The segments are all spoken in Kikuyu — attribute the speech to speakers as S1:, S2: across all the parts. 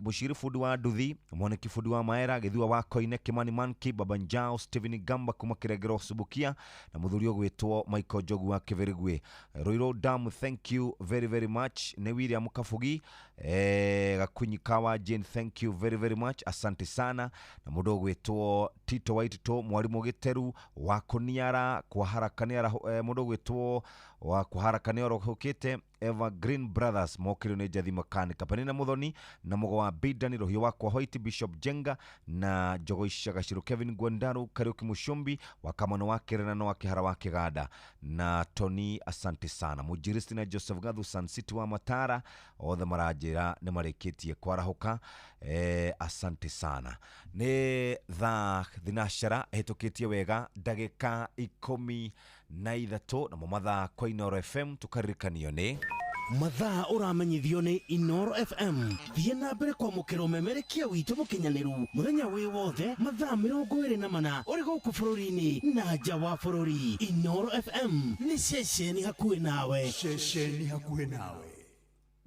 S1: Bushiri fundi wa nduthi, Mwaniki fundi wa maera, Githua wa Koine, Kimani Manki, Baba Njao, Steven Gamba kuma Kiregero Subukia na muthuri ũgwĩtwo Michael Njogu wa Kĩbĩrĩgwe. Ruiru Dam, thank you very very much. Nĩ William Kabugi, Gakunyi Kawa Jane, thank you very very much, asante sana. Na mũndũ ũgwĩtwo Tito Waitito, mwarimũ Gĩteru wa Kũniara kwa haraka nĩ mũndũ ũgwĩtwo wa kwa haraka nĩ arahũkĩte. Evergreen Brothers mokĩrio nĩ Njathi Makanika, Penina Muthoni na Mũgo wa Bidani, Rũhiũ wakwa White, Bishop Jenga na Njogo Icagaciro, Kevin Gwendaru, Kariuki Mushumbi wa Kamano wa Kĩrena wa Kĩhara wa Kĩganda na Tony, asante sana. Mũnjiristi na Joseph Gathu, Sun City wa Matara, othe maranjĩra nĩ marĩkĩtie kwarahũka, asante sana. Nĩ thaa thinacara ĩhĩtũkĩtie wega ndagĩka 13, namo mathaa kwa Inooro FM tũkaririkanio nĩ
S2: Mathaa ũramenyithio nĩ Inoro FM. Thiĩ na mbere kwamũkĩra ũmemerekia witũ mũkinyanĩru mũthenya wĩ wothe mathaa 24 ũrĩ gũkũ bũrũri-inĩ na nja wa bũrũri. Inoro FM nĩ ceceni hakuhĩ nawe.
S3: Ceceni hakuhĩ nawe.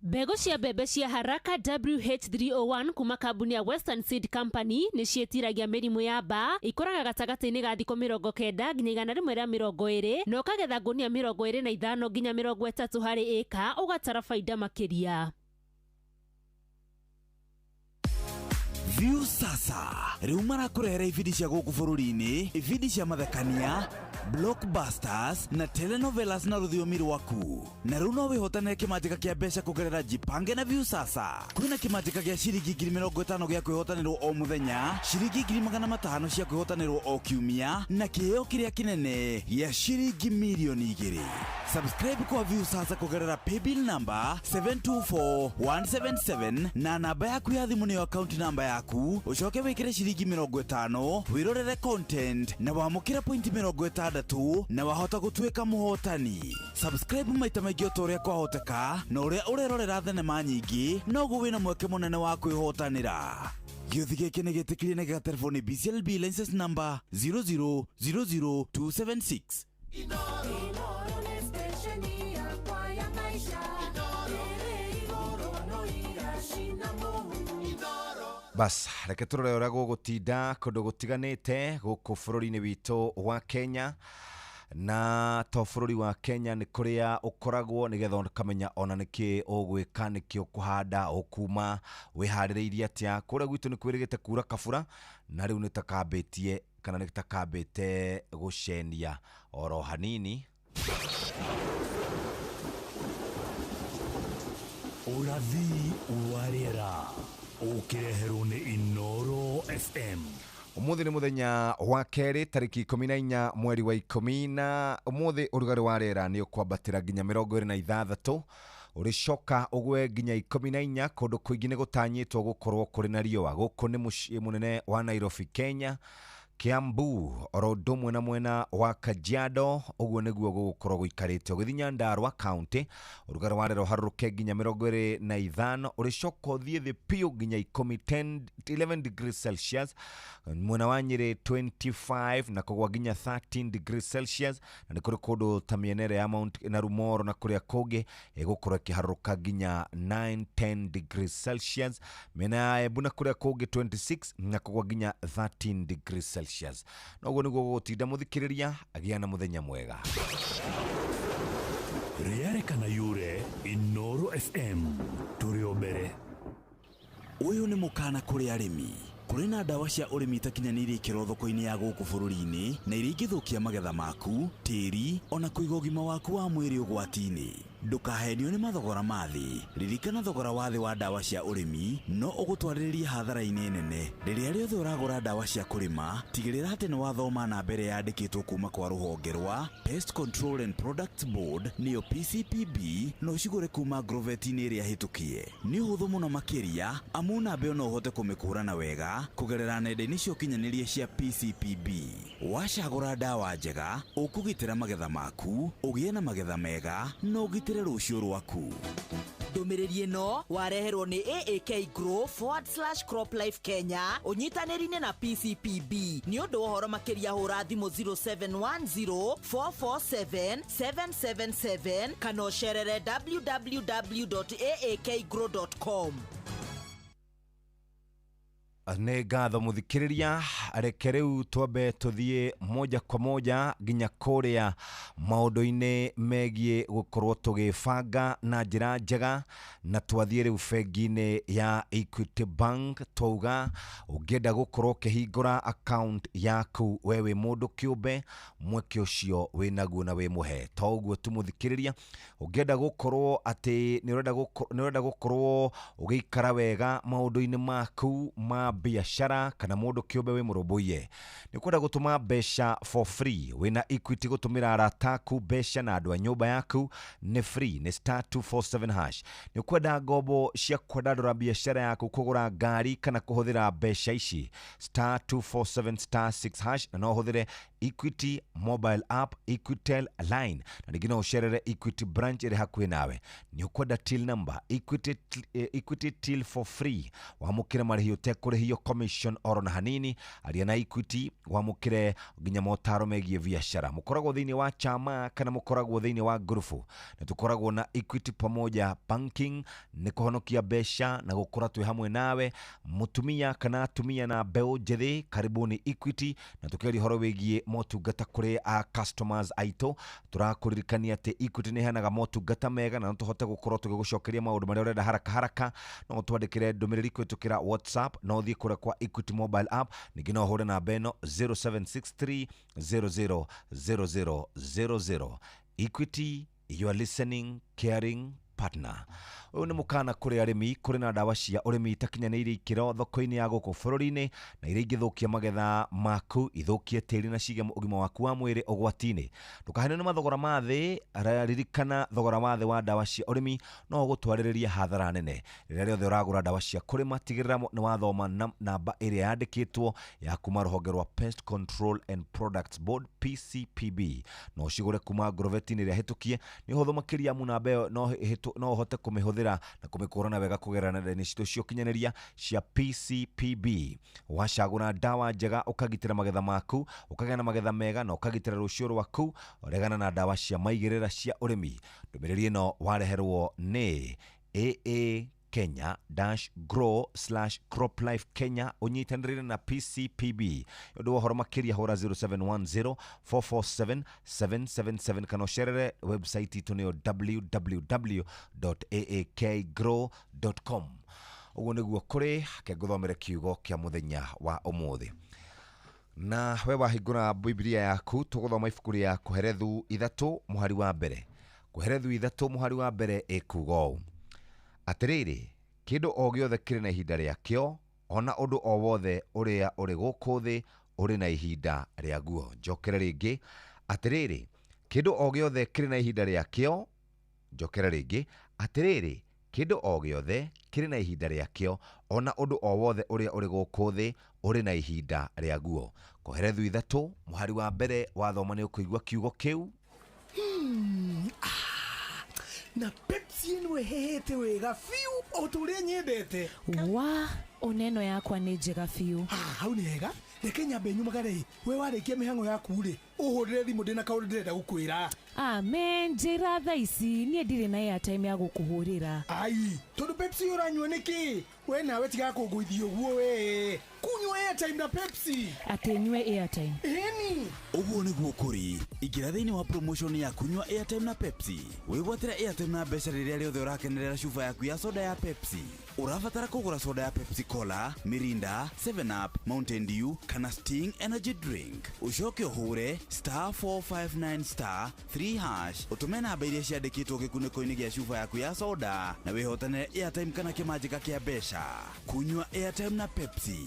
S4: Mbegũ cia mbembe cia Haraka WH301 kuma kambuni ya Western Seed Company nĩ ciĩtiragia mĩrimũ ya mbaa, ikũraga gatagatĩ-inĩ ga thikũ 90 nginya 120, na ũkagetha ngũnia 25 nginya 30 harĩ ĩka, ũgatara baida makĩria.
S5: View Sasa rĩu marakũrehera ibindi cia gũkũ bũrũri-inĩ, ibindi cia mathekania, blockbusters na telenovelas na rũthiomi rwaku. Na rĩu no wĩhotanĩre kĩmanjĩka kĩa mbeca kũgerera Jipange na View Sasa. Kwĩna kĩmanjĩka gĩa ciringi 50,000 gĩa kwĩhotanĩrwo o mũthenya, ciringi 500,000 cia kwĩhotanĩrwo o kiumia, na kĩheo kĩrĩa kĩnene gĩa ciringi 2,000,000. Subscribe kwa View Sasa kũgerera paybill number 724177 na namba yaku ya thimũ nĩyo account number yaku, ũcoke wĩkĩre ciringi 50 wĩrorere content na wamũkĩre pointi 60 na wahota gũtuĩka mũhotani. Subscribe maita maingĩ o ta ũrĩa kwahoteka, na ũrĩa ũrerorera thenema nyingĩ noguo wĩna mweke mũnene wa kwĩhotanĩra. Gĩũthi gĩkĩ nĩ gĩtĩkĩrie na gĩgaterefo nĩ BCLB license number 0000276.
S6: Inoro nĩ stesheni yakwa ya maisha ĩrĩ igũrũ no iracina mũhu.
S1: Bas, reke tũrore ũrĩa gũgũtinda kũndũ gũtiganĩte gũkũ bũrũri-inĩ witũ wa Kenya, na to bũrũri wa Kenya nĩ kũrĩa ũkoragwo, nĩgetha ũkamenya ona nĩkĩ ũgwĩka, nĩkĩ ũkũhanda, ũkuma wĩharĩrĩirie atĩa. Kũrĩa gwitũ nĩ kwĩrĩgĩte kura kabura, na rĩu nĩ takambĩtie kana nĩ takambĩte gũcenia oro hanini.
S3: Ũrathi wa rĩera ũkĩreherwo nĩ Inoro FM.
S1: Ũmũthĩ nĩ mũthenya wa kerĩ, tarĩki 14 mweri wa 10, na ũmũthĩ ũrugarĩ wa rĩera nĩ ũkwambatĩra nginya 26, ũrĩcoka ũgwe nginya 14. Kũndũ kũingĩ nĩ gũtanyĩtwo gũkorwo kũrĩ na riũa. Gũkũ nĩ mũciĩ mũnene wa Nairobi, Kenya, Kiambu oro ũndũ ũmwe na mwena wa Kajiado, ũguo nĩguo gũgũkorwo gũikarĩte. Ũgĩthiĩ Nyandarua County, ũrugarĩ wa rĩera ũharũrũke nginya 25, ũrĩcoka ũthiĩ thĩ biũ nginya 10, 10, 11 degrees Celsius. Mwena wa Nyĩrĩ 25 na kũgwa nginya 13 degrees Celsius, na nĩ kũrĩ kũndũ ta mĩena ĩrĩa ya Mount Narumoro na kũrĩa kũngĩ ĩgũkorwo ĩkĩharũrũka nginya 9, 10 degrees Celsius. Mĩena ya Embu na kũrĩa kũngĩ 26 na kũgwa nginya 13 degrees Celsius. Noguo nĩguo gũgũtinda. Mũthikĩrĩria, agĩa na mũthenya mwega.
S3: Rĩarĩ kana yure, Inoro FM tũrĩ o mbere.
S5: Ũyũ nĩ mũkana kũrĩ arĩmi. Kũrĩ na ndawa cia ũrĩmi itakinyanĩirie ikĩro thoko-inĩ ya gũkũ bũrũri-inĩ, na iria ingĩthũkia magetha maku, tĩri ona kũiga ũgima waku wa mwĩrĩ ũgwati-inĩ. Ndũkahenio nĩ mathogora ma thĩ. Ririkana, thogora wa thĩ wa ndawa cia ũrĩmi no ũgũtwarĩrĩrie hathara-inĩ nene. Rĩrĩa rĩothe ũragũra ndawa cia kũrĩma, tigĩrĩra atĩ nĩ wathoma namba ĩrĩa yandĩkĩtwo kuma kwa rũhonge rwa Pest Control and Products Board, nĩyo PCPB, na ũcigũre kuma agrovet-inĩ ĩrĩa hĩtũkie. Nĩ ũhũthũ mũno makĩria, amu namba ĩyo no ũhote kũmĩkũrana wega kũgerera nenda-inĩ cia ũkinyanĩria cia PCPB. Wacagũra ndawa njega, ũkũgitĩra magetha maku, ũgĩe na magetha mega na ũgitĩre rũciũ rwaku.
S7: Ndũmĩrĩri ĩno wareherwo nĩ AAK Grow/Crop Life Kenya ũnyitanĩri-inĩ na PCPB. Nĩ ũndũ wa ũhoro makĩria, hũra thimũ 0710 447 777 kana ũcerere www.aakgrow.com.
S1: Nĩ ngatho mũthikĩrĩria, reke rĩu twambe tũthiĩ moja kwa moja nginya kũrĩa maũndũ-inĩ megiĩ gũkorwo tũgĩbanga na njĩra njega, na twathiĩ rĩu bengi-inĩ ya Equity Bank. Twauga ũngĩenda gũkorwo ũkĩhingũra account yaku we wĩ mũndũ kĩũmbe, mweke ũcio wĩ naguo na wĩ mũhe. To ũguo tu mũthikĩrĩria, ũngĩenda gũkorwo atĩ nĩ ũrenda gũkorwo ũgĩikara wega maũndũ-inĩ maku ma biashara, kana mũndũ kĩũmbe wĩ mũrũmbũiye, nĩ ũkwenda gũtũma mbeca for free wĩna Equity, gũtũmĩra arata aku mbeca na andũ a nyũmba yaku nĩ free, nĩ star 247 hash. Nĩ ũkwenda ngombo cia kwandandũra biashara yaku, kũgũra ngari kana kũhũthĩra mbeca ici, star 247 star 6 hash, na no ũhũthĩre Equity mobile app, Equitel line, na rĩngĩ no ũcerere Equity branch ĩrĩ hakuhĩ nawe. Nĩ ũkwenda till number Equity, Equity till for free, wamũkĩre marĩhi ũtekũrĩhio commission oro na hanini. Aria na Equity wamũkĩre nginya motaro megiĩ biashara. Mũkoragwo thĩinĩ wa chama kana mũkoragwo thĩinĩ wa ngurubu, nĩ tũkoragwo na Equity pamoja banking, nĩ kũhonokia mbeca na gũkũra twĩ hamwe nawe. Mũtumia kana atumia na mbeũ njĩthĩ, karibuni Equity. Na tũkĩaria ũhoro wĩgiĩ motungata kũrĩ a customers aitũ, tũrakũririkania atĩ Equity nĩ ĩheanaga motungata mega na no tũhote gũkorwo tũgĩgũcokeria maũndũ marĩa ũrenda haraka haraka. No ũtwandĩkĩre ndũmĩrĩri kũhĩtũkĩra WhatsApp, no ũthiĩ kũrĩa kwa Equity mobile app, ningĩ no ũhũre namba ĩno 0763 00 00 00. Equity, your listening caring partner. Ũyũ nĩ mũkana kũrĩ arĩmi, kũrĩ na ndawa cia ũrĩmi itakinyanĩirie ikĩro thoko-inĩ ya gũkũ bũrũri-inĩ, na iria ingĩthũkia magetha maku, ithũkie tĩri na cige ũgima waku wa mwĩrĩ ũgwati-inĩ. Ndũkahenio nĩ mathogora ma thĩ, ririkana thogora wa thĩ wa ndawa cia ũrĩmi no ũgũtwarĩrĩria hathara nene. Rĩrĩa rĩothe ũragũra ndawa cia kũrĩma, tigĩrĩra nĩ wathoma namba ĩrĩa yandĩkĩtwo ya kuma rũhonge rwa Pest Control and Products Board PCPB. No ũcigũre kuma ngorobeti-inĩ ĩrĩa hĩtũkie, nĩ ũhũthũ makĩria amu namba ĩyo no ũhote kũmĩhũthĩra na kũmĩkũrana wega kũgerera nenda-inĩ citũ cia ũkinyanĩria cia PCPB. Wacagũra ndawa njega, ũkagitĩra magetha maku, ũkagĩa na magetha mega na ũkagitĩra rũciũ rwaku. Regana na ndawa cia maigĩrĩra cia ũrĩmi. Ndũmĩrĩri ĩno wareherwo nĩ AA Kenya dash grow slash crop life Kenya ũnyitanĩrĩre na PCPB. Ũndũ wa ũhoro makĩria hũra 0710 447 777 kana ũcerere website itũ nĩyo www.aakgrow.com. Ũguo nĩguo kũrĩ, reke ngũthomere kiugo kĩa mũthenya wa ũmũthĩ. Na we wahingũra Biblia yaku, tũgũthoma ibuku rĩa Koherethu 3 mũhari wa mbere. Koherethu 3 mũhari wa mbere ĩkuga ũũ: atĩrĩrĩ, kĩndũ o gĩothe kĩrĩ na ihinda rĩakĩo, ona ũndũ o wothe ũrĩa ũrĩ gũkũ thĩ ũrĩ na ihinda rĩaguo. Njokere rĩngĩ, atĩrĩrĩ, kĩndũ o gĩothe kĩrĩ na ihinda rĩakĩo. Njokere rĩngĩ, atĩrĩrĩ, kĩndũ o gĩothe kĩrĩ na ihinda rĩakĩo, ona ũndũ o wothe ũrĩa ũrĩ gũkũ thĩ ũrĩ na ihinda rĩaguo. Koherethu 3 mũhari wa mbere wathoma nĩ ũkũigua kiugo kĩu.
S8: Na Pepsi ĩno ĩhehete wega biũ o ta ũrĩa nyendete.
S9: Wa oneno yakwa nĩ njega biũ.
S8: Hau nĩ hega, reke nyambe nyumagare. We warĩkia mĩhang'o yaku rĩ, ũhũrĩre thimũ, ndĩna kaũndũ ndĩrenda gũkwĩra.
S9: Amen, njĩra thaa ici, niĩ ndirĩ na airtime ya gũkũhũrĩra.
S8: Ai, tondũ Pepsi ũranyua nĩkĩ? We nawe tiga kũngũithia ũguo we. Kunyua airtime na Pepsi.
S9: Atĩ nyue airtime?
S8: Ĩni.
S5: Ũguo nĩguo kũrĩ, ingĩra thĩinĩ wa promotion ya kunyua airtime na Pepsi, wĩgwatĩre airtime na mbeca rĩrĩa rĩothe ũrakenerera cuba yaku ya soda ya Pepsi. Ũrabatara kũgũra soda ya Pepsi Cola, Mirinda, 7 Up, Mountain Dew kana Sting Energy Drink, ũcoke ũhũre star 459 star 3 hash, ũtũme namba iria ciandĩkĩtwo gĩkunĩko-inĩ gĩa cuba yaku ya soda na wĩhotanĩre airtime kana kĩmanjĩka kĩa mbeca. Kunyua airtime na Pepsi.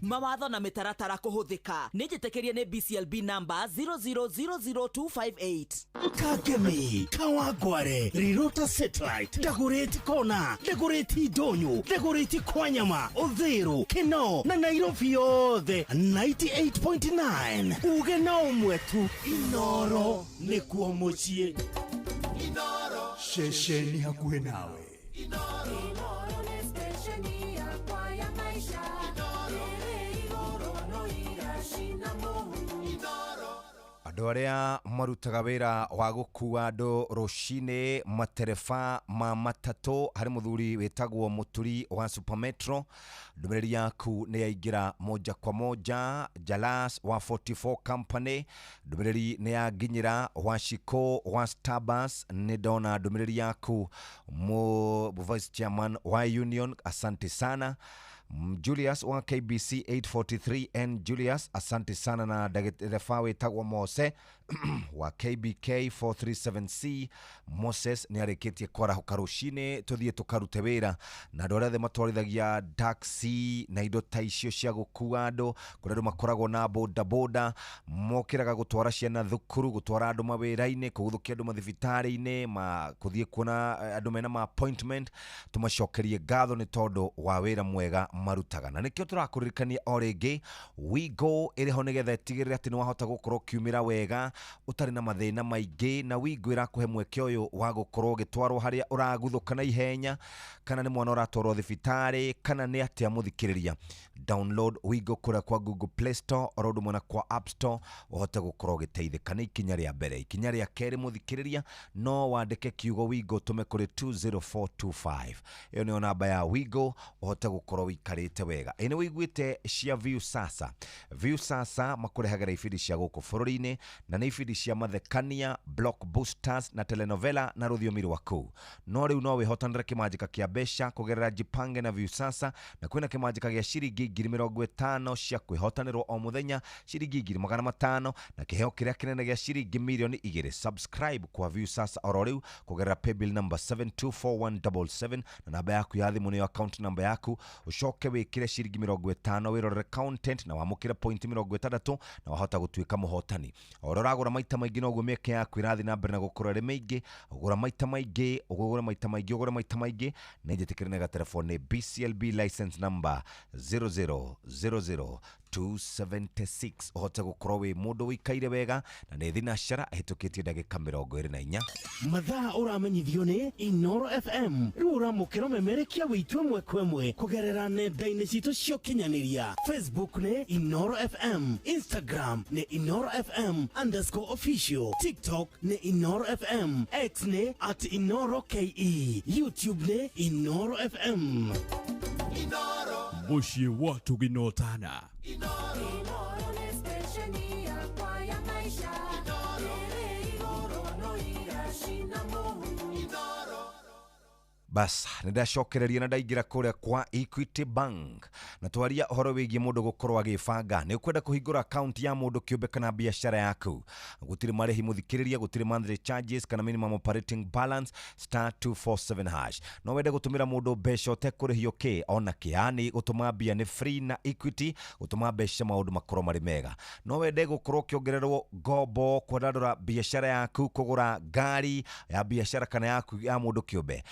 S7: Mawatho na mĩtaratara kũhũthĩka. Nĩ njĩtĩkĩrie nĩ BCLB number 0000258.
S2: Kangemi, Kawangware, Rirota Satellite, Dagoretti Kona, Dagoretti Ndonyo, Dagoretti Kwanyama, Uthiru, Kinoo na Nairobi yothe 98.9. Uge na ũmwe tu, Inoro nĩkuo mũciĩ.
S3: Ceceni hakuhĩ nawe.
S6: Inoro nĩ stesheni yakwa ya maisha. Ĩrĩ igũrũ no iracina mũhu.
S1: Andũ Andũ arĩa marutaga wĩra wa gũkua andũ rũcinĩ, matereba ma matatũ, harĩ mũthuri wĩtagwo Mũturi wa Supermetro, ndũmĩrĩri yaku nĩ yaingĩra moja kwa moja. Jalas wa 44 Company, ndũmĩrĩri nĩ yanginyĩra. Waciko wa Starbus, nĩ ndona ndũmĩrĩri yaku. Mu vice chairman wa union, asante sana. Julius wa KBC 843 N Julius, asante sana. Na ndagĩtereba wĩtagwo Mose wa KBK 437C Moses nĩ arĩkĩtie kwarahũka rũcinĩ tũthiĩ tũkarute wĩra. Na andũ arĩa othe matwarithagia taxi na indo ta icio cia gũkua andũ, kũrĩa andũ makoragwo na bodaboda, mokĩraga gũtwara ciana thukuru, gũtwara andũ mawĩra-inĩ, kũguthũkia andũ mathibitarĩ-inĩ, kũthiĩ kuona andũ mena ma appointment, tũmacokerie ngatho nĩ tondũ wa wĩra mwega marutaga. Na nĩkĩo tũrakũririkania o rĩngĩ, Wigo ĩrĩ ho nĩgetha ĩtigĩrĩre atĩ nĩ wahota gũkorwo ũkiumĩra wega ũtarĩ na mathĩna maingĩ. Na Wigo ĩrakũhe mweke ũyũ wa gũkorwo ũgĩtwarwo harĩa ũraguthũka na ihenya, kana nĩ mwana ũratwarwo thibitarĩ, kana nĩ atĩa. Mũthikĩrĩria, download Wigo kũrĩa kwa Google Play Store oro ũndũ ũmwe na kwa App Store, ũhote gũkorwo ũgĩteithĩka. Nĩ ikinya rĩa mbere. Ikinya rĩa kerĩ, mũthikĩrĩria, no wandĩke kiugo Wigo tũme kũrĩ 20425. Ĩyo nĩyo namba ya Wigo, ũhote gũkorwo wĩikarĩte wega. Ĩ nĩ wĩiguĩte cia View Sasa? View Sasa makũrehagĩra ibindi cia gũkũ bũrũri-inĩ, na nĩ ibindi cia mathekania, blockbusters na telenovela na rũthiomi rwaku. No rĩu no wĩhotanĩre kĩmanjĩka kĩa mbeca kũgerera Jipange na View Sasa, na kwĩna kĩmanjĩka gĩa ciringi 50,000 cia kwĩhotanĩrwo o mũthenya, ciringi 500,000, na kĩheo kĩrĩa kĩnene gĩa ciringi 2,000,000. Subscribe kwa View Sasa oro rĩu kũgerera paybill number 724177, na namba yaku ya thimũ nĩyo account number yaku. Ũcoke wĩkĩre ciringi 50 wĩrorere content na wamũkĩre point 60, na wahota gũtuĩka mũhotani. O ũrĩa ũragũra maita maingĩ, noguo mĩeke yaku ĩrathiĩ na mbere na gũkũra ĩrĩ mĩingĩ. Ũgũra maita maingĩ, ũgũre maita maingĩ, ũgũre maita maingĩ. Na njĩtĩkĩre na gatelefoni BCLB license number 0000276, ũhote gũkorwo wĩ mũndũ wĩikaire wega. Na nĩ thinacara ĩhĩtũkĩtie ndagĩka 24.
S2: Mathaa ũramenyithio nĩ Inoro FM. Rĩu ũramũkĩra ũmemerekia witũ ĩmwe kwa ĩmwe kũgerera nenda-inĩ citũ cia ũkinyanĩria. Facebook nĩ Inoro FM, Instagram nĩ Inoro FM_official, TikTok nĩ Inoro FM, X nĩ @InoroKE, YouTube nĩ Inoro FM.
S3: Mũciĩ wa tũginotana.
S6: Inoro nĩ stesheni yakwa ya maisha. Ĩrĩ igũrũ no iracina mũhu.
S1: Bas, nĩ ndacokereria na ndaingĩra kũrĩa kwa Equity Bank, na twaria ũhoro wĩgiĩ mũndũ gũkorwo agĩbanga. Nĩ ũkwenda kũhingũra account ya mũndũ kĩũmbe kana biacara yaku? Gũtirĩ marĩhi, mũthikĩrĩria, gũtirĩ monthly charges kana minimum operating balance. *247#. No wende gũtũmĩra mũndũ mbeca ũtekũrĩhio kĩ ona kĩ, yani gũtũma mbia nĩ free. Na Equity gũtũma mbeca maũndũ makorwo marĩ mega. No wende gũkorwo ũkĩongererwo ngombo kwandandũra biacara yaku, kũgũra ngari ya biacara kana yaku ya mũndũ kĩũmbe?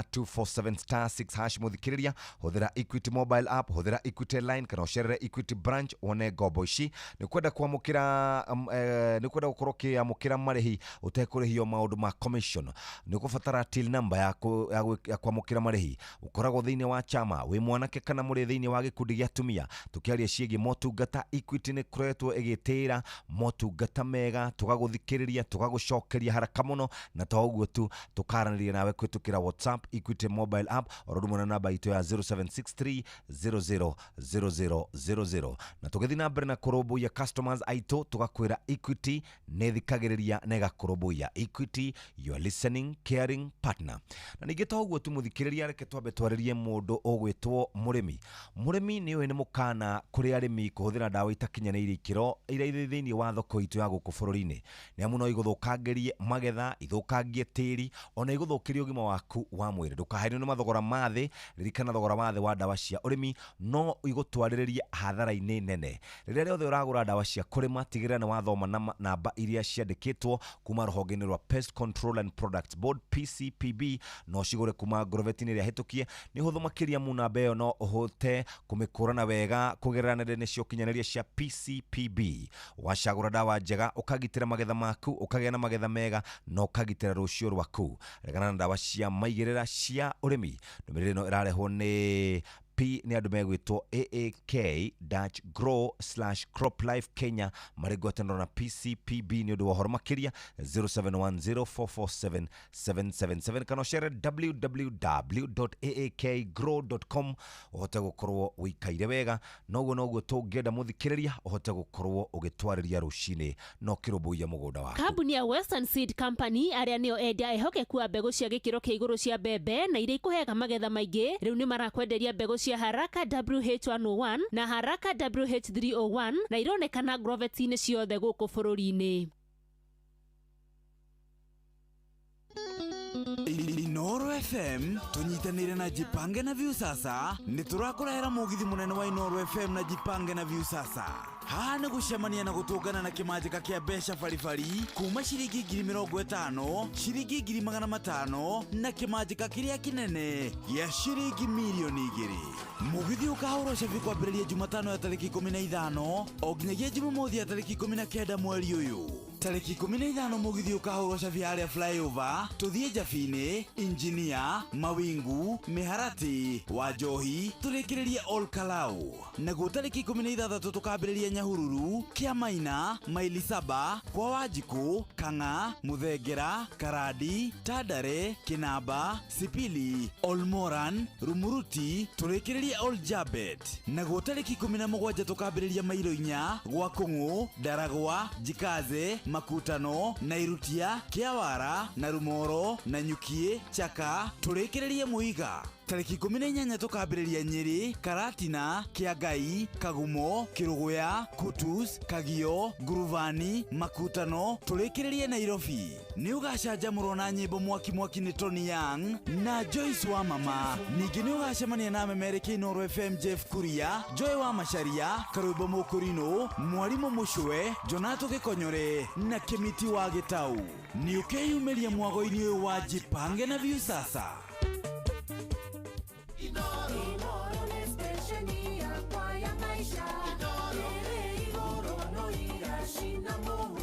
S1: *247*6#. Mũthikĩrĩria, hũthĩra Equity mobile app, hũthĩra Equity line, kana ũcerere Equity branch wone ngombo ici. Nĩ kwenda kwamũkĩra nĩ kwenda gũkorwo ũkĩamũkĩra marĩhi ũtekũrĩhio maũndũ ma commission? Nĩ ũkũbatara till number ya kwamũkĩra marĩhi. Ũkoragwo thĩinĩ wa chama, wĩ mwanake, kana mũrĩ thĩinĩ wa gĩkundi gĩa atumia? Tũkĩaria ciĩgiĩ motungata, Equity nĩ koretwo ĩgĩtĩĩra motungata mega, tũgagũthikĩrĩria, tũgagũcokeria haraka mũno, na to ũguo tu, tũkaranĩria nawe kũhĩtũkĩra WhatsApp, Equity mobile app, oro ũndũ ũmwe na namba itũ ya 0763 000000. Na tũgĩthiĩ na mbere na kũrũmbũiya customers aitũ, tũgakwĩra Equity nĩ thikagĩrĩria na ĩgakũrũmbũiya. Equity, your listening caring partner. Na ningĩ to ũguo tu, mũthikĩrĩria, reke twambe twarĩrie mũndũ ũgwĩtwo mũrĩmi. Mũrĩmi nĩ ũĩ nĩ mũkana kũrĩ arĩmi kũhũthĩra ndawa itakinyanĩirie ikĩro iria irĩ thĩinĩ wa thoko itũ ya gũkũ bũrũri-inĩ, nĩ amu no igũthũkangĩrie magetha, ithũkangie tĩri, ona igũthũkĩrie ũgima waku wa mwĩrĩ. Ndũkahenio nĩ mathogora ma thĩ. Ririkana, thogora wa thĩ wa ndawa cia ũrĩmi no igũtwarĩrĩrie hathara-inĩ nene. Rĩrĩa rĩothe ũragũra ndawa cia kũrĩma, tigĩrĩra nĩ wathoma na namba iria ciandĩkĩtwo kuma rũhonge-inĩ rwa Pest Control and Products Board, PCPB. No cigũre kuma ngorobeti-inĩ ĩrĩa hĩtũkie. Nĩ ũhũthũ makĩria mu namba ĩyo no ũhote kũmĩkũrana wega kũgerera nenda-inĩ cia ũkinyanĩria cia PCPB. Wacagũra ndawa njega, ũkagitĩra magetha maku, ũkagĩa na magetha mega, na ũkagitĩra rũciũ rwaku. Regana na ndawa cia maigĩrĩra cia ũrĩmi. Ndũmĩrĩri ĩno ĩrarehwo nĩ P nĩ andũ megwĩtwo AAK grow crop life Kenya marĩ ngwatanĩro na PCPB. Nĩ ũndũ wa ũhoro makĩria, 0710447777 kana ũcere www.aakgrow.com ũhote gũkorwo ũikaire wega. Noguo noguo tũngĩenda mũthikĩrĩria ũhote gũkorwo ũgĩtwarĩria rũcinĩ no kĩrũmbũiya mũgũnda waku.
S4: Kambuni ya Western Seed Company, arĩa nĩo endia ehokeku a mbegũ cia gĩkĩro kĩa igũrũ cia mbembe na iria ikũheaga magetha maingĩ, rĩu nĩ marakwenderia mbegũ cia Haraka WH101 na Haraka WH301 na ironekana groveti-inĩ ciothe gũkũ bũrũri-inĩ.
S5: Inoro FM tunyitanire na Jipange na Viusasa. Nĩ tũrakũrehera mũgithi mũnene wa Inoro FM na Jipange na Viusasa. Haha nĩ gũcemania na gũtũngana na kĩmanjĩka kĩa mbeca baribari kuma ciringi 50,000, ciringi 500,000 na kĩmanjĩka kĩrĩa kĩnene gĩa ciringi 2,000,000. Mũgithi ũkahũrwo cabi kwambĩrĩria Jumatano ya tarĩki 15 o nginyagia Jumamothi ya tarĩki 19 mweri ũyũ. Tarĩki 15 mũgithi ũkahũrwo cabi harĩa flyover, tũthiĩ Njabini, Injinia, Mawingu, Mĩharatĩ, Wanjohi, tũrĩkĩrĩrie Ol Kalou. Naguo tarĩki 16 tũkambĩrĩria Nyahururu, Kĩamaina, Maili Saba, kwa Wanjikũ, Kang'a, Mũthengera, Karandi, Tandare, Kĩnamba, Sipili, Olmoran, Rumuruti, tũrĩkĩrĩrie Ol Jabet. Naguo tarĩki 17 tũkambĩrĩria Mairo 4, gwa Kũng'ũ, Ndaragwa, Njikaze, Makutano, Nairutia, Kĩawara, Narumoro, Nanyukie, Chaka, tũrĩkĩrĩrie Mũiga. Tarĩki 18 tũkambĩrĩria Nyĩrĩ, Karatina, Kĩangai, Kagumo, Kĩrũgũya, Kutus, Kagio, Nguruvani, Makutano, tũrĩkĩrĩrie Nairobi. Nĩ ũgacanjamũrwo na nyĩmbo mwaki mwaki nĩ Tony Young na Joyce wa Mama. Ningĩ nĩ ũgacemania na memereki Inoro FM Jeff Kuria, Joy wa Macharia, Karwĩmbo Mũkũrinũ, Mwarimũ Mũcwe, Jonato Gĩkonyore na Kĩmiti wa Gĩtau. Nĩ ũkeyumĩria mwago-inĩ ũyũ wa Jipange na Viusasa.
S6: Inoro nĩ stesheni yakwa ya maisha. Ĩrĩ igũrũ no iracina mũhu.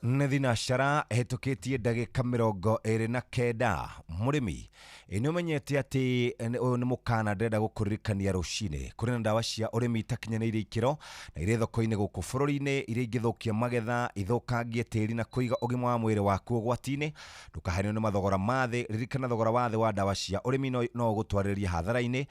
S1: Nĩ thinacara ĩhĩtũkĩtie ndagĩka 29. Mũrĩmi, ĩ nĩ ũmenyete atĩ ũyũ nĩ mũkana ndĩrenda gũkũririkania rũcinĩ kũrĩ na ndawa cia ũrĩmi itakinyanĩire ikĩro na irĩ thoko-inĩ gũkũ bũrũri-inĩ, iria ingĩthũkia magetha, ithũkangie tĩri na kũiga ũgima wa mwĩrĩ waku ũgwati-inĩ. Ndũkahenio nĩ mathogora ma thĩ. Ririkana thogora wa thĩ wa ndawa cia ũrĩmi no ũgũtwarĩrie hathara-inĩ.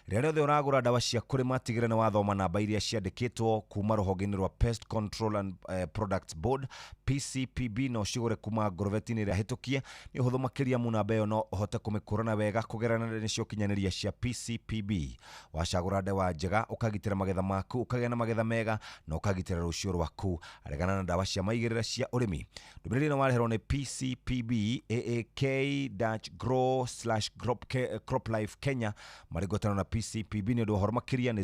S1: Rĩrĩa rĩothe ũragũra ndawa cia kũrĩma, tigĩrĩra nĩ wathoma namba iria ciandĩkĩtwo kuma rũhonge-inĩ rwa Pest Control and Products Board PCPB, no cigũre kuma ngorobeti-inĩ ĩrĩa hĩtũkie. Nĩ ũhũthũ makĩria mu namba ĩyo no ũhote kũmĩkũrana wega kũgerera nenda-inĩ cia ũkinyanĩria cia PCPB. Wacagũra ndawa njega, ũkagitĩra magetha maku, ũkagĩa na magetha mega na ũkagitĩra rũciũ rwaku. Regana na ndawa cia maigĩrĩra cia ũrĩmi. Ndũmĩrĩri ĩno wareherwo nĩ PCPB AAK-grow crop life Kenya marĩ ngwatanĩro na PCPB. Nĩ ũndũ wa ũhoro makĩria nĩ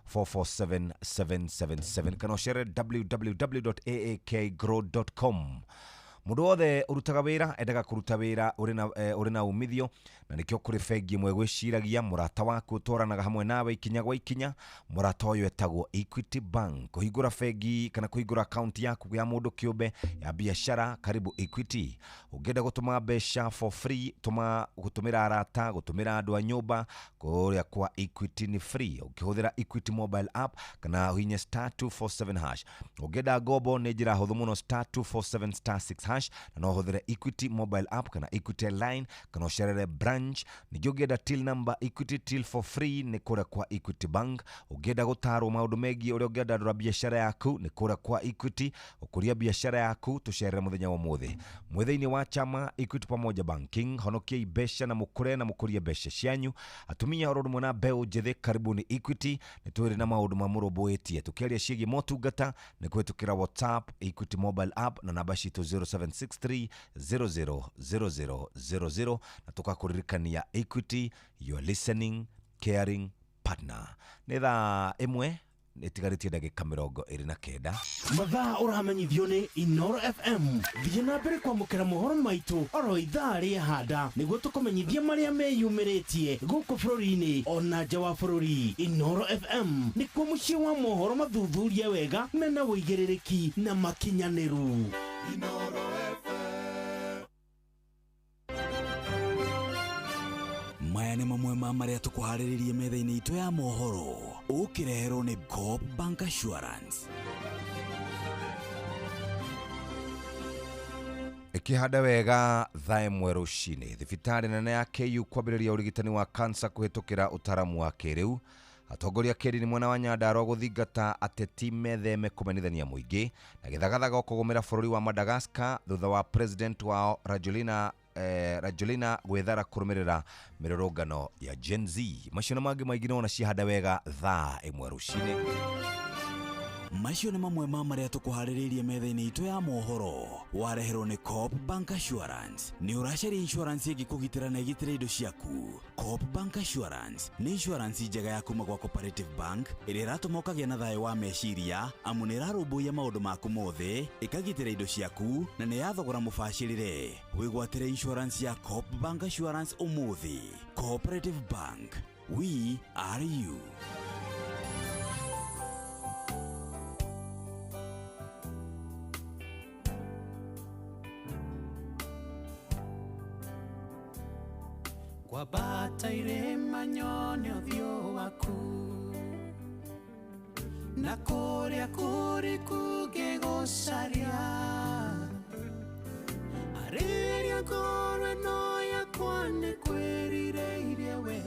S1: 0710447777 kana ũcere www.aakgrow.com. Mũndũ wothe ũrutaga wĩra endaga kũruta wĩra ũrĩ na umithio, na nĩkĩo kũrĩ bengi ĩmwe gwĩciragia mũrata waku ũtwaranaga hamwe nawe ikinya gwa ikinya. Mũrata ũyũ etagwo Equity Bank. Kũhingũra bengi kana kũhingũra akaunti yaku ya mũndũ kĩũmbe ya biacara, karibu Equity. Ũngĩenda gũtũma mbeca for free, tũma gũtũmĩra arata, gũtũmĩra andũ a nyũmba, kũrĩa kwa Equity nĩ free ũkĩhũthĩra Equity mobile app kana ũhinye *247#. Ũngĩenda ngombo nĩ njĩra hũthũ mũno, *247*6#, na no ũhũthĩre Equity mobile app kana Equity line kana ũcerere branch. Ningĩ ũngĩenda till number, Equity till for free nĩ kũrĩa kwa Equity Bank. Ũngĩenda gũtarwo maũndũ megiĩ ũrĩa ũngĩandandũra biacara yaku nĩ kũrĩa kwa Equity. Gũkũria biacara yaku, tũcerere mũthenya wa ũmũthĩ mwĩ thĩinĩ wa chama Equity Pamoja Banking. Honokiai mbeca na mũkũre na mũkũrie mbeca cianyu. Atumia oro rũmwe na mbeũ njĩthĩ, karibuni Equity. Nĩ twĩrĩ na maũndũ mamũrũmbũĩtie tũkĩaria ciĩgiĩ motungata nĩ kũhĩtũkĩra WhatsApp, Equity mobile app na namba citũ 0763 000000, na tũkakũririkania Equity, your listening caring partner. Nĩ thaa 1 ĩtigarĩtie ndagĩka 29.
S2: Mathaa ũramenyithio nĩ Inoro FM. Thiĩ na mbere kwamũkĩra mohoro maitũ oro ithaa rĩa handa nĩguo tũkũmenyithie marĩa meyumĩrĩtie gũkũ bũrũri-inĩ ona nja wa bũrũri. Inoro FM nĩkuo mũciĩ wa mohoro mathuthurie wega mena ũigĩrĩrĩki na makinyanĩru.
S5: Maya nĩ mamwe ma marĩa marĩa tũkũharĩrĩrie metha-inĩ itũ ya mohoro ũkĩreherwo nĩ Coop Bank Assurance.
S1: Ĩkĩhanda wega thaa 1 rũcinĩ. Thibitarĩ nene ya KU kwambĩrĩria ũrigitani wa kansa kũhĩtũkĩra ũtaaramu wa kĩrĩu. Atongoria kĩndini mwena wa Nyandarua gũthingata ateti metheme kũmenithania mũingĩ na gĩthagathaga kũgũmĩra bũrũri wa Madagascar thutha wa president wao Rajoelina gwĩthara kũrũmĩrĩra mĩrũrũngano ya Gen Z. Macio na mangĩ maingĩ nĩwona ciahanda wega thaa 1 rũcinĩ.
S5: Macio nĩ mamwe ma marĩa tũkũharĩrĩirie metha-inĩ itũ ya mohoro wareherwo nĩ Coop Bank Assurance. Nĩ ũracaria insurance ĩngĩkũgitĩra na ĩgitĩre indo ciaku. Coop Bank Assurance nĩ insurance njega ya kuma gwa Cooperative Bank ĩrĩa ĩratũma ũkagĩa na thayũ wa meciria amu nĩ ĩrarũmbũiya maũndũ maku mothe, ĩkagitĩra indo ciaku na nĩ ya thogora mũbacĩrĩre. Wĩgwatĩre insurance ya Coop Bank Assurance ũmũthĩ. Cooperative Bank, we are you.
S10: Kwambata irĩma nyone ũthiũ waku na kũrĩa kũriku ngĩgũcaria arĩria ngoro ĩno yakwa nĩkwĩrirĩirie we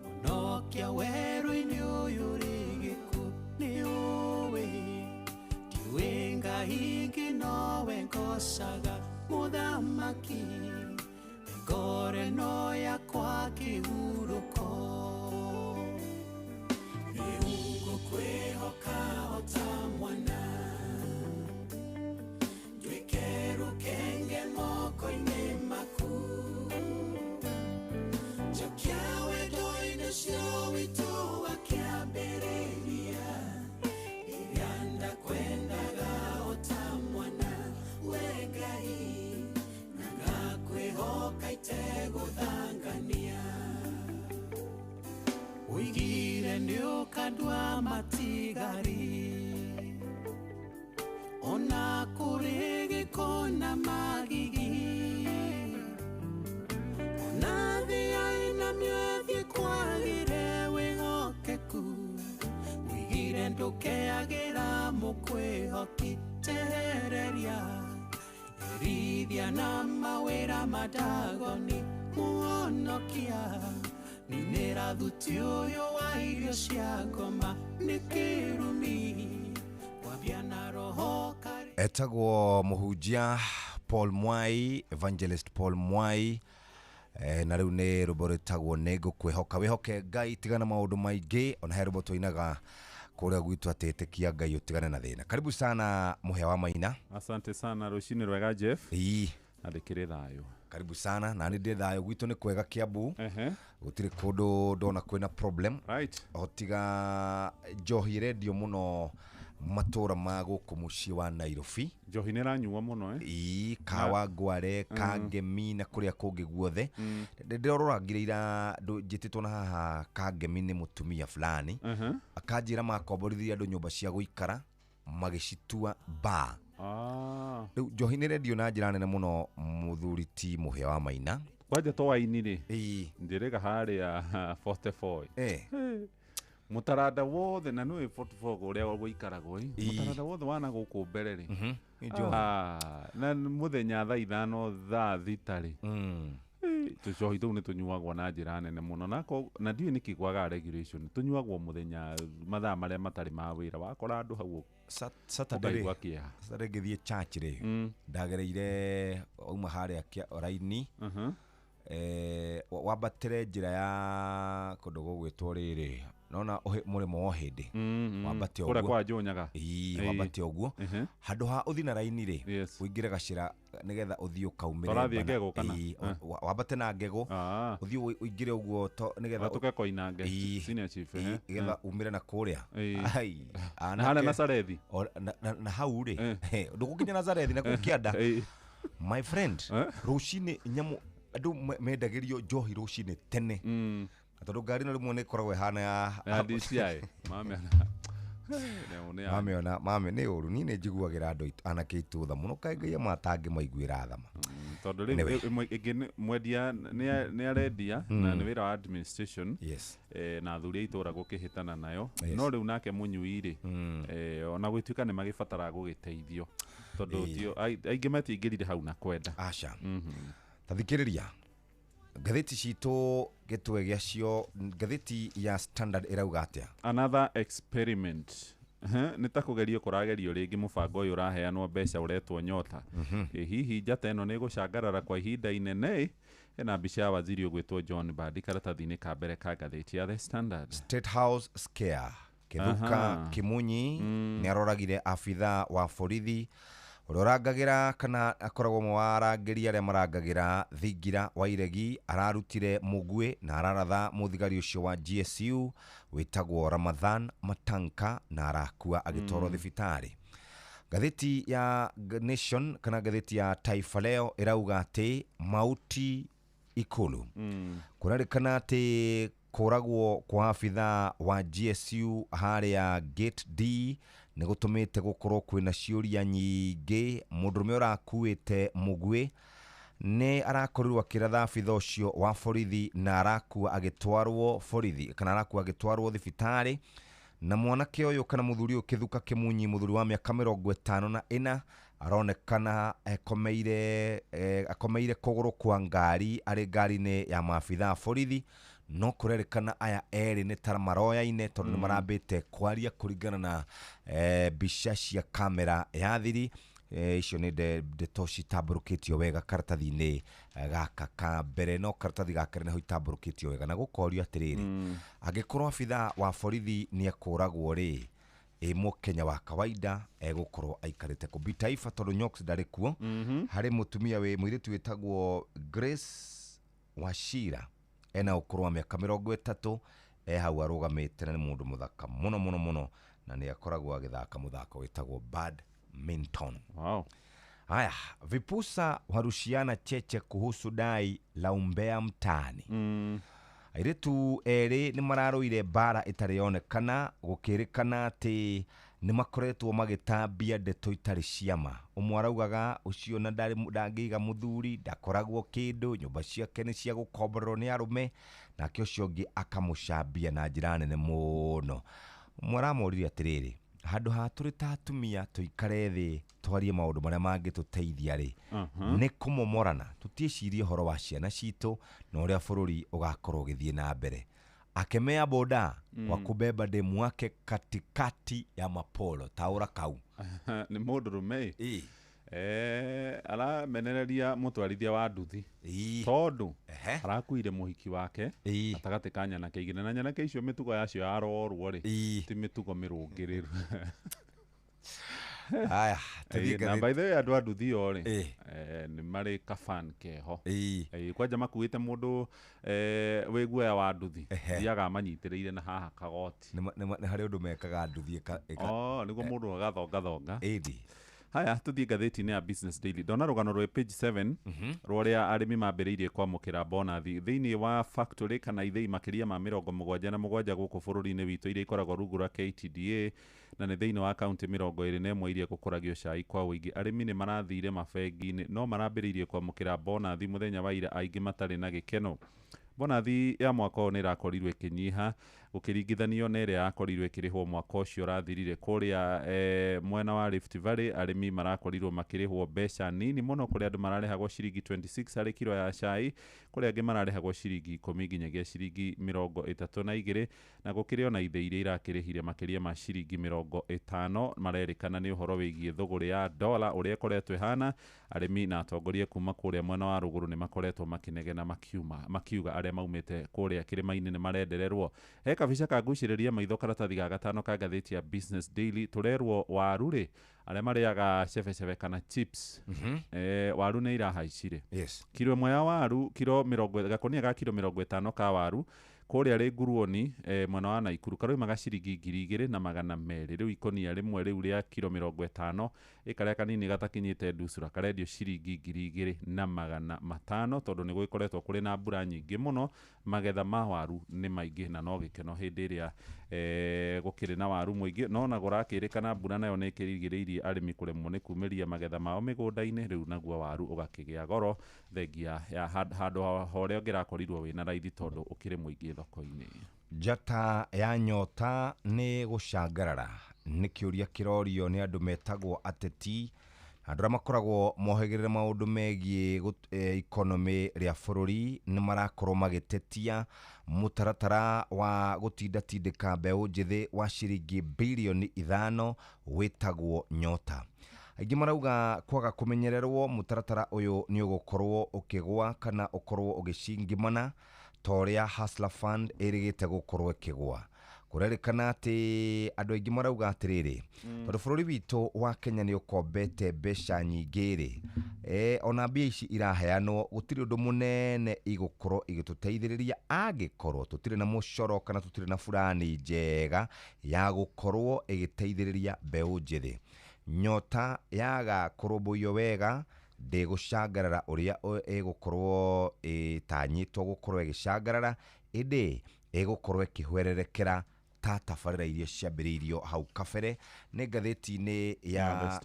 S10: mũnokia werũ-inĩ ũyũ rĩ gĩkuũ nĩũĩ ndiũĩ Ngai ingĩ nowe ngocaga mũthamaki ngoro ĩno yakwa kĩhurũko rĩu ngũkwĩhoka o ta mwana nduĩke rũkenge moko-inĩ maku njokia wendo-inĩ ũcio witũ wa kĩambĩrĩria rĩrĩa ndakwendaga o ta mwana we Ngai ngakwĩhoka itegũthangania ũigire nĩũkandua matigari ona kũrĩ gĩko na magigi ona thĩa ĩna mĩethiĩ kwagĩre wĩhokeku ũigire ndũkeagĩra mũkwĩhoki tehereria Rithia na mawĩra madagoni muonokia ninĩra thuti ũyũ wa irio cia ngoma nĩ kĩrumi kwambia na roho kari.
S1: Etagwo mũhunjia Paul Mwai, Evangelist Paul Mwai, na rĩu nĩ rwĩmbo rwĩtagwo nĩ ngũkwĩhoka. Wĩhoke Ngai tigana maũndũ maingĩ, ona he rwĩmbo tũinaga kũrĩa gwitũ atĩ ĩtĩkia Ngai ũtigane na thĩna. Karibu sana Mũhĩa wa Maina.
S11: Asante sana rũcinĩ rwega Jeff.
S1: Ii.
S11: Na ndĩkĩrĩ thayũ.
S1: Karibu sana na nĩ ndĩ thayũ gwitũ nĩ kwega Kiambu. Gũtirĩ kũndũ ndona kwĩna problem.
S11: Right.
S1: O tiga njohi ĩrendio mũno matũra ma gũkũ mũciĩ wa Nairobi.
S11: Njohi nĩ ĩranyuo mũno
S1: Ii, kawa ngware, kangemi na kũrĩa kũngĩ guothe. Ndĩrororangire ira njĩtĩtwo na haha kangemi nĩ mũtumia fulani. Akanjĩra makomborithirie andũ nyũmba cia gũikara magĩcitua bar. Rĩu njohi nĩ ĩrendio na njĩra nene mũno mũthuri ti Mũhĩa wa Maina.
S11: Kwanja to waini rĩ ndĩrĩga harĩa 44. Mũtaranda wothe na nĩũĩ 44 ũrĩa gũikaragwo mũtaranda wothe wana gũkũ mbere rĩ na mũthenya thaa 5 thaa 6 rĩ tũcohi tũu nĩ tũnyuagwo na njĩra nene mũno na ndiũĩ nĩkĩ kwagaga regulation tũnyuagwo mũthenya mathaa marĩa matarĩ ma wĩra wakora andũ hau
S1: Saturday Saturday ngĩthiĩ church rĩ ndagereire auma harĩa raini wambatĩre njĩra ya kũndũ gũgwĩtwo rĩrĩ nona mũrĩmo wa hĩndĩ wambate
S11: ũguo kũrĩa kwa Njũnyaga
S1: wambate ũguo handũ ha ũthiĩ na raini rĩ ũingĩre gacĩra nĩgetha ũthiĩ ũkaumĩre
S11: Tũrathiĩ ngego kana
S1: wambate na ngego ũthiĩ ũingĩre ũguo nĩgetha
S11: watuke Koinange senior chief
S1: nĩgetha umĩre na kũrĩa
S11: na harĩa Nazarethi
S1: na hau rĩ ndũgũkinya Nazarethi na kũu kĩanda my friend rũcinĩ nyamũ andũ mendagĩrio njohi rũcinĩ tene tondũ ngari no rĩmwe nĩ ĩkoragwo ĩhana
S11: ya DCI
S1: mameona mame nĩ ũru niĩ nĩ njiguagĩra andũ anake aitũ tha mũno kaĩ Ngai matangĩmaiguĩra tha ma.
S11: Tondũ rĩu ĩmwe ĩngĩ mwendia nĩ arendia na nĩ wĩra wa administration.
S1: Yes.
S11: Na athuri a itũra gũkĩhĩtana nayo. No rĩu nake mũnyui rĩ, ona gwĩtuĩka nĩ magĩbataraga gũgĩteithio tondũ aingĩ matiingĩrire hau na kwenda.
S1: Aca. Tathikĩrĩria ngathĩti citũ gĩtwe gĩacio, ngathĩti ya Standard ĩrauga atĩa?
S11: Another experiment. Nĩ ta kũgerio kũragerio rĩngĩ mũbango ũyũ ũraheanwo mbeca ũretwo Nyota. Hihi njata ĩno nĩ ĩgũcangarara kwa ihinda inene? Ena mbica ya waziri ũgwĩtwo John Mbadi karatathi-inĩ ka mbere ka ngathĩti ya The Standard.
S1: State House Scare. Kĩthuka Kimunyi nĩ aroragire abithaa wa borithi ũrĩa ũrangagĩra kana akoragwo ũmwe wa arangĩri arĩa marangagĩra thingira wa Iregi, ararutire mũguĩ na araratha mũthigari ũcio wa GSU wĩtagwo Ramadhan Matanka na arakua agĩtwarwo thibitarĩ. Ngathĩti ya Nation kana ngathĩti ya Taifa Leo ĩrauga atĩ mauti Ikulu. Kũrarĩkana atĩ kũragwo kwa abithaa wa GSU harĩa Gate D nĩ gũtũmĩte gũkorwo kwĩna ciũria nyingĩ. Mũndũrũme ũrakuĩte mũguĩ nĩ arakorirwo akĩratha abithaa ũcio wa borithi na arakua agĩtwarwo borithi kana arakua agĩtwarwo thibitarĩ. Na mwanake ũyũ kana mũthuri ũyũ Kĩthuka Kĩmunyi, mũthuri wa mĩaka 54, aronekana akomeire kũgũrũ kwa ngari arĩ ngari-inĩ ya maabithaa borithi. No kũrerĩkana aya erĩ nĩ ta maroyaine tondũ nĩ marambĩte kwaria kũringana na mbica cia kamera ya thiri. Icio nĩ ndeto citambũrũkĩtio wega karatathi-inĩ gaka ka mbere, no karatathi ga kerĩ nĩho itambũrũkĩtio wega na gũkorio atĩrĩrĩ, angĩkorwo abithaa wa borithi nĩ ekũragwo rĩ, ĩ mũkenya wa kawaida egũkorwo aikarĩte kũ? Bi Taifa tondũ Nyox ndarĩ kuo. Harĩ mũtumia wĩ mũirĩtu wĩtagwo Grace Wachira, ena ũkũrũ wa mĩaka 30, e hau arũgamĩte na nĩ mũndũ mũthaka mũno mũno mũno na nĩ akoragwo agĩthaka mũthako wĩtagwo badminton.
S11: Wow.
S1: Haya, vipusa warushiana cheche kuhusu dai la umbea mtaani. Airĩtu erĩ nĩ mararũire mbara ĩtarĩ yonekana, gũkĩrĩkana atĩ nĩ makoretwo magĩtambia ndeto itarĩ ciama. Ũmwe araugaga ũcio na ndangĩiga mũthuri, ndakoragwo kĩndũ, nyũmba ciake nĩ cia gũkomborerwo nĩ arũme, nake ũcio ũngĩ akamũcambia na njĩra nene mũno. Ũmwe aramũririe atĩrĩrĩ, handũ ha tũrĩ ta atumia tũikare thĩ twarie maũndũ marĩa mangĩtũteithia rĩ, nĩ kũmomorana, tũtiĩcirie ũhoro wa ciana citũ na ũrĩa bũrũri ũgakorwo ũgĩthiĩ na mbere. Akemea boda kwa kubeba demu wake katikati ya mapolo. Taũra kau.
S11: Nĩ mũndũrũme aramenereria mũtwarithia wa nduthi tondũ arakuire mũhiki wake gatagatĩ ka nyanake igĩrĩ, na nyanake icio mĩtugo yacio yarorwo rĩ ti mĩtugo mĩrũngĩrĩru.
S1: Aya,
S11: na by the way andũ a nduthi o rĩ nĩ marĩ kafan keho. Kwanja makuĩte mũndũ wĩ guoya wa nduthi thiaga amanyitĩrĩire na haha kagoti.
S1: Nĩ harĩ ũndũ mekaga nduthi
S11: nĩguo mũndũ agathongathonga. Haya, tuthiĩ ngathĩti-inĩ ya Business Daily. Ndona rũgano rwĩ page 7 rwa ũrĩa arĩmi mambĩrĩirie kwamũkĩra bonathi thĩinĩ wa factory kana ithĩi makĩria ma 77 gũkũ bũrũri-inĩ witũ iria ikoragwo rungu rwa KTDA, na nĩ thĩinĩ wa kaunti 21 iria gũkũragio cai kwa ũingĩ. Arĩmi nĩ marathire mabengi-inĩ no marambĩrĩirie kwamũkĩra bonathi mũthenya wa ira, aingĩ matarĩ na gĩkeno. Bonathi ya mwaka ũyũ nĩ ĩrakorirwo ĩkĩnyiha gũkĩringithanio na ĩrĩa yakorirwo ĩkĩrĩhwo mwaka ũcio ũrathirire. Kũrĩa mwena wa Rift Valley arĩmi marakorirwo makĩrĩhwo mbeca nini mũno, kũrĩa andũ mararĩhagwo ciringi 26 harĩ kiro ya cai, kũrĩa angĩ mararĩhagwo ciringi 10 nginyagia ciringi 32, na gũkĩrĩ ona ithĩi iria irakĩrĩhire makĩria ma ciringi 50. Marerĩkana nĩ ũhoro wĩgiĩ thũgũrĩ ya dola ũrĩa ĩkoretwo ĩhana. Arĩmi na atongoria kuma kũrĩa mwena wa rũgũrũ nĩ makoretwo makĩnegena makiuga arĩa maumĩte kũrĩa kĩrĩma-inĩ nĩ marendererwo. He kabica kagucĩrĩria maitho karatathi ga gatano ka ngathĩti ya Business Daily. Tũrerwo waru rĩ, arĩa marĩaga cebecebe kana chips, waru nĩ irahaicire.
S1: Yes.
S11: Kiro ĩmwe ya waru, kiro mĩrongo, gakonia ga kiro 50 ka waru Kũrĩa Rĩnguruoni mwena wa Naikuru karoimaga ciringi 2,200. Rĩu ikũnia rĩmwe rĩu rĩa kiro 50 ĩkarĩa kanini gatakinyĩte ndusura karendio ciringi 2,500 tondũ nĩ gũgĩkoretwo kũrĩ na mbura nyingĩ mũno. Magetha ma waru nĩ maingĩ na no gĩkeno hĩndĩ ĩrĩa gũkĩrĩ na waru mũingĩ, no ona kũrakĩrĩkana mbura nayo nĩ ĩkĩrigĩrĩirie arĩmi kũremwo nĩ kumĩria magetha mao mĩgũnda-inĩ. Rĩu naguo waru ũgakĩgĩa goro thengia ya handũ horĩa ũngĩrakorirwo wĩna raithi tondũ ũkĩrĩ mũingĩ thoko-inĩ.
S1: Njata ya nyota nĩ gũcangarara nĩ kĩũria kĩrorio nĩ andũ metagwo ateti na andũ arĩa makoragwo mohĩgĩrĩre maũndũ megiĩ ikonomĩ rĩa bũrũri nĩ marakorwo magĩtetia mũtaratara wa gũtindatindĩka mbeũ njĩthĩ wa ciringi birioni 5 wĩtagwo nyota. Aingĩ marauga kwaga kũmenyererwo mũtaratara ũyũ nĩ ũgũkorwo ũkĩgwa kana ũkorwo ũgĩcingimana ta ũrĩa Hustler Fund ĩrĩgĩte gũkorwo ĩkĩgwa. Kũrerĩkana atĩ andũ aingĩ marauga atĩrĩrĩ, tondũ bũrũri witũ wa Kenya nĩ ũkombete mbeca nyingĩ rĩ, ona mbia ici iraheanwo gũtirĩ ũndũ mũnene igũkorwo igĩtũteithĩrĩria angĩkorwo tũtirĩ na mũcoro kana tũtirĩ na burani njega ya gũkorwo ĩgĩteithĩrĩria mbeũ njĩthĩ. Nyota yaga kũrũmbũiyo wega ndĩgũcangarara ũrĩa ĩgũkorwo ĩtanyĩtwo gũkorwo ĩgĩcangarara, ĩndĩ ĩgũkorwo ĩkĩhwererekera ta tabarĩra iria ciambĩrĩirio hau kabere. Nĩ ngathĩti-inĩ ya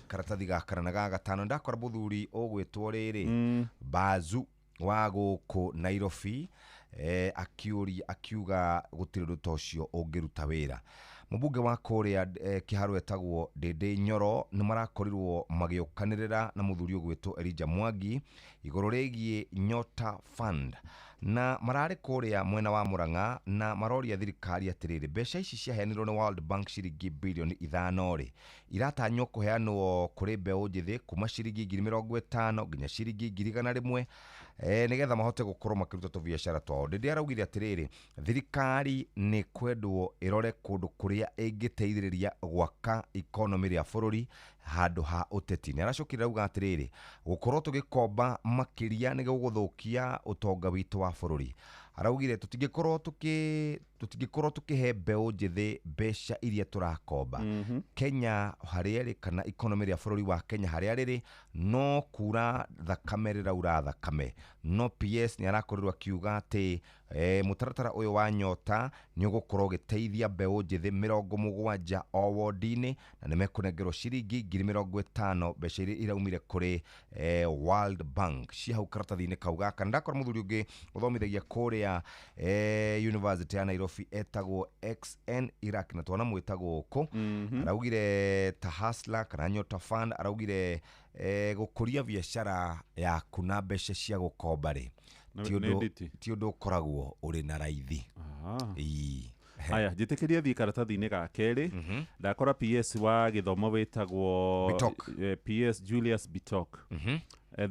S1: karatathi ga kana na ga gatano ndakora mũthuri ũgwĩtwo rĩrĩ Bazu wa gũkũ Nairobi akiũria akiuga gũtirĩ ũndũ ta ũcio ũngĩruta wĩra. Mũmbunge wa kũrĩa Kĩharũ etagwo Ndĩndĩ Nyoro nĩ marakorirwo magĩũkanĩrĩra na mũthuri ũgwĩtwo Elijah Mwangi igũrũ rĩgiĩ Nyota Fund, na mararĩ kũrĩa mwena wa Murang'a na maroria thirikari atĩrĩrĩ, mbeca ici ciaheanirwo nĩ World Bank ciringi birioni 5 rĩ iratanywo kũheanwo kũrĩ mbeũ njĩthĩ kuma ciringi 50,000 nginya ciringi 100,000 nĩgetha mahote gũkorwo makĩruta tũbiacara twao. Ndĩndĩ araugire atĩrĩrĩ, thirikari nĩ kwendwo ĩrore kũndũ kũrĩa ĩngĩteithĩrĩria gwaka ikonomĩ rĩa bũrũri handũ ha ũteti. Nĩ aracokire auga atĩrĩrĩ, gũkorwo tũgĩkomba makĩria nĩ gũgũthũkia ũtonga witũ wa bũrũri. Araugire tũtingĩkorwo tũkĩhe mbeũ njĩthĩ mbeca iria tũrakomba. Kenya harĩa ĩrĩ kana ikonomĩ rĩa bũrũri wa Kenya harĩa rĩrĩ no kura thakame rĩraura thakame. No PS nĩ arakorirwo akiuga atĩ mũtaratara ũyũ wa nyota nĩ ũgũkorwo ũgĩteithia mbeũ njĩthĩ 70 o wodi-inĩ na nĩ mekũnengerwo ciringi 50,000 mbeca iria iraumire kũrĩ World Bank cia hau karatathi-inĩ kau gaka. Ndakora mũthuri ũngĩ ũthomithagia kũrĩa University ya Nairobi etagwo XN Iraq na twana mwĩtagwo gũkũ. Araugire ta Hustler kana Nyota Fund, araugire gũkũria biacara yaku na mbeca cia gũkomba rĩ ti ũndũ ũkoragwo ũrĩ na raithi.
S11: Aya, njĩtĩkĩria thiĩ karatathi-inĩ ga kerĩ. Ndakora PS wa gĩthomo wĩtagwo PS Julius Bitok.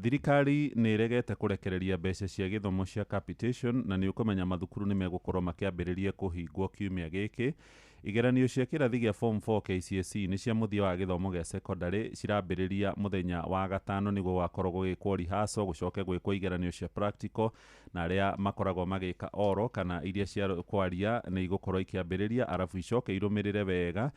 S11: Thirikari nĩ ĩregete kũrekereria mbeca cia gĩthomo cia capitation na nĩ ũkũmenya mathukuru nĩ megũkorwo makĩambĩrĩria kũhingwo kiumia gĩkĩ. Igeranio cia kĩrathi gĩa form 4 KCSE nĩ cia mũthia wa gĩthomo gĩa secondary cirambĩrĩria mũthenya wa gatano nĩguo gwakorwo gũgĩkwo rehearsal gũcoke gwĩkwo igeranio cia practical na arĩa makoragwo magĩka oro kana iria cia kwaria nĩ igũkorwo ikĩambĩrĩria arabu icoke irũmĩrĩre wega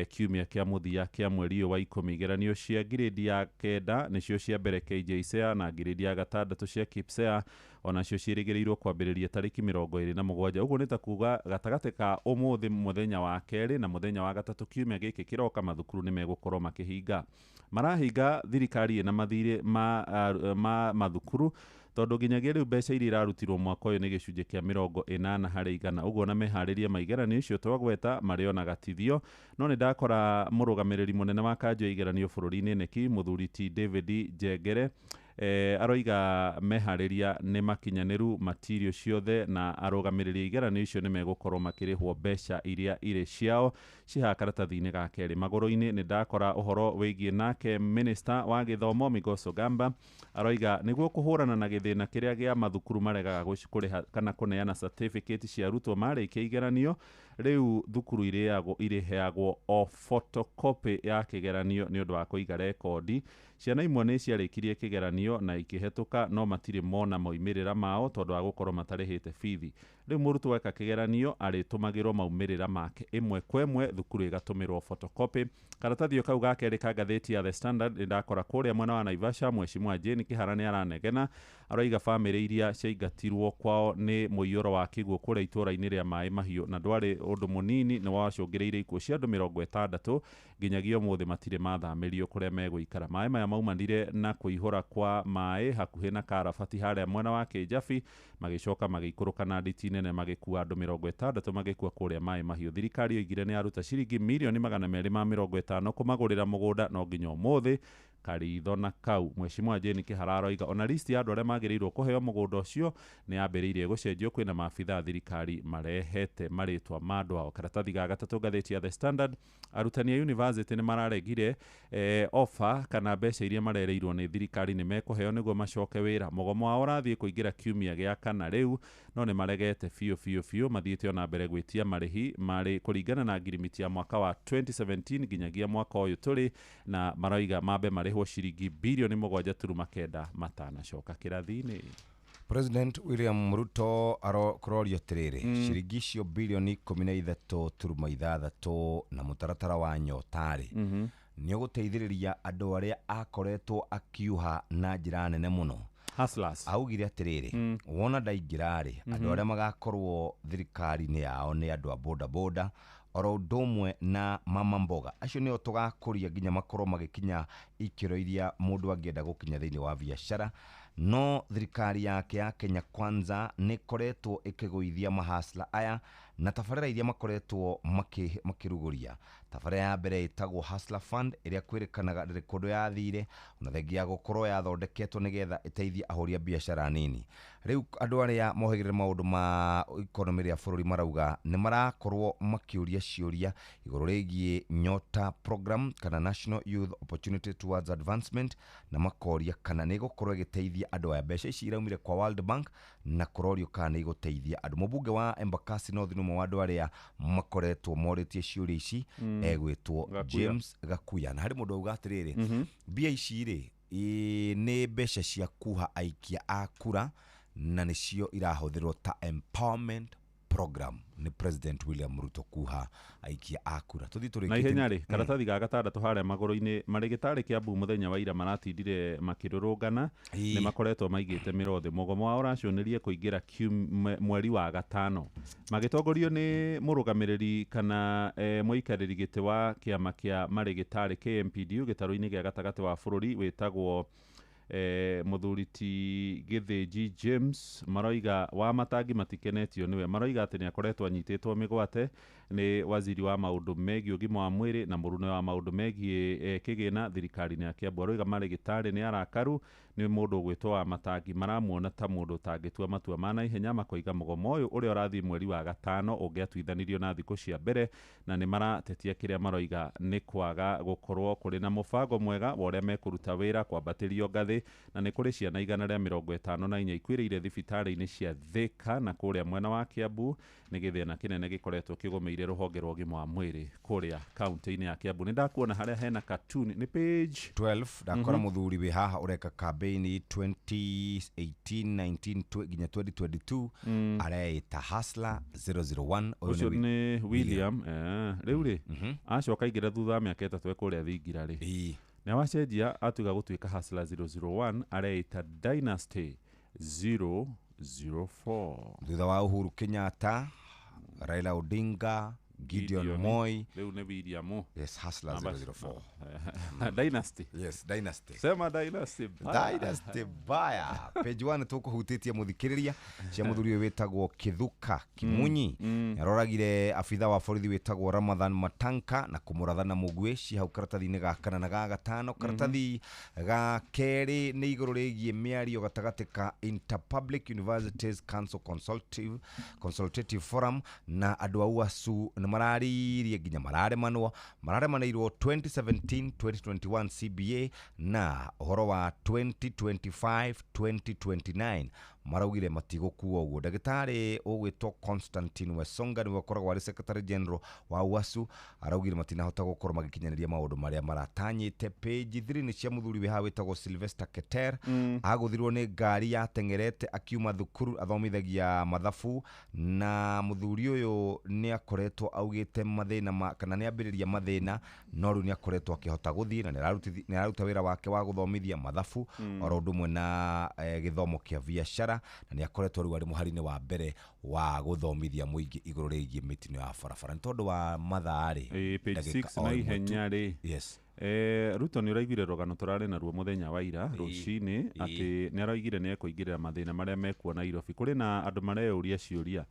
S11: kiumia kĩa mũthia kĩa mweri ũyũ wa 10. Igeranio cia grade ya 9 nĩcio cia mbere KJSEA na grade ya 6 cia KPSEA onacio ciĩrĩgĩrĩirwo kwambĩrĩria tarĩki 27. Ũguo nĩ ta kuga gatagatĩ ka ũmũthĩ mũthenya wa kerĩ na mũthenya wa gatatũ kiumia gĩkĩ kĩroka mathukuru nĩ megũkorwo makĩhinga. Marahinga thirikari ĩna mathirĩ ma mathukuru tondũ nginyagia rĩu mbeca iria irarutirwo mwaka ũyũ nĩ gĩcunjĩ kĩa 80 harĩ igana. Ũguo na meharĩria ma igeranio icio twagweta marĩona gatithio. No nĩ ndakora mũrũgamĩrĩri mũnene wa kanjũ ya igeranio bũrũri-inĩ neki mũthuri T David Njengere aroiga meharĩria nĩ makinyanĩru matirio ciothe na arũgamĩrĩri igeranio icio nĩ megũkorwo makĩrĩhwo mbeca iria irĩ ciao ciha karatathi-inĩ ga kerĩ. Magũrũ-inĩ nĩ ndakora ũhoro wĩgiĩ nake minister wa gĩthomo Migoso Gamba aroiga nĩguo kũhũrana na gĩthĩna kĩrĩa gĩa mathukuru maregaga kũrĩha kana kũneana certificate cia arutwo marĩkia igeranio rĩu thukuru irĩheagwo o photocopy ya kĩgeranio nĩ ũndũ wa kũiga rekondi. Ciana imwe nĩ ciarĩkirie kĩgeranio na ikĩhetũka no matirĩ mona moimĩrĩra mao tondũ wa gũkorwo matarĩhĩte bithi. Rĩu mũrutwo eka kĩgeranio arĩtũmagĩrwo maumĩrĩra make ĩmwe kwa ĩmwe, thukuru ĩgatũmĩrwo photocopy. Karatathi o kau ga kerĩ ka ngathĩti ya The Standard nĩndakora kũrĩa mwena wa Naivasha, Mheshimiwa Jane Kĩhara nĩ aranegena, aroiga bamĩrĩ iria ciaingatirwo kwao nĩ mũiyũro wa kĩguũ kũrĩa itũũra-inĩ rĩa Maĩ Mahiũ, na ndwarĩ ũndũ mũnini, nĩ wacũngĩrĩirie ikuũ cia andũ 60 nginyagia ũmũthĩ matirĩ mathamĩrio kũrĩa megũikara. Maĩ maya maumanire na kũihũra kwa maĩ hakuhĩ na Karabati harĩa mwena wa Kĩnjabi, magĩcoka magĩikũrũka na nditi nene magĩkua andũ 60 magĩkua kũrĩa Maĩ Mahiũ. Thirikari yoigire nĩ yaruta ciringi mirioni 250 kũmagũrĩra mũgũnda, no nginya ũmũthĩ karitho na kau. Mheshimiwa Jane Kĩhara aroiga ona listi ya andũ arĩa magĩrĩirwo kũheo mũgũnda ũcio nĩ yambĩrĩirie gũcenjio, kwĩna maabitha a thirikari marehete marĩtwa ma andũ ao. Karatathi ga gatatũ ngathĩti ya The Standard, arutani a university nĩ mararegire offer kana mbeca iria marereirwo nĩ thirikari nĩ mekũheo nĩguo macoke wĩra. Mũgomo wao ũrathiĩ kũingĩra kiumia gĩa kana rĩu, no nĩ maregete biũ biũ biũ, mathiĩte ona mbere gwĩtia marĩhi marĩ kũringana na ngirimiti ya mwaka wa 2017 nginyagia mwaka ũyũ tũrĩ, na maroiga mambe marĩhwo ciringi birioni 7.9 matanacoka kĩrathi-inĩ.
S1: President William Ruto kũrorio atĩrĩrĩ, ciringi icio birioni 13.6 na mũtaratara wa nyotarĩ nĩ ũgũteithĩrĩria andũ arĩa akoretwo akiuha na njĩra nene mũno.
S11: Hustlers.
S1: Augire atĩrĩrĩ, wona ndaingĩra-rĩ, andũ arĩa magakorwo thirikari-inĩ yao nĩ andũ a boda boda oro ũndũ ũmwe na mama mboga, acio nĩo tũgakũria nginya makorwo magĩkinya ikĩro iria mũndũ angĩenda gũkinya thĩinĩ wa biacara. No thirikari yake ya Kenya Kwanza nĩ ĩkoretwo ĩkĩgũithia mahasla aya na tabarĩra iria makoretwo makĩrugũria. Tabarĩra ya mbere ĩtagwo Hustler Fund ĩrĩa kwĩrĩkanaga ndĩrĩ kũndũ yathire, ona thengia ya gũkorwo yathondeketwo nĩgetha ĩteithie ahũri a biacara nini. Rĩu andũ arĩa mohĩgĩrĩre maũndũ ma ikonomĩ rĩa bũrũri marauga nĩ marakorwo makĩũria ciũria igũrũ rĩgiĩ Nyota program kana National Youth Opportunity Towards Advancement, na makoria kana nĩ ĩgũkorwo ĩgĩteithia andũ aya. Mbeca ici iraumire kwa World Bank na kũrorio kana nĩ igũteithia andũ. Mũmbunge wa Embakasi North nĩ ũmwe wa andũ arĩa makoretwo morĩtie ciũria ici, egwĩtwo James Gakuya. Na harĩ mũndũ auga atĩrĩrĩ, mbia ici rĩ nĩ mbeca cia kuha aikia a kura na nĩcio irahũthĩrwo ta empowerment program nĩ President William Ruto kuha aikia a kura. Tũthiĩ tũrĩkĩtie
S11: na ihenya rĩ, karatathi ga gatandatũ harĩa magũrũ-inĩ, marĩgĩtarĩ Kĩambu mũthenya wa ira maratindire makĩrũrũngana, nĩ makoretwo maigĩte mĩro thĩ. Mũgomo wao ũracionerie kũingĩra mweri wa gatano, magĩtongorio nĩ mũrũgamĩrĩri kana mũikarĩri gĩtĩ wa kĩama kĩa marĩgĩtarĩ KMPDU gĩtarũ-inĩ gĩa gatagatĩ wa bũrũri wĩtagwo mũthuri ti Gĩthĩnji James. Maroiga wa matangi matikenetio nĩwe, maroiga atĩ nĩ akoretwo anyitĩtwo mĩgwate nĩ waziri wa maũndũ megiĩ ũgima wa mwĩrĩ na mũrune wa maũndũ megiĩ kĩgĩna thirikari-inĩ ya Kĩambu. Aroiga marĩgĩtarĩ nĩ arakaru nĩ mũndũ ũgwĩtwo wa matangi, maramuona ta mũndũ ũtangĩtua matua ma naihenya. Makoiga mũgomo ũyũ ũrĩa ũrathiĩ mweri wa gatano ũngĩatuithanirio na thikũ cia mbere, na nĩ maratetia kĩrĩa maroiga nĩ kwaga gũkorwo kũrĩ na mũbango mwega wa ũrĩa mekũruta wĩra, kwambatĩrio ngathĩ, na nĩ kũrĩ ciana 154 ikuĩrĩire thibitarĩ-inĩ cia Thika na kũrĩa mwena wa Kĩambu. Nĩ gĩthĩna kĩnene gĩkoretwo kĩgũmĩire rũhonge rwa ũgima wa mwĩrĩ kũrĩa kaunti-inĩ ya Kĩambu. Nĩ ndakuona harĩa hena cartoon nĩ page
S1: 12, ndakora mũthuri wĩ haha ũreka campaign 2018 19 nginya 2022, areĩta Hustler 001.
S11: Ũcio nĩ William. Rĩu rĩ acoka aingĩra thutha wa mĩaka 3 kũrĩa thingira rĩ, nĩ wacenjia atuga gũtuĩka Hustler 001, areĩta Dynasty 004.
S1: Thutha wa Uhuru Kenyatta, Raila Odinga, Gideon Moi,
S11: rĩu nĩ William.
S1: Yes, Hustler 004.
S11: Dynasty.
S1: Yes, Dynasty.
S11: Sema Dynasty.
S1: Dynasty baya. Page 1 tũkũhutĩtie mũthikĩrĩria cia mũthuri ũyũ wĩtagwo Kithuka Kimunyi. Aroragire abitha wa borithi wĩtagwo Ramadhan Matanka na kũmũratha na mũguĩ ci hau karatathi-inĩ ga kana na ga gatano. Karatathi ga kerĩ nĩ igũrũ rĩgiĩ mĩario gatagatĩ ka Interpublic Universities Council Consultative Forum na andũ a UASU nĩ mararirie nginya mararemanĩirwo 2017 2021 CBA na ũhoro wa 2025 2029 Maraugire matigũkua ũguo. Ndagĩtarĩ ũgwĩtwo Constantine Wesonga nĩwe ũkoragwo arĩ secretary general wa UASU araugire matinahota gũkorwo magĩkinyanĩria maũndũ marĩa maratanyĩte. Page 3 nĩ cia mũthuri wĩ haha wĩtagwo Sylvester Keter. Agũthirwo nĩ ngari yateng'erete akiuma thukuru, athomithagia mathabu, na mũthuri ũyũ nĩ akoretwo augĩte mathĩna kana nĩ ambĩrĩria mathĩna, no rĩu nĩ akoretwo akĩhota gũthiĩ na nĩ araruta wĩra wake wa gũthomithia mathabu oro ũndũ ũmwe na gĩthomo kĩa biacara, na nĩ akoretwo rĩu arĩ mũhari-inĩ wa mbere wa gũthomithia mũingĩ igũrũ rĩgiĩ mĩtino ya barabara. Nĩ tondũ wa mathaa rĩ,
S11: page 6 na ihenya rĩ.
S1: Yes.
S11: Ruto nĩ ũraiguire rũgano tũrarĩ naruo mũthenya wa ira rũcinĩ atĩ nĩ araugire nĩ ekũingĩrĩra mathĩna marĩa mekuo Nairobi. Kũrĩ na andũ mareyũria ciũria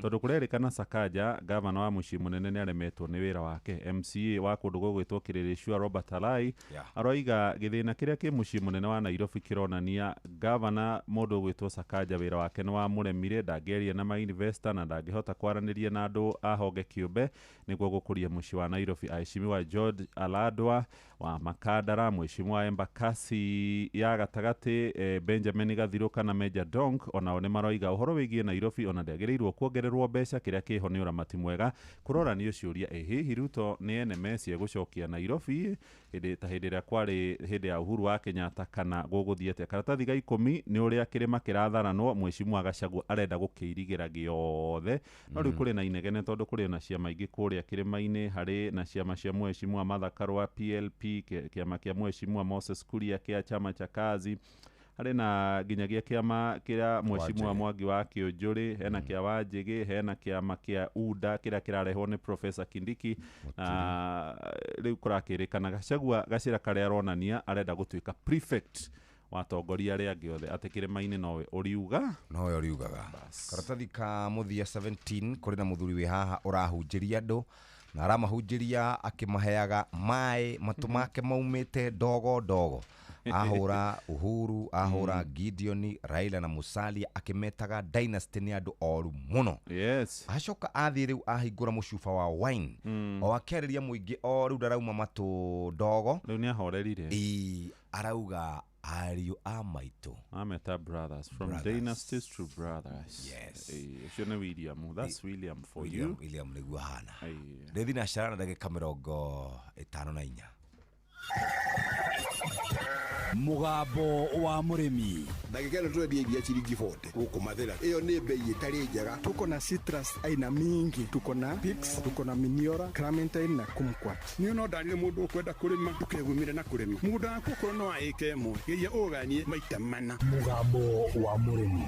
S11: tondũ kũrerĩkana Sakaja gavana wa mũciĩ mũnene nĩ aremetwo nĩ wĩra wake. MCA wa kũndũ gũgwĩtwo Kĩrĩrĩcua Robert Alai aroiga gĩthĩna kĩrĩa kĩ mũciĩ mũnene wa Nairobi kĩronania gavana mũndũ ũgwĩtwo Sakaja wĩra wake nĩ wamũremire, ndangĩaria na ma-investor na ndangĩhota kwaranĩria na andũ a honge kĩũmbe nĩguo gũkũria mũciĩ wa Nairobi. Aheshimiwa George Aladwa wa Makadara, mheshimiwa Embakasi ya gatagatĩ Benjamin Gathiruka na Major Donk onao nĩ maroiga ũhoro wĩgiĩ Nairobi ona ndĩagĩrĩirwo kuongererwo mbeca, kĩrĩa kĩho nĩ ũramati mwega. Kũroranio ciũria ĩ hihi Ruto nĩ ene meci egũcokia Nairobi hĩndĩ ta hĩndĩ ĩrĩa kwarĩ hĩndĩ ya Uhuru wa Kenyatta kana gũgũthiĩ atĩa? Karatathi ga 10 nĩ ũrĩa kĩrĩma kĩratharanwo, mheshimiwa Gachagua arenda gũkĩirigĩra gĩothe, no rĩu kũrĩ na inegene tondũ kũrĩ na ciama ingĩ kũrĩa kĩrĩma-inĩ, harĩ na ciama cia mheshimiwa Martha Karua PLP, kĩama kĩa mheshimiwa Moses Kuria kĩa chama cha kazi, harĩ na nginyagia kĩama kĩa mheshimiwa Mwangi wa Kĩũnjũrĩ, hena kĩa Wanjĩgĩ, hena kĩama kĩa UDA kĩrĩa kĩrarehwo nĩ Professor Kindiki, na rĩu kũrakĩrĩkana Gachagua gacĩra karĩa aronania arenda gũtuĩka prefect watongoria arĩa angĩ othe atĩ kĩrĩma-inĩ nowe ũriuga,
S1: nowe ũriugaga. Karatathi ka mũthia 17 kũrĩ na mũthuri wĩ haha ũrahunjĩria andũ na aramahunjĩria akĩmaheaga maĩ, matũ make maumĩte ndogo ndogo. Ahũra Uhuru, ahũra Gideon, Raila na Musalia akĩmetaga dynasty nĩ andũ oru mũno.
S11: Yes.
S1: Acoka athiĩ rĩu ahingũra mũcuba wa wine o akĩarĩria mũingĩ o rĩu ndarauma matũ ndogo,
S11: rĩu nĩ ahorerire.
S1: Ĩ arauga ariũ a maitũ,
S11: ameta brothers from brothers. Dynasties to brothers.
S1: Yes.
S11: Ũcio nĩ William, that's William for
S1: William,
S11: you.
S1: William nĩguo ahana. Rĩthi na cara na ndagĩka 54.
S5: Mũgambo wa mũrĩmi.
S12: Ndagĩka ĩno tũrendia iria ciringi 40 gũkũ Mathĩra. Ĩyo nĩ bei ĩtarĩ njega.
S8: Tuko na citrus aina mingi, tuko na Pix, tuko na Miniora, Clementine na Kumquat.
S12: Niĩ no ndarire mũndũ ũkwenda kũrĩma ndũkegumire na kũrĩma. Mũgũnda waku okorwo no wa ĩka ĩmwe, geria ũganie maita mana.
S3: Mũgambo wa mũrĩmi.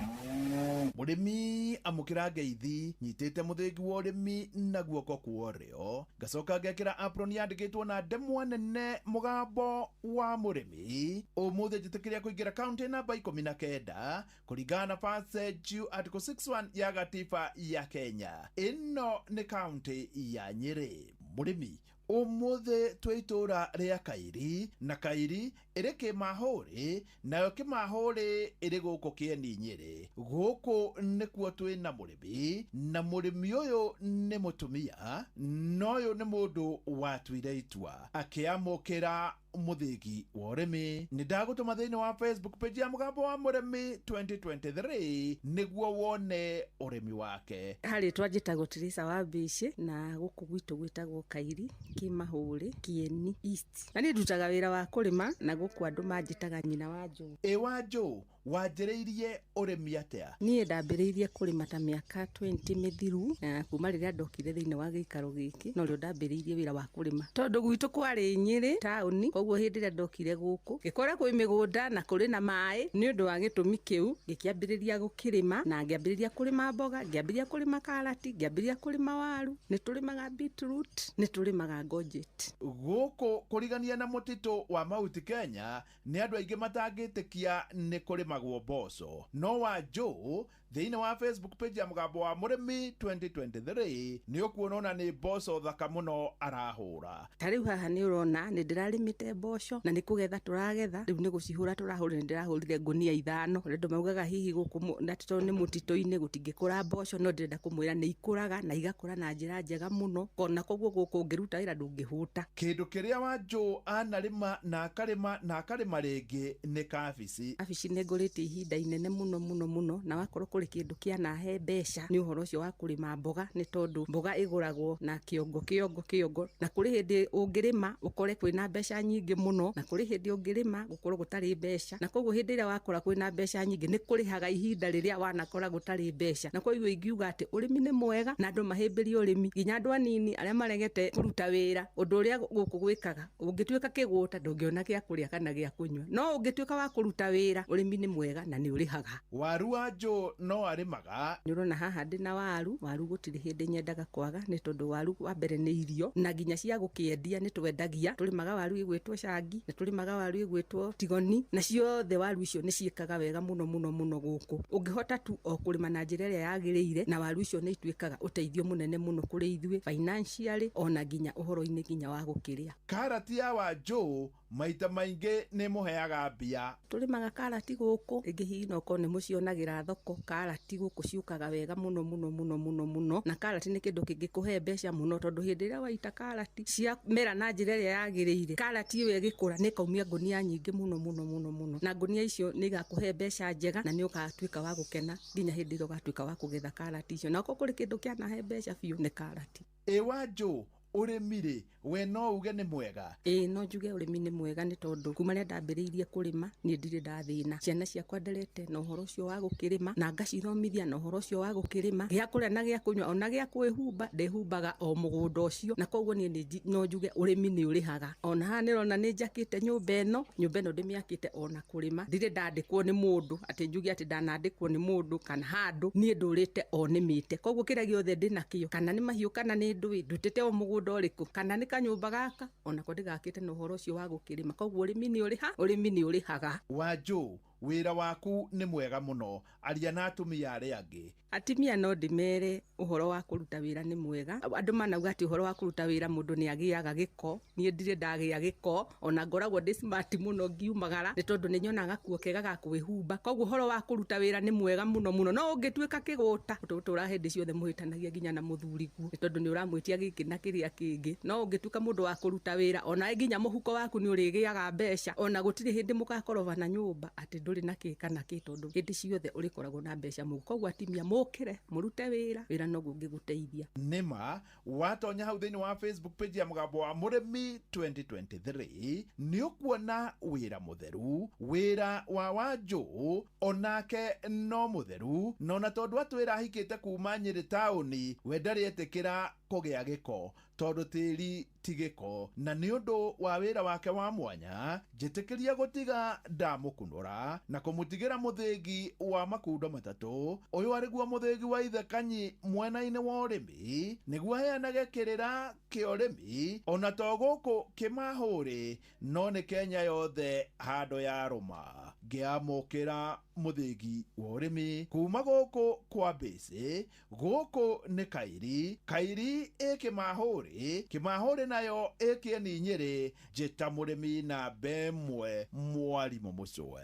S13: Mũrĩmi amũkĩra ngeithi nyitĩte mũthĩgi wa ũrĩmi na guoko kwa ũrĩo, ngacoka ngekĩra apron yandĩkĩtwo na ndemwa nene mũgambo wa mũrĩmi. Ũmũthĩ njĩtĩkĩria kũingĩra kaunti namba 19 kũringana na passage article 61 ya gatiba ya Kenya. Ĩno nĩ kaunti ya Nyĩrĩ. Mũrĩmi ũmũthĩ twĩ itũũra rĩa Kairi, na Kairi ĩrĩ Kĩmahũrĩ, nayo Kĩmahũrĩ ĩrĩ gũkũ Kĩeni Nyĩrĩ. Gũkũ nĩkuo twĩ na mũrĩmi, na mũrĩmi ũyũ nĩ mũtumia, na ũyũ nĩ mũndũ watuire itua akĩamũkĩra mũthĩgi wa ũrĩmi. Nĩ ndagũtũma thĩinĩ wa Facebook page ya mũgambo wa mũrĩmi 2023 nĩguo wone ũrĩmi wake.
S14: Harĩ twanjĩtagwo Teresa wa Mbĩcĩ, na gũkũ gwitũ gwĩtagwo Kairi Kĩmahũrĩ Kĩeni East, na niĩ ndutaga wĩra wa kũrĩma, na gũkũ andũ manjĩtaga nyina wa Njũ.
S13: Ĩ wa Njũ, wanjĩrĩirie ũrĩmi atĩa?
S14: Niĩ ndambĩrĩirie kũrĩma ta mĩaka 20 mĩthiru, na kuma rĩrĩa ndokire thĩinĩ wa gĩikaro gĩkĩ norĩo ndambĩrĩirie wĩra wa kũrĩma, tondũ gwitũ kwarĩ Nyĩrĩ taũni, koguo hĩndĩ ĩrĩa ndokire gũkũ ngĩkora kwĩ mĩgũnda na kũrĩ na maĩ. Nĩ ũndũ wa gĩtũmi kĩu ngĩkĩambĩrĩria gũkĩrĩma, na ngĩambĩrĩria kũrĩma mboga, ngĩambĩrĩria kũrĩma karati, ngĩambĩrĩria kũrĩma waru, nĩ tũrĩmaga beetroot, nĩ tũrĩmaga courgette.
S13: Gũkũ kũrigania na mũtitũ wa Mount Kenya nĩ andũ aingĩ matangĩtĩkia nĩ kũrĩmagwo mboco, no wa Njũ thĩinĩ wa Facebook page ya mũgambo wa mũrĩmi 2023 nĩ ũkuona ona nĩ mboco thaka mũno arahũra.
S14: Ta rĩu haha nĩ ũrona nĩ ndĩrarĩmĩte mboco na nĩ kũgetha tũragetha, rĩu nĩ gũcihũra tũrahũra, nĩ ndĩrahũrire ngũnia 5. Andũ maugaga hihi gũkũ na tondũ nĩ mũtitũ-inĩ gũtingĩkũra mboco, no ndĩrenda kũmwĩra nĩ ikũraga na igakũra na njĩra njega mũno, kona koguo gũkũ ũngĩruta wĩra ndũngĩhũta.
S13: Kĩndũ kĩrĩa wa Njũ anarĩma na akarĩma na akarĩma rĩngĩ nĩ kabici.
S14: Kabici nĩ ngũrĩte Nĩngũrĩtie ihinda inene mũno mũno mũno, na wakorwo kũrĩ kĩndũ kĩanahe mbeca nĩ ũhoro ũcio wa kũrĩma mboga, nĩ tondũ mboga ĩgũragwo na kĩongo kĩongo kĩongo, na kũrĩ hĩndĩ ũngĩrĩma ũkore kwĩna mbeca nyingĩ mũno, na kũrĩ hĩndĩ ũngĩrĩma gũkorwo gũtarĩ mbeca, na koguo hĩndĩ ĩrĩa wakora kwĩna mbeca nyingĩ nĩ kũrĩhaga ihinda rĩrĩa wanakora gũtarĩ mbeca. Na koguo ingiuga atĩ ũrĩmi nĩ mwega na andũ mahĩmbĩrie ũrĩmi, nginya andũ anini arĩa maregete kũruta wĩra. Ũndũ ũrĩa gũkũ gwĩkaga, ũngĩtuĩka kĩgũta ndũngĩona gĩa kũrĩa kana gĩa kũnyua, no ũngĩtuĩka wa kũruta wĩra, ũrĩmi nĩ mwega na nĩ ũrĩhaga.
S13: Waru wa Njũ no arĩmaga.
S14: Nĩ ũrona haha ndĩna waru. Waru gũtirĩ hĩndĩ nyendaga kwaga, nĩ tondũ waru wa mbere nĩ irio, na nginya cia gũkĩendia nĩ twendagia. Tũrĩmaga waru ĩgwĩtwo cangi, na tũrĩmaga waru ĩgwĩtwo tigoni, na ciothe waru icio nĩ ciĩkaga wega mũno mũno mũno gũkũ. Ũngĩhota tu o kũrĩma na njĩra ĩrĩa yagĩrĩire, na waru icio nĩ ituĩkaga ũteithio mũnene mũno kũrĩ ithuĩ financially, ona nginya ũhoro-inĩ nginya wa gũkĩrĩa.
S13: Karati ya Wanjũ maita maingĩ nĩ mũheaga mbia.
S14: Tũrĩmaga karati gũkũ, rĩngĩ hihi no korwo nĩ mũcionagĩra thoko. Karati gũkũ ciũkaga wega mũno mũno mũno mũno mũno, na karati nĩ kĩndũ kĩngĩkũhe mbeca mũno, tondũ hĩndĩ ĩrĩa waita karati ciamera na njĩra ĩrĩa yagĩrĩire, karati ĩyo ĩgĩkũra nĩ ĩkaumia ngũnia nyingĩ mũno mũno mũno mũno, na ngũnia icio nĩ igakũhe mbeca njega, na nĩ ũgatuĩka wa gũkena nginya hĩndĩ ĩrĩa ũgatuĩka wa kũgetha karati icio. Na okorwo kũrĩ kĩndũ kĩanahe mbeca biũ nĩ karati.
S13: Ĩ Wanjũ, ũrĩmi rĩ, we no uge nĩ mwega?
S14: Ĩĩ no njuge ũrĩmi nĩ mwega, nĩ tondũ kuma rĩrĩa ndambĩrĩirie kũrĩma niĩ ndirĩ ndathĩna. Ciana ciakwa nderete na ũhoro ũcio wa gũkĩrĩma, na ngacithomithia na ũhoro ũcio wa gũkĩrĩma, gĩa kũrĩa na gĩa kũnyua ona gĩa kwĩhumba ndĩhumbaga o mũgũnda ũcio, na koguo niĩ no njuge ũrĩmi nĩ ũrĩhaga. Ona haha nĩrona nĩ njakĩte nyũmba ĩno, nyũmba ĩno ndĩmĩakĩte ona kũrĩma, ndirĩ ndandĩkwo nĩ mũndũ atĩ njuge atĩ ndanandĩkwo nĩ mũndũ kana handũ, niĩ ndũrĩte o nĩmĩte. Koguo kĩrĩa gĩothe ndĩnakĩo, kana nĩ mahiũ kana nĩ ndũĩ, ndutĩte o mũgũnda ũrĩkũ, kana nĩ kanyũmba gaka, onako ndĩgakĩte na ũhoro ũcio wa gũkĩrĩma. Koguo ũrĩmi nĩ ũrĩha, ũrĩmi nĩ ũrĩhaga.
S13: Wanjũ, wĩra waku nĩ mwega mũno, aria na atumia arĩa angĩ.
S14: Atumia no ndĩmere ũhoro wa kũruta wĩra nĩ mwega. Andũ manauga atĩ ũhoro wa kũruta wĩra mũndũ nĩ agĩaga gĩko, niĩ ndirĩ ndagĩa gĩko, ona ngoragwo ndĩ smart mũno ngiumagara, nĩ tondũ nĩ nyonaga gakuo kega ga kwĩhumba. Koguo ũhoro wa kũruta wĩra nĩ mwega mũno mũno, no ũngĩtuĩka kĩgũta ũtũra hĩndĩ ciothe mũhĩtanagia nginya na mũthuriguo, nĩ tondũ nĩ ũramwĩtia gĩkĩ na kĩrĩa kĩngĩ. No ũngĩtuĩka mũndũ wa kũruta wĩra, ona nginya mũhuko waku nĩ ũrĩgĩaga mbeca, ona gũtirĩ hĩndĩ mũgakorova na nyũmba atĩ ndũrĩ na kĩ kana kĩ, tondũ hĩndĩ ciothe ũrĩkoragwo na mbeca mũhuko. Koguo atumia mũkĩre mũrute wĩra, wĩra noguo ũngĩgũteithia.
S13: Nĩma watonya hau thĩinĩ wa Facebook page ya Mũgambo wa Mũrĩmi 2023 nĩ ũkuona wĩra mũtheru, wĩra wa Wanjũ onake no mũtheru, na ona tondũ atwĩra ahikĩte kuma Nyĩrĩ taũni, we ndarĩ etĩkĩra kũgĩa gĩko, tondũ tĩri ti gĩko. Na nĩ ũndũ wa wĩra wake wa mwanya, njĩtĩkĩria gũtiga ndamũkunũra na kũmũtigĩra mũthĩgi wa makundo matatũ. Ũyũ arĩguo mũthĩgi wa ithe Kanyi mwena-inĩ wa ũrĩmi, nĩguo aheanage kĩrĩra kĩa ũrĩmi, ona to gũkũ kĩmahũrĩ, no nĩ Kenya yothe handũ ya rũma. Ngĩamũkĩra mũthĩgi wa ũrĩmi kuma gũkũ kwa Mbĩcĩ, gũkũ nĩ Kairi, Kairi ĩ Kĩmahũrĩ, Kĩmahũrĩ nayo ĩ Kĩeni Nyĩrĩ. Njĩta mũrĩmi namba ĩmwe, mwarimũ Mũcũe.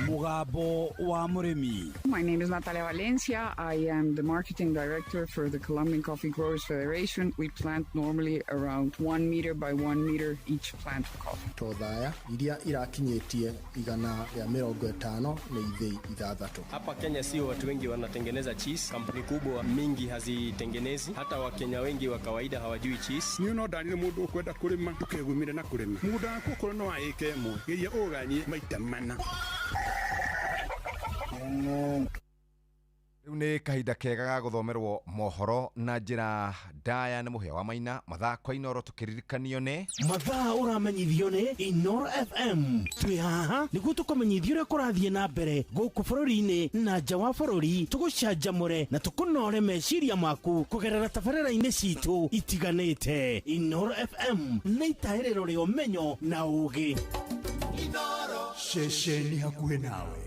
S5: Mũgambo wa Mũrĩmi.
S15: My name is Natalia Valencia. I am the marketing director for the Colombian Coffee Growers Federation. We plant normally around 1 meter by 1 meter each plant of coffee.
S16: Tothaya iria irakinyĩtie 150 nĩ ithĩi 6.
S17: Hapa Kenya sio watu wengi wanatengeneza cheese. Kampuni kubwa mingi hazitengenezi. Hata Wakenya wengi wa kawaida hawajui cheese.
S12: Niĩ no ndarire mũndũ ũkwenda kũrĩma ndũkegumire na kũrĩma. Mũgũnda waku okorwo no wa ĩka ĩmwe, geria ũũganie maita mana.
S1: Rĩu nĩ kahinda kega ga gũthomerwo mohoro na njĩra ndaya nĩ Mũhĩa wa Maina. Mathaa kwa Inoro tũkĩririkanio nĩ
S2: mathaa ũramenyithio nĩ Inoro FM. Twĩ haha nĩguo tũkũmenyithia ũrĩa kũrathiĩ na mbere gũkũ bũrũri-inĩ na nja wa bũrũri, tũgũcanjamũre na tũkũnore meciria maku kũgerera tabarĩra-inĩ citũ itiganĩte. Inoro FM nĩ itahĩrĩro rĩa ũmenyo na ũũgĩ.
S3: Ceceni hakuhĩ nawe.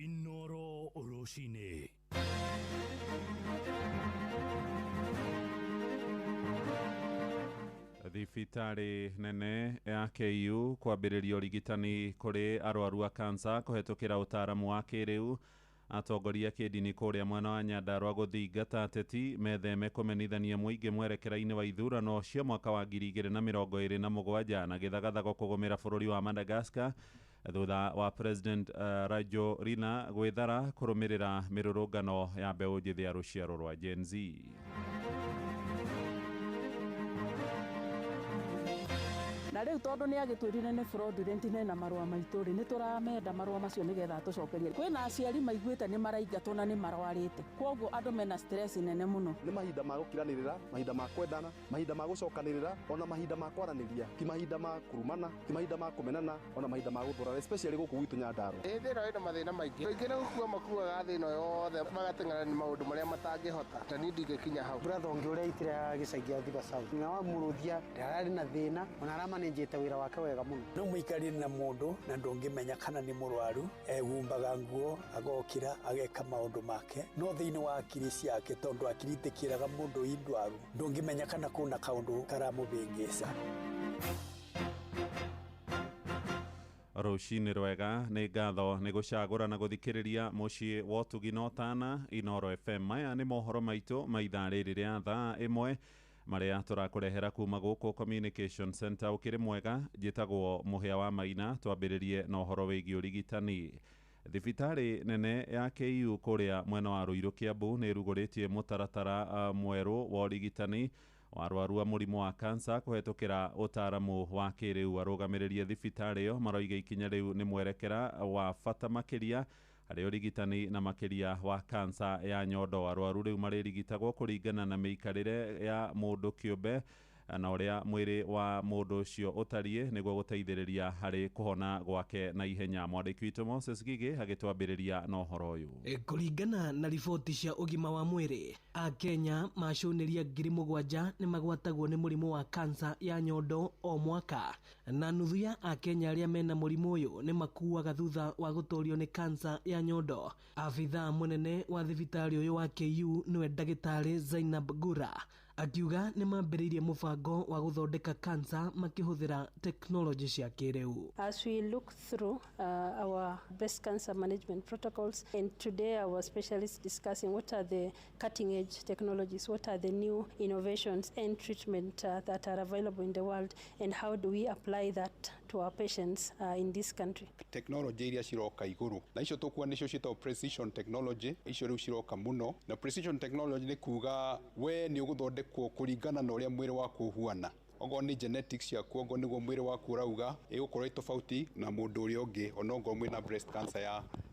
S3: Inoro Rũcinĩ.
S11: Thibitarĩ nene ya KU kwambĩrĩria ũrigitani kũrĩ arwaru a kansa kũhetũkĩra ũtaaramu wa kĩrĩu. Atongoria kĩndini kũrĩa mwena wa Nyandarua gũthingata ateti metheme kũmenithania mũingĩ mwerekera-inĩ wa ithurano cia mwaka wa 2027 na gĩthagathago kũgũmĩra bũrũri wa Madagascar thutha wa President Rajoelina gwĩthara kũrũmĩrĩra mĩrũrũngano ya mbeũ njĩthĩ ya rũciaro rwa Gen Z.
S18: Na rĩu tondũ nĩ agĩtwĩrire nĩ fraudulent na marũa maitũ rĩ, nĩ tũramenda marũa macio nĩgetha atũcokerie. Kwĩna aciari maiguĩte nĩ maraingatwo na nĩ marwarĩte, kwoguo andũ mena stress nene mũno.
S19: Nĩ mahinda ma gũkiranĩrĩra, mahinda ma kwendana, mahinda ma gũcokanĩrĩra, ona mahinda ma kwaranĩria, ti mahinda ma kũrumana, ti mahinda ma kũmenana, ona mahinda ma gũthũrana, especially gũkũ gwitũ Nyandarua.
S20: Ĩ thĩ ĩno ĩna mathĩna maingĩ, aingĩ nĩ gũkua makuaga thĩ ĩno yothe magateng'era nĩ maũndũ marĩa matangĩhota, ta niĩ ndingĩkinya hau.
S21: Brother ũngĩ ũrĩa aitire gĩcagi gĩa Thiba South na wamũrũthia ndararĩ na thĩna ona aramanĩnjĩte wĩra wake wega mũno.
S22: No mũikarire na mũndũ na ndũngĩmenya kana nĩ mũrwaru, egumbaga nguo agokĩra ageka maũndũ make, no thĩinĩ wa akiri ciake tondũ akiri itikĩraga mũndũ i ndwaru, ndũngĩmenya kana kuna kaũndũ karamũbĩngĩca.
S11: Rũcinĩ rwega, nĩ ngatho nĩ gũcagũra na gũthikĩrĩria mũciĩ wa ũtugi na ũtana Inoro FM. Maya nĩ mohoro maitũ ma ithaa rĩrĩ rĩa thaa 1 marĩa tũrakũrehera kuma gũkũ Communication Center. Ũkĩrĩ mwega, njĩtagwo Mũhĩa wa Maina. Twambĩrĩrie na ũhoro wĩgiĩ ũrigitani. Thibitarĩ nene ya KU kũrĩa mwena wa Ruiru Kiambu nĩ ĩrugũrĩtie mũtaratara mwerũ wa ũrigitani wa arwaru a mũrimũ wa kansa kũhetũkĩra ũtaaramu wa kĩrĩu. Arũgamĩrĩri a thibitarĩ ĩyo maroiga ikinya rĩu nĩ mwerekera wa bata makĩria harĩ ũrigitani na makĩria wa kansa ya nyondo. Arwaru rĩu marĩrigitagwo kũringana na mĩikarĩre ya mũndũ kĩũmbe na ũrĩa mwĩrĩ wa mũndũ ũcio ũtariĩ nĩguo gũteithĩrĩria harĩ kũhona gwake na ihenya. Mwandĩki witũ Moses Gigi agĩtwambĩrĩria na ũhoro ũyũ.
S23: Kũringana na riboti cia ũgima wa mwĩrĩ, Akenya macũnĩria 7,000 nĩ magwatagwo nĩ mũrimũ wa kansa ya nyondo o mwaka, na nuthu ya Akenya arĩa mena mũrimũ ũyũ nĩ makuaga thutha wa gũtorio nĩ kansa ya nyondo. Abithaa mũnene wa thibitarĩ ũyũ wa KU nĩwe ndagĩtarĩ Zainab Gura akiuga nĩ mambĩrĩirie mũbango wa gũthondeka kansa makĩhũthĩra tekinoronjĩ cia kĩrĩu.
S24: As we look through our breast cancer management protocols, and today our specialists discussing what are the cutting edge technologies, what are the new innovations and treatment that are available in the world, and how do we apply that to our patients in this country.
S25: Technology iria ciroka igũrũ na icio tũkuona nĩcio ciĩtagwo precision technology, icio rĩu ciroka mũno, na precision technology nĩ kuga we nĩ ũgũthondekwo kũringana na ũrĩa mwĩrĩ waku ũhuana. Okorwo nĩ genetics ciaku, okorwo nĩguo mwĩrĩ waku ũrauga, ĩgũkorwo ĩ tofauti na mũndũ ũrĩa ũngĩ, onokorwo mwĩna breast cancer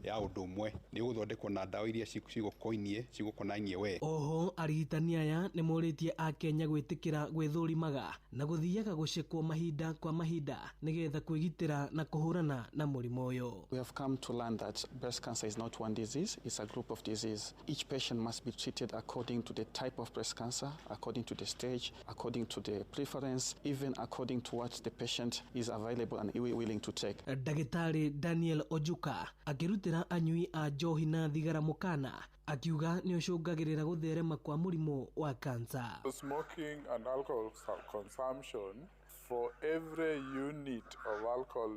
S25: ya ũndũ ũmwe, nĩ ũgũthondekwo na ndawa iria cigũkoinie cigũkonainie we.
S23: Oho arigitani aya nĩ morĩtie Akenya gwĩtĩkĩra gwĩthũrimaga na gũthiaga gũcekwo mahinda kwa mahinda nĩgetha kwĩgitĩra na kũhũrana na mũrimũ ũyũ.
S26: We have come to learn that breast cancer is not one disease, it's a group of disease. Each patient must be treated according to the type of breast cancer, according to the stage, according to the preference, even according to what the patient is available and willing to take.
S23: Ndagĩtarĩ Daniel Ojuka akĩrutĩra anyui a njohi na thigara mũkana akiuga nĩ ũcũngagĩrĩra gũtherema kwa mũrimũ wa kansa.
S27: Smoking and alcohol consumption, for every unit of alcohol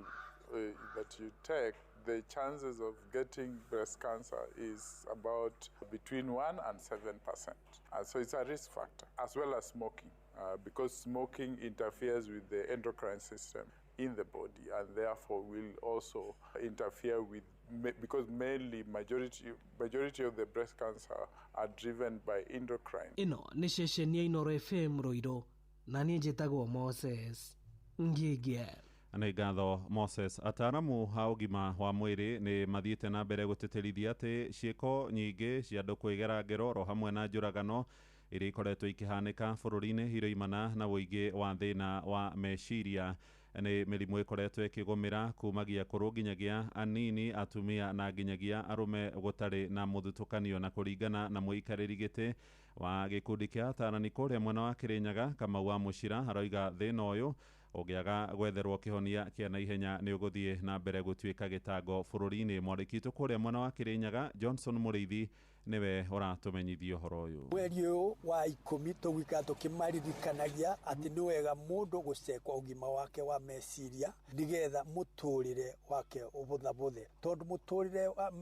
S27: that you take, the chances of getting breast cancer is about between 1 and 7%. And so it's a risk factor, as well as smoking, because smoking interferes with the endocrine system in the body and therefore will also interfere with, because mainly majority of the breast cancer are driven by endocrine.
S23: Ĩno nĩ ceceni ya Inoro FM Ruiru, na niĩ njĩtagwo Moses Ngigie.
S11: Nĩ ngatho Moses. Ataaramu a ũgima wa mwĩrĩ nĩ mathiĩte na mbere gũtĩtĩrithia atĩ ciĩko nyingĩ cia andũ kwĩgera ngero oro hamwe na njũragano iria ikoretwo ikĩhanĩka bũrũri-inĩ iroimana na ũingĩ wa thĩna wa meciria. Nĩ mĩrimũ ĩkoretwo ĩkĩgũmĩra kumagia kũrũ nginyagia anini, atumia na nginyagia arũme gũtarĩ na mũthutũkanio. Na kũringana na mũikarĩri gĩtĩ wa gĩkundi kĩa atarani kũrĩa mwena wa Kĩrĩnyaga, Kamau wa Mũcira, aroiga thĩna ũyũ ũngĩaga gwetherwo kĩhonia kĩa naihenya nĩ ũgũthiĩ na mbere gũtuĩka gĩtango bũrũri-inĩ. Mwandĩki witũ kũrĩa mwena wa Kĩrĩnyaga, Johnson Mũrĩithi, Nĩwe ũratũmenyithia ũhoro ũyũ.
S22: Mweri ũyũ wa 10 tũgwikara tũkĩmaririkanagia atĩ nĩ wega mũndũ gũcekwa ũgima wake wa meciria nĩgetha mũtũrĩre wake ũbũthabũthe, tondũ mũtũrĩre wa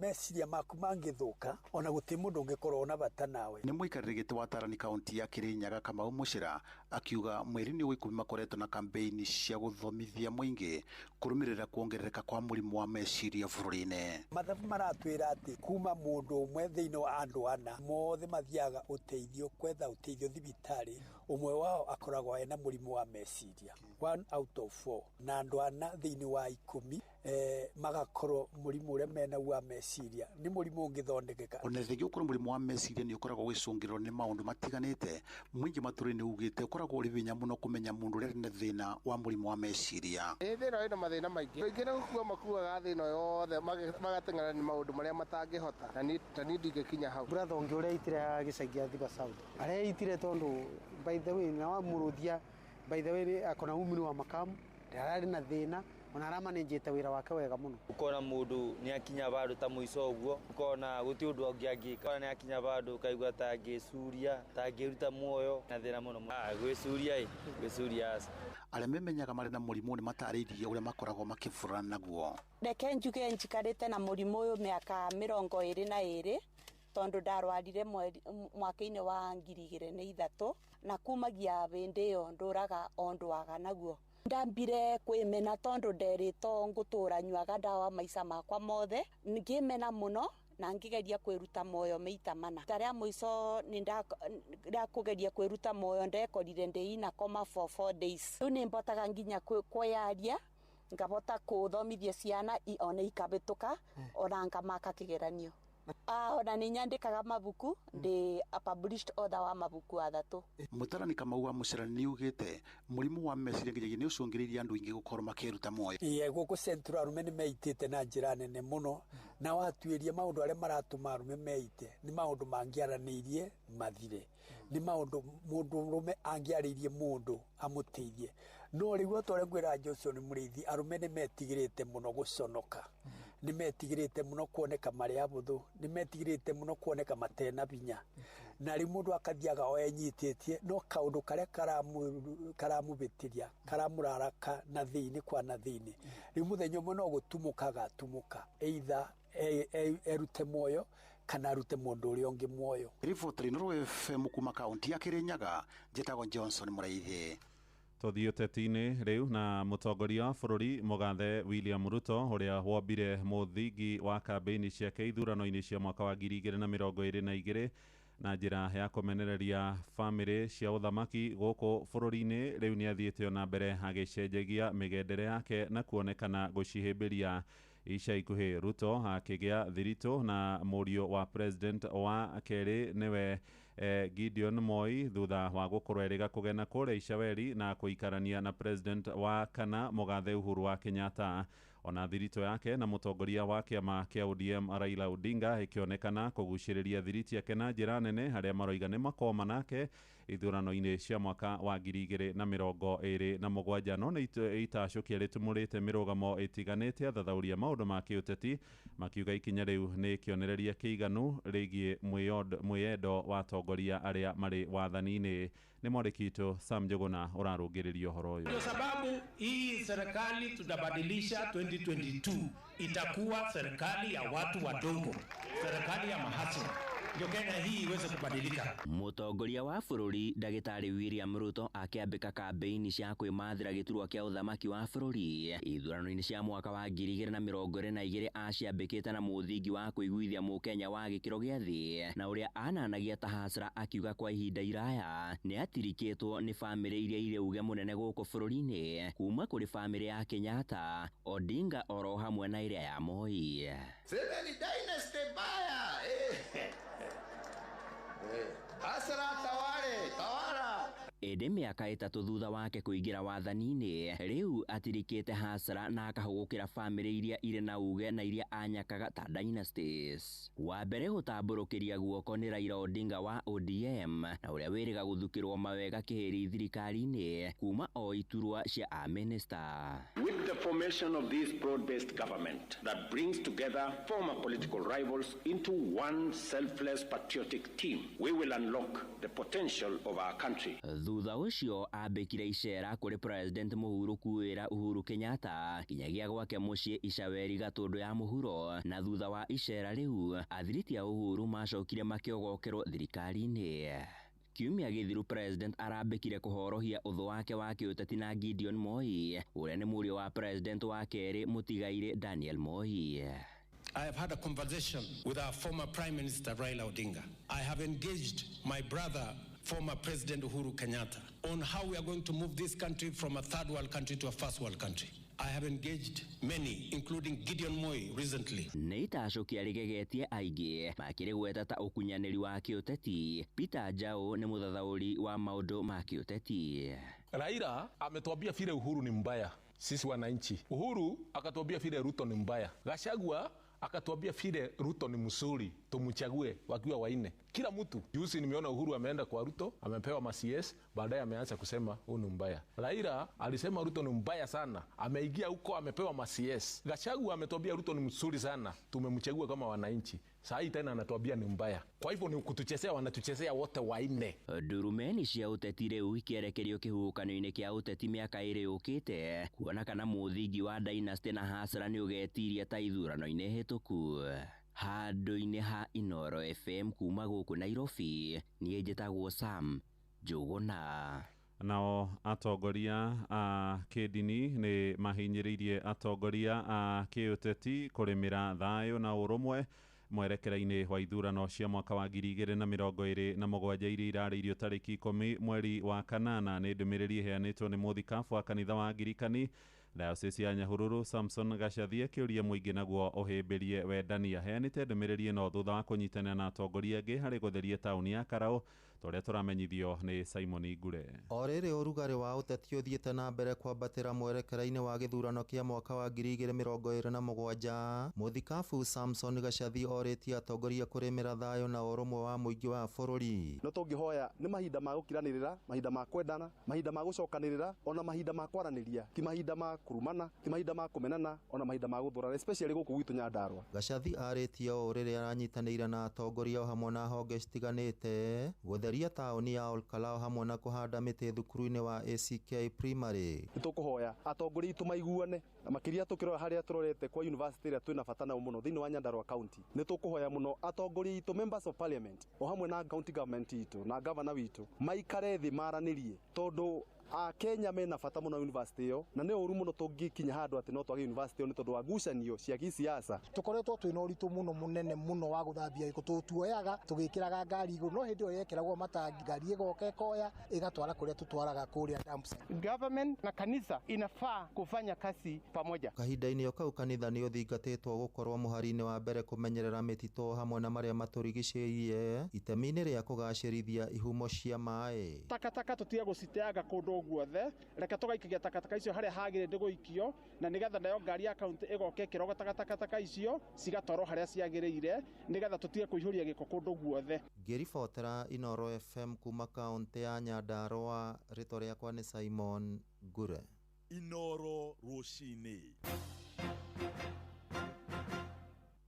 S22: meciria maku mangĩthũka ona gũtirĩ mũndũ ũngĩkorwo na bata nawe.
S4: Nĩ mũikarĩri gĩtĩ wa Tarani kaunti ya Kirinyaga Kamau Muchira akiuga mweri-inĩ wa 10 makoretwo na kambeini cia gũthomithia mũingĩ kũrũmĩrĩra kuongerereka kwa mũrimũ wa meciria bũrũri-inĩ.
S22: Mathabu maratwĩra atĩ kuma mũndũ ũmwe thĩinĩ wa andũ ana mothe mathiaga ũteithio kwetha ũteithio thibitarĩ, ũmwe wao akoragwo ena mũrimũ wa meciria, 1 out of 4, na andũ ana thĩinĩ wa 10 magakorwo mũrimũ ũrĩa menaguo wa meciria nĩ mũrimũ ũngĩthondekeka.
S4: Ona thengia gũkorwo mũrimũ wa meciria nĩ ũkoragwo ũgĩcũngĩrĩrwo nĩ maũndũ matiganĩte, mũingĩ matũũra-inĩ ugĩte ũkoragwo ũrĩ hinya mũno kũmenya mũndũ ũrĩa arĩ na thĩna wa mũrimũ wa meciria.
S20: Thĩ ĩno ĩna mathĩna maingĩ, aingĩ nĩ gũkua makuaga thĩ ĩno yothe magateng'era nĩ maũndũ marĩa matangĩhota, na niĩ ndingĩkinya hau.
S21: Brother ũngĩ ũrĩa eitire haha gĩcagi gĩa Thiba South areitire tondũ by the way na wamũrũthia by the way akona umri wa makamu ndararĩ na thĩna ona aramanĩnjĩte wĩra wake wega mũno.
S6: Ukona mũndũ nĩ akinya bandũ ta mũico ũguo, ukona gũtirĩ ũndũ ũngĩ angĩka, ona nĩ akinya bandũ ũkaigua ta angĩcuria, ta angĩruta muoyo na thĩna mũno. Gwĩcuria gwĩcuria aca.
S4: Arĩa memenyaga marĩ na mũrimũ nĩ matarĩirie ũrĩa makoragwo makĩbũrana naguo.
S7: Reke njuge njikarĩte na mũrimũ ũyũ mĩaka 22 tondũ ndarwarire mwaka-inĩ wa 2003 na kumagia hĩndĩ ĩyo ndũraga o ndwaga naguo. Ndambire kwĩmena tondũ nderĩtwo ngũtũra nyuaga ndawa maica makwa mothe, ngĩmena mũno na ngĩgeria kwĩruta muoyo maita mana. Ta rĩa mũico nĩ ndakũgeria kwĩruta muoyo ndekorire ndĩ ina coma for 4 days. Rĩu nĩ mbotaga nginya kwĩyaria, ngabota kũthomithia ciana ona ikabĩtũka ona ngamaka kĩgeranio. Ona nĩ nyandĩkaga mabuku, ndĩ a published author wa mabuku 3.
S4: Mũtarani Kamau wa Muchira nĩ ugĩte mũrimũ wa meciria nginyagia nĩ ũcũngĩrĩirie andũ aingĩ gũkorwo makĩruta muoyo.
S22: Ĩĩ gũkũ Central arũme nĩ meitĩte na njĩra nene mũno, na watuĩria maũndũ arĩa maratũma arũme meite nĩ maũndũ mangĩaranĩirie mathire, nĩ maũndũ mũndũ mũrũme angĩarĩirie mũndũ amũteithie. No rĩu o ta ũrĩa ngwĩra Johnson Mũrĩithi, arũme nĩ metigĩrĩte mũno gũconoka, nĩ metigĩrĩte mũno kuoneka marĩ abũthũ, nĩ metigĩrĩte mũno kuoneka matena binya, na rĩu mũndũ akathiaga o enyitĩtie no kaũndũ karĩa karamũbĩtĩria karamũraraka na thĩinĩ kwa na thĩinĩ. Rĩu mũthenya ũmwe no gũtumũka agatumũka, either erute muoyo kana arute mũndũ ũrĩa ũngĩ muoyo.
S4: Riboti Inooro FM kuma kaunti ya Kirinyaga, njĩtagwo Johnson Mũrĩithi.
S11: Tũthiĩ ũteti-inĩ rĩu na mũtongoria wa bũrũri mũgathe William Ruto ũrĩa wombire mũthingi wa kambĩini ciake ithurano-inĩ cia mwaka wa 2022 na njĩra ya kũmenereria bamĩrĩ cia ũthamaki gũkũ bũrũri-inĩ, rĩu nĩ athiĩte ona mbere agĩcenjagia mĩgendere yake na kuonekana gũcihĩmbĩria. Ica ikuhĩ Ruto akĩgĩa thiritũ na mũriũ wa president wa kerĩ nĩwe Gideon Moi thutha wa gũkorwo erĩga kũgena kũrĩa Icaweri na kũikarania na president wa kana mũgathe Uhuru wa Kenyatta. Ona thiritũ yake na mũtongoria wa kĩama kĩa ODM Raila Odinga ĩkĩonekana kũgucĩrĩria thiriti yake na njĩra nene, harĩa maroiga nĩ makoma nake ithurano-inĩ cia mwaka wa 2027. No nĩ itacũkia rĩtumũrĩte mĩrũgamo ĩtiganĩte, athathaũria maũndũ ma kĩũteti makiuga ikinya rĩu nĩ kĩonereria kĩiganu rĩgiĩ mwĩyendo wa atongoria arĩa marĩ wathani-inĩ. Nĩ mwandĩki witũ Sam Njuguna ũrarũngĩrĩria ũhoro ũyũ.
S8: Ndio sababu hii serikali tutabadilisha 2022 itakuwa serikali ya watu wadogo, serikali ya mahasla, ndio Kenya hii iweze kubadilika.
S9: Mũtongoria wa bũrũri Ndagĩtarĩ William Ruto akĩambĩka kambĩini cia kwĩmathĩra gĩturwa kĩa ũthamaki wa bũrũri ithurano-inĩ cia mwaka wa 2022 aciambĩkĩte na mũthingi wa kũiguithia mũkenya wa gĩkĩro gĩa thĩ na ũrĩa ananagia ta hasra, akiuga kwa ihinda iraya nĩ atirikĩtwo nĩ bamĩrĩ iria irĩ uge mũnene gũkũ bũrũri-inĩ kuma kũrĩ bamĩrĩ ya Kenyatta, Odinga oro hamwe na ĩrĩa ya Moi.
S10: Semeni dynasty baya. Hasara tawale, tawala.
S9: Ĩndĩ mĩaka 3 thutha wake kũingĩra wathani-inĩ, rĩu atirikĩte hasara na akahũgũkĩra bamĩrĩ iria irĩ na uge na iria anyakaga ta dynasties. Wa mbere gũtambũrũkĩria guoko nĩ Raila Odinga wa ODM na ũrĩa wĩrĩga gũthukĩrwo mawega kĩhĩri thirikari-inĩ kuma o iturwa cia amĩnĩsta.
S5: With the formation of this broad-based government that brings together former political rivals into one selfless patriotic team, we will unlock the potential of our country.
S9: Thutha ũcio ambĩkire icera kũrĩ President mũhurũku wĩra Uhuru Kenyatta kinyagia gwake mũciĩ Icaweri Gatũndũ ya mũhuro, na thutha wa icera rĩu athiriti a Uhuru macokire makĩogokerwo thirikari-inĩ. Kiumia gĩthiru President arambĩkire kũhorohia ũthũ wake wa kĩũteti na Gideon Moi ũrĩa nĩ mũriũ wa President wa kerĩ mũtigairĩ Daniel Moi.
S8: I have had a conversation with our former Prime Minister Raila Odinga. I have engaged my brother, former President Uhuru Kenyatta, on how we are going to move this country from a third world country to a first world country. I have engaged many, including Gideon Moi recently.
S9: Nĩ itacũkia rĩgegetie aingĩ makĩrĩgweta ta ũkunyanĩri wa kĩũteti. Peter Njau nĩ mũthathaũri wa maũndũ ma kĩũteti.
S12: Raila ametuambia vile Uhuru ni mbaya, sisi wananchi. Uhuru akatuambia vile Ruto ni mbaya. Gachagua akatuambia vile Ruto ni mzuri, tumchague wakiwa waine. Kila mtu. Juzi nimeona Uhuru ameenda kwa Ruto, amepewa ma CS, baadaye ameanza kusema huyu ni mbaya. Raila alisema Ruto ni mbaya sana, ameingia huko amepewa ma CS. Gachagua ametuambia Ruto ni mzuri sana, tumemchagua kama wananchi. Saa hii tena anatuambia ni mbaya. Kwa hivyo ni kutuchezea, wanatuchezea wote waine.
S9: Ndurumeni cia ũteti rĩu ikĩerekerio kĩhuhũkanio-inĩ kĩa ũteti mĩaka ĩrĩ yũkĩte kuona kana mũthingi wa dynasty na hasara nĩ ũgetiria ta ithurano-inĩ hĩtũku. Handũ-inĩ ha Inooro FM kuma gũkũ Nairobi, niĩ njĩtagwo Sam Njũgũna.
S11: Nao atongoria a kĩndini nĩ mahinyĩrĩirie atongoria a kĩũteti kũrĩmĩra thayũ na ũrũmwe mwerekera-inĩ wa ithurano cia mwaka wa 2027 iria irarĩirio tarĩki 10 mweri wa kanana. Nĩ ndũmĩrĩri ĩheanĩtwo nĩ mũthikabu wa kanitha wa Angirikani Diocese ya Nyahururu Samson Gacathi akĩũria mũingĩ naguo ũhĩmbĩrie wendani. Aheanĩte ndũmĩrĩri ĩno thutha wa kũnyitanĩra na atongoria angĩ harĩ gũtheria taũni ya Karau ta ũrĩa tũramenyithio nĩ Simon Ngure.
S13: O rĩrĩ ũrugarĩ wa ũteti ũthiĩte na mbere kwambatĩra mwerekera-inĩ wa gĩthurano kĩa mwaka wa 2027, mũthikabu Samson Gacathi orĩtie atongoria kũrĩmĩra thayũ na ũrũmwe wa mũingĩ wa bũrũri.
S19: No tũngĩhoya nĩ mahinda ma gũkiranĩrĩra, mahinda ma kwendana, mahinda ma gũcokanĩrĩra, ona mahinda ma kwaranĩria, ti mahinda ma kũrumana, ti mahinda ma kũmenana, ona mahinda ma gũthũrana, especially gũkũ gwitũ Nyandarua.
S13: Gacathi arĩtie ũũ rĩrĩa aranyitanĩire na atongoria o hamwe na honge citiganĩte gũtheria taũni ya Olkalou hamwe na kũhanda mĩtĩ thukuru-inĩ wa ACK Primary.
S19: Nĩtũkũhoya atongoria aitũ maiguane, na makĩria tũkĩrora harĩa tũrorete kwa university ĩrĩa twĩna bata nayo mũno thĩinĩ wa Nyandarua County. Nĩtũkũhoya mũno atongoria aitũ, members of parliament, o hamwe na county government itũ na governor witũ maikare thĩ maranĩrie, tondũ Akenya mena bata mũno university ĩyo, na nĩ ũru mũno tũngĩkinya handũ atĩ no twage university ĩyo nĩ tondũ wa ngucanio cia gĩsiasa.
S14: Tũkoretwo twĩna ũritũ mũno mũnene mũno wa gũthambia gĩko, tũtuoyaga tũgĩkĩraga ngari igũrũ, no hĩndĩ ĩyo yekĩragwo matangi ngari ĩgoka ĩkoya ĩgatwara kũrĩa tũtwaraga kũrĩa dump site.
S15: Government na kanitha inafaa kufanya kazi pamoja.
S13: Kahinda-inĩ o kau kanitha nĩ ũthingatĩtwo gũkorwo mũhari-inĩ wa mbere kũmenyerera mĩtitũ hamwe na marĩa matũrigicĩirie itemi-inĩ rĩa kũgacĩrithia ihumo cia maĩ.
S15: Takataka tũtige gũciteanga kũndũ guothe, reke tũgaikagia takataka icio harĩa hagĩrĩire gũikio, na nĩgetha nayo ngari ya kaunti ĩgoka ĩkĩrogotaga takataka icio cigatwarwo harĩa ciagĩrĩire, nĩgetha tũtige kũihũria gĩko kũndũ guothe.
S13: Ngĩribotera Inooro FM kuma kaunti ya Nyandarua, rĩtwa rĩakwa nĩ Simon Ngure.
S3: Inooro rũcinĩ.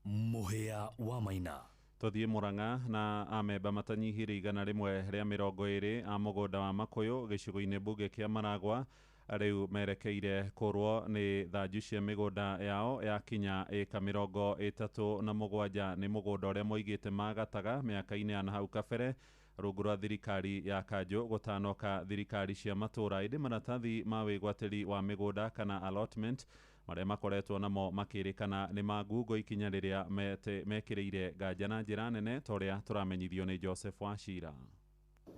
S3: Mũhĩa wa Maina.
S11: Tũthiĩ Murang'a na amemba matanyihĩire 120 a mũgũnda wa Makuyu gĩcigo-inĩ mbunge kĩa Maragwa rĩu merekeire kũrwo nĩ thanju cia mĩgũnda yao yakinya ĩka 37 nĩ mũgũnda ũrĩa moigĩte magataga mĩaka-inĩ ya nahau kabere rungu rwa thirikari ya kanjũ gũtanoka thirikari cia matũra. Ĩndĩ maratathi ma wĩgwatĩri wa mĩgũnda kana allotment marĩa makoretwo namo makĩrĩkana nĩ ma ngungo ikinya rĩrĩa mekĩrĩire nganja na njĩra nene ta ũrĩa tũramenyithio nĩ Joseph Wachira.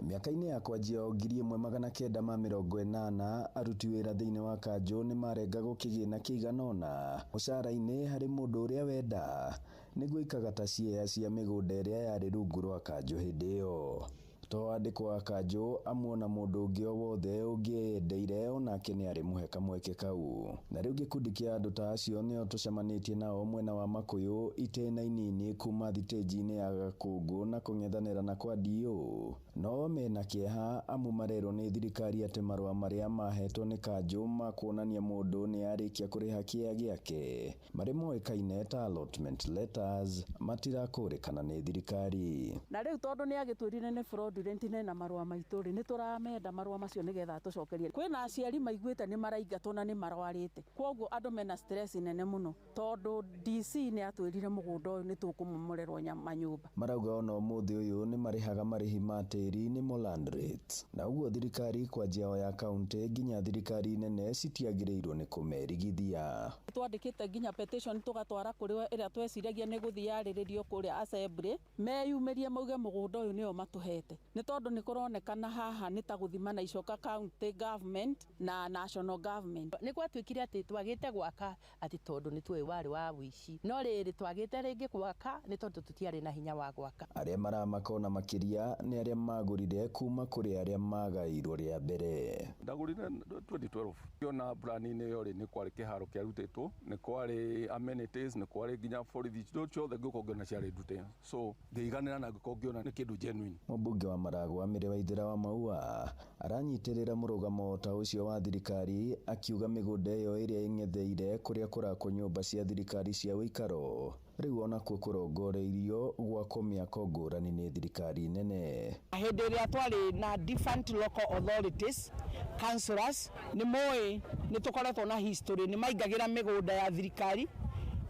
S16: Mĩaka-inĩ ya kwanjia 1980 aruti wĩra thĩinĩ wa kanjũ nĩ marengagwo kĩgĩna kĩigana ũna mũcara-inĩ harĩ mũndũ ũrĩa wenda nĩguo ikagata ciea cia mĩgũnda ĩrĩa yarĩ rungu rwa kanjũ hĩndĩ ĩyo. To andĩkwo a kanjũ amuona mũndũ ũngĩ o wothe ũngĩendeire onake nĩ arĩmũhe kamweke kau. Na rĩu gĩkundi kĩa andũ ta acio nĩo tũcemanĩtie nao mwena wa Makũyũ itĩna inini kuma thitĩnji-inĩ ya Gakũngũ na kũng'ethanĩra na kwa DO. No mena kĩeha amu marerwo nĩ thirikari atĩ marũa marĩa mahetwo nĩ kanjũ ma kuonania mũndũ nĩ arĩkia kũrĩha kĩea gĩake marĩ moĩkaine ta allotment letters matirakũrĩkana nĩ thirikari.
S1: Na rĩu tondũ nĩ agĩtwĩrire nĩ fraudulent na marũa maitũ rĩ, nĩ tũramenda marũa macio nĩgetha atũcokerie. Kwĩna aciari maiguĩte nĩ maraingatwo na nĩ marwarĩte, kwoguo andũ mena stress nene mũno tondũ DC nĩ atwĩrire mũgũnda ũyũ nĩ tũkũmomorerwo manyũmba.
S16: Marauga ona ũmũthĩ ũyũ nĩ marĩhaga marĩhi ma tĩri nĩmo land rates, na ũguo thirikari kwanjia o ya kaunti nginya thirikari nene citiagĩrĩirwo nĩ kũmerigithia.
S1: Twandĩkĩte nginya petition tũgatwara kũrĩ we ĩrĩa tweciragia nĩ gũthiĩ yarĩrĩrio kũrĩa assembly, meyumĩrie mauge mũgũnda ũyũ nĩo matũhete, nĩ tondũ nĩ kũronekana haha nĩ ta gũthima na icoka county government na national government.
S2: Nĩ gwatuĩkire atĩ twagĩte gwaka atĩ tondũ nĩ tuoĩ warĩ wa ũici, no rĩrĩ twagĩte rĩngĩ gwaka nĩ tondũ tũtiarĩ na hinya wa gwaka.
S16: Arĩa maramaka ona makĩria nĩ arĩa magũrire kuma kũrĩ arĩa magairwo rĩa mbere.
S17: Ndagũrire 2012 ngĩona brand-inĩ ĩyo rĩ, nĩ kwarĩ kĩharo kĩarutĩtwo, nĩ kwarĩ amenities, nĩ kwarĩ nginya borithi, indo ciothe ngĩũka ngĩona ciarĩ ndute, so ngĩiganĩra na ngĩkorwo ngĩona nĩ kĩndũ genuine.
S16: Mũmbunge wa Maragwa Mĩrĩ Waithera wa Maua aranyitĩrĩra mũrũgamo ta ũcio wa thirikari akiuga mĩgũnda ĩyo ĩrĩa ĩng'etheire kũrĩa kũrakwo nyũmba cia thirikari cia ũikaro rĩu onakuo kũrongoreirio gwakwo mĩako ngũrani nĩ thirikari nene.
S18: Hĩndĩ ĩrĩa twarĩ na different local authorities councillors nĩ moĩ nĩ tũkoretwo na history, nĩ maingagĩra mĩgũnda ya thirikari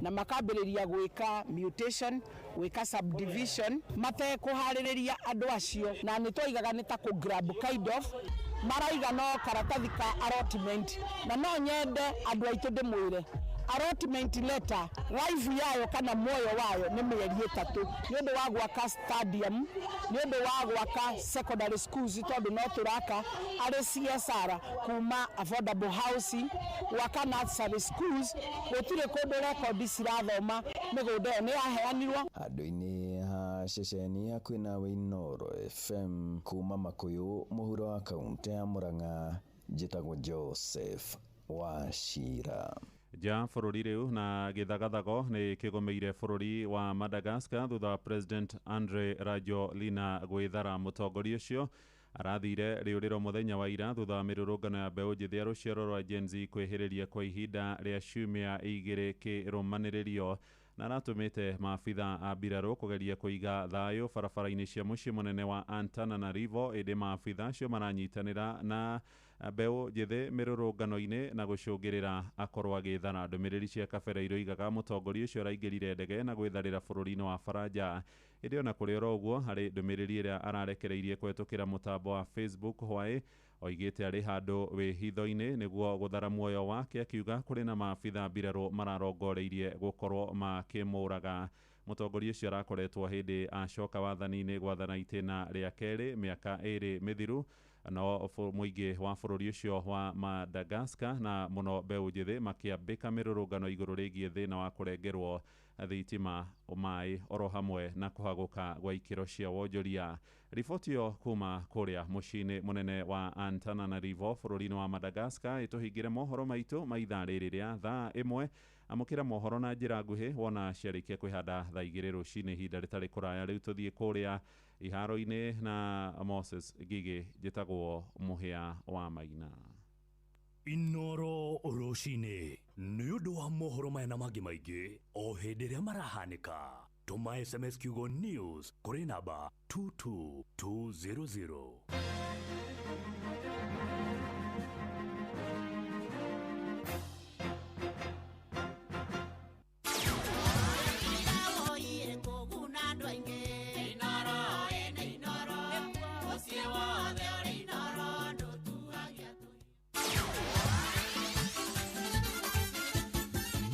S18: na makambĩrĩria gwĩka mutation, gwĩka subdivision matekũharĩrĩria andũ acio, na nĩ twaigaga nĩ ta kũ grab kind of maraiga no karatathi ka allotment. Na no nyende andũ aitũ ndĩmwĩre allotment letter life yayo kana muoyo wayo nĩ mĩeri 3 nĩ ũndũ wa gwaka stadium, nĩ ũndũ wa gwaka secondary schools tondũ no tũraka arĩ CSR kuma affordable housing, gwaka nursery schools, gũtirĩ kũndũ rekondi cirathoma mĩgũnda ĩyo nĩ yaheanirwo.
S16: Handũ-inĩ ha ceceni hakuhĩ nawe Inooro FM kuma Makũyũ mũhuro wa kaunti ya Murang'a, njĩtagwo Joseph Wachira.
S11: Nja bũrũri rĩu na gĩthagathago nĩ kĩgũmĩire bũrũri wa Madagascar thutha wa President Andre Rajoelina gwĩthara. Mũtongoria ũcio arathire rĩũrĩro mũthenya wa ira thutha wa mĩrũrũngano ya mbeũ njĩthĩ ya rũciaro rwa Gen Z kwĩhĩrĩria kwa ihinda rĩa ciumia 2 kĩrũmanĩrĩrio, na aratũmĩte maabitha a mbirarũ kũgeria kũiga thayũ barabara-inĩ cia mũciĩ mũnene wa Antananarivo, ĩndĩ maabitha acio maranyitanĩra na mbeũ njĩthĩ mĩrũrũngano-inĩ na gũcũngĩrĩra akorwo agĩthara. Ndũmĩrĩri cia kabere iroigaga mũtongoria ũcio araingĩrire ndege na gwĩtharĩra bũrũri-inĩ wa Faranja. Ĩndĩ ona kũrĩ oro ũguo, harĩ ndũmĩrĩri ĩrĩa ararekereirie kũhetũkĩra mũtambo wa Facebook hwaĩ oigĩte arĩ handũ wĩhitho-inĩ nĩguo gũthara muoyo wake, akiuga kũrĩ na maabitha mbirarũ mararongoreirie gũkorwo makĩmũraga. Mũtongoria ũcio arakoretwo hĩndĩ acoka wathani-inĩ gwathana itĩna rĩa kerĩ mĩaka 2 mĩthiru, no mũingĩ wa bũrũri ũcio wa Madagascar na mũno mbeũ njĩthĩ makĩambĩka mĩrũrũngano igũrũ rĩgiĩ thĩna wa kũrengerwo thitima, maĩ oro hamwe na kũhagũka gwa ikĩro cia wonjoria. Riboti ĩyo kuma kũrĩa mũciĩ-inĩ mũnene wa Antananarivo bũrũri-inĩ wa Madagascar ĩtũhingĩre mohoro maitũ ma ithaa rĩrĩ rĩa thaa 1. Amũkĩra mohoro na njĩra nguhĩ wona ciarĩkia kwĩhanda thaa 2 rũcinĩ, ihinda rĩtarĩ kũraya. Rĩu tũthiĩ kũrĩa iharo-inĩ na Moses Ngigĩ. Njĩtagwo Mũhĩa wa Maina.
S3: Inooro rũcinĩ nĩ ũndũ wa mohoro maya na mangĩ maingĩ o hĩndĩ ĩrĩa marahanĩka. Tũma SMS kiugo news kũrĩ namba 22200.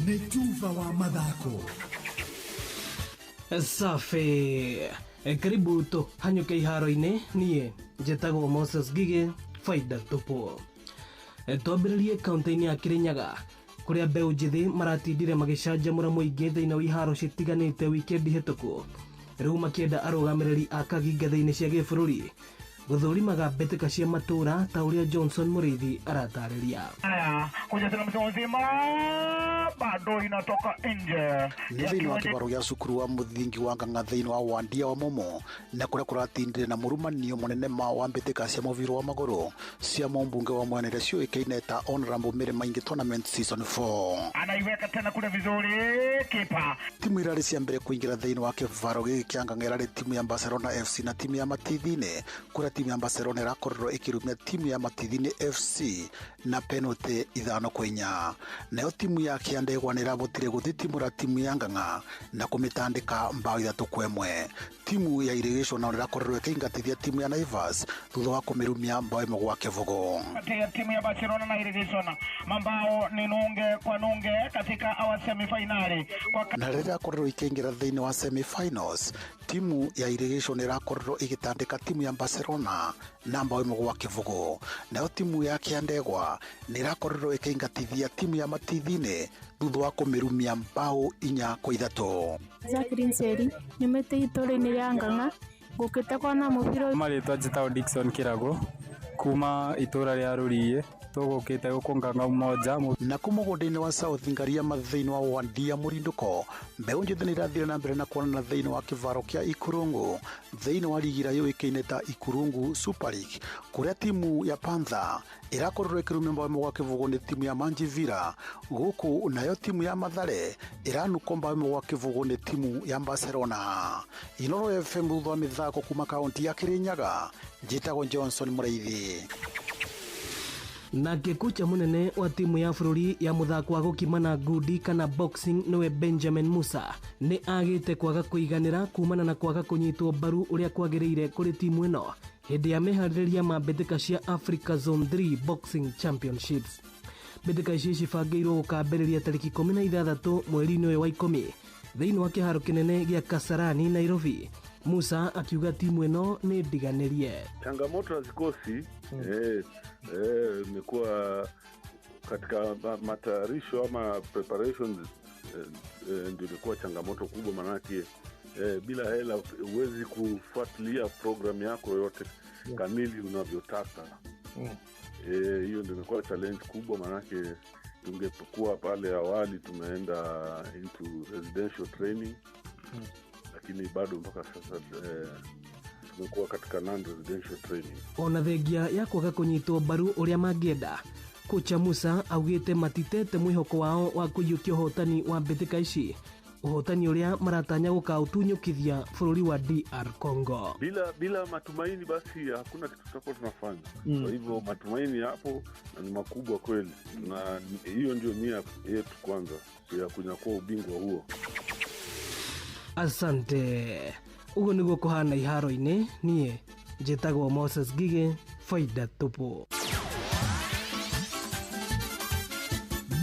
S24: Nĩ tuva wa mathako.
S23: Safi, karibu tũhanyũke iharo-inĩ. Niĩ njĩtagwo Moses Ngigĩ, faida tupu. Twambĩrĩrie kaunti-inĩ ya Kirinyaga kũrĩa mbeũ njĩthĩ maratindire magĩcanjamũra mũingĩ thĩinĩ wa iharo citiganĩte wikendi hĩtũku, rĩu makĩenda arũgamĩrĩri a kagi ngathĩ-inĩ cia gĩbũrũri Gũthũrimaga mbĩtĩka cia matũũra ta ũrĩa Johnson Mũrĩithi aratarĩria.
S6: Haya, kuja tena mtu mzima bado inatoka nje.
S4: Nĩ thĩinĩ wa kĩbaro gĩa cukuru wa mũthingi wa Ng'ang'a thĩinĩ wa Wandia wa Momo na kũrĩa kũratindire na mũrumanio mũnene ma wa mbĩtĩka cia mũbira wa magũrũ cia mũmbunge wa mwena iria ciũĩkaine ta Honorable Mary Maingi Tournament Season 4.
S6: Anaiweka tena kule vizuri kipa.
S4: Timu irarĩ cia mbere kũingĩra thĩinĩ wa kĩbaro gĩkĩ kĩa Ng'ang'a ĩrarĩ timu ya Barcelona FC na timu ya Matithini, kũrĩa timu ya Barcelona ĩrakorirwo ĩkĩrumia timu ya Matithini FC na penalty 5-4. Nayo timu ya Kĩandegwa nĩ ĩrabotire gũthitimũra timu ya Ng'ang'a na kũmĩtandĩka mbao 3-1. Timu ya Irrigation nao ĩrakorirwo ĩkĩingatithia timu ya Naivas thutha wa kũmĩrumia mbao 1-0.
S6: Kati ya timu ya Barcelona na Irrigation mambao ni 0-0 katika awa semifinali kwa
S4: na rĩrĩa ĩrakorirwo ikĩingĩra thĩinĩ wa semifinals, timu ya Irrigation ĩrakorirwo ĩgĩtandĩka timu ya Barcelona na mbao 1-0. Nayo timu ya Kĩandegwa nĩ ĩrakorirwo ĩkĩingatithia timu ya Matithini thutha wa kũmĩrumia mbao 4-3.
S7: Jacqueline Seri nyumĩte itũũra-inĩ rĩa Ng'ang'a ngũkĩte kuona mũbira.
S20: Marĩtwa njĩtagwo Dickson Kĩrago kuma itũũra rĩa Rũriĩ, tũgũkĩte gũkũ Ng'ang'a Umoja.
S4: Na kũ mũgũnda-inĩ wa South Ngariama thĩinĩ wa Wandia Mũrindũko, mbeũ njĩthĩ nĩ irathire na mbere na kuonana thĩinĩ wa kĩvaro kĩa Ikurungu thĩinĩ wa rigi ĩrĩa yũĩkaine ta Ikurungu Super League, kũrĩa timu ya Panther ĩrakorirwo ĩkĩrumia mbao 1-0 nĩ timu ya Manjivira, gũkũ nayo timu ya Mathare ĩranukwo mbao 1-0 nĩ timu ya Barcelona. Inoro FM thutha wa mĩthako kuma kaunti ya Kirinyaga, njĩtagwo Johnson Mũrĩithi.
S23: Nake kocha munene wa timu ya bũrũri ya mũthako wa gũkimana ngundi kana boxing nĩwe Benjamin Musa nĩ agĩte kwaga kũiganĩra kumana na kwaga kũnyitwo mbaru ũrĩa kwagĩrĩire kũrĩ timu ĩno hĩndĩ ya meharĩrĩria ma mbĩtĩka cia Africa Zone 3 Boxing Championships. Mbĩtĩka ici cibangĩirwo gũkambĩrĩria tarĩki 16 mweri-inĩ ũyũ wa 10 thĩinĩ wa kĩharo kĩnene gĩa Kasarani, Nairobi. Musa akiuga timu ĩno nĩ ndiganĩrie.
S21: Changamoto hazikosi. Imekuwa katika matayarisho ama preparations, ndio ilikuwa changamoto kubwa, manake bila hela huwezi kufuatilia program yako yote kamili unavyotaka. Hiyo ndio imekuwa challenge kubwa, manake tungekuwa pale awali tumeenda into residential training, lakini bado mpaka sasa tumekuwa katika non-residential training.
S23: Ona thengia ya kwaga kũnyitwo mbaru ũrĩa mangĩenda, kocha Musa augĩte matitete mwĩhoko wao wa kũiyũkia ũhotani wa mbĩtĩka ici, ũhotani ũrĩa maratanya gũkaũtunyũkithia bũrũri wa DR Congo.
S21: Bila matumaini basi hakuna kitu tutakuwa tunafanya. Kwa hivyo matumaini hapo na ni makubwa kweli, na hiyo ndio nia yetu kwanza ya kunyakua ubingwa huo.
S23: Asante. Uguo niguo kũhana iharo-inĩ. Niĩ njĩtagwo Moses Ngigĩ, faida tupu.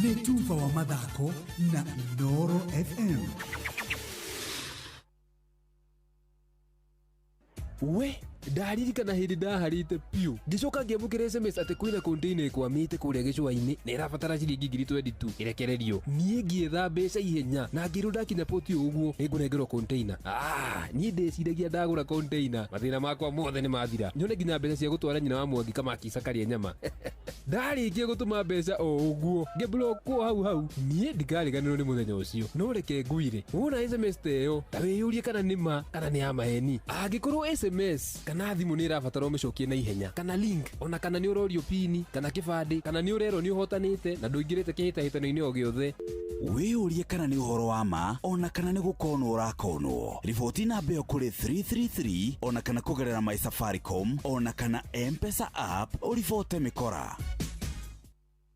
S24: Nĩ tuba wa mathako na Inooro FM.
S25: We ndaririkana hĩndĩ ndaharĩte piũ ngĩcoka ngĩamũkĩra SMS atĩ kwĩna container ĩkwamĩte kũrĩa gĩcũa-inĩ na ĩrabatara ciringi 22,000 ĩrekererio. Niĩ ngĩetha mbeca ihenya na ngĩrwo ndakinya poti ũguo nĩngũnengerwo container. Niĩ ndĩciragia ndagũra container mathĩna makwa mothe nĩ mathira, nyone nginya mbeca cia gũtwara nyina wa Mwangi Kamakisa karĩe nyama. Ndarĩkia gũtũma mbeca o ũguo ngĩblockwo hau hau. Niĩ ndikariganĩrwo nĩ mũthenya ũcio, no reke ngwire, wona SMS ta ĩyo ta wĩyũrie kana nĩ ma kana nĩ ya maheni. Angĩkorwo SMS kana thimũ nĩ ĩrabatara ũmĩcokie na ihenya, kana link, ona kana nĩ ũrorio pini kana kĩbandĩ, kana nĩ ũrerwo nĩ ũhotanĩte na ndũingĩrĩte kĩhĩtahĩtano-inĩ o gĩothe,
S26: wĩyũrie kana nĩ ũhoro wa ma ona kana nĩ gũkonwo ũrakonwo. Riboti namba ĩyo kũrĩ 333 ona kana kũgerera My Safaricom ona kana M-Pesa app ũribote mĩkora.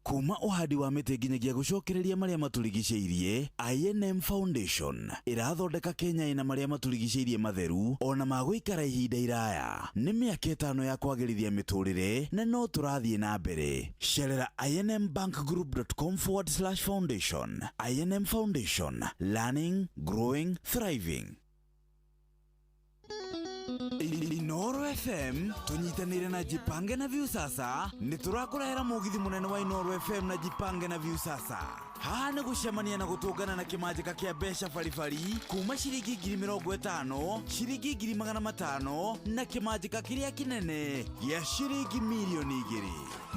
S26: Kuma ũhandi wa mĩtĩ nginyagia gũcokereria marĩa matũrigicĩirie, I&M Foundation ĩrathondeka Kenya ĩna marĩa matũrigicĩirie matheru ona ma gũikara ihinda iraya. Nĩ mĩaka 5 ya kwagĩrithia mĩtũrĩre na no tũrathiĩ na mbere. Cerera inmbankgroup.com/foundation. I&M Foundation, learning, growing, thriving. Inoro FM tunyitanire na Jipange na Viusasa nĩ tũrakũrehera mũgithi mũnene wa Inoro FM na Jipange na Viusasa. Haha nĩ gũcemania na gũtũngana na kĩmanjĩka kĩa mbeca baribari kuma ciringi 50,000, ciringi 500,000 na kĩmanjĩka kĩrĩa kĩnene gĩa ciringi 2 million.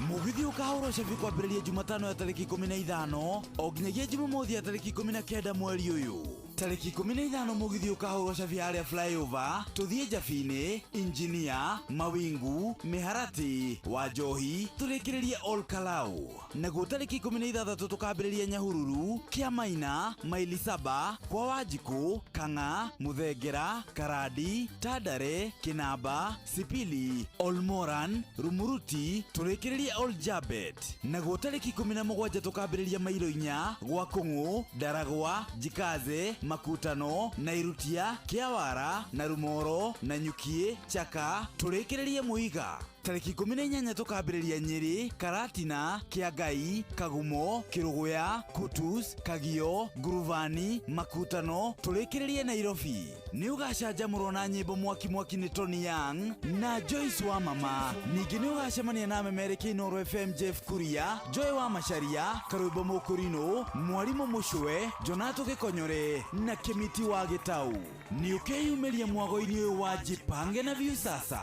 S26: Mũgithi ũkahũrwo cabi kwambĩrĩria Jumatano ya tarĩki 15 o nginyagia Jumamothi ya tarĩki 19 mweri ũyũ. Tarĩki 15 mũgithi ũkahũrwo cabi harĩa flyover tũthiĩ Njabinĩ, Injinia, Mawingu, Mĩharatĩ, Wanjohi, tũrĩkĩrĩrie Ol Kalou. Naguo tarĩki 16 tũkambĩrĩria Nyahururu, Kĩamaina, Maili Saba, kwa Wanjikũ, Kang'a, Mũthengera, Karandi, Tandare, Kĩnamba, Sipili, Olmoran, Rumuruti, tũrĩkĩrĩrie Ol Jabet. Naguo tarĩki 17 tũkambĩrĩria Mailo 4 gwa Kũng'ũ, Ndaragwa, Jikaze, Makutano, Nairutia, Kĩawara, Narumoro, Nanyukie, Chaka, tũrĩkĩrĩrie Mũiga. Tarĩki 18 tũkambĩrĩria Nyĩrĩ, Karatina, Kĩangai, Kagumo, Kĩrũgũya, Kutus, Kagio, Nguruvani, Makutano, tũrĩkĩrĩrie Nairobi. Nĩ ũgacanjamũrwo na nyĩmbo mwaki mwaki nĩ Tony Young na Joyce wa Mama. Ningĩ nĩ ũgacemania na memereki Inooro FM Jeff Kuria, Joy wa Macharia, Karwĩmbo Mũkũrinũ, Mwarimũ Mũcwe, Jonato Gĩkonyore na Kĩmiti wa Gĩtau. Nĩ ũkeyumĩria mwago-inĩ ũyũ wa Jipange na Viusasa.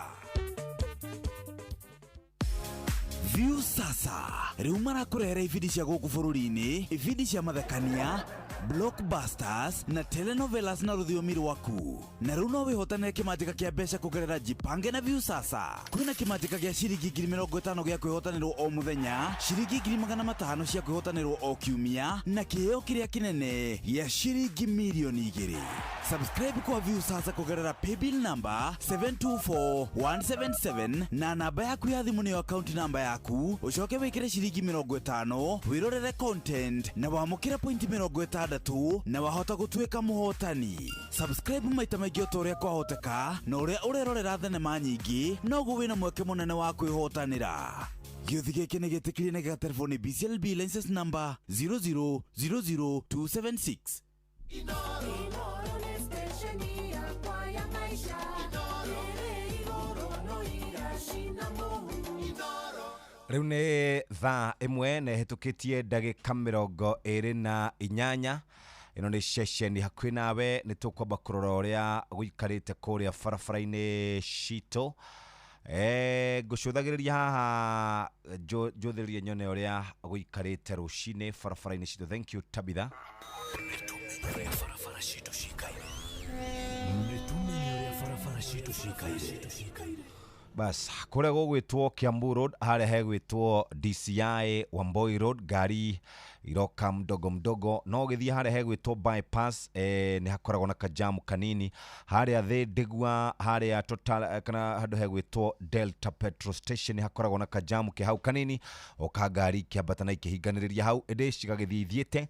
S26: Viusasa rĩu marakũrehera ibindi cia gũkũ bũrũri-inĩ, ibindi cia mathekania, blockbusters na telenovelas na rũthiomi rwaku. Na rĩu no wĩhotanĩre kĩmanjĩka kĩa mbeca kũgerera Jipange na Viusasa. Kwĩna kĩmanjĩka gĩa ciringi 50,000 gĩa kwĩhotanĩrwo o mũthenya, ciringi 500,000 cia kwĩhotanĩrwo o kiumia, na kĩheo kĩrĩa kĩnene gĩa ciringi 2 million. Subscribe kwa Viusasa kũgerera paybill number 724177 na namba yaku ya thimũ nĩyo account namba yaku, ũcoke wĩkĩre ciringi 50 wĩrorere content na wamũkĩre pointi 60 na wahota gũtuĩka mũhotani. Subscribe maita maingĩ o ta ũrĩa kwahoteka, na ũrĩa ũrerorera thenema nyingĩ noguo wĩna mweke mũnene wa kwĩhotanĩra. Gĩũthi gĩkĩ nĩ gĩtĩkĩrie na gĩgaterwo nĩ BCLB license number 0000276.
S5: Inoro nĩ stesheni yakwa ya maisha ĩrĩ igũrũ no iracina mũhu.
S8: Rĩu nĩ thaa 1 na ĩhĩtũkĩtie ndagĩka 28. Ĩno nĩ ceceni hakuhĩ nawe. Nĩ tũkwamba kũrora ũrĩa gũikarĩte kũrĩa barabara-inĩ citũ. Ngũcũthagĩrĩria haha njũthĩrĩrie nyone ũrĩa gũikarĩte rũcinĩ barabara-inĩ citũ. Thank you, Tabitha.
S3: Ũrĩa barabara citũ cikaire. Nĩtũmenye ũrĩa barabara citũ cikaire.
S8: Bas kũrĩa gũgwĩtwo Kiambu Road, harĩa hegwĩtwo DCI Wamboi Road, ngari iroka mdogo mdogo, no ũgĩthiĩ harĩa hegwĩtwo bypass, nĩ hakoragwo na kajamu kanini harĩa thĩ Ndigua, harĩa Total, kana handũ hegwĩtwo Delta Petrol Station nĩ hakoragwo na kajamu ke hau kanini, oka ngari ikĩambata na ikĩhinganĩrĩria hau, ĩndĩ cigagĩthiĩ ithiĩte.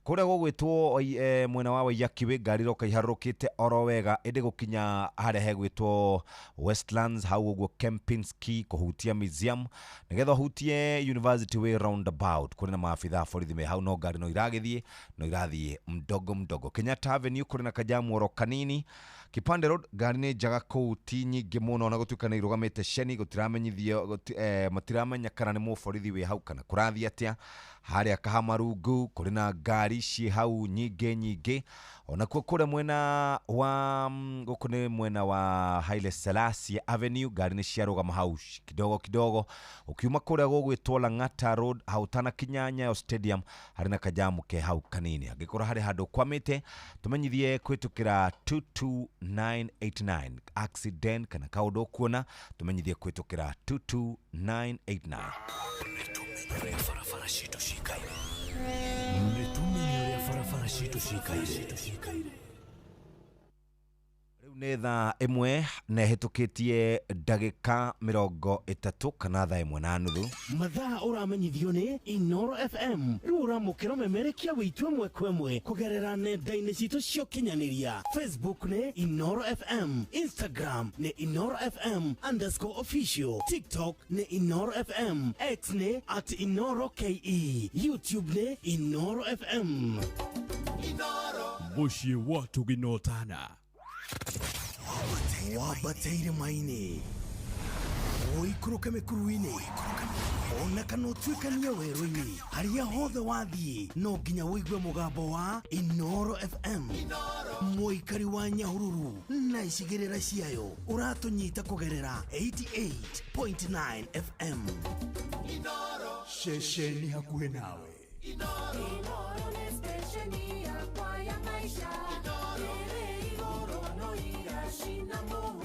S8: Kũrĩa gũgwĩtwo mwena wa Waiyaki Way, ngari iroka iharũrũkĩte oro wega, ĩndĩ gũkinya harĩa hegwĩtwo Westlands hau ũguo Kempinski kũhutia museum nĩgetha ũhutie University Way roundabout, kũrĩ na maabitha a borithi me hau, no ngari no iragĩthiĩ, no irathiĩ mdogo mdogo. Kenyatta Avenue kũrĩ na kajamu oro kanini. Kipande Road ngari nĩ njaga kũu, ti nyingĩ mũno, na gũtuĩka nĩ irũgamĩte ceni, gũtiramenyithio matiramenya kana nĩ mũborithi wĩ hau kana kũrathiĩ atĩa. Harĩa Kahamarungu kũrĩ na ngari ciĩ hau nyingĩ nyingĩ. Onakuo kũrĩa mwena wa gũkũ nĩ mwena wa Haile Selassie Avenue, ngari nĩ ciarũgama hau kidogo kidogo. Ũkiuma kũrĩa gũgwĩtwo Lang'ata Road hau tanakinya Nyayo Stadium, harĩ na kajamu ke hau kanini. Angĩkorwo harĩ handũ ũkwamĩte, tũmenyithie kũhĩtũkĩra 22989. Accident kana kaũndũ ũkuona, tũmenyithie kũhĩtũkĩra 22989.
S3: Ũrĩa barabara citũ cikaire. Nĩtũmenye ũrĩa barabara citũ cikaire.
S8: Rĩu nĩ thaa 1 na ĩhĩtũkĩtie ndagĩka 30 kana thaa 1:30.
S23: Mathaa ũramenyithio nĩ Inoro FM. Rĩu ũramũkĩra ũmemerekia wĩitũ ĩmwe kwa ĩmwe kũgerera nenda-inĩ citũ cia ũkinyanĩria. Facebook nĩ Inoro FM, Instagram nĩ InoroFM_official, TikTok nĩ Inoro FM, X nĩ @InoroKE, YouTube nĩ Inoro FM.
S3: Mũciĩ wa Tuginotana.
S9: Wambate irĩma-inĩ, ũikũrũke mĩkuru-inĩ, ona kana ũtuĩkanie werũ-inĩ, harĩa hothe wathiĩ no nginya ũigue mũgambo wa Inoro FM. Mũikari wa Nyahururu na icigĩrĩra ciayo ũratũnyita kũgerera 88.9 FM.
S24: Ceceni hakuhĩ nawe.
S5: Inoro nĩ stesheni yakwa ya maisha. Ĩrĩ igũrũ no iracina mũhu.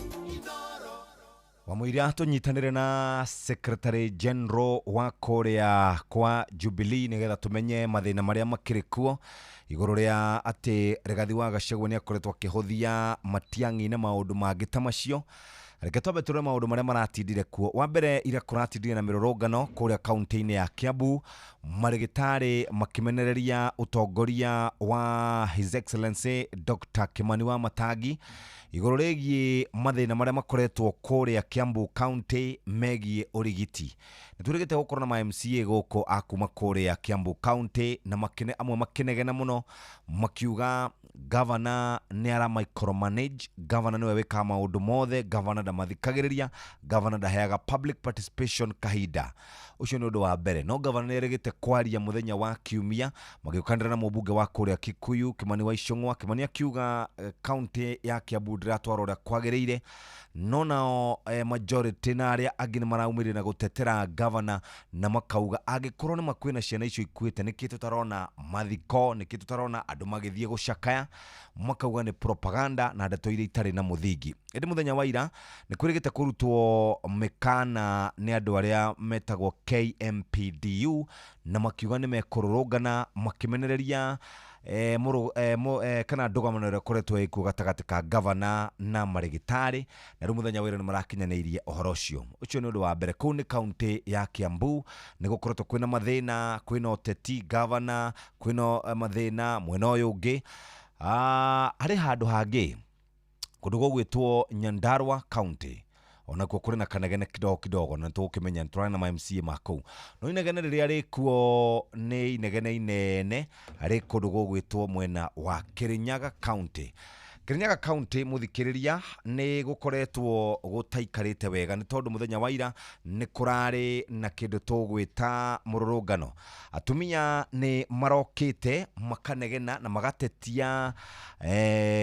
S8: Wamũira tũnyitanĩre na Secretary General wa kũrĩa kwa Jubilee nĩgetha tũmenye mathĩna marĩa makĩrĩ kuo igũrũ rĩa atĩ Rigathi wa Gachagua nĩ akoretwo akĩhũthia Matiang'i na maũndũ mangĩ ta macio. Reke twambe tũrore maũndũ marĩa maratindire kuo. Wa mbere, ira kũratindire na mĩrũrũngano kũrĩa kaunti-inĩ ya Kiambu, marĩgĩtarĩ makĩmenereria ũtongoria wa His Excellency Dr. Kimani wa Matangi igũrũ rĩgiĩ mathĩna marĩa makoretwo kũrĩa Kiambu County megiĩ ũrigiti. Nĩ twĩrĩgĩte gũkorwo na ma MCA gũkũ a kuma kũrĩa Kiambu County na makine amwe makĩnegena mũno makiuga gavana nĩ ara micromanage, gavana nĩwe wĩkaga maũndũ mothe, gavana ndamathikagĩrĩria, gavana ndaheaga public participation kahinda. Ũcio nĩ ũndũ wa mbere. No gavana nĩ erĩgĩte kwaria mũthenya wa kiumia magĩũkanĩra na mũmbunge wa kũrĩa Kikuyu Kimani wa Ichung'wa. Kimani akiuga kaunti ya Kiambu ndĩratwarwo ũrĩa kwagĩrĩire, no nao majority na arĩa angĩ nĩ maraumĩrire na gũtetera gavana na makauga angĩkorwo nĩ makwĩna ciana icio ikuĩte nĩkĩ tũtarona mathiko, nĩkĩ tũtarona andũ magĩthiĩ gũcakaya, makauga nĩ propaganda na ndeto iria itarĩ na mũthingi. Ĩndĩ mũthenya wa ira nĩ kwĩrĩgĩte kũrutwo mĩkana nĩ andũ arĩa metagwo KMPDU na makiuga nĩ mekũrũrũngana makĩmenereria kana ndũgamano ĩrĩa ĩkoretwo ĩkuo gatagatĩ ka gavana na marĩgĩtarĩ, na rĩu mũthenya wa ira nĩ marakinyanĩirie ũhoro ũcio. Ũcio nĩ ũndũ wa mbere. Kũu nĩ kaunti ya Kiambu nĩ gũkoretwo kwĩna mathĩna, kwĩna ũteti gavana, kwĩna mathĩna mwena ũyũ ũngĩ. Harĩ handũ hangĩ kũndũ gũgwĩtwo Nyandarua County onakuo kũrĩ na kanegene kidogo kidogo, na nĩtũgũkĩmenya nĩ tũrarĩ na ma MCA ma kũu, no inegene rĩrĩa rĩkuo nĩ inegene inene rĩ kũndũ gũgwĩtwo mwena wa Kirinyaga County. Kirinyaga County mũthikĩrĩria nĩ gũkoretwo gũtaikarĩte wega nĩ tondũ mũthenya wa ira nĩ kũrarĩ na kĩndũ tũgwĩta mũrũrũngano. Atumia nĩ marokĩte makanegena na magatetia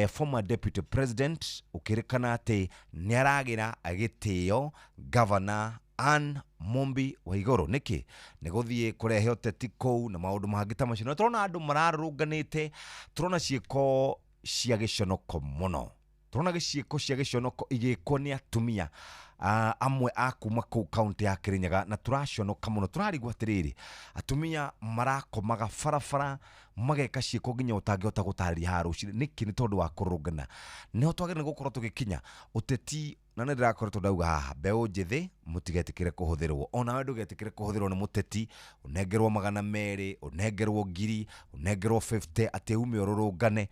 S8: former deputy president ũkĩrĩkana atĩ nĩ aragĩra gĩtĩo Governor Anne Mumbi Waiguru. Nĩkĩ? Nĩ gũthiĩ kũrehe ũteti kũu na maũndũ mangĩ ta macio. Na tũrona andũ mararũrũnganĩte, tũrona ciĩko cia gĩconoko mũno, tũrona ciĩko cia gĩconoko igĩkwo nĩ atumia amwe a kuma kũu kaunti ya Kirinyaga, na tũraconoka mũno. Tũrarigwo atĩrĩrĩ, atumia marakomaga barabara mageka ciĩko nginya ũtangĩhota gũtarĩria haha rũcinĩ. Nĩkĩ? Nĩ tondũ wa kũrũrũngana. Nĩho twagĩrĩire nĩ gũkorwo tũgĩkinya ũteti, na nĩ ndĩrakoretwo ndauga haha, mbeũ njĩthĩ mũtigetĩkĩre kũhũthĩrwo, onawe ndũgetĩkĩre kũhũthĩrwo nĩ mũteti, ũnengerwo 200, ũnengerwo 1000, ũnengerwo 50 atĩ ume ũrũrũngane.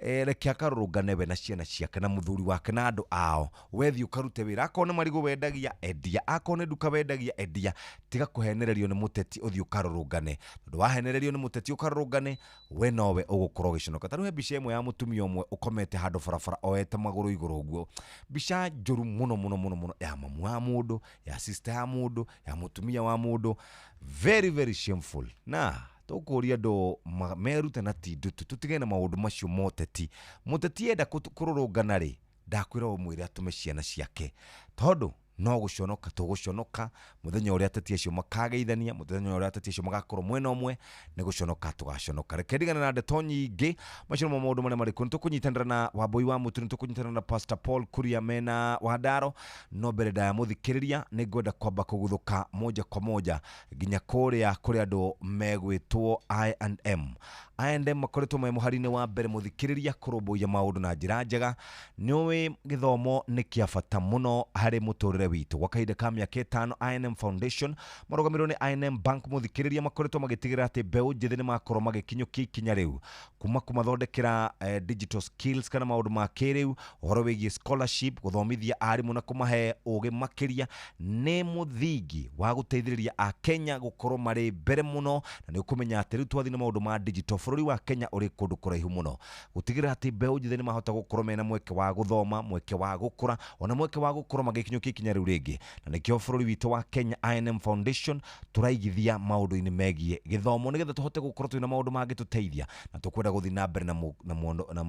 S8: Reke akarũrũngane we na ciana ciake na mũthuri wake na andũ ao. Wethiĩ ũkarute wĩra, akorwo nĩ marigũ wendagia endia, akorwo nĩ nduka wendagia endia. Tiga kũhenererio nĩ mũteti ũthiĩ ũkarũrũngane, tondũ wahenererio nĩ mũteti ũkarũrũngane we nowe ũgũkorwo ũgĩconoka. Ta rĩu he mbica ĩmwe ya mũtumia ũmwe ũkomete handũ barabara oete magũrũ igũrũ ũguo, mbica njũru mũno mũno mũno mũno ya mamu wa mũndũ, ya sister ya mũndũ, ya mũtumia wa mũndũ, very very shameful. Na tũkũria andũ merute na ti ndutu, tũtigane na maũndũ macio ma ũteti. Mũteti enda kũrũrũngana rĩ, ndakwĩra ũmwĩre atũme ciana ciake, tondũ no gũconoka tũgũconoka mũthenya ũrĩa ateti acio makageithania, mũthenya ũrĩa ateti acio magakorwo mwena ũmwe, nĩ gũconoka tũgaconoka. Reke ndigane na ndeto nyingĩ, macio nĩmo maũndũ marĩa marĩ kuo. Nĩ tũkũnyitanĩra na Wambui wa Mũtu, nĩ tũkũnyitanĩra na Pastor Paul Kuria mena Wandaro, no mbere ndaya mũthikĩrĩria nĩ ngwenda kwamba kũguthũka moja kwa moja nginya kũrĩa kũrĩ andũ megwĩtwo I&M. I&M makoretwo me mũhari-inĩ wa mbere mũthikĩrĩria kũrũmbũiya maũndũ na njĩra njega. Nĩũĩ gĩthomo nĩ kĩa bata mũno harĩ mũtũrĩre witũ. Gwa kahinda ka mĩaka 5 I&M Foundation marũgamĩrĩirwo nĩ I&M Bank mũthikĩrĩria makoretwo magĩtigĩrĩra atĩ mbeũ njĩthĩ nĩ makorwo magĩkinyũkia ikinya rĩu kuma kũmathondekera digital skills kana maũndũ ma kĩrĩu, ũhoro wĩgiĩ scholarship, gũthomithia arimũ na kũmahe ũgĩ makĩria nĩ mũthingi wa gũteithĩrĩria Akenya gũkorwo marĩ mbere mũno, na nĩ ũkũmenya atĩ rĩu twathiĩ na maũndũ ma digital Bũrũri wa Kenya ũrĩ kũndũ kũraihu mũno gũtigĩrĩra atĩ mbeũ njĩthĩ nĩ mahota gũkorwo mena mweke wa gũthoma, mweke wa gũkũra, ona mweke wa gũkorwo magĩkinyũkia ikinya rĩu rĩngĩ. Na nĩkĩo bũrũri witũ wa Kenya I&M Foundation tũraigithia maũndũ-inĩ megiĩ gĩthomo nĩgetha tũhote gũkorwo twĩna maũndũ mangĩtũteithia, na tũkwenda gũthiĩ na mbere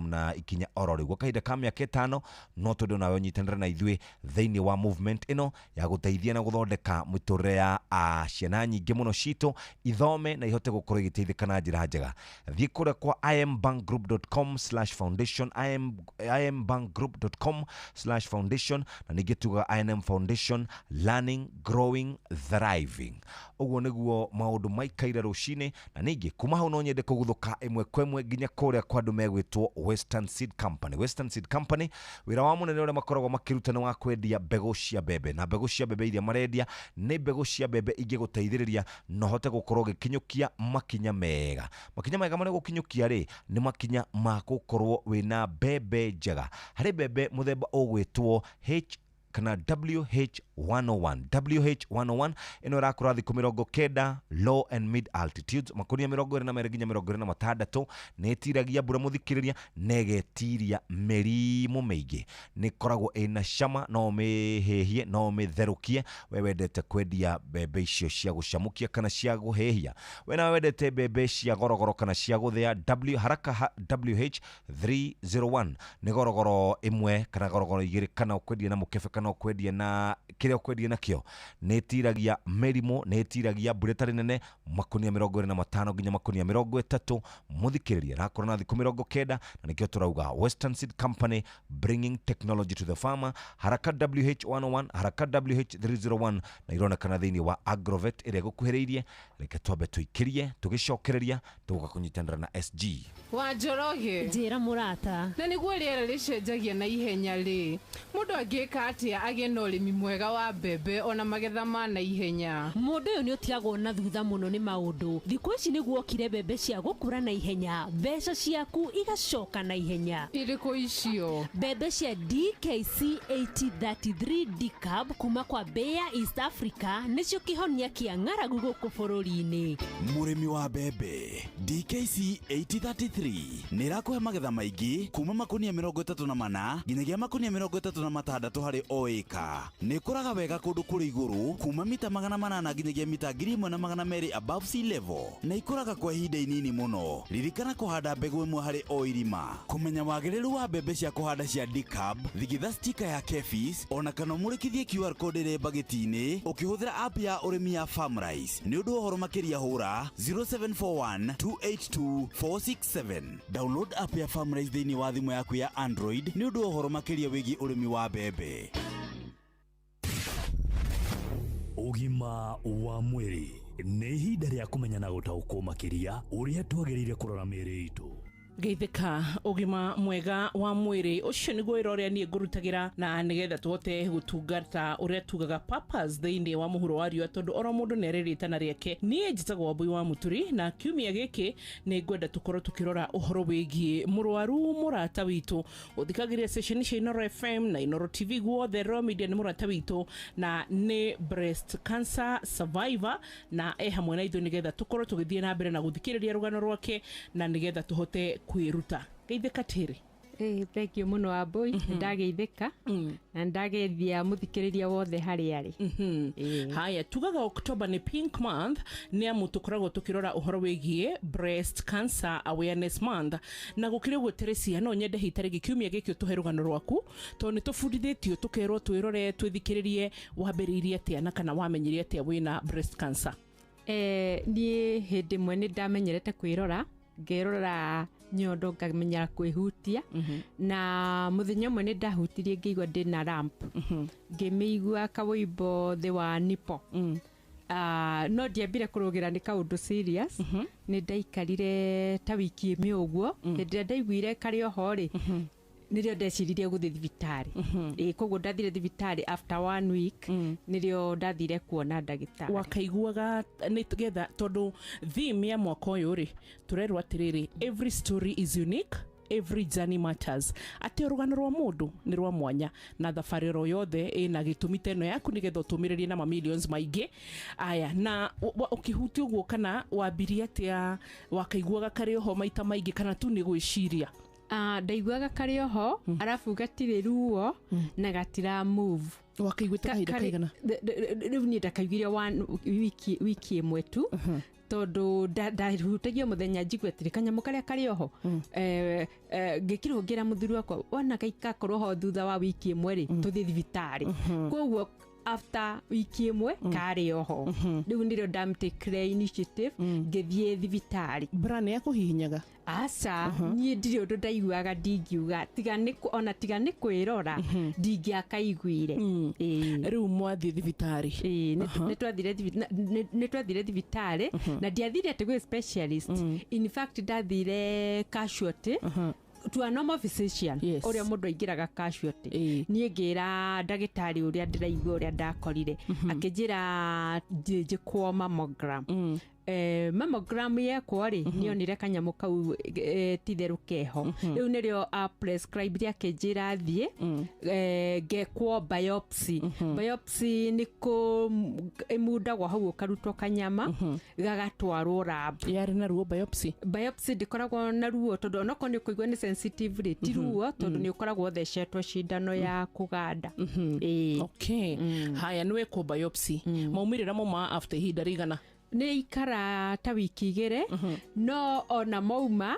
S8: na ikinya oro rĩu. Gwa kahinda ka mĩaka 5 no twende nawe ũnyitanĩre na ithuĩ thĩinĩ wa movement ĩno ya gũteithia na gũthondeka mĩtũrĩre ya ciana nyingĩ mũno citũ ithome na ihote gũkorwo igĩteithĩka na njĩra njega. Thiĩ kũrĩa kwa imbankgroup.com/foundation, imbankgroup.com/foundation, na ningĩ tugaga I&M Foundation, learning, growing, thriving. Ũguo nĩguo maũndũ maikaire rũcinĩ. Na ningĩ kuma hau no nyende kũguthũka ĩmwe kwa ĩmwe nginya kũrĩa kwa andũ megwĩtwo Western Seed Company. Western Seed Company wĩra wao mũnene ũrĩa makoragwo makĩruta nĩ wa kwendia mbegũ cia mbembe, na mbegũ cia mbembe iria marendia nĩ mbegũ cia mbembe ingĩgũteithĩrĩria na ũhote gũkorwo ũgĩkinyũkia makinya mega. Makinya mega marĩa ũgũkinyũkia rĩ nĩ makinya ma gũkorwo wĩna mbembe njega. Harĩ mbembe mũthemba ũgwĩtwo H kana WH101. WH101 ĩno ĩrakũra thikũ 90 low and mid altitudes, makunia 22 nginya 26. Nĩ ĩtiragia mbura mũthikĩrĩria, na ĩgetiria mĩrimũ mĩingĩ. Nĩ ĩkoragwo ĩna cama, no ũmĩhĩhie, no ũmĩtherũkie. We wendete kwendia mbembe icio cia gũcamũkia kana cia kũhĩhia, we nawe wendete mbembe cia gorogoro kana cia gũthĩa, W haraka WH301 nĩ gorogoro ĩmwe kana gorogoro igĩrĩ, kana ũkwendia na mũkebe kana ũkwendia na kĩrĩa ũkwendia nakĩo. Nĩ ĩtiragia mĩrimũ, nĩ ĩtiragia mbura ĩtarĩ nene, makunia 25 nginya makunia 30 mũthikĩrĩria. Rakũra na thikũ 90, na nĩkĩo tũrauga Western Seed Company, bringing technology to the farmer. Haraka WH101, haraka WH301, na ironekana thĩinĩ wa Agrovet ĩrĩa ĩgũkuhĩrĩirie. Reke twambe tũikĩrie, tũgĩcokereria tũgũka kũnyitanĩra na SG.
S10: Wa Njoroge,
S12: njĩra mũrata,
S10: na nĩguo rĩera rĩcenjagia na ihenya rĩ, mũndũ angĩka atĩa agĩe na ũrĩmi mwega wa mbembe ona magetha ma na ihenya?
S12: Mũndũ ũyũ nĩ ũtigagwo na thutha mũno nĩ maũndũ. Thikũ ici nĩguo okire mbembe cia gũkũra na ihenya, mbeca ciaku igacoka na ihenya.
S10: Irĩkũ icio?
S12: Mbembe cia DKC 8033 DCAB kuma kwa Bayer East Africa nĩcio kĩhonia kĩa ng'aragu gũkũ bũrũri-inĩ.
S26: Mũrĩmi wa mbembe DKC 8033 nĩ ĩrakũhe magetha maingĩ kuma makunia 34 nginyagia makunia 36 harĩ o ĩka. Nĩ ĩkũraga wega kũndũ kũrĩ igũrũ kuma mita 800 nginyagia mita 1200 above sea level, na ikũraga kwa ihinda inini mũno. Ririkana kũhanda mbegũ ĩmwe harĩ o irima. Kũmenya wagĩrĩru wa mbembe cia kũhanda cia DCAB, thigitha stika ya KEPHIS ona kana ũmũrĩkithie QR code ĩrĩ mbagĩti-inĩ ũkĩhũthĩra app ya ũrĩmi ya Farmrice. Nĩ ũndũ wa ũhoro makĩria hũra 0741 282 467. Download app ya Farmrice thĩinĩ wa thimũ yaku ya Android nĩ ũndũ wa ũhoro makĩria wĩgiĩ ũrĩmi wa mbembe.
S3: Ũgima wa mwĩrĩ nĩ ihinda rĩa kũmenya na gũtaũkwo makĩria ũrĩa twagĩrĩire kũrora mĩĩrĩ itũ.
S14: Geithĩka ũgima mwega wa mwĩrĩ ũcio nĩguo wĩra ũrĩa niĩ ngũrutagĩra, na nĩgetha tũhote gũtungata ũrĩa tugaga purpose thĩinĩ wa mũhuro wa riũa, tondũ oro mũndũ nĩ arĩ rĩtana rĩake. Niĩ njĩtagwo Wambui wa Mũturi, na kiumia gĩkĩ nĩ ngwenda tũkorwo tũkĩrora ũhoro wĩgiĩ mũrwaru mũrata witũ ũthikagĩrĩria station cia Inooro FM na Inooro TV guothe. Royal Media nĩ mũrata witũ na nĩ breast cancer survivor, na e hamwe na ithuĩ nĩgetha tũkorwo tũgĩthiĩ na mbere na gũthikĩrĩria rũgano rwake na nĩgetha tũhote kwĩruta. Geithĩka Terĩ.
S15: Thank you mũno Wambui, nĩndageithĩka na nĩndageithia mũthikĩrĩria wothe harĩa arĩ.
S14: Haya, tugaga October nĩ pink month, nĩ amu tũkoragwo tũkĩrora ũhoro wĩgiĩ breast cancer awareness month. Na gũkĩrĩ ũguo Teresia, no nyende hita rĩngĩ kiumia gĩkĩ ũtũhe rũgano rwaku, tondũ nĩ tũbundithĩtio tũkerwo twĩrore twĩthikĩrĩrie wambĩrĩirie atĩa na kana wamenyire atĩa wĩna breast cancer.
S15: Niĩ hĩndĩ ĩmwe nĩ ndamenyerete kwĩrora, ngĩrora nyondo ngamenya kwĩhutia, na mũthenya ũmwe nĩ ndahutirie ngĩigua ndĩna ramp, ngĩmĩigua kawĩimbo thĩ wa nipo. No ndiambire kũrũgĩra nĩ kaũndũ serious, nĩ ndaikarire ta wiki ĩmwe ũguo. Hĩndĩ ĩrĩa ndaiguire karĩ oho rĩ, nĩrĩo ndeciririe gũthiĩ thibitarĩ. Koguo ndathire thibitarĩ after 1 week, nĩrĩo ndathire kuona ndagĩtarĩ.
S14: Wakaiguaga nĩ getha, tondũ theme ya mwaka ũyũ rĩ tũrerwo atĩrĩrĩ, every story is unique, Every journey matters, atĩ rũgano rwa mũndũ nĩ rwa mwanya na thabarĩ oro yothe ĩna gĩtũmi ta ĩno yaku nĩgetha ũtũmĩrĩrie na mamillions maingĩ. Aya, na ũkĩhutia ũguo kana wambirie atĩa, wakaiguaga karĩ oho maita maingĩ kana tu nĩ gwĩciria?
S15: Ndaiguaga karĩ oho, arabu gatirĩ ruo na gatira move.
S14: Wakaiguĩte kahinda kaigana?
S15: Rĩu niĩ ndakaiguire wiki ĩmwe tu, tondũ ndahutagio mũthenya njigue atĩrĩ kanyamũ karĩa karĩ oho. Ngĩkirwo ngĩra mũthuri wakwa wona gakorwo ho thutha wa wiki ĩmwe rĩ, tũthiĩ thibitarĩ. Koguo after wiki ĩmwe karĩ oho. Rĩu nĩrĩo ndamĩtĩkire initiative ngĩthiĩ thibitarĩ.
S14: Bra nĩ yakũhihinyaga?
S15: Aca, niĩ ndirĩ ũndũ ndaiguaga ndingiuga, ona tiga nĩ kwĩrora ndingĩakaiguire.
S14: Rĩu mwathiĩ thibitarĩ?
S15: Ĩĩ, nĩ twathire thibitarĩ na ndiathire atĩ gwĩ specialist. In fact ndathire casualty to a normal physician, ũrĩa mũndũ aingĩraga casualty. Niĩ ngĩra ndagĩtarĩ ũrĩa ndĩraigua, ũrĩa ndakorire, akĩnjĩra njĩkwo mammogram. Mammogram yekwo rĩ, nĩonire kanyamũ kau titherũ keho. Rĩu nĩrĩo a prescribe, akĩnjĩra thiĩ ngekwo biopsy. Biopsy nĩ kũ ĩmundagwo hau ũkarutwo kanyama gagatwarwo lab.
S14: Yarĩ na ruo biopsy?
S15: Biopsy ndĩkoragwo na ruo, tondũ onokorwo nĩ ũkũigua nĩ sensitive rĩ, ti ruo, tondũ nĩ ũkoragwo ũthecetwo cindano ya kũganda. Ĩĩ.
S14: Okay. Haya, nĩ wekwo biopsy, maumĩrĩra mo ma after ihinda rĩigana?
S15: Nĩ ikara ta wiki 2, no ona mauma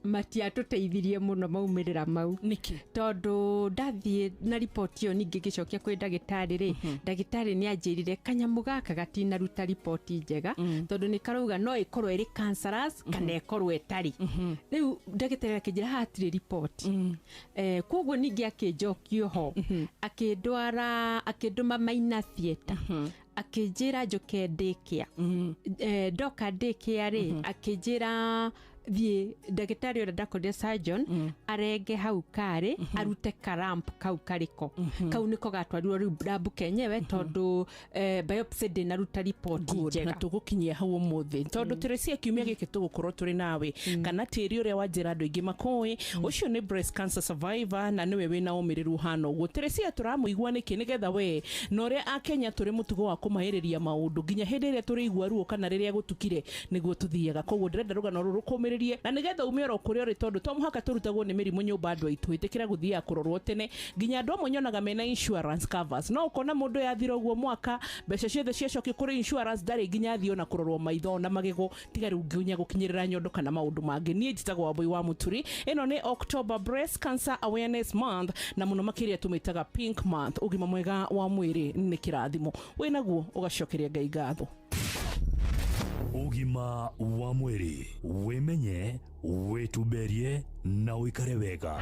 S15: matiatũteithirie mũno maumĩrĩra mau.
S14: Nĩkĩ?
S15: Tondũ ndathiĩ na riboti ĩyo ningĩ ngĩcokia kwĩ ndagĩtarĩ rĩ, ndagĩtarĩ nĩ anjĩrire kanyamũ gaka gatinaruta riboti njega, tondũ nĩ karauga no ĩkorwo ĩrĩ cancerous kana ĩkorwo ĩtarĩ. Rĩu ndagĩtarĩ akĩnjĩra haha hatirĩ riboti. Koguo ningĩ akĩnjokia ho, akĩndwara, akĩndũma Maina Theatre, akĩnjĩra njũke daycare. Ndoka daycare rĩ, akĩnjĩra thiĩ ndagĩtarĩ ũrĩa ndakorire surgeon arenge hau karĩ, arute karamp kau karĩko kau nĩko gatwarirwo rĩu lab kenyewe, tondũ biopsy ndĩnaruta riboti
S14: Good.
S15: njega.
S14: Na tũgũkinyia hau ũmũthĩ, tondũ Teresia, kiumia gĩkĩ tũgũkorwo tũrĩ nawe kana tĩri ũrĩa wanjĩra andũ aingĩ makũĩ ũcio nĩ breast cancer survivor na nĩwe wĩna ũmĩrĩru ũhana ũguo. Teresia tũramũigua nĩkĩ? Nĩgetha we na ũrĩa akenya tũrĩ mũtugo wa kũmahĩrĩria maũndũ nginya hĩndĩ ĩrĩa tũrĩigua ruo kana rĩrĩa gũtukire nĩguo tũthiaga. Koguo ndĩrenda rũgano rũrũ rũkũmĩrĩrie na nĩgetha ume oro kũrĩa ũrĩ, tondũ to mũhaka tũrutagwo nĩ mĩrimũ nyũmba. Andũ aitũ, ĩtĩkĩra gũthiaga kũrorwo tene. Nginya andũ amwe nyonaga mena insurance covers, no ũkona mũndũ yathira ũguo mwaka mbeca ciothe ciacokio kũrĩ insurance, ndarĩ nginya athiĩ ona kũrorwo maitho na magego, tiga rĩu nginya gũkinyĩrĩra nyondo kana maũndũ mangĩ. Niĩ njĩtagwo Wambui wa Mũturi. Ĩno nĩ October, Breast Cancer Awareness Month, na mũno makĩria tũmĩtaga Pink Month. Ũgima mwega wa mwĩrĩ nĩ kĩrathimo, wĩnaguo ũgacokeria Ngai ngatho.
S3: Ũgima wa mwĩrĩ, wĩmenye, wĩtumberie na ũikare wega.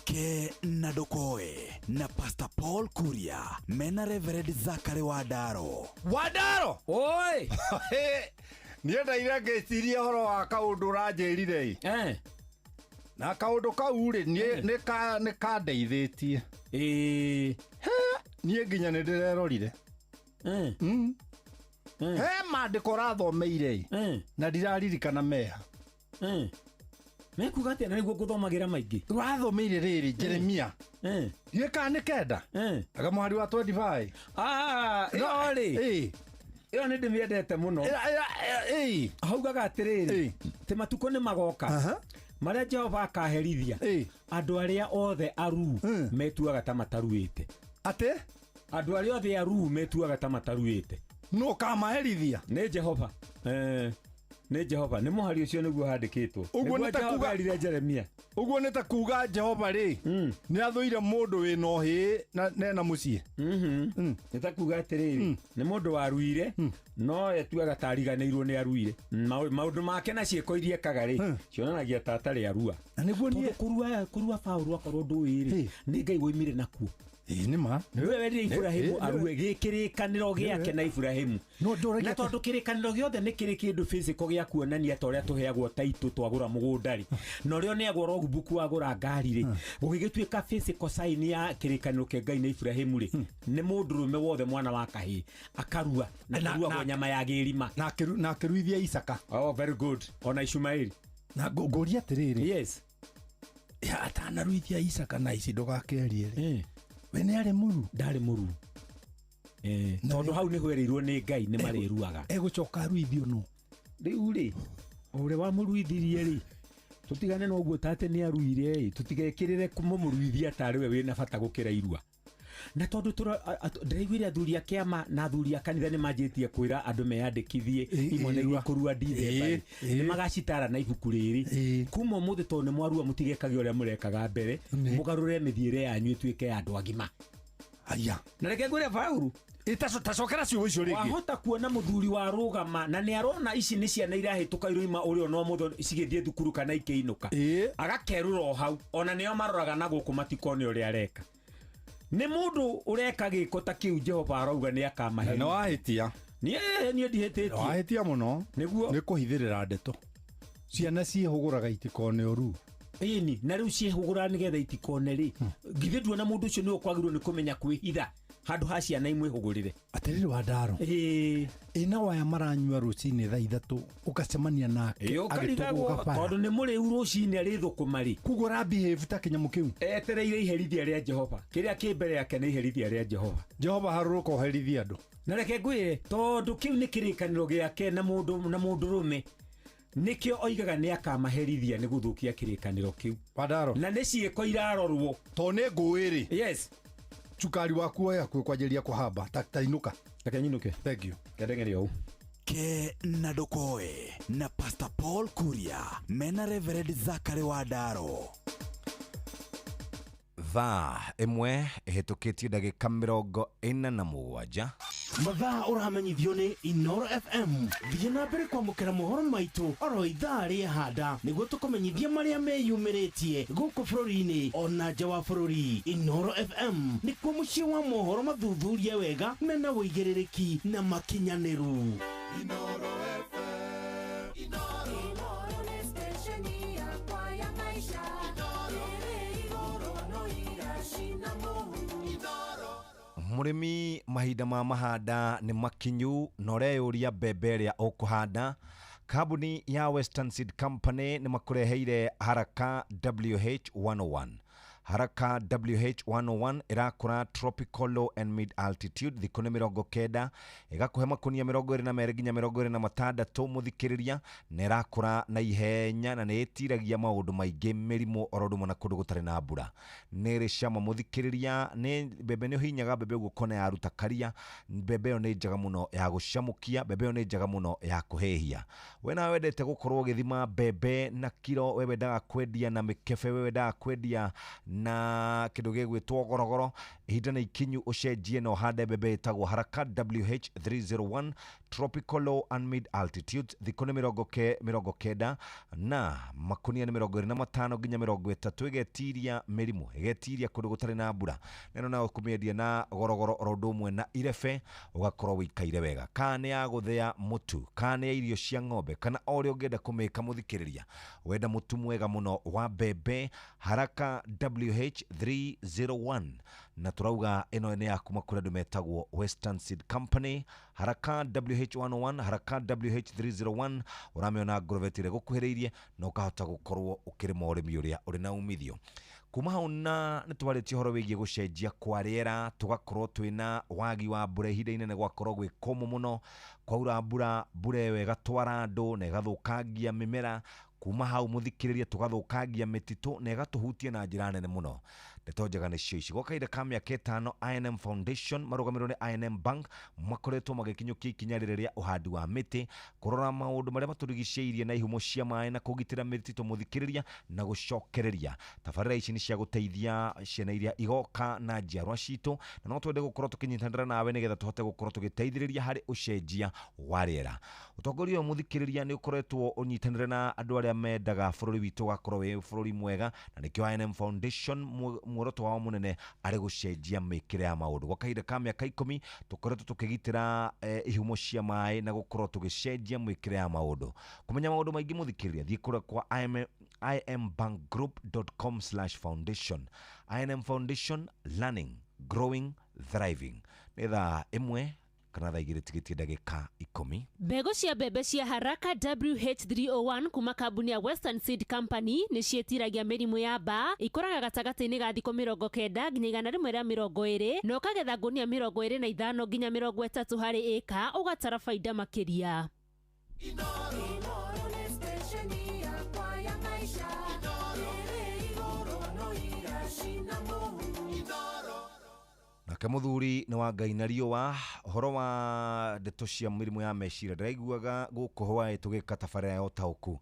S26: Ke na Ndokoe na Pastor Paul Kuria mena Reverend Zakari Wandaro.
S8: Wandaro.
S1: Oi.
S8: Niĩ ndaire ngĩciria ũhoro wa kaũndũ ũranjĩrire ĩ, na kaũndũ kau rĩ, niĩ nĩ kandeithĩtie.
S1: Ĩĩ.
S8: Niĩ nginya nĩ ndĩrerorire. He maandĩko ũrathomeire ĩ, na ndiraririkana meha.
S1: Mekuga atĩa na nĩguo ngũthomagĩra maingĩ?
S8: Ũrathomeire rĩrĩ, Jeremia ndiũĩ kana nĩ 9 aga mũhari wa 25.
S1: Ah, ĩyo rĩ, ĩyo nĩ ndĩmĩendete mũno. Haugaga atĩrĩrĩ, atĩ matukũ nĩ magoka marĩa Jehova akaherithia andũ arĩa othe aruu metuaga ta mataruĩte.
S8: Atĩ
S1: andũ arĩa othe aruu metuaga ta mataruĩte.
S8: Nũ ũkamaherithia?
S1: Nĩ Jehova. Nĩ Jehova, nĩ mũhari ũcio nĩguo handĩkĩtwo.
S8: Ũguo nĩ
S1: Nĩguo
S8: ta
S1: Jehova erire Jeremia.
S8: Ũguo nĩ ta kuga Jehova rĩ, nĩ athũire mũndũ wĩna ũhĩ na nena mũciĩ.
S1: Nĩ ta kuga atĩrĩrĩ, nĩ mũndũ waruire no etuaga ta ariganĩirwo nĩ aruire. Maũndũ make na ciĩko iria ekaga rĩ, cionanagia ta atarĩ arua.
S8: Na nĩguo
S1: niĩ kũrua Paũlũ akorwo ndũĩ rĩ, nĩ Ngai woimire nakuo.
S8: Ĩĩ nĩ ma.
S1: Nĩwe werire Iburahĩmu arue gĩkĩrĩkanĩro gĩake na Iburahĩmu. Na tondũ kĩrĩkanĩro gĩothe nĩ kĩrĩ kĩndũ physical gĩa kuonania ta ũrĩa tũheagwo taitũ twagũra mũgũnda rĩ, na ũrĩa ũneagwo logbook wagũra ngari rĩ, gũgĩgĩtuĩka physical sign ya kĩrĩkanĩro kĩa Ngai na Iburahĩmu rĩ, nĩ mũndũrũme wothe mwana wa kahĩĩ akarua na kũruagwo nyama ya gĩrima
S8: na akĩruithia Isaka.
S1: Oh, very good. Ona Ishumaeli.
S9: Na ngũria atĩrĩrĩ.
S1: Yes.
S9: Ya atanaruithia Isaka na ici ndũgakerie rĩ. We nĩ arĩ mũru?
S1: Ndarĩ mũru. Tondũ hau nĩ hwereirwo nĩ Ngai nĩ marĩruaga.
S9: Egũcoka aruithio nũ?
S1: Rĩu rĩ, ũrĩa wamũruithirie rĩ, tũtigane na ũguo tate nĩ aruire ĩ, tũtigekĩrĩre kũmũruithia tarĩ we wĩna bata gũkĩra irua. Na tondũ ndĩraiguire athuri a kĩama na athuri a kanitha nĩ manjĩtie kwĩra andũ meyandĩkithie imwe iria kũrua Dithemba nĩ magacitara na ibuku rĩrĩ kuma ũmũthĩ tondũ nĩ mwarua mũtigekage ũrĩa mũrekaga mbere mũgarũre mĩthiĩre yanyu ĩtuĩke ya andũ agima.
S9: Aya.
S1: Na reke ngwĩre Paũlũ
S9: tacokera ciugo icio rĩngĩ.
S1: Wahota kuona mũthuri wa rũgama na nĩ arona ici nĩ ciana irahĩtũka iroima ũrĩa ona ũmũthĩ cigĩthiĩ thukuru kana ikĩinũka agakerũra o hau ona nĩo maroraga na gũkũ matikone ũrĩa areka. Nĩ mũndũ ũreka gĩko ta kĩu Jehova arauga nĩ akamahe.
S9: Nĩ wahĩtia.
S1: Niĩ ndihĩtĩtie.
S9: Wahĩtia mũno.
S1: Nĩguo.
S9: Nĩ kũhithĩrĩra ndeto. Ciana ciĩhũgũraga itikone ũru.
S1: Ĩni, na rĩu ciĩhũgũra nĩgetha itikone rĩ. Githĩ nduona mũndũ ũcio nĩwe ũkwagĩrĩirwo nĩ kũmenya kwĩhitha handũ ha ciana imwĩhũgũrĩre.
S9: Atĩrĩrĩ wa Ndaro. Ĩna waya maranyua rũcinĩ thaa 3 ũgacemania nake agĩtũgũga bara.
S1: Tondũ nĩ mũrĩu rũcinĩ arĩ thũkũma rĩ.
S9: Koguo ra behave ta kĩnyamũ kĩu.
S1: Etereire iherithia rĩa Jehova. Kĩrĩa kĩ mbere yake nĩ iherithia rĩa Jehova.
S9: Jehova harũrũka ũherithie andũ.
S1: Na reke ngwĩre tondũ kĩu nĩ kĩrĩkanĩro gĩake na mũndũ na mũndũrũme. Nĩkĩo oigaga nĩ akamaherithia nĩ gũthũkia kĩrĩkanĩro kĩu.
S9: Wandaro.
S1: Na nĩ ciĩko irarorwo.
S9: Tondũ nĩ ngũĩ rĩ.
S1: Yes.
S9: Cukari waku oya kwanjĩrĩria kũhamba ta inũka.
S1: Reke nyinũke.
S9: Thank you.
S1: Kendeng'eria ũũ.
S26: Ke na ndũkoe na Pastor Paul Kuria mena Reverend Zachary Wandaro.
S8: Thaa 1 ĩhĩtũkĩtie ndagĩka 47.
S9: Mathaa ũramenyithio nĩ Inoro FM. Thiĩ na mbere kwamũkĩra mohoro maitũ oro ithaa rĩa handa nĩguo tũkũmenyithie marĩa meyumĩrĩtie gũkũ bũrũri-inĩ ona nja wa bũrũri. Inoro FM nĩkuo mũciĩ wa mohoro mathuthurie wega mena ũigĩrĩrĩki na makinyanĩru.
S5: Inoro FM. Inoro nĩ station yakwa ya maisha. Ĩrĩ igũrũ no iracina mũhu.
S8: Mũrĩmi mahinda ma mahanda nĩ makinyu na ũreyũria mbembe ĩrĩa ũkũhanda. Kambuni ya Western Seed Company nĩ makũreheire Haraka WH101. Haraka WH101 ĩrakũra tropical low and mid altitude thikũ nĩ 90 ĩgakũhe makunia 22 nginya 26 mũthikĩrĩria na ĩrakũra na ihenya na nĩ ĩtiragia maũndũ maingĩ mĩrimũ oro ũndũ ũmwe na kũndũ gũtarĩ na mbura. Nĩ ĩrĩ cama mũthikĩrĩria, nĩ mbembe nĩ ũhinyaga mbembe ũguo ũkona yaruta karia. Mbembe ĩyo nĩ njega mũno ya gũcamũkia, mbembe ĩyo nĩ njega mũno ya kũhĩhia. We nawe wendete gũkorwo ũgĩthima mbembe na kiro, we wendaga kwendia na mĩkebe, we wendaga kwendia na kĩndũ gĩgwĩtwo gorogoro, ihinda nĩ ikinyu ũcenjie na ũhande mbembe ĩtagwo Haraka WH301 tropical low and mid altitude thikũ nĩ 90 na makunia nĩ 25 nginya 30 ĩgetiria mĩrimũ, ĩgetiria kũndũ gũtarĩ na mbura. Neno na kũmĩendia na gorogoro oro ũndũ ũmwe na irebe ũgakorwo wĩikaire wega. Kana nĩ ya gũthĩa mũtu, kana nĩ ya irio cia ng'ombe, kana o ũrĩa ũngĩenda kũmĩka mũthikĩrĩria. Wenda mũtu mwega mũno wa mbembe Haraka WH301 na turauga ĩno nĩ ya kuma kũrĩ andũ metagwo Western Seed Company. Haraka WH101, Haraka WH301 ũramĩona ngorobeti ĩrĩa ĩgũkuhĩrĩirie na ũkahota gũkorwo ũkĩrĩma ũrĩmi ũrĩa ũrĩ na umithio. Kuma hau na nĩ twarĩtie ũhoro wĩgiĩ gũcenjia kwa rĩera, tũgakorwo twĩna wagi wa mbura ihinda inene, gwakorwo gwĩ kũmũ mũno, kwaura mbura, mbura ĩyo ĩgatwara andũ na ĩgathũkangia mĩmera. Kuma hau mũthikĩrĩria tũgathũkangia mĩtitũ na ĩgatũhutia na njĩra nene mũno. Ndeto njega nĩcio ici. Gwa kahinda ka mĩaka 5 I&M Foundation marũgamĩrĩirwo nĩ I&M Bank makoretwo magĩkinyũkia ikinya rĩrĩ rĩa ũhandi wa mĩtĩ, kũrora maũndũ marĩa matũrigicĩirie na ihumo cia maĩ na kũgitĩra mĩtitũ mũthikĩrĩria na gũcokereria. Tabarĩra ici nĩ cia gũteithia ciana iria igoka na njiarwa citũ, na no twende gũkorwo tũkĩnyitanĩra nawe nĩgetha tũhote gũkorwo tũgĩteithĩrĩria harĩ ũcenjia wa rĩera. Ũtongoria ũyũ mũthikĩrĩria nĩ ũkoretwo ũnyitanĩre na andũ arĩa mendaga bũrũri witũ ũgakorwo wĩ bũrũri mwega, na nĩkĩo I&M Foundation muoroto wao mũnene arĩ gũcenjia mĩkĩre ya maũndũ. Gwa kahinda ka mĩaka 10 tũkoretwo tũkĩgitĩra ihumo cia maĩ na gũkorwo tũgĩcenjia mĩkĩre ya maũndũ. Kũmenya maũndũ maingĩ mũthikĩrĩria, thiĩ kũrĩa kwa imbankgroup.com/foundation. I&M Foundation, learning, growing, thriving. Nĩ thaa 1 Kana thaa 2 tigĩtie ndagĩka 10.
S12: Mbegũ cia mbembe cia Haraka WH301 kuma kambuni ya Western Seed Company nĩ ciĩtiragia mĩrimũ ya mbaa, ikũraga gatagatĩ-inĩ ga thikũ 90 nginya 120 na ũkagetha ngũnia 25 nginya 30 harĩ ĩka, ũgatara baida makĩria.
S5: Inoro nĩ stesheni yakwa ya maisha. Ĩrĩ igũrũ no iracina mũhu.
S8: Nake muthuri nĩ wa Ngai na riũa, ũhoro wa ndeto cia mĩrimũ ya meciria ndĩraiguaga gũkũ hwaĩ tũgĩka tabarĩra ya ũtaũku,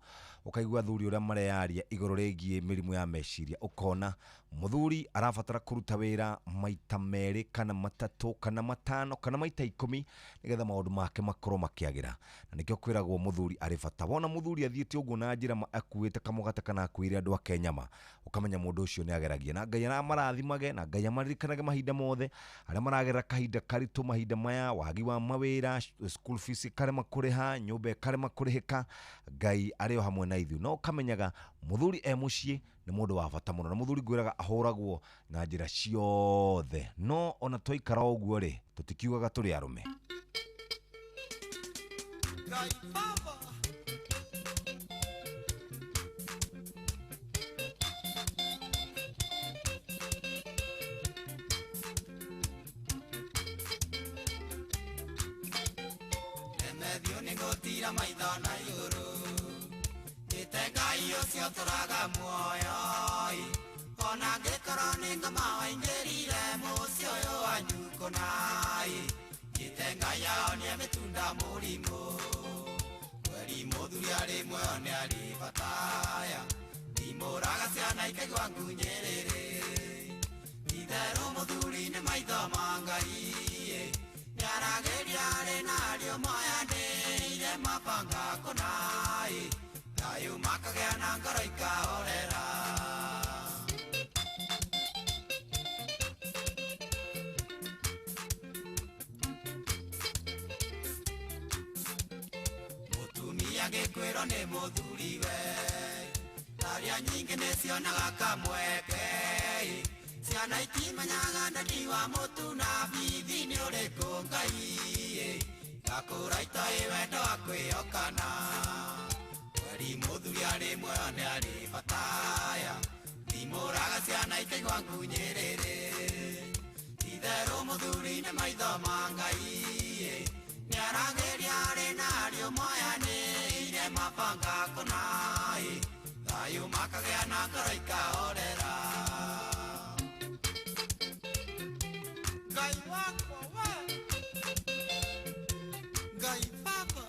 S8: ũkaigua athuri ũrĩa mareyaria igũrũ rĩgiĩ mĩrimũ ya meciria, ũkona mũthuri arabatara kũruta wĩra maita 2 kana 3 kana 5 kana maita 10 nĩgetha maũndũ make makorwo makĩagĩra. Na nĩkĩo kwĩragwo mũthuri arĩ bata. Wona mũthuri athiĩte ũguo na njĩra akuĩte kamũgate kana akuĩre andũ ake nyama, ũkamenya mũndũ ũcio nĩ ageragia. Na Ngai aramarathimage na Ngai amaririkanage mahinda mothe arĩa maragerera kahinda karitũ mahinda maya, wagi wa mawĩra, school fees ikarema kũrĩha, nyũmba ĩkarema kũrĩhĩka, Ngai arĩ o hamwe na ithuĩ. No ũkamenyaga mũthuri e mũciĩ nĩ mũndũ wa bata mũno, na mũthuri ngwĩraga ahũragwo na njĩra ciothe. No ona twaikara ũguo rĩ, tũtikiugaga tũrĩ arũme.
S5: Ngai Baba.
S2: Remethio nĩ gũtira maitho na igũrũ, njĩte Ngai ũcio ũtũraga muoyo, ona angĩkorwo nĩ ngoma waingĩrire mũciĩ ũyũ wanyu kũna, njĩte Ngai aonie mĩtunda mũrimũ. Kweri mũthuri arĩ muoyo nĩ arĩ bataya, ndimũraga ciana ikaigua ngunyĩrĩrĩ. Itherũ mũthuri nĩ maitho ma Ngai, nĩaragĩria arĩ na ariũ moyanĩire mabanga kũna, thayũ makagĩa na ngoro ikahorera. Mũtumia gĩkwĩrwo nĩ mũthuriwe, aria nyingĩ nĩcionaga kamweke, ciana itimenyaga ndadi wa mũtu na bithi nĩ ũrĩkũ Ngai, gakũra itoĩ wendo wa kwĩhokana. Kweri mũthuri arĩ muoyo nĩ arĩ bataya, ndimũraga ciana ikaigua ngunyĩrĩrĩ. Itherũ mũthuri nĩ maitho ma Ngai, nĩaragĩria arĩ na ariũ moyanĩire mabanga kũna, thayũ makagĩa na ngoro ikahorera.
S5: Ngai wakwa we, Ngai Baba.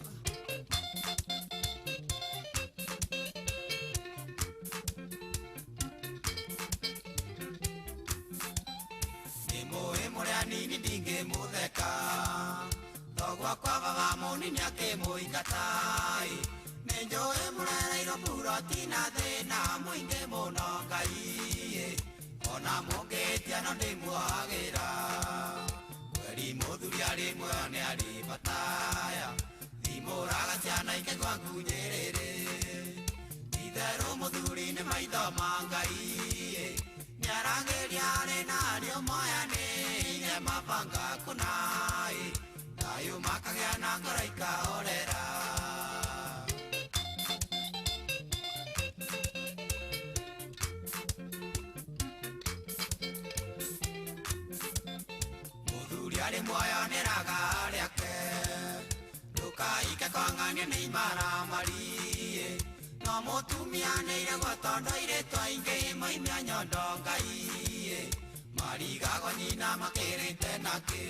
S2: Nĩmũĩ mũrĩ anini ndingĩmũtheka, thogwa kwa baba mũnini akĩmũingata. Nĩnjũĩ mũrereirwo buroti na thĩna mũingĩ mũno Ngai, ona mũngĩtia no ndĩmuohagĩra. Kweri mũthuri arĩ muoyo nĩ arĩ bataya, thimũraga ciana ikaigua ngunyĩrĩrĩ. Itherũ mũthuri nĩ maitho ma Ngai, nĩaragĩria arĩ na ariũ moyanĩire mabanga kũna, thayũ makagĩa na ngoro ikahorera. Mũthuri arĩ muoyo nĩ raga rĩake, ndũkaike kwang'ania nĩ imaramari, no mũtumia nĩiregwo tondũ airĩtu aingĩ moimia nyondo Ngai, marigagwo nyina makĩrĩte nakĩ.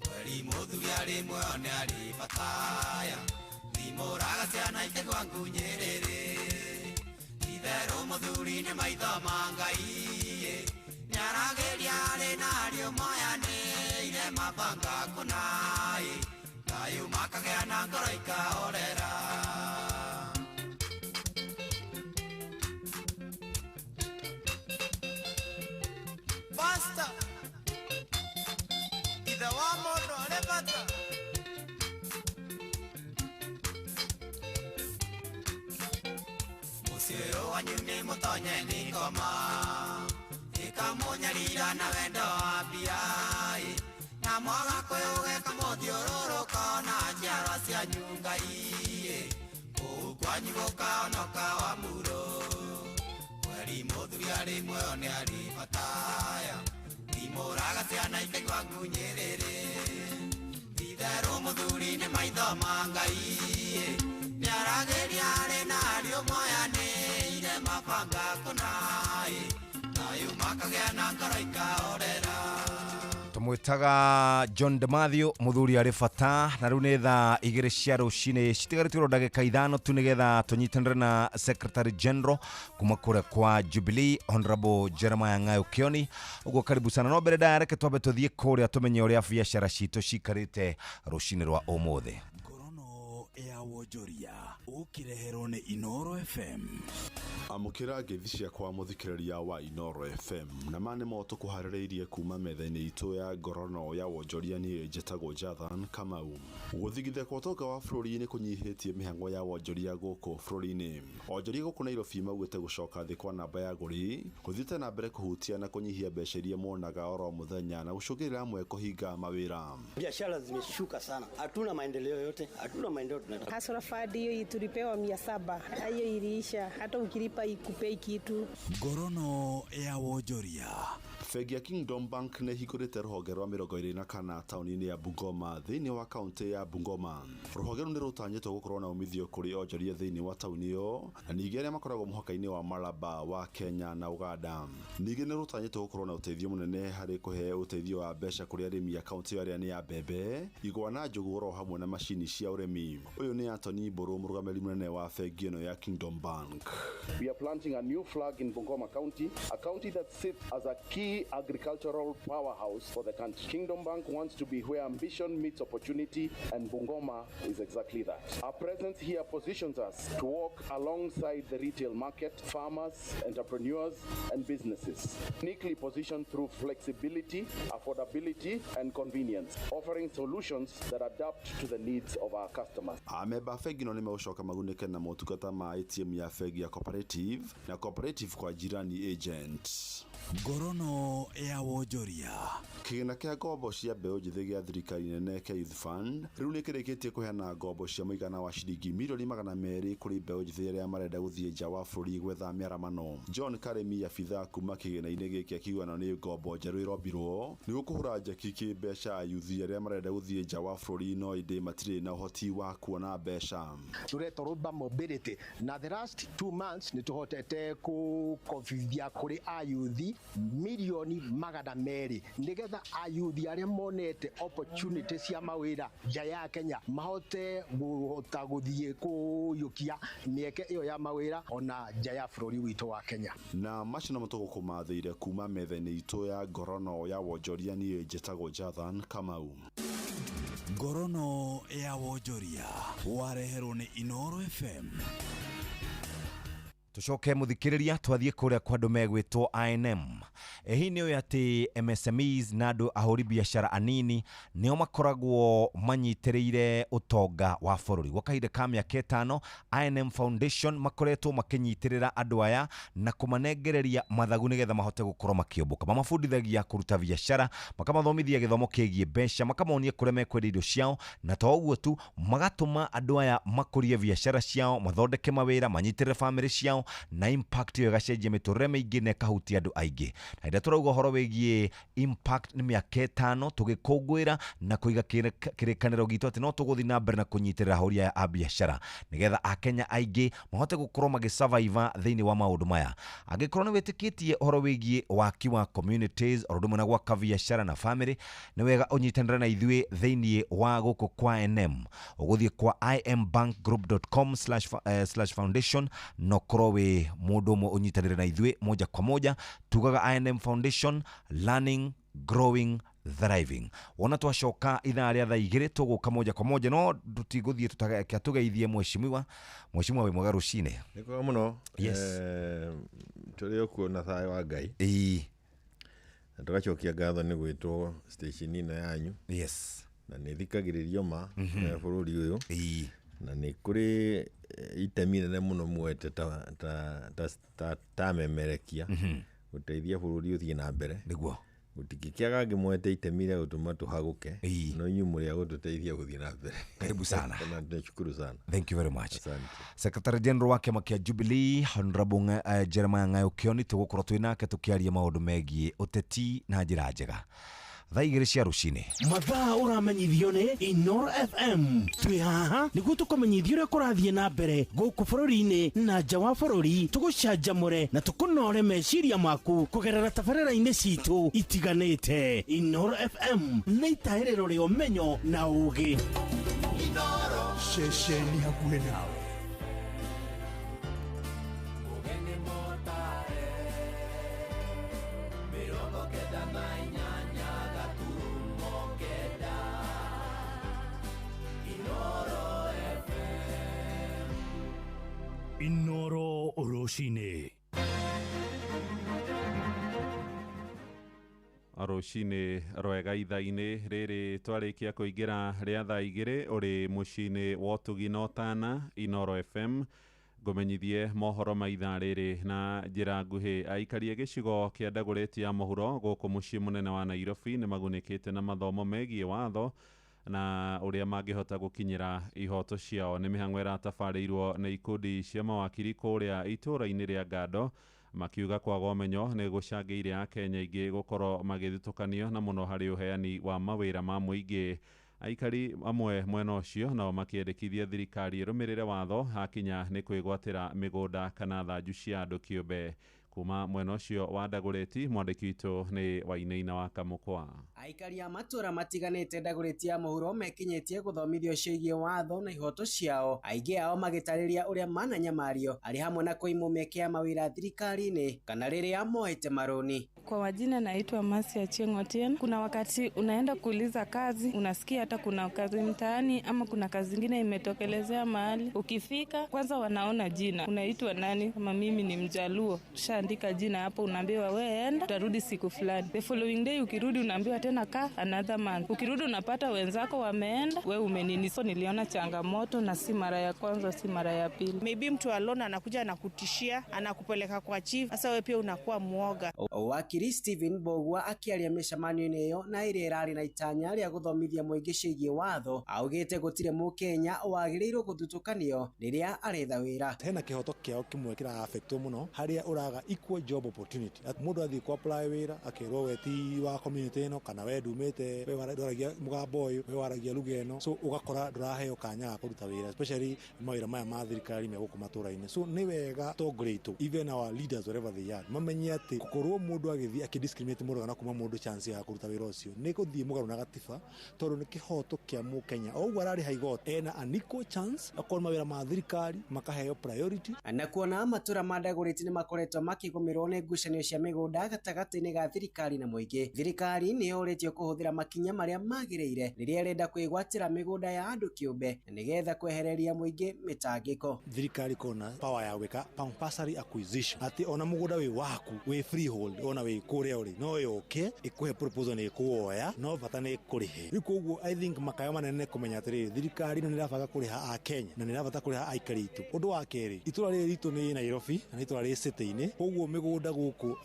S2: Kweri mũthuri arĩ muoyo nĩ arĩ bataya, thimũraga ciana ikaigua ngunyĩrĩrĩ. Itherũ mũthuri nĩ maitho ma Ngai, nĩaragĩria arĩ na ariũ moyanĩire mabanga kũna, thayũ makagĩa na ngoro ikahorera.
S5: Pastor, ithe wa mũndũ arĩ bata.
S2: Mũciĩ ũyũ wanyu nĩ mũtonye nĩ ngoma, ĩkamũnyarira na wendo wa mbia, na Na mwaga kwĩũgeka mũthiũrũrũko na njiarwa cianyu Ngai kũu kwanyu gũkahonoka wa muro. Kweri mũthuri arĩ muoyo nĩ arĩ bataya imũraga ciana ikaigua ngunyĩrĩrĩ. Itherũ mũthuri nĩ maitho ma Ngai nĩaragĩria arĩ na ariũ moyanĩire mabanga kũna thayũ makagĩa na ngoro ikahorera.
S8: Tumwitaga John DeMathew muthuri ari bata na riu ni thaa 2 cia rucini citigarĩtwo ndagĩka 5 tu nigetha tunyitanĩre na Secretary General kuma kũrĩa kwa Jubilee Honorable Jeremiah Ng'ayo Kioni. Ũguo karibu sana, no mbere ndaya reke twambe tũthiĩ kũrĩa tũmenye ũrĩa biacara citũ cikarĩte rũcinĩ rwa ũmũthĩ.
S26: Ngorono ya wonjoria ũkĩreherwo nĩ Inoro FM.
S13: Amũkĩra ngeithi ciakwa mũthikĩrĩria wa Inoro FM na ma nĩmo tũkũharĩrĩirie kuma metha-inĩ itũ ya ngorono ya wonjoria. Niĩ njĩtagwo Jathan Kamau. Gũthingithia kwa ũtonga wa bũrũri nĩ kũnyihĩtie mĩhang'o ya wonjoria gũkũ bũrũri-inĩ. Onjoria gũkũ Nairobi maugĩte gũcoka thĩ kwa namba ya agũri gũthiĩte na mbere kũhutia na kũnyihia mbeca iria monaga oro mũthenya na gũcũngĩrĩra amwe kũhinga mawĩra.
S16: Biashara zimeshuka sana, hatuna maendeleo yote, hatuna maendeleo tunataka.
S17: Hasara fadi hiyo tulipewa 700, hiyo iliisha, hata ukilipa ikupei kitu.
S26: Ngorono ya wonjoria.
S13: Bengi ya Kingdom Bank nĩ ĩhingũrĩte rũhonge rwa 24 taũni-inĩ ya Bungoma thĩinĩ wa kaunti ya Bungoma. Rũhonge rũu nĩ rũtanyĩtwo gũkorwo na umithio kũrĩ onjoria thĩinĩ wa taũni ĩyo na ningĩ arĩa makoragwo mũhaka-inĩ wa Malaba wa Kenya na Uganda. Ningĩ nĩ rũtanyĩtwo gũkorwo na ũteithio mũnene harĩ kũhe ũteithio wa mbeca kũrĩ arĩmi a kaunti ĩyo arĩa nĩ a mbembe, igwa na njũgũ oro hamwe na macini cia ũrĩmi. Ũyũ nĩ Anthony Mbũrũ, mũrũgamĩrĩri mũnene wa bengi ĩno ya Kingdom Bank.
S18: We are planting a new flag in Bungoma County, a county that sits as a key agricultural powerhouse for the country. Kingdom Bank wants to be where ambition meets opportunity, and Bungoma is exactly that. Our presence here positions us to work alongside the retail market, farmers, entrepreneurs, and businesses. Uniquely positioned through flexibility, affordability, and convenience, offering solutions that adapt to the needs of our customers.
S13: Amemba a bengi ĩno nĩ megũcoka magunĩke na motungata ma ATM ya bengi ya Cooperative na Cooperative kwa jirani agent.
S26: Ngorono ya wonjoria.
S13: Kĩgĩna kĩa ngombo cia mbeũ njĩthĩ gĩa thirikari nene kĩa Youth Fund rĩu nĩ kĩrĩkĩtie kũheana ngombo cia mũigana wa ciringi mirioni 200 kũrĩ mbeũ njĩthĩ arĩa marenda gũthiĩ nja wa bũrũri gwetha mĩaramano. John Karemi abithaa kuma kĩgĩna-inĩ gĩkĩ akiuga ĩno nĩ ngombo njerũ ĩrombirwo nĩguo kũhũra njeki kĩmbeca ayuthi arĩa marenda gũthiĩ nja wa bũrũri no ĩndĩ matirĩ na ũhoti wa kuona mbeca.
S20: Tũretwo Rũmba Mobility na the last 2 months nĩ tũhotete kũkobithia kũrĩ ayuthi mirioni 200 nigetha ayuthi arĩa monete opportunity cia mawĩra nja ya Kenya mahote guhota guthie kuyukia mieke iyo ya mawĩra ona nja ya bũrũri witũ wa Kenya.
S13: Na macio nĩmo tũgũkũmathĩire kuma metha-inĩ itũ ya ngorono ya wonjoria. Niĩ njĩtagwo Jathan Kamau.
S26: Ngorono ya wonjoria wareherwo nĩ Inoro FM.
S8: Tucoke muthikiriria twathie kuria kwa andu megwitwo INM. Hihi nĩ ũĩ atĩ MSMEs na andũ ahũri biacara anini nĩo makoragwo manyitĩrĩire ũtonga wa bũrũri. Gwa kahinda ka mĩaka 5 INM Foundation makoretwo makĩnyitĩrĩra andũ aya na kũmanengereria mathagu nĩgetha mahote gũkorwo makĩũmbũka. Mamabundithagia kũruta biacara, makamathomithia gĩthomo kĩgiĩ mbeca, makamonia kũrĩa mekwendia indo ciao, na to ũguo tu magatũma andũ aya makũrie biacara ciao, mathondeke mawĩra, manyitĩrĩre bamĩrĩ ciao, na impact ĩyo ĩgacenjia mĩtũrĩre mĩingĩ na ĩkahutia andũ aingĩ. Na rĩrĩa tũrauga ũhoro wĩgiĩ impact nĩ mĩaka 5 tũgĩkũngũĩra na kũiga kĩrĩkanĩro gitũ atĩ no tũgũthiĩ na mbere na kũnyitĩrĩra ahũri aya a biacara nĩgetha akenya aingĩ mahote gũkorwo magĩsurvive thĩinĩ wa maũndũ maya. Angĩkorwo nĩ wĩtĩkĩtie ũhoro wĩgiĩ waki wa communities o ũndũ ũmwe na gwaka biacara na family, nĩ wega ũnyitanĩre na ithuĩ thĩinĩ wa gũkũ kwa NM. Ũgũthiĩ kwa imbankgroup.com /foundation na ũkorwo wĩ mũndũ ũmwe ũnyitanĩre na ithuĩ moja kwa moja. Tugaga INM Foundation, learning, growing, thriving. Wona twacoka ithaa rĩa thaa 2 tũgũka moja kwa moja, no tũtigũthiĩ tũgeithie mheshimiwa. Mheshimiwa wĩ mwega rũcinĩ.
S19: Nĩ kwega mũno.
S8: Yes.
S19: Tũrĩ o kuo na thayũ wa Ngai.
S8: Ĩĩ.
S19: Na tũgacokia ngatho nĩ gwĩtwo station ĩno yanyu.
S8: Yes.
S19: Na nĩ thikagĩrĩrio ma bũrũri ũyũ.
S8: Ĩĩ.
S19: Na nĩ kũrĩ itemi nene mũno muoete ta memerekia gũteithia bũrũri ũthiĩ na mbere.
S8: Nĩguo.
S19: Gũtingĩkĩaga angĩ moete itemi rĩa gũtũma tũhagũke, no inyuĩ mũrĩ a gũtũteithia gũthiĩ na mbere.
S8: Karibu sana.
S19: Na nashukuru sana.
S8: Thank you very much.
S19: Asante.
S8: Secretary General wa kĩama kĩa Jubilee Honorable Jeremiah Ng'ayo Kĩoni, tũgũkorwo twĩ nake tũkĩaria maũndũ megiĩ ũteti na njĩra njega. Thaa 2 cia rũcinĩ.
S9: Mathaa ũramenyithio nĩ Inoro FM. Twĩ haha nĩguo tũkũmenyithie ũrĩa kũrathiĩ na mbere gũkũ bũrũri-inĩ na nja wa bũrũri, tũgũcanjamũre na tũkũnore meciria maku kũgerera tabarĩra-inĩ citũ itiganĩte. Inoro FM nĩ itahĩrĩro rĩa ũmenyo na ũũgĩ.
S24: Ceceni hakuhĩ nawe.
S3: Inoro rũcinĩ.
S4: Rũcinĩ rwega ithaa-inĩ rĩrĩ twarĩkia kũingĩra rĩa thaa 2 ũrĩ mũciĩ-inĩ wa ũtugi na ũtana Inoro FM. Ngũmenyithie mohoro ma ithaa rĩrĩ na njĩra nguhĩ. Aikari a gĩcigo kĩa Dagoretti ya mũhuro gũkũ mũciĩ mũnene wa Nairobi nĩ magunĩkĩte na mathomo megiĩ watho na ũrĩa mangĩhota gũkinyĩra ihoto ciao. Nĩ mĩhang'o ĩratabarĩirwo nĩ ikundi cia mawakiri kũrĩa itũũra-inĩ rĩa Ngando, makiuga kwaga ũmenyo nĩ gũcangĩire Akenya aingĩ gũkorwo magĩthutũkanio na mũno harĩ ũheani wa mawĩra ma mũingĩ. Aikari amwe mwena ũcio nao makĩendekithia thirikari ĩrũmĩrĩre watho hakinya nĩ kwĩgwatĩra mĩgũnda kana thanju cia andũ kĩũmbe. Kuma mwena ũcio wa Dagoretti, mwandĩki witũ nĩ Wainaina wa Kamũkwa.
S6: Aikari a matũra matiganĩte Dagoretti ya mũhuro mekinyĩtie gũthomithio ciĩgiĩ watho na ihoto ciao, aingĩ ao magĩtarĩria ũrĩa mananyamario arĩ hamwe na kũimwo mĩeke ya mawĩra thirikari-inĩ kana rĩrĩa moete marũni.
S7: Kwa majina naitwa Mercy Achieng' Otieno. Kuna wakati unaenda kuuliza kazi, unasikia hata kuna kazi mtaani ama kuna kazi ingine imetokelezea mahali. Ukifika kwanza wanaona jina, unaitwa nani? Kama mimi ni Mjaluo, tushaandika jina hapo, unaambiwa we enda, utarudi siku fulani. The following day ukirudi unaambiwa tena kaa another month. Ukirudi unapata wenzako wameenda, we umenini. So niliona changamoto na si mara ya kwanza, si mara ya pili.
S11: Maybe mtu alone anakuja anakutishia, anakupeleka kwa chief. Sasa wewe pia unakuwa muoga.
S6: Wakiri Stephen Bogwa akĩaria mĩcemanio-inĩ ĩyo na ĩrĩa ĩrarĩ na itanya rĩa gũthomithia mũingĩ ciĩgiĩ watho, augĩte gũtirĩ mũkenya wagĩrĩirwo gũthutũkanio rĩrĩa aretha wĩra.
S21: Hena kĩhoto kĩao kĩmwe kĩra-affectwo mũno harĩa ũraga equal job opportunity. Mũndũ athiĩ ku apply wĩra akerwo we ti wa community ĩno, kana we ndumĩte, we ndwaragia mũgambo ũyũ, we waragia lugha ĩno, so ũgakora ndũraheo kanya ga kũruta wĩra, especially mawĩra maya ma thirikari me gũkũ matũra-inĩ. So nĩ wega atongoria aitũ, even our leaders wherever they are, mamenye atĩ gũkorwo mũndũ agĩthiĩ akĩdiscriminate mũndũ kana kuma mũndũ chance ya kũruta wĩra ũcio nĩ gũthiĩ mũgarũ na gatiba, tondũ nĩ kĩhoto kĩa mũkenya. O ũguo ararĩha igoti ena an equal chance akorwo mawĩra ma thirikari makaheo priority.
S6: Na kuona matũra ma Dagoretti nĩ makoretwo makĩgũmĩrwo nĩ ngucanio cia mĩgũnda gatagatĩ-inĩ ga thirikari na mũingĩ, thirikari nĩ yũrĩtio kũhũthĩra makinya marĩa magĩrĩire rĩrĩa ĩrenda kwĩgwatĩra mĩgũnda ya andũ kĩũmbe nĩgetha kwehereria mũingĩ mĩtangĩko.
S21: Thirikari kona power ya gwĩka compulsory acquisition, atĩ ona mũgũnda wĩ waku wĩ freehold ona wĩ kũrĩa ũrĩ no yũke ĩkũhe proposal nĩ ĩkũwoya, no bata nĩ ĩkũrĩhe. Rĩu koguo I think makayo manene kũmenya atĩrĩrĩ, thirikari ĩno nĩ ĩrabanga kũrĩha Akenya na nĩ ĩrabata kũrĩha aikari aitũ. Ũndũ wa kerĩ, itũra rĩrĩ ritũ nĩ Nairobi na nĩ itũra rĩ city-inĩ, koguo mĩgũnda gũkũ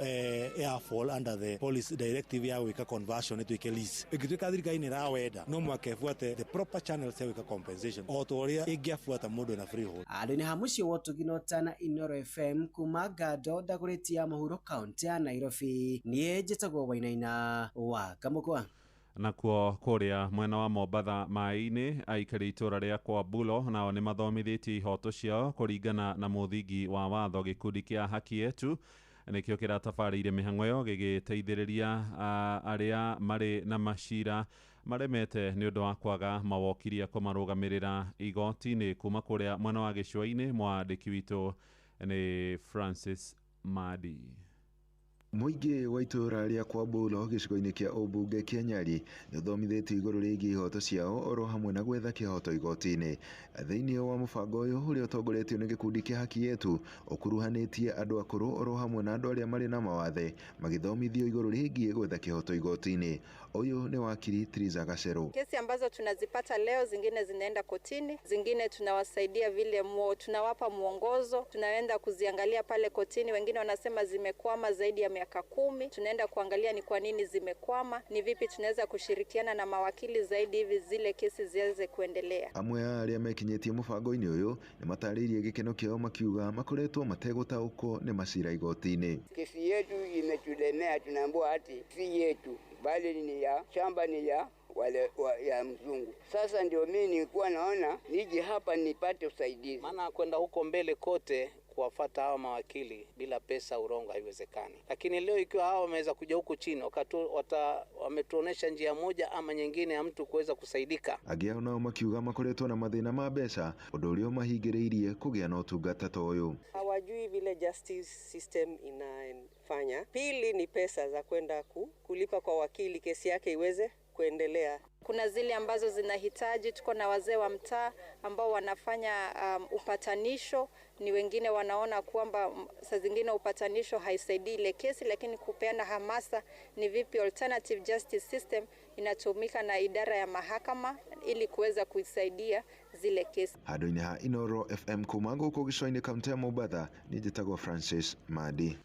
S21: ya fall under the policy directive ya gwĩka conversion ĩtuĩke lease. Ĩngĩtuĩka thirikari nĩ ĩrawenda, no mũhaka ĩbuate the proper channels ya gwĩka compensation o ta ũrĩa ĩngĩabuata mũndũ ena freehold.
S6: Andũ-inĩ ha mũciĩ wa ũtugi na ũtana Inoro FM kuma Ngando, Dagoretti ya mũhuro, kaũntĩ ya Nairobi. Niĩ njĩtagwo Wainaina wa Kamũkwa.
S4: Nakuo kũrĩa mwena wa Mombatha maĩ-inĩ, aikari itũra rĩa Kwambulo nao nĩ mathomithĩtie ihoto ciao kũringana na mũthingi wa watho. Gĩkundi kĩa Haki Yetu nĩkĩo kĩratabarĩire mĩhang'o ĩyo gĩgĩteithĩrĩria arĩa marĩ na macira maremete nĩ ũndũ wa kwaga mawokiri a kũmarũgamĩrĩra igoti-inĩ. Kuma kũrĩa mwena wa gĩcũa-inĩ, mwandĩki witũ nĩ Francis Madi.
S22: Mũingĩ wa itũũra rĩa Kwambulo gĩcigo-inĩ kĩa ũmbunge kĩa Nyali nĩũthomithĩtio igũrũ rĩgiĩ ihoto ciao oro hamwe na gwetha kĩhoto igoti-inĩ. Thĩinĩ wa mũbango ũyũ ũrĩa ũtongoretio nĩ gĩkundi kĩa Haki Yetu, ũkuruhanĩtie andũ akũrũ oro hamwe na andũ arĩa marĩ na mawathe magĩthomithio igũrũ rĩgiĩ gwetha kĩhoto igoti-inĩ. Ũyũ nĩ wakiri Triza Gacerũ.
S27: Kesi ambazo tunazipata leo, zingine zinaenda kotini, zingine tunawasaidia vile tunawapa mwongozo, tunaenda kuziangalia pale kotini. Wengine wanasema zimekwama zaidi ya miaka miaka 10. Tunaenda kuangalia ni kwa nini zimekwama, ni vipi tunaweza kushirikiana na mawakili zaidi hivi zile kesi ziweze kuendelea.
S22: Amwe a arĩa mekinyĩtie mũbango-inĩ ũyũ nĩ matarĩirie gĩkeno kĩao makiuga makoretwo mategũtaũkwo nĩ macira igoti-inĩ.
S1: Kesi yetu imetulemea, tunaambiwa ati si yetu bali ni ya shamba, ni ya wale ya mzungu. Sasa ndio mimi nilikuwa naona nije hapa nipate usaidizi,
S10: maana kwenda huko mbele kote kuwafata hawa mawakili bila pesa urongo haiwezekani. Lakini leo ikiwa hawa wameweza kuja huku chini wametuonesha njia moja ama nyingine ya mtu kuweza kusaidika.
S22: Angĩ ao nao makiuga makoretwo na mathĩna ma mbeca ũndũ ũrĩa ũmahingĩrĩirie kũgĩa na ũtungata ta ũyũ.
S12: Hawajui vile justice system inafanya. Pili ni pesa za kwenda kulipa kwa wakili kesi yake iweze kuendelea.
S27: Kuna zile ambazo zinahitaji, tuko na wazee wa mtaa ambao wanafanya upatanisho. Ni wengine wanaona kwamba saa zingine upatanisho haisaidii ile kesi, lakini kupeana hamasa ni vipi alternative justice system inatumika na idara ya mahakama ili kuweza kuisaidia zile kesi.
S22: Handũ-inĩ ha Inoro FM kuma gũkũ gĩcũa-inĩ kaũntĩ ya Mombatha, niĩ njĩtagwo Francis Mandi.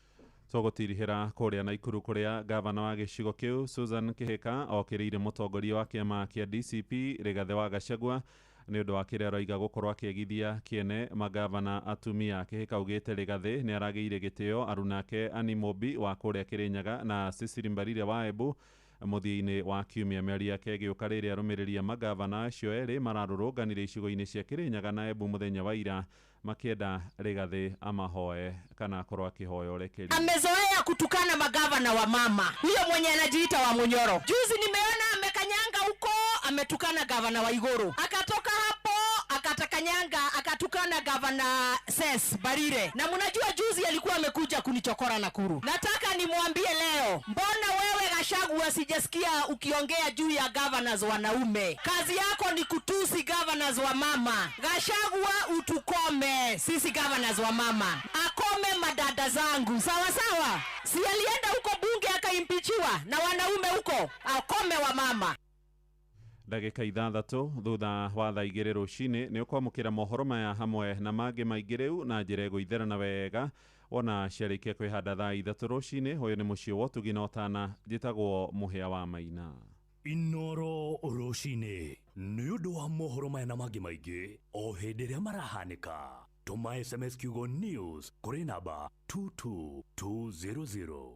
S4: Tũgũtirihĩra kũrĩa Naikuru kũrĩa gavana wa gĩcigo kĩu Susan Kĩhĩka okĩrĩire mũtongoria wa kĩama kĩa DCP Rigathĩ wa Gachagua nĩ ũndũ wa kĩrĩa aroiga gũkorwo akĩagithia kĩene magavana atumia. Kĩhĩka augĩte Rigathĩ nĩ aragĩire gĩtĩo arunake Annie Mumbi wa kũrĩa Kĩrĩnyaga na Cecily Mbarire wa Embu mũthia-inĩ wa kiumia. Mĩario yake ĩgĩũka rĩrĩa arũmĩrĩri a magavana acio erĩ mararũrũnganire icigo-inĩ cia Kĩrĩnyaga na Embu mũthenya wa ira makienda Rigathĩ amahoe kana akorwo akĩhoya ũrekeri.
S14: Amezoea kutukana magavana wa mama, huyo mwenye anajiita wa Munyoro. Juzi nimeona amekanyanga huko, ametukana gavana wa Iguru, akatoka hapo akatakanyanga akatukana gavana Ses Barire, na mnajua juzi alikuwa amekuja kunichokora Nakuru. Nataka nimwambie leo, mbona wewe Gachagua sijasikia ukiongea juu ya governors wanaume? Kazi yako ni kutusi governors wa mama. Gachagua utukome sisi governors wa mama, akome madada zangu, sawa sawa. Si alienda huko bunge akaimpichiwa na wanaume huko, akome wa mama.
S4: Ndagĩka 6 thutha wa thaa 2 rũcinĩ nĩ ũkwamũkĩra mohoro maya hamwe na mangĩ maingĩ rĩu na njĩra ĩgũitherana wega wona ciarĩkia kwĩhanda thaa 3 rũcinĩ. Ũyũ nĩ mũciĩ wa ũtugi na ũtana, njĩtagwo Mũhĩa wa Maina.
S3: Inoro rũcinĩ nĩ ũndũ wa mohoro maya na mangĩ maingĩ o hĩndĩ ĩrĩa marahanĩka, tũma SMS kiugo news kũrĩ namba 22200.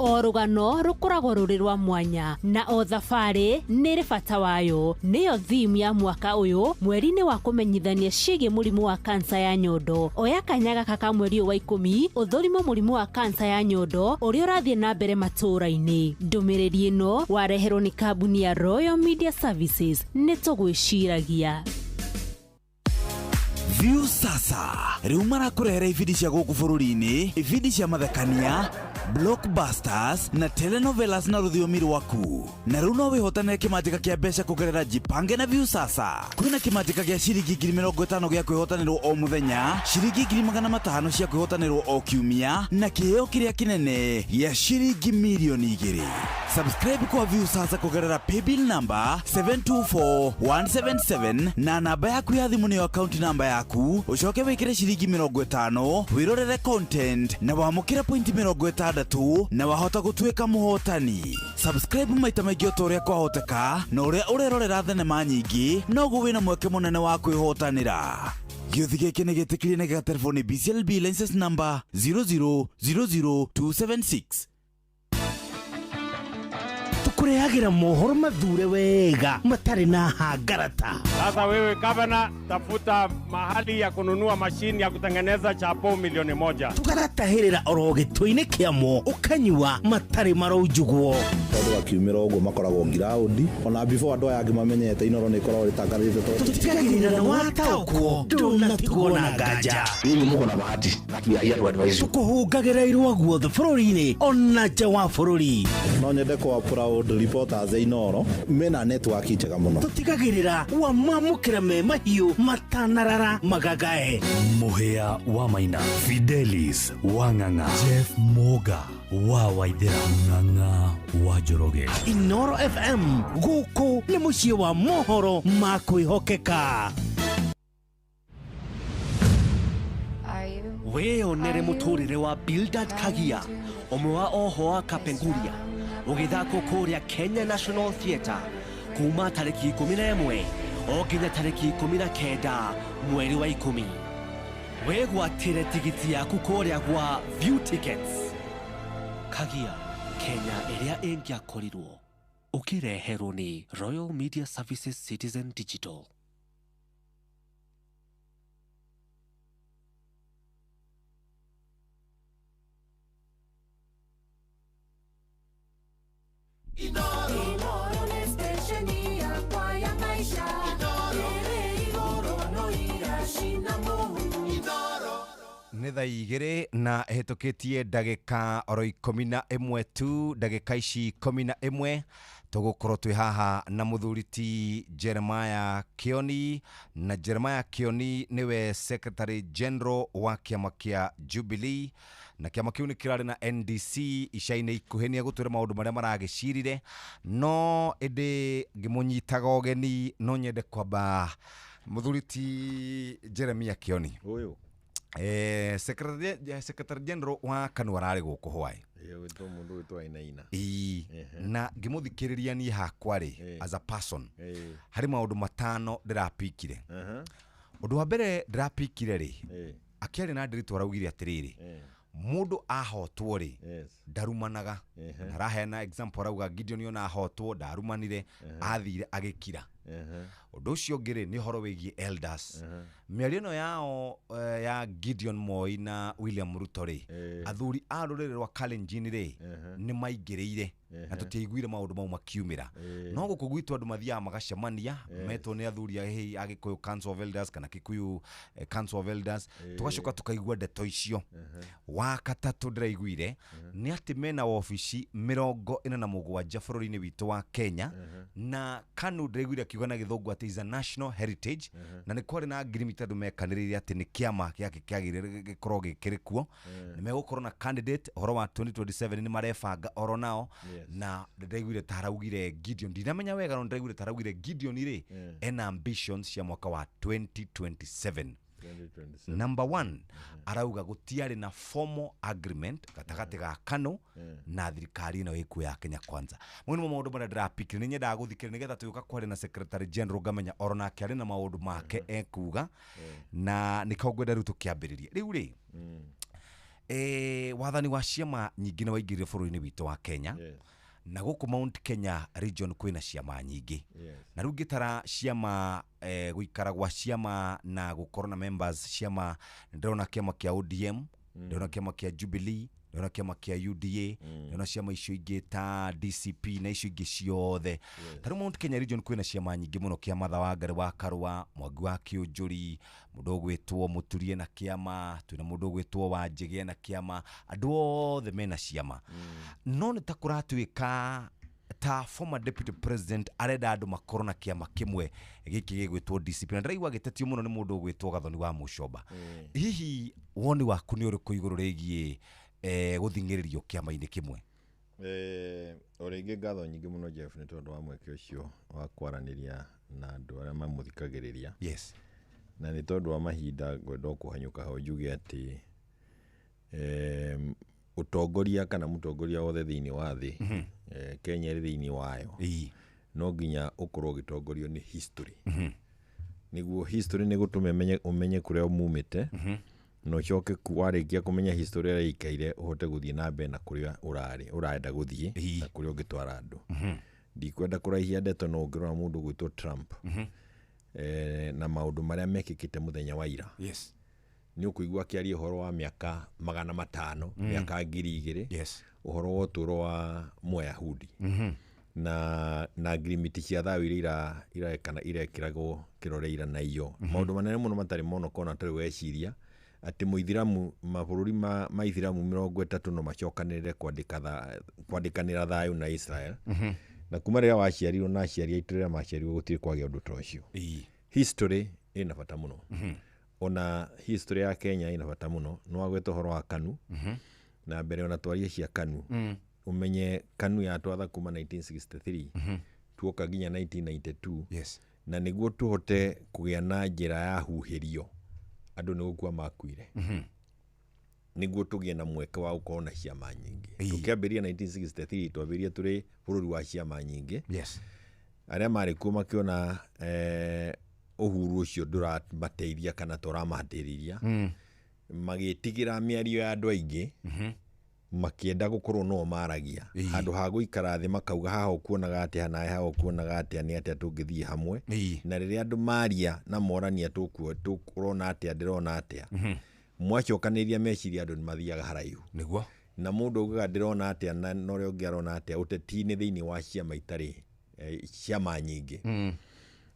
S15: O rũgano rũkoragwo rũrĩ rwa mwanya na o thabarĩ nĩ ĩrĩ bata wayo. Nĩyo theme ya mwaka ũyũ mweri-inĩ wa kũmenyithania ciĩgiĩ mũrimũ wa kansa ya nyondo. Oya kanya gaka ka mweri ũyũ wa 10 ũthũrimo mũrimũ wa kansa ya nyondo ũrĩa ũrathiĩ na mbere matũũra-inĩ. Ndũmĩrĩri ĩno wareherwo nĩ kambuni ya Royal Media Services. Nĩ tũgwĩciragia.
S26: View sasa rĩu marakũrehera ibindi cia gũkũ bũrũri-inĩ, ibindi cia mathekania, blockbusters na telenovelas na rũthiomi rwaku. Na rĩu no wĩhotanĩre kĩmanjĩka kĩa mbeca kũgerera Jipange na View sasa. Kwĩna kĩmanjĩka gĩa ciringi 50,000 gĩa kwĩhotanĩrwo o mũthenya, ciringi 500,000 cia kwĩhotanĩrwo o kiumia, na kĩheo kĩrĩa kĩnene gĩa ciringi mirioni 2. Subscribe kwa View sasa kũgerera paybill number 724177 na namba yaku ya thimũ nĩyo account number yaku, ũcoke wĩkĩre ciringi 50 wĩrorere content na wamũkĩre pointi 60 na wahota gũtuĩka mũhotani. Subscribe maita maingĩ o ta ũrĩa kwahoteka, na ũrĩa ũrerorera thenema nyingĩ noguo wĩna mweke mũnene wa kwĩhotanĩra. Gĩũthi gĩkĩ nĩ gĩtĩkĩrie na gĩgaterefoni BCLB license number 0000276.
S9: Tukurehagira mohoro mathure wega matari na hangarata.
S23: Sasa wewe gavana, tafuta mahali ya kununua mashini ya kutengeneza chapo milioni 1.
S9: Tugaratahirira oro gĩtũ-inĩ kĩamo ũkanyua matari maraunjugwo.
S2: Tondũ akiumĩra ũguo makoragwo ngiraũndi ona before andũ aya angĩ mamenyete Inoro nĩ ĩkoragwo ĩtangathĩte tondũ
S9: Tũtigagĩrĩra nĩ wataũkwo ndũnatigwo na nganja.
S5: Mimi muko na bahati na we are here to advise you.
S9: Tũkũhũngagĩra irũa guothe bũrũri-inĩ ona nja wa bũrũri.
S2: No nyende kwa proud reporters a Inoro mena network njega mũno.
S9: Tũtigagĩrĩra wamamũkĩra me mahiũ matanarara magagae.
S3: Mũhĩa wa Maina, Fidelis wa Ng'ang'a, Jeff Moga wa Waithera, Ng'ang'a wa Njoroge.
S9: Inoro FM gũkũ nĩ mũciĩ wa mohoro ma kwĩhokeka.
S16: Wĩyonere mũtũrĩre wa Bildad Kagia, ũmwe wa oho a Kapenguria, ũgĩthakwo kũrĩa Kenya National Theatre kuma tarĩki 11 o nginya tarĩki 19 mweri wa 10. Wĩgwatĩre tigiti yaku kũrĩa gwa View Tickets. Kagia, Kenya ĩrĩa ĩngĩakorirwo. Ũkĩreherwo nĩ Royal Media Services Citizen Digital.
S17: Inoro nĩ stesheni yakwa ya maisha. Ĩrĩ igũrũ no iracina mũhu.
S8: Nĩ thaa 2 na ĩhĩtũkĩtie ndagĩka oro 11 tu, ndagĩka ici 11 tũgũkorwo twĩ haha na mũthuri ti Jeremiah Kioni, na Jeremiah Kioni nĩwe Secretary General wa kĩama kĩa Jubilee, na kĩama kĩu nĩ kĩrarĩ na NDC ica-inĩ ikuhĩ. Nĩ egũtwĩra maũndũ marĩa maragĩcirire, no ĩndĩ ngĩmũnyitaga ũgeni no nyende kwamba mũthuri ti Jeremiah Kioni
S19: ũyũ.
S8: Secretary General wa KANU ararĩ gũkũ hwaĩ.
S19: Gwĩtwo mũndũ wĩtwo Ainaina.
S8: Ĩĩ, na ngĩmũthikĩrĩria niĩ hakwa rĩ, as a person, harĩ maũndũ 5 ndĩrapikire. Ũndũ wa mbere ndĩrapikire rĩ, akĩaria na Ndiritu araugire atĩrĩrĩ, mũndũ ahotwo rĩ ndarumanaga. Na araheana example, arauga Gideon ona ahotwo ndarumanire, athire agĩkira. Ũndũ ũcio ũngĩ rĩ, nĩ ũhoro wĩgiĩ elders. Mĩario ĩno yao ya Gideon Moi na William Ruto rĩ, athuri a rũrĩrĩ rwa Kalenjin rĩ nĩ maingĩrĩire na tũtiaiguire maũndũ mau makiumĩra. No gũkũ gwitũ andũ mathiaga magacemania, metwo nĩ athuri a Gĩkũyũ Council of Elders kana Kikuyu Council of Elders, tũgacoka tũkaigua ndeto icio. Wa gatatũ ndĩraiguire nĩ atĩ mena wabici 47 bũrũri-inĩ witũ wa Kenya, na KANU ndĩraiguire akiuga na gĩthũngũ atĩ is a national heritage, na nĩ kwarĩ na agreement andũ mekanĩrĩire atĩ nĩ kĩama gĩake kĩagĩrĩire gĩkorwo gĩkĩrĩ kuo, nĩ megũkorwo na candidate ũhoro wa 2027 nĩ marebanga oro nao. Na ndĩraiguire ta araugire Gideon, ndinamenya wega no ndĩraiguire ta araugire Gideon rĩ ena ambitions cia mwaka wa 2027. Number 1 arauga gũtiarĩ na formal agreement gatagatĩ ga KANU na thirikari ĩno ĩkuo ya Kenya Kwanza. Mau nĩmo maũndũ marĩa ndĩrapikire, nĩ nyendaga gũthikĩrĩria nĩgetha tũgĩũka kwaria na Secretary General ngamenya oro nake arĩ na maũndũ make ekuga, na nĩkĩo ngwenda rĩu tũkĩambĩrĩrie. Rĩu rĩ, wathani wa ciama nyingĩ nĩ waingĩrire bũrũri-inĩ witũ wa Kenya, na gũkũ Mount Kenya region kwĩna ciama nyingĩ. Na rĩu ngĩtara ciama, gũikara gwa ciama na gũkorwo na members ciama, ndĩrona kĩama kĩa ODM, ndĩrona kĩama kĩa Jubilee, ndĩrona kĩama kĩa UDA, ndĩrona ciama icio ingĩ ta DCP na icio ingĩ ciothe. Ta rĩu Mount Kenya region kwĩna ciama nyingĩ mũno, kĩa Martha Wangari wa Karũa, Mwangi wa Kĩũnjũri, mũndũ ũgwĩtwo Mũturie na kĩama, twĩna mũndũ ũgwĩtwo Wanjĩgĩ na kĩama, andũ othe mena ciama. No nĩ ta kũratuĩka ta former deputy president arenda andũ makorwo na kĩama kĩmwe gĩkĩ gĩgwĩtwo DCP, na ndĩraigua gĩtetio mũno nĩ mũndũ ũgwĩtwo Gathoni wa Mũcomba. Hihi woni waku nĩ ũrĩkũ igũrũ rĩgiĩ gũthing'ĩrĩrio kĩama-inĩ kĩmwe?
S19: O rĩngĩ ngatho nyingĩ mũno Jeff nĩ tondũ wa mweke ũcio wa kwaranĩria na andũ arĩa mamũthikagĩrĩria.
S8: Yes.
S19: Na nĩ tondũ wa mahinda ngwenda kũhanyũka hau njuge atĩ ũtongoria kana mũtongoria wothe thĩinĩ wa thĩ, Kenya ĩrĩ thĩinĩ wayo, no nginya ũkorwo ũgĩtongorio nĩ history. Nĩguo history nĩ gũtũma ũmenye kũrĩa umĩte, na ũcoke warĩkia kũmenya history ĩrĩa ĩikaire ũhote gũthiĩ na mbere na kũrĩa ũrarĩ ũrenda gũthiĩ na kũrĩa ũngĩtwara andũ. Ndikwenda kũraihia ndeto, no ũngĩrora mũndũ ũgwĩtwo Trump na maũndũ marĩa mekĩkĩte mũthenya wa ira,
S8: Yes.
S19: Nĩ ũkũigua akĩaria ũhoro wa mĩaka 500, mĩaka 2000, ũhoro wa ũtũũro wa Mũyahudi na ngirimiti cia thayũ iria irekana irekĩragwo kĩrore iranaiyo. Maũndũ manene mũno matarĩ moneka ona tũrĩ weciria atĩ mũithiramu, mabũrũri ma ithiramu 30 no macokanĩrĩre kwandĩkanĩra thayũ na Israel. Na kuma rĩrĩa waciarirwo na aciari aitũ rĩrĩa maciarirwo, gũtirĩ kwagĩa ũndũ ta ũcio. History ĩna bata mũno. Ona history ya Kenya ĩna bata mũno. Nĩ wagweta ũhoro wa KANU, na mbere ona twarie cia KANU, ũmenye KANU yatwatha kuma 1963 tuoka nginya 1992, na nĩguo tũhote kũgĩa na njĩra ya huhĩrio andũ nĩ gũkua makuire, nĩguo tũgĩe na mweke wa gũkorwo na ciama nyingĩ. Tũkĩambĩrĩria 1963, twambĩrĩria tũrĩ bũrũri wa ciama nyingĩ. Arĩa marĩ kuo makĩona ũhuru ũcio ndũramateithia kana tũramahatĩrĩria, magĩtigĩra mĩario ya andũ aingĩ, makĩenda gũkorwo no maragia handũ ha gũikara thĩ makauga haha ũkuonaga atĩa, nawe haha ũkuonaga atĩa, nĩ atĩa tũngĩthiĩ hamwe. Na rĩrĩa andũ maria na morania tũrona atĩa, ndĩrona atĩa, mwacokanĩrĩria meciria, andũ nĩ mathiaga haraihu. Na mũndũ augaga ndĩrona atĩa na ũrĩa ũngĩ arona atĩa, ũteti-inĩ thĩinĩ wa ciama itarĩ ciama nyingĩ.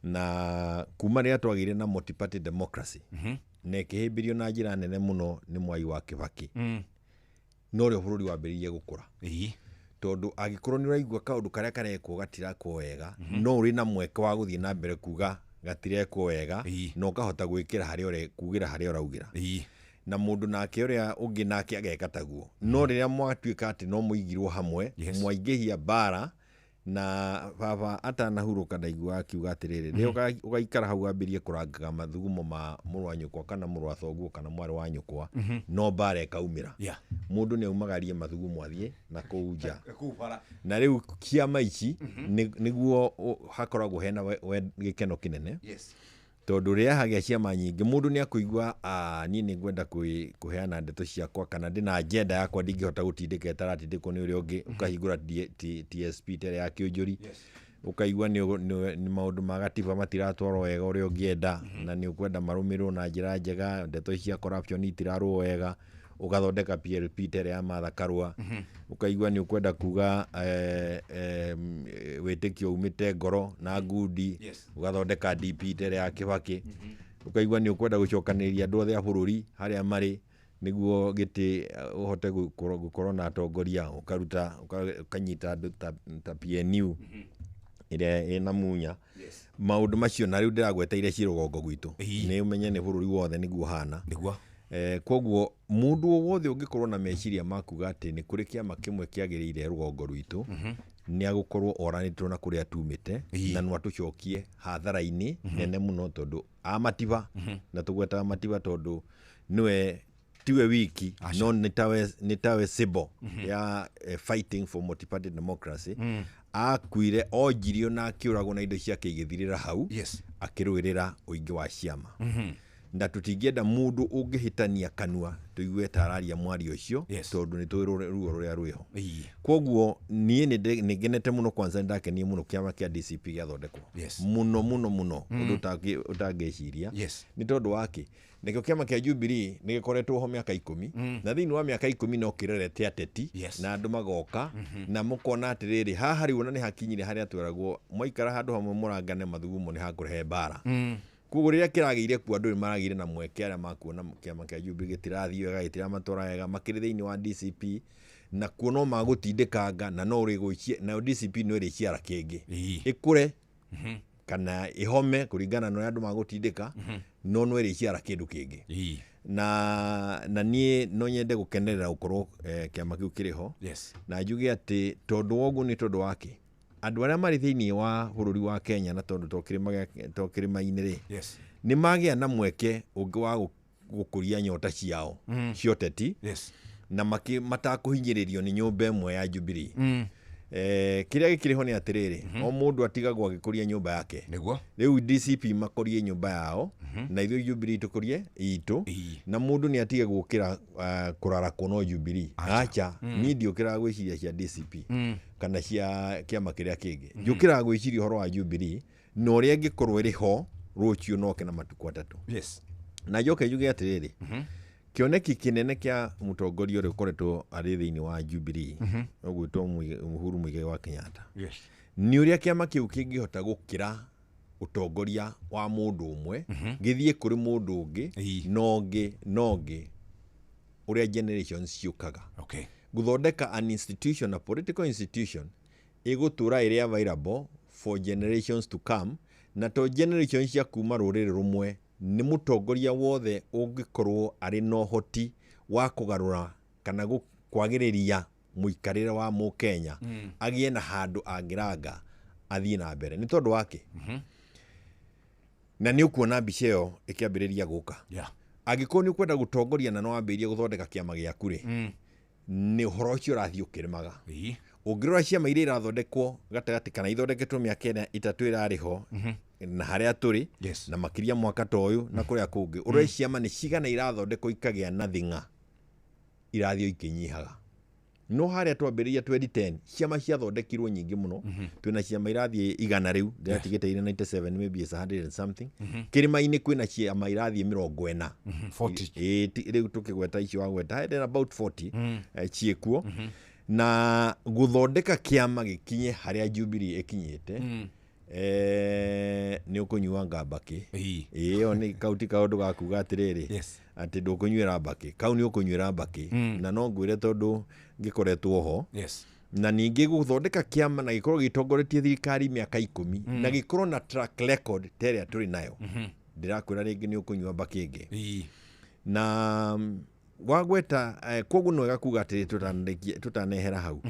S19: Na kuma rĩrĩa twagĩire na multi-party democracy, na ĩkĩhĩmbĩrio na njĩra nene mũno nĩ Mwai wa Kĩbakĩ, no rĩo bũrũri wambĩrĩirie gũkũra, tondũ angĩkorwo nĩ ũraigua kaũndũ karĩa karekwo gatirakwo wega, no ũrĩ na mweke wa gũthiĩ na mbere kuga gatirekwo wega, na ũkahota gwĩkĩra harĩa kugĩra harĩa ũraugĩra, na mũndũ nake ũrĩa ũngĩ nake ageka taguo. No rĩrĩa mwatuĩka atĩ no mũigirwo hamwe, mwaingĩhia mbara. Na baba atanahurũka ndaiguaga akiuga atĩrĩrĩ, rĩrĩa ũgaikara hau wambĩrie kũrangaga mathugumo ma mũrũ wa nyũkwa kana mũrũ wa thoguo kana mwarĩ wa nyũkwa, no mbara ĩkaumĩra. Mũndũ nĩ aumagarie mathugumo athiĩ na kũu nja.
S8: Kũu bara.
S19: Na rĩu ciama ici nĩguo hakoragwo hena gĩkeno kĩnene, tondũ rĩrĩa hagĩa ciama nyingĩ, mũndũ nĩ akũigua, "Ah, niĩ nĩ ngwenda kũheana ndeto ciakwa kana ndĩna agenda yakwa, ndingĩhota gũtindĩka ĩtaratindĩkwo nĩ ũrĩa ũngĩ." Ũkahingũra TSP ta ĩrĩa ya Kĩũnjũri, ũkaigua nĩ maũndũ ma gatiba matiratwarwo wega ũrĩa ũngĩenda, na nĩ ũkwenda marũmĩrĩrwo na njĩra njega, ndeto cia corruption itirarwo wega, ũgathondeka PLP ta ĩrĩa ya Martha Karua. Ũkaigua nĩ ũkwenda kuga wĩtĩkio umĩte ngoro na ngundi, ũgathondeka DP ta ĩrĩa ya Kĩbakĩ. Ũkaigua nĩ ũkwenda gũcokanĩrĩria andũ othe a bũrũri harĩa marĩ nĩguo gĩtĩ ũhote gũkorwo na atongoria, ũkaruta ũkanyita andũ ta PNU ĩrĩa ĩna Munya. Maũndũ macio na rĩu ndĩragweta iria ciĩ rũgongo gwitũ, nĩ ũmenye nĩ bũrũri wothe nĩguo hana. Koguo mũndũ o wothe ũngĩkorwo na meciria ma kuga atĩ nĩ kũrĩ kĩama kĩmwe kĩagĩrĩire rũgongo rwitũ, nĩ agũkorwo oranĩtwo na kũrĩa tumĩte, na no atũcokie hathara-inĩ nene mũno, tondũ amatiba na tũgwetaga Matiba tondũ nĩwe tiwe wiki, no nĩ tawe symbol ya fighting for multi-party democracy. Akuire, onjirio na akĩũragwo na indo ciake igĩthirĩra hau, akĩrũĩrĩra ũingĩ wa ciama. Na tũtingĩenda mũndũ ũngĩhĩtania kanua tũigue ta araria mwario ũcio, tondũ nĩ tũĩ ruo rũrĩa rwĩho. Koguo niĩ nĩ ngenete mũno. Kwanza nĩ ndakenie mũno kĩama kĩa DCP gĩathondekwo, mũno mũno mũno, ũndũ ũtangĩciria. Nĩ tondũ wake nĩkĩo kĩama kĩa Jubilee nĩ gĩkoretwo ho mĩaka 10, na thĩinĩ wa mĩaka 10 no kĩrerete ateti na andũ magoka, na mũkona atĩrĩrĩ, haha rĩu ona nĩ hakinyire harĩa tweragwo mwaikara handũ hamwe mũrangane mathugumo nĩ hakũrehe mbara. Koguo rĩrĩa kĩragĩire kuo, andũ nĩ maragĩire na mweke arĩa makuona kĩama kĩa Jubilee gĩtirathiĩ wega, gĩtiramatwara wega, makĩrĩ thĩinĩ wa DCP, na kuo no magũtindĩkanga na no ũrĩgũicie nayo DCP no ĩrĩciara kĩngĩ ĩkũre kana ĩhome kũringana na ũrĩa andũ magũtindĩka, no ĩrĩciara kĩndũ kĩngĩ. Na niĩ no nyende gũkenerera gũkorwo kĩama kĩu kĩrĩ ho, na njuge atĩ tondũ wa ũguo, nĩ tondũ wake andũ arĩa marĩ thĩinĩ wa bũrũri wa Kenya, na tondũ to kĩrĩma-inĩ rĩ, nĩ magĩa na mweke ũngĩ wa gũkũria nyota ciao cia ũteti, na matakũhinyĩrĩrio nĩ nyũmba ĩmwe ya Jubilee. Kĩrĩa gĩkĩrĩ ho nĩ atĩrĩrĩ, o mũndũ atigagwo agĩkũria nyũmba yake. Rĩu DCP makũrie nyũmba yao, na ithuĩ Jubilee tũkũrie itũ, na mũndũ nĩ atige gũkĩra kũrarakwo no Jubilee. Acha, niĩ ndiũkĩraga gwĩciria cia DCP kana cia kĩama kĩrĩa kĩngĩ, njũkĩraga gwĩciria ũhoro wa Jubilee na ũrĩa ĩngĩkorwo ĩrĩ ho rũciũ noke na matukũ 3. Na njoke njuge atĩrĩrĩ, kĩoneki kĩnene kĩa mũtongoria ũrĩa ũkoretwo arĩ thĩinĩ wa Jubilee, ũgwĩtwo Uhuru Muigai wa Kenyatta,
S8: Yes.
S19: nĩ ũrĩa kĩama kĩu kĩngĩhota gũkĩra ũtongoria wa mũndũ ũmwe, gĩthiĩ kũrĩ mũndũ ũngĩ na ũngĩ na ũngĩ, ũrĩa generations ciũkaga.
S8: Okay.
S19: Gũthondeka an institution, a political institution ĩgũtũra ĩrĩ available for generations to come, na to generations cia kuma rũrĩrĩ rũmwe, nĩ mũtongoria wothe ũngĩkorwo arĩ na ũhoti wa kũgarũra kana kwagĩrĩria mũikarĩre wa mũkenya, agĩe na handũ angĩranga athiĩ na mbere nĩ tondũ wake. Na nĩ ũkuona mbica ĩyo ĩkĩambĩrĩria gũka. Angĩkorwo nĩ ũkwenda gũtongoria na no wambĩrĩrie gũthondeka kĩama gĩaku rĩ, nĩ ũhoro ũcio ũrathiĩ ũkĩrĩmaga. Ũngĩrora ciama iria irathondekwo gatagatĩ kana ithondeketwo mĩaka ĩna ĩtatũ ĩrarĩ ho na harĩa tũrĩ, na makĩria mwaka ta ũyũ na kũrĩa kũngĩ, ũrore ciama nĩ cigana irathondekwo ikagĩa na thing'a, irathiĩ ikĩnyihaga. No harĩa twambĩrĩria 2010 ciama ciathondekirwo nyingĩ mũno. Twĩna ciama irathiĩ 100 rĩu, ndĩratigĩte irĩ 97, maybe it's 100 and something. Kĩrĩma-inĩ kwĩna ciama irathiĩ 40.
S8: 40.
S19: Ĩĩ, rĩu tũkĩgweta icio wagweta there about 40 ciĩkuo. Na gũthondeka kĩama gĩkinye harĩa Jubilee ĩkinyĩte, nĩ ũkũnyua mbakĩ. Ĩyo nĩ kauti kaũndũ ga kuga atĩrĩrĩ, atĩ ndũkũnyuĩra mbakĩ, kau nĩ ũkũnyuĩra mbakĩ. Na no ngwĩre tondũ ngĩkoretwo ho. Na ningĩ gũthondeka kĩama na gĩkorwo gĩtongoretie thirikari mĩaka 10, na gĩkorwo na track record ta ĩrĩa tũrĩ nayo, ndĩrakwĩra rĩngĩ nĩ ũkũnyua mbakĩ ĩngĩ. Na wagweta, koguo nĩ wega kuga atĩrĩ, tũtanehera hau,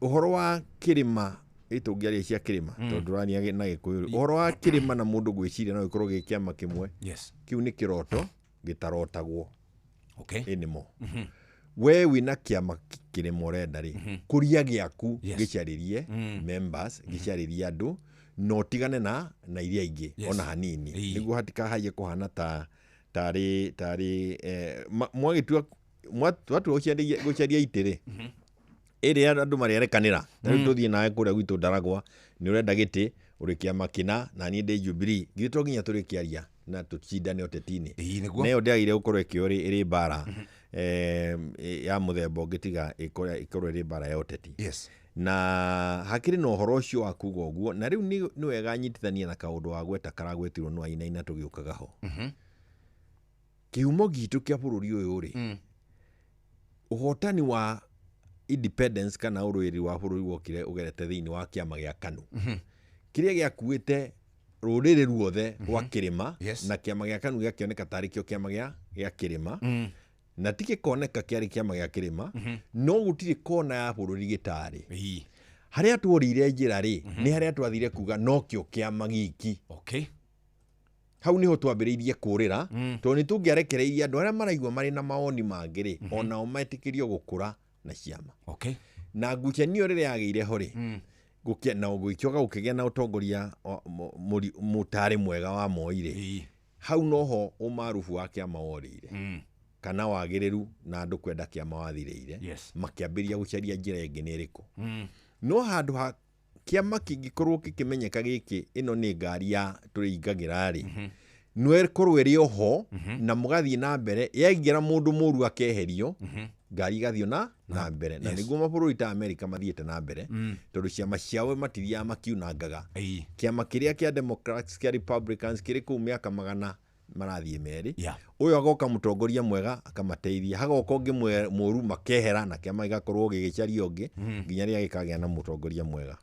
S19: ũhoro wa kĩrĩma, tũngĩaria cia kĩrĩma, tondũ tũraria na Gĩkũyũ, ũhoro wa kĩrĩma na mũndũ gwĩciria no gĩkorwo gĩ kĩama kĩmwe, kĩu nĩ kĩroto gĩtarotagwo anymore. We wĩna kĩama kĩrĩma ũrenda rĩ, kũria gĩaku gĩcarĩrie members, gĩcarĩrie andũ, na ũtigane na iria ingĩ ona hanini, nĩguo hatikahaiye kũhana ta tarĩ tarĩ mwagĩtua twatua gũcaria itĩ rĩ, ĩrĩa andũ marĩarekanĩra. Ta rĩu tũthiĩ nawe kũrĩa gwitũ Ndaragwa, nĩ ũrenda gĩtĩ, ũrĩ kĩama kĩna na niĩ ndĩ Jubilee, githĩ to nginya tũrĩkĩaria na tũcindane ũteti-inĩ?
S8: Nĩguo.
S19: Na ĩyo ndĩagĩrĩire gũkorwo ĩkĩoywo ĩrĩ mbara ya mũthemba ũngĩ tiga ĩkorwo ĩrĩ mbara ya ũteti. Na hakĩrĩ na ũhoro ũcio wa kuga ũguo. Na rĩu nĩ wega nyitithanie na kaũndũ wa gweta karagwetirwo nĩ Wainaina tũgĩũkaga ho. Kĩhumo gitũ kĩa bũrũri ũyũ rĩ, ũhotani wa independence kana ũrũĩrĩri wa bũrũri wokire ũgerete thĩinĩ wa kĩama gĩa KANU, kĩrĩa gĩakuĩte rũrĩrĩ ruothe rwa kĩrĩma. Na kĩama gĩa KANU gĩakĩoneka tarĩ kĩo kĩama gĩa kĩrĩma, na ti gĩkoneka kĩarĩ kĩama gĩa kĩrĩma, no gũtirĩ kona ya bũrũri gĩtarĩ. Harĩa tuorĩire njĩra rĩ, nĩ harĩa twathire kuga nokĩo kĩama giki. Hau niho twambĩrĩirie kũrĩra, tondũ nĩ tũngĩarekereirie andũ arĩa maraigua marĩ na mawoni mangĩ rĩ, onao metĩkĩrio gũkũra na ciama. Na ngucanio rĩrĩa yagĩire ho rĩ, na gũgĩcoka gũkĩgĩa na ũtongoria mũtarĩ mwega wa Moi rĩ, hau noho ũmarubu wa kĩama worĩire, kana wagĩrĩru na andũ kwenda kĩama wathirĩire. Makĩambĩrĩria gũcaria njĩra ĩngĩ nĩ ĩrĩkũ. No handũ ha kĩama kĩngĩkorwo gĩkĩmenyeka gĩkĩ, ĩno nĩ ngari ya tũrĩingagĩra rĩ, no ĩkorwo ĩrĩ oho na mũgathiĩ na mbere, yaingĩra mũndũ mũru akeherio, ngari igathiĩ na mbere. Na nĩguo mabũrũri ta Amerika mathiĩte na mbere, tondũ ciama ciao matithiaga makiunangaga. Kĩama kĩrĩa kĩa Democrats, kĩa Republicans kĩrĩ kũu mĩaka 202 ũyũ agoka mũtongoria mwega akamateithia, hagoka ũngĩ mũru makehera, na kĩama gĩgakorwo gĩgĩcaria ũngĩ nginya rĩrĩa gĩkagĩa na mũtongoria mwega.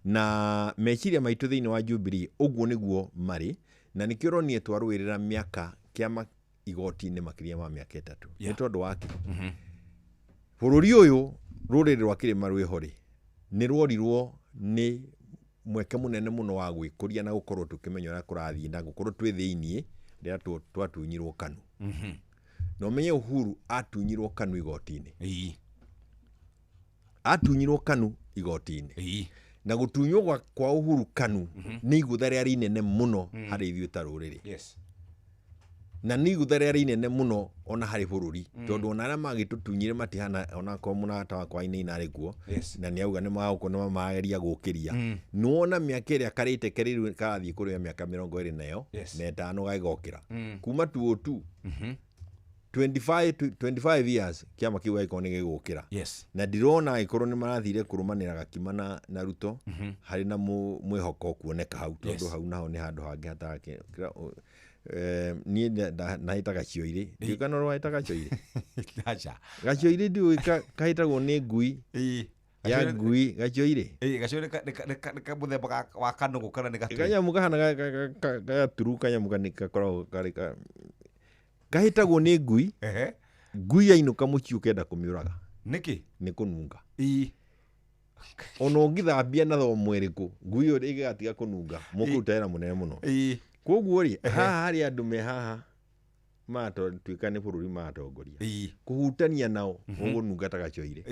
S19: Na meciria maitũ thĩinĩ wa Jubilee ũguo nĩguo marĩ, na nĩkĩo ũronire twarũĩrĩra mĩaka kĩama igoti-inĩ makĩria ma mĩaka 3. Nĩ tondũ wa kĩ? Bũrũri ũyũ rũrĩrĩ rwa kĩrĩma rwĩho rĩ, nĩ ruorirwo nĩ mweke mũnene mũno wa gwĩkũria na gũkorwo tũkĩmenya ũrĩa kũrathiĩ na gũkorwo twĩ thĩiniĩ rĩrĩa twatunyirwo KANU. Na ũmenye Uhuru atunyirwo KANU igoti-inĩ. Atunyirwo KANU igoti-inĩ. Na gũtunywo kwa Uhuru KANU nĩ igũtha rĩarĩ inene mũno harĩ ithuĩ ta rũrĩrĩ. Na nĩ igũtha rĩarĩ inene mũno ona harĩ bũrũri, tondũ ona arĩa magĩtũtunyire matihana, onakorwo mũrata wakwa Wainaina arĩ kuo, na nĩ auga nĩ magũkorwo nĩ mageria gũkĩria. Nĩwona mĩaka ĩrĩa karĩte kerĩrũ karathiĩ kũrĩa mĩaka 20 nayo na 5 gagĩgokĩra kuma 202, 25 years kĩama kĩu gagĩkorwo nĩ gĩgũkĩra. Na ndirona angĩkorwo nĩ marathire kũrũmanĩra Gakima na Ruto harĩ na mwĩhoko kuoneka hau, tondũ hau naho nĩ handũ hangĩ hatakĩ niĩ nahĩta Gacioirĩ, ndiũĩ kana ũrĩ wahĩta Gacioirĩ.
S8: Aca.
S19: Gacioirĩ ndiũĩ kahĩtagwo nĩ ngui ya ngui Gacioirĩ.
S8: Gacioirĩ nĩ kamũthemba wa kanũgũ kana nĩ gatui?
S19: Kanyamũ kahana gaturu, kanyamũ gakoragwo karĩ kahĩtagwo nĩ ngui. Ngui yainũka mũciĩ ũkenda kũmĩũraga.
S8: Nĩkĩ?
S19: Nĩ kũnunga. Ona ũngĩthambia na thomo ĩrĩkũ, ngui ĩyo ĩgatiga kũnunga, mũkũruta wĩra mũnene mũno. Koguo rĩ, haha harĩ andũ me haha maratuĩka nĩ bũrũri maratongoria, kũhutania nao ũgũnunga ta Gacoire.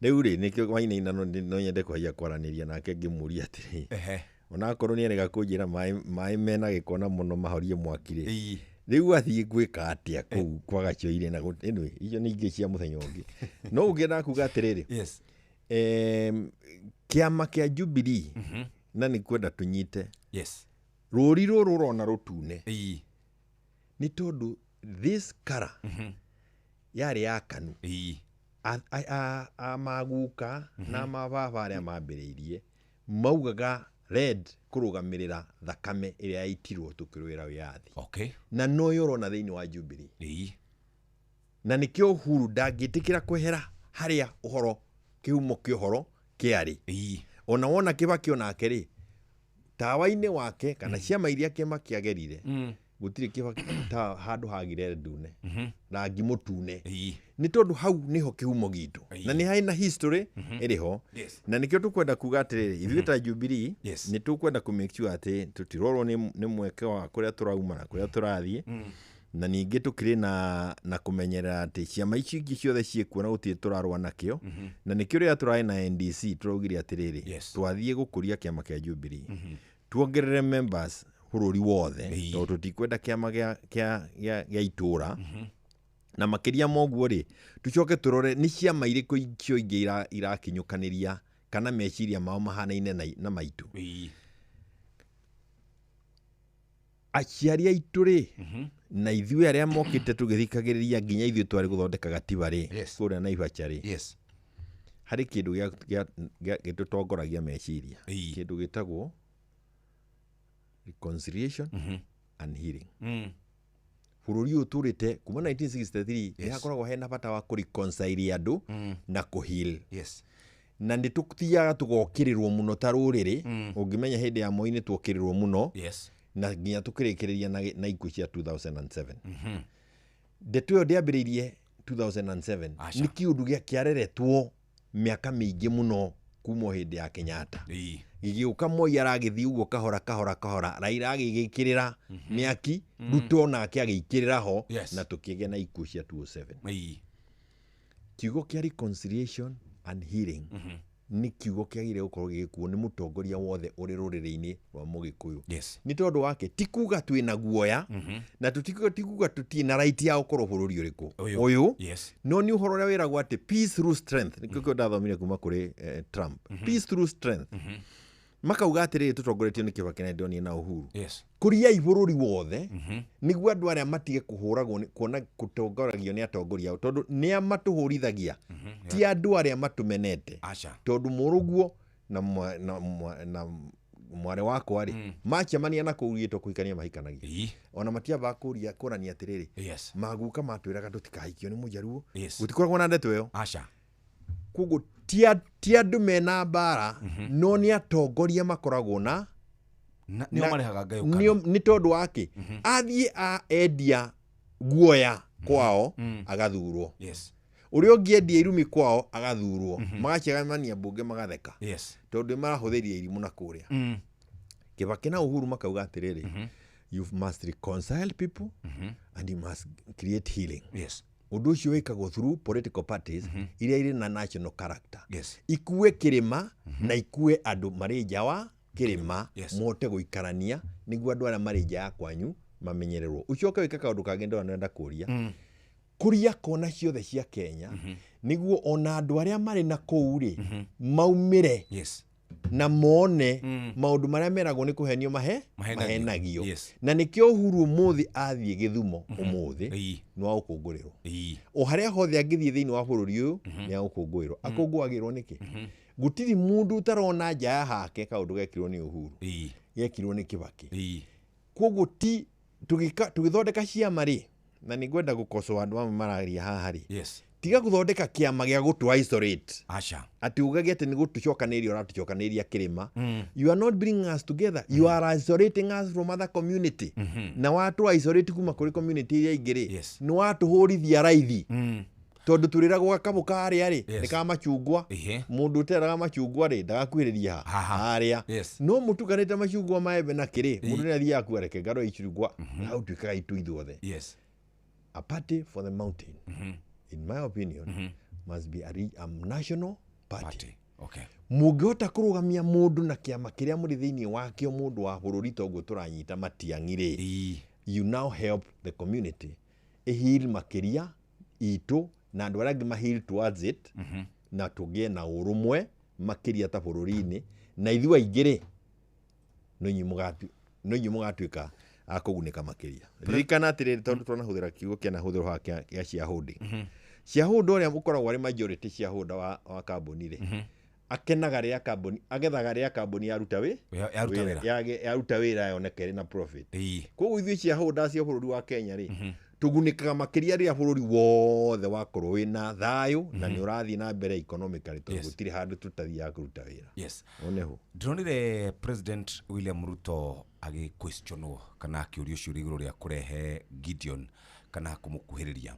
S19: Rĩu rĩ, nĩkĩo Wainaina no nyende kũhaiya kwaranĩria nake ngĩmũria atĩrĩ, onakorwo nĩ arega kũnjĩra maĩ mena gĩko na mũno mahorie mwaki rĩ, rĩu athiĩ gwĩka atĩa kũu kwa Gacoire? Na anyway, icio nĩ ingĩ cia mũthenya ũngĩ, no ũngĩenda kuga atĩrĩrĩ, kĩama kĩa Jubilee na nĩ kwenda tũnyite rũri rũrũ ũrona rũtune nĩ tondũ this color yarĩ ya KANU. A maguka na mababa arĩa mambĩrĩirie maugaga red kũrũgamĩrĩra thakame ĩrĩa yaitirwo tũkĩrũĩra wĩyathi. Na noyo ũrona thĩinĩ wa Jubilee. Na nĩkĩo Uhuru ndangĩtĩkĩra kwehera harĩa ũhoro kĩhumo kĩa ũhoro kĩarĩ. Ona wona Kĩbaki onake rĩ, tawa-inĩ wake kana ciama iria kĩama kĩagerire, gũtirĩ Kĩbaki ta handũ hagire ndune, rangi mũtune, nĩ tondũ hau nĩho kĩhumo gitũ na nĩ harĩ na history ĩrĩ ho. Na nĩkĩo tũkwenda kuga atĩrĩrĩ, ithuĩ ta Jubilee nĩ tũkwenda kũ make sure atĩ tũtirorwo nĩ mweke wa kũrĩa tũrauma na kũrĩa tũrathiĩ. Na ningĩ tũkĩrĩ na kũmenyerera atĩ ciama icio ingĩ ciothe ciĩkuo na gũtirĩ tũrarũa nakĩo. Na nĩkĩo rĩrĩa tũrarĩ na NDC tũraugire atĩrĩrĩ, twathiĩ gũkũria kĩama kĩa Jubilee, tuongerere members bũrũri wothe, tondũ tũtikwenda kĩama gĩa itũra. Na makĩria ma ũguo rĩ, tũcoke tũrore nĩ ciama irĩkũ icio ingĩ irakinyũkanĩria kana meciria mao mahanaine na maitũ. Aciari aitũ rĩ, na ithuĩ arĩa mokĩte tũgĩthikagĩrĩria nginya ithuĩ twarĩ gũthondeka gatiba rĩ, kũrĩa Naivasha rĩ, harĩ kĩndũ gĩtũtongoragia meciria, kĩndũ gĩtagwo reconciliation and healing. Bũrũri ũyũ tũrĩte kuma 1963 nĩ hakoragwo hena bata wa kũreconcile andũ na kũheal. Na nĩ tũthiaga tũgokĩrĩrwo mũno ta rũrĩrĩ. Ũngĩmenya hĩndĩ ya Moi nĩ tuokĩrĩrwo mũno na nginya tũkĩrĩkĩrĩria na ikuũ cia 2007. Ndeto ĩyo ndĩambĩrĩirie 2007, nĩ kĩũndũ kĩareretwo mĩaka mĩingĩ mũno kuma o hĩndĩ ya Kenyatta, gĩgĩũka Moi aragĩthiĩ ũguo kahora kahora kahora, Raila agĩgĩkĩrĩra mĩaki, Ruto nake agĩikĩrĩra ho, na tũkĩgĩa na ikuũ cia 2007. Kiugo kĩa reconciliation and healing nĩ kiugo kĩagĩrĩire gũkorwo gĩgĩkuo nĩ mũtongoria wothe ũrĩ rũrĩrĩ-inĩ rwa mũgĩkũyũ. Nĩ tondũ wake ti kuga twĩna guoya, na ti kuga tũtirĩ na right ya gũkorwo bũrũri ũrĩkũ
S8: Ũyũ.
S19: Ũyũ. No nĩ ũhoro ũrĩa wĩragwo atĩ peace through strength, nĩkĩo kĩo ndathomire kuma kũrĩ Trump, peace through strength. Makauga atĩrĩrĩ, tũtongoretio nĩ Kĩbaki na ndĩronire na Uhuru, kũriai bũrũri wothe nĩguo andũ arĩa matige kũhũragwo kuona kũtongoragio nĩ atongoria ao, tondũ nĩa matũhũrithagia, ti andũ arĩa matũmenete.
S8: Aca.
S19: Tondũ mũrũguo na mwarĩ wakwa rĩ, macemania na kũu gĩtwo kũhikania mahikanagia, ona matiambaga kũria kũrania atĩrĩrĩ, maguka matwĩraga tũtikahikio nĩ mũjaruo. Gũtikoragwo na ndeto ĩyo.
S8: Aca.
S19: Koguo ti andũ mena mbara, no nĩ atongoria makoragwo na
S8: nĩo marehaga ngayũkano.
S19: Nĩ tondũ wake athiĩ a endia guoya kwao agathurwo, ũrĩa ũngĩ endia irumi kwao agathurwo, magacemania mbunge magatheka, tondũ marahũthĩria irimũ na kũrĩa. Kĩbaki na Uhuru makauga atĩrĩrĩ, you must reconcile people and you must create healing. Ũndũ ũcio wĩkagwo through political parties iria irĩ na national character, ikue kĩrĩma na ikue andũ marĩ nja wa kĩrĩma, mote gũikarania nĩguo andũ arĩa marĩ nja ya kwanyu Mamenyererwo. Ũcoke wĩke kaũndũ kangĩ ndona nĩrenda kũria. Kũria kona ciothe cia Kenya nĩguo ona andũ arĩa marĩ na kũu rĩ maumĩre na mone maũndũ marĩa meragwo nĩ kũhenio mahenagio. Na nĩkĩo Uhuru ũmũthĩ athiĩ Gĩthumo ũmũthĩ nĩ wa gũkũngũĩrwo. O harĩa hothe angĩthiĩ thĩinĩ wa bũrũri ũyũ nĩ agũkũngũĩrwo. Akũngũagĩrwo nĩkĩ? Gũtirĩ mũndũ ũtarona nja ya hake kaũndũ gekirwo nĩ Uhuru, gekirwo nĩ Kibaki. Koguo ti tũgĩthondeka ciama rĩ, na nĩ ngwenda gũkocoa andũ amwe mararia haha rĩ, tiga gũthondeka kĩama gĩa gũtũ isolate.
S8: Aca.
S19: Atĩ ugage atĩ nĩ gũtũcokanĩrĩria ũratũcokanĩrĩria kĩrĩma. You are not bringing us together. You are isolating us from other community. Na watũ isolate kuma kũrĩ community iria ingĩ rĩ, nĩ watũhũrithia raithi. Tondũ tũrĩragwo gakabũ karĩa rĩ nĩ ka machungwa. Mũndũ ũteraga machungwa rĩ ndagakuhĩrĩria harĩa. No mũtukanĩte machungwa maembe na kĩrĩ, mũndũ nĩ athiaga kuga reke ngarore ichungwa, hau tuĩkaga itũ ithuothe. A party for the mountain, in my opinion, must be a national party. Mũngĩhota kũrũgamia mũndũ na kĩama kĩrĩa mũrĩ thĩinĩ wakĩo, mũndũ wa bũrũri toguo tũranyita Matiang'i rĩ, you now help the community ĩheal makĩria itũ na andũ arĩa angĩ ma heal towards it, na tũgĩe na ũrũmwe makĩria ta bũrũri-inĩ, na ithuĩ aingĩ rĩ no inyuĩ mũgatuĩka a kũgunĩka makĩria. Ririkana atĩrĩrĩ, tondũ twanahũthĩra kiugo kĩanahũthĩrwo haha kĩa shareholding. Shareholder ũrĩa ũkoragwo arĩ majority shareholder wa kambuni rĩ, akenaga rĩrĩa kambuni, agethaga rĩrĩa kambuni yaruta yaruta wĩra yoneke ĩrĩ na profit. Koguo ithuĩ shareholders cia bũrũri wa Kenya rĩ, tũgunĩkaga makĩria rĩrĩa bũrũri wothe wakorwo wĩna thayũ na nĩ ũrathiĩ na mbere economically, tondũ gũtirĩ handũ tũtathiaga kũruta wĩra. Oneho.
S8: Ndĩronire President William Ruto agĩquestionwo kana akĩũrio ciũria igũrũ rĩa kũrehe Gideon kana kũmũkuhĩrĩria,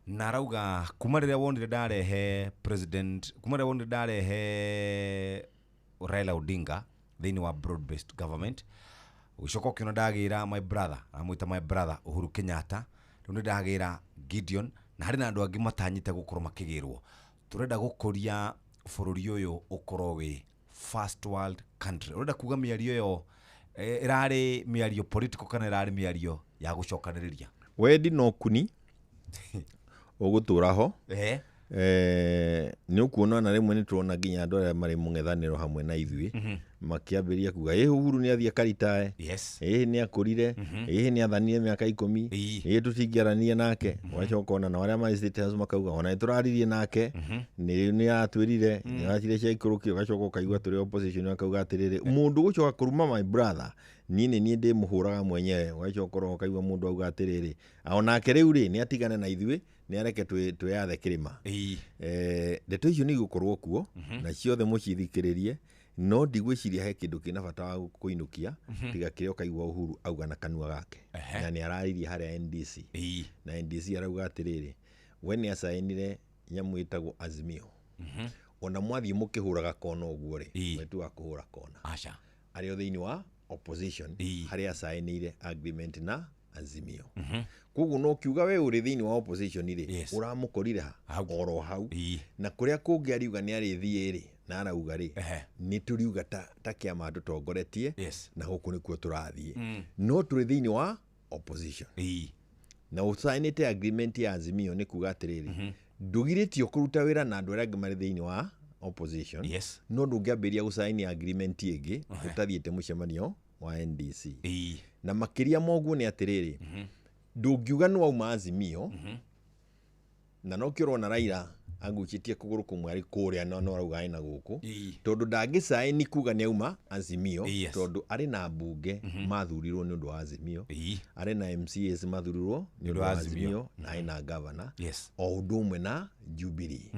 S8: na arauga kuma rĩrĩa wonire ndarehe president, kuma rĩrĩa wonire ndarehe Raila Odinga thĩinĩ wa broad based government, ũgĩcoka ũkĩona ndagĩra my brother, amwĩta my brother Uhuru Kenyatta, rĩu nĩ ndagĩra Gideon, na harĩ na andũ angĩ matanyĩte gũkorwo makĩgĩrwo. Tũrenda gũkũria bũrũri ũyũ ũkorwo wĩ first world country. Ũrenda kuga mĩario ĩyo ĩrarĩ mĩario political kana ĩrarĩ mĩario ya gũcokanĩrĩria?
S19: Wendi no kuni ũgũtũra ho. Nĩ ũkuona na rĩmwe nĩ tũrona nginya andũ arĩa marĩ mũng'ethanĩro hamwe na ithuĩ makĩambĩrĩria kuga ĩ Uhuru nĩ athiĩ akaritae, ĩ nĩ akũrire, ĩ nĩ athanire mĩaka 10, ĩ tũtingĩarania nake. Ũgacoka ona nao arĩa marĩ State House makauga ona nĩ tũraririe nake, nĩ atwĩrire, nĩ aracire cia ikũrũkio. Ũgacoka ũkaigua tũrĩ opposition akauga atĩrĩrĩ, mũndũ gũcoka kũruma my brother, niĩ nĩ niĩ ndĩmũhũraga mwenyewe. Ũgacoka ũroho ũkaigua mũndũ auga atĩrĩrĩ, onake rĩu rĩ nĩ atigane na ithuĩ, nĩ areke twĩyathe kĩrĩma. Ndeto icio nĩ igũkorwo kuo na ciothe mũcithikĩrĩrie, no ndigwĩciria he kĩndũ kĩna bata wa kũinũkia tiga kĩrĩa ũkaigua Uhuru auga na kanua gake. Na nĩ araririe harĩa NDC, na NDC arauga atĩrĩrĩ, we nĩ acainire nyamũ ĩtagwo Azimio. Ona mwathiĩ mũkĩhũraga kona ũguo rĩ, we ti wa kũhũra kona, arĩ o thĩinĩ wa opposition harĩa acainĩire agreement na Azimio. Koguo no kiuga we ũrĩ thĩinĩ wa opposition rĩ, ũramũkorire ha oro hau. Na kũrĩa kũngĩ ariuga nĩ arĩthiĩ rĩ, na arauga rĩ, nĩ tũriuga ta kĩama tũtongoretie, na gũkũ nĩkuo tũrathiĩ. No tũrĩ thĩinĩ wa opposition na ũcainĩte agreement ya Azimio nĩ kuga atĩrĩrĩ, ndũgirĩtio kũruta wĩra na andũ arĩa angĩ marĩ thĩinĩ wa opposition, no ndũngĩambĩrĩria gũcaini agreement ĩngĩ ũtathiĩte mũcemanio wa NDC. Na makĩria moguo nĩ atĩrĩrĩ, ndũngiuga nĩ wauma Azimio, na nokĩo ũrona Raila agucĩtie kũgũrũ kũmwe arĩ kũrĩa na no arauga arĩ na gũkũ, tondũ ndangĩcaini kuga nĩ auma Azimio, tondũ arĩ na mbunge mathurirwo nĩ ũndũ wa Azimio, arĩ na MCAs mathurirwo nĩ ũndũ wa Azimio, na arĩ na governor o ũndũ ũmwe na Jubilee.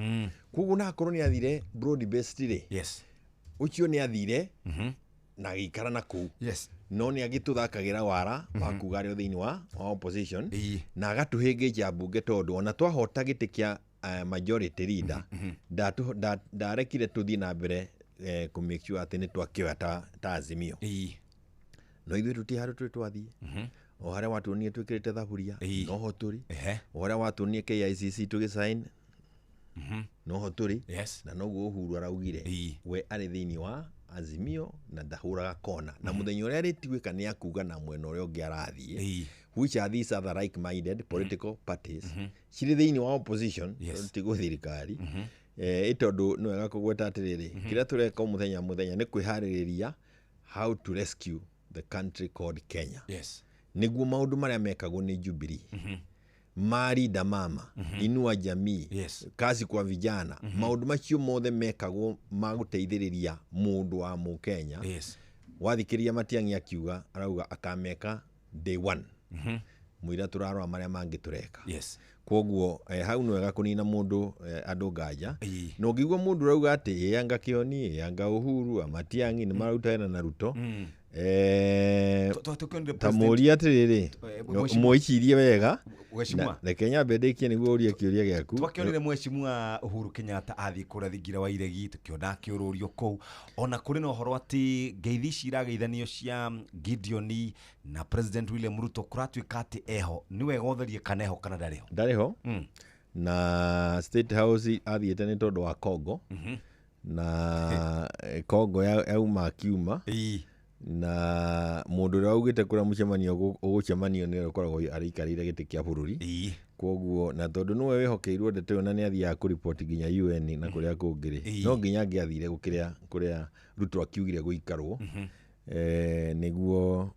S19: Koguo na akorwo nĩ athire broad based rĩ, ũcio nĩ athire na agĩikara na kũu, no nĩ agĩtũthakagĩra wara wa kuga arĩ o thĩinĩ wa opposition, na agatũhĩngĩca mbunge, tondũ ona twahota gĩtĩ kĩa majority leader ndarekire tũthiĩ na mbere kũ make sure atĩ nĩ twakĩoya ta Azimio. No ithuĩ tũtirĩ handũ tũrĩ twathiĩ. O harĩa watuonire twĩkĩrĩte thaburia noho tũrĩ, o harĩa watuonire KICC tũgĩsign noho tũrĩ, na noguo Uhuru araugire we arĩ thĩinĩ wa Azimio na ndahũraga kona na mũthenya ũrĩa arĩtuĩka nĩ akuga na mwena ũrĩa ũngĩ arathiĩ, which are these other like minded political parties cirĩ thĩinĩ wa opposition, tigwo thirikari. Ĩ tondũ nĩ wega kũgweta atĩrĩrĩ, kĩrĩa tũreka o mũthenya mũthenya nĩ kwĩharĩrĩria how to rescue the country called Kenya, nĩguo maũndũ marĩa mekagwo nĩ Jubilee, Marinda Mama, Inua Jamii, kazi kwa vijana, maũndũ macio mothe mekagwo ma gũteithĩrĩria mũndũ wa mũkenya. Wathikĩrĩria Matiang'i akiuga, arauga akameka day one, mũira tũrarora marĩa mangĩ tũreka. Koguo hau nĩ wega kũnina mũndũ andũ nganja, na ũngĩigua mũndũ ũrauga atĩ ĩ anga Kĩoni, ĩ anga Uhuru, Matiang'i nĩ maruta wĩra na Ruto, ta mũrie atĩrĩrĩ, mwĩcirie wega.
S8: Mheshimiwa.
S19: Reke nyambe ndĩkie nĩguo ũrie kĩũria gĩaku.
S8: Twakĩonire Mheshimiwa Uhuru Kenyatta athiĩ kũrĩa thingira wa iregi, tũkĩona akĩũrũrio kũu. Ona kũrĩ na ũhoro atĩ ngeithi ici irageithanio cia Gideon na President William Ruto, kũratuĩka atĩ eho. Nĩ wega ũtherie kana eho kana ndarĩ ho.
S19: Ndarĩ ho, na State House athiĩte nĩ tondũ wa Congo, na Congo yauma akiuma, na mũndũ ũrĩa augĩte kũrĩa mũcemanio ũgũcemanio nĩ ũrĩa ũkoragwo arĩikarĩire gĩtĩ kĩa bũrũri. Koguo na tondũ nĩwe wĩhokeirwo ndeto ĩyo na nĩ athiaga kũripoti nginya UN na kũrĩa kũngĩ rĩ, no nginya angĩathire gũkĩrĩa kũrĩa Ruto akiugire gũikarwo, nĩguo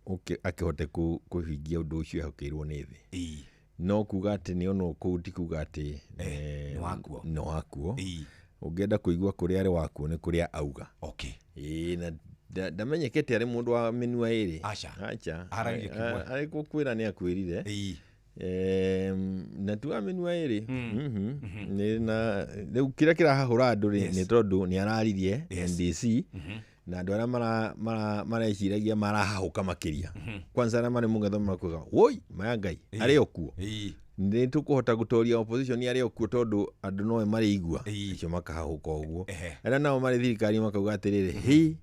S19: akĩhote kũhingia ũndũ ũcio ehokeirwo nĩ thĩ. No kuga atĩ nĩ onwo kũu ti kuga atĩ
S8: nĩ wakuo.
S19: Nĩ wakuo. Ũngĩenda kũigua kũrĩa arĩ wakuo nĩ kũrĩa auga. Ĩĩ, na ndamenyekete arĩ mũndũ wa mĩnua ĩrĩ.
S8: Aca.
S19: Aca.
S8: Aragia kĩmwe.
S19: Arĩ gũkwĩra nĩ akwĩrire. Na tu wa mĩnua ĩrĩ. Nĩ na rĩu kĩrĩa kĩrahahũra andũ rĩ, nĩ tondũ nĩ araririe NDC na andũ arĩa mareciragia marahahũka makĩria, kwanza arĩa marĩ mũng'etho makuga woi maya ngai arĩ o kuo, nĩ tũkũhota gũtoria opposition arĩ o kuo, tondũ andũ nowe marĩigua acio makahahũka ũguo. Arĩa nao marĩ thirikari makauga atĩrĩrĩ, hi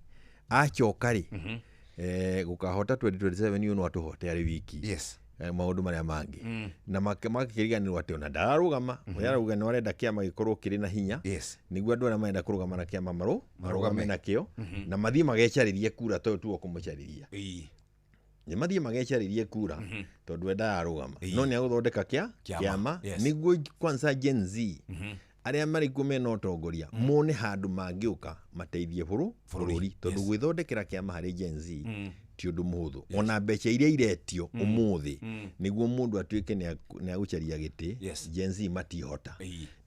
S19: acoka rĩ, gũkahota 2027 ũyũ no atũhote arĩ wiki. Maũndũ marĩa mangĩ na makĩriganĩrwo atĩ ona ndararũgama, we arauga nĩ arenda kĩama gĩkorwo kĩrĩ na hinya, nĩguo andũ arĩa marenda kũrũgama na kĩama marũgame nakĩo na mathiĩ magecarĩrie kura, tondũ tuo kũmũcarĩria nĩ mathiĩ magecarĩrie kura, tondũ we ndararũgama no nĩ agũthondeka kĩa
S8: Kĩama.
S19: Kĩama nĩguo kwanza Gen Z arĩa marĩ kuo mena ũtongoria mone handũ mangĩũka mateithie bũrũri, tondũ gwĩthondekera kĩama harĩ Gen Z ti ũndũ mũhũthũ. Ona mbeca iria iretio ũmũthĩ nĩguo mũndũ atuĩke nĩ agũcaria gĩtĩ, Gen Z matihota.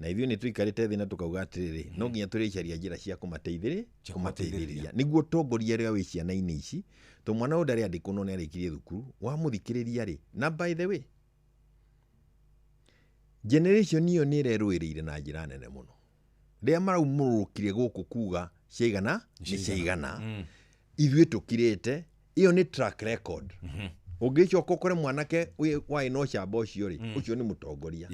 S19: Na ithuĩ nĩ tũikarĩte thĩ na tũkauga atĩrĩrĩ, no nginya tũrĩcaria njĩra cia kũmateithĩrĩria nĩguo ũtongoria ũrĩa wĩ ciana-inĩ ici, to mwana ũyũ ndarĩ andĩkwo no nĩ arĩkirie thukuru, wamũthikĩrĩria rĩ. Na by the way, generation ĩyo nĩ ĩrerũĩrĩire na njĩra nene mũno rĩrĩa maraumũrũkire gũkũ kuga ciaigana nĩ ciaigana, ithuĩ tũkirĩte. Ĩyo nĩ track record. Ũngĩcoka ũkore mwanake warĩ na ũcamba ũcio rĩ, ũcio nĩ mũtongoria.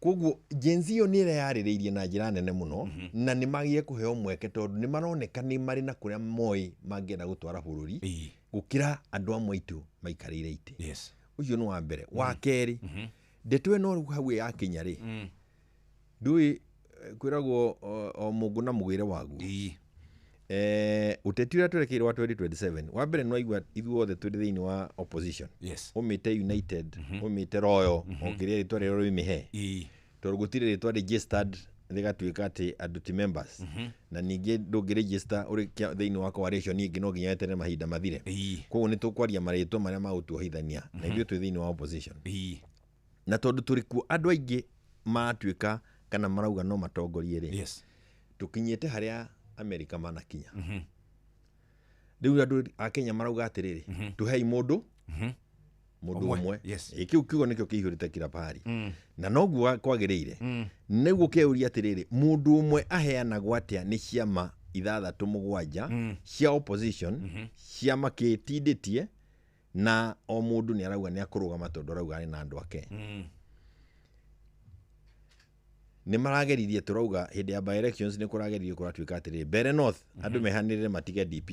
S19: Koguo Gen Z ĩyo nĩ ĩreyarĩrĩirie na njĩra nene mũno, na nĩ magĩe kũheo mweke, tondũ nĩ maroneka nĩ marĩ na kũrĩa moĩ mangĩenda gũtwara bũrũri gũkĩra andũ amwe aitũ maikarĩire itĩ. Ũcio nĩ wa mbere. Wa kerĩ, ndeto ĩno rĩu hau yakinya rĩ, ndũĩ, kwĩragwo o mũngũ na mũgĩre waguo. Ũteti ũrĩa twerekeire wa 2027, wa mbere nĩ waigua ithuothe tũrĩ thĩinĩ wa opposition, ũmĩte United, ũmĩte Royal, o kĩrĩa rĩtwa rĩrĩa ũrĩmĩhe, tondũ gũtirĩ rĩtwa registered rĩgatuĩka atĩ andũ ti members, na ningĩ ndũngĩ register ũrĩ thĩinĩ wa coalition ĩngĩ, no nginya weterere mahinda mathire. Koguo nĩ tũkwaria marĩtwa marĩa magũtuohithania na ithuĩ twĩ thĩinĩ wa opposition, na tondũ tũrĩ kuo andũ aingĩ maratuĩka kana marauga no matongorie rĩ, tũkinyĩte harĩa Amerika manakinya. Rĩu andũ a Kenya marauga atĩrĩrĩ, tũhei mũndũ mũndũ
S8: Ũmwe.
S19: ũmwe. Ĩ, kĩu kiugo nĩkĩo kĩihũrĩte kila pahali, na noguo kwagĩrĩire. Nĩguo kĩũria atĩrĩrĩ, mũndũ ũmwe aheanagwo atĩa nĩ ciama ithathatũ mũgwanja cia opposition, ciama kĩtindĩtie, na o mũndũ nĩ arauga nĩ akũrũgama tondũ arauga arĩ na andũ ake. Nĩ marageririe, tũrauga hĩndĩ ya by elections nĩ kũrageririe, kũratuĩka atĩrĩrĩ, Mbere North andũ mehanĩrĩre matige DP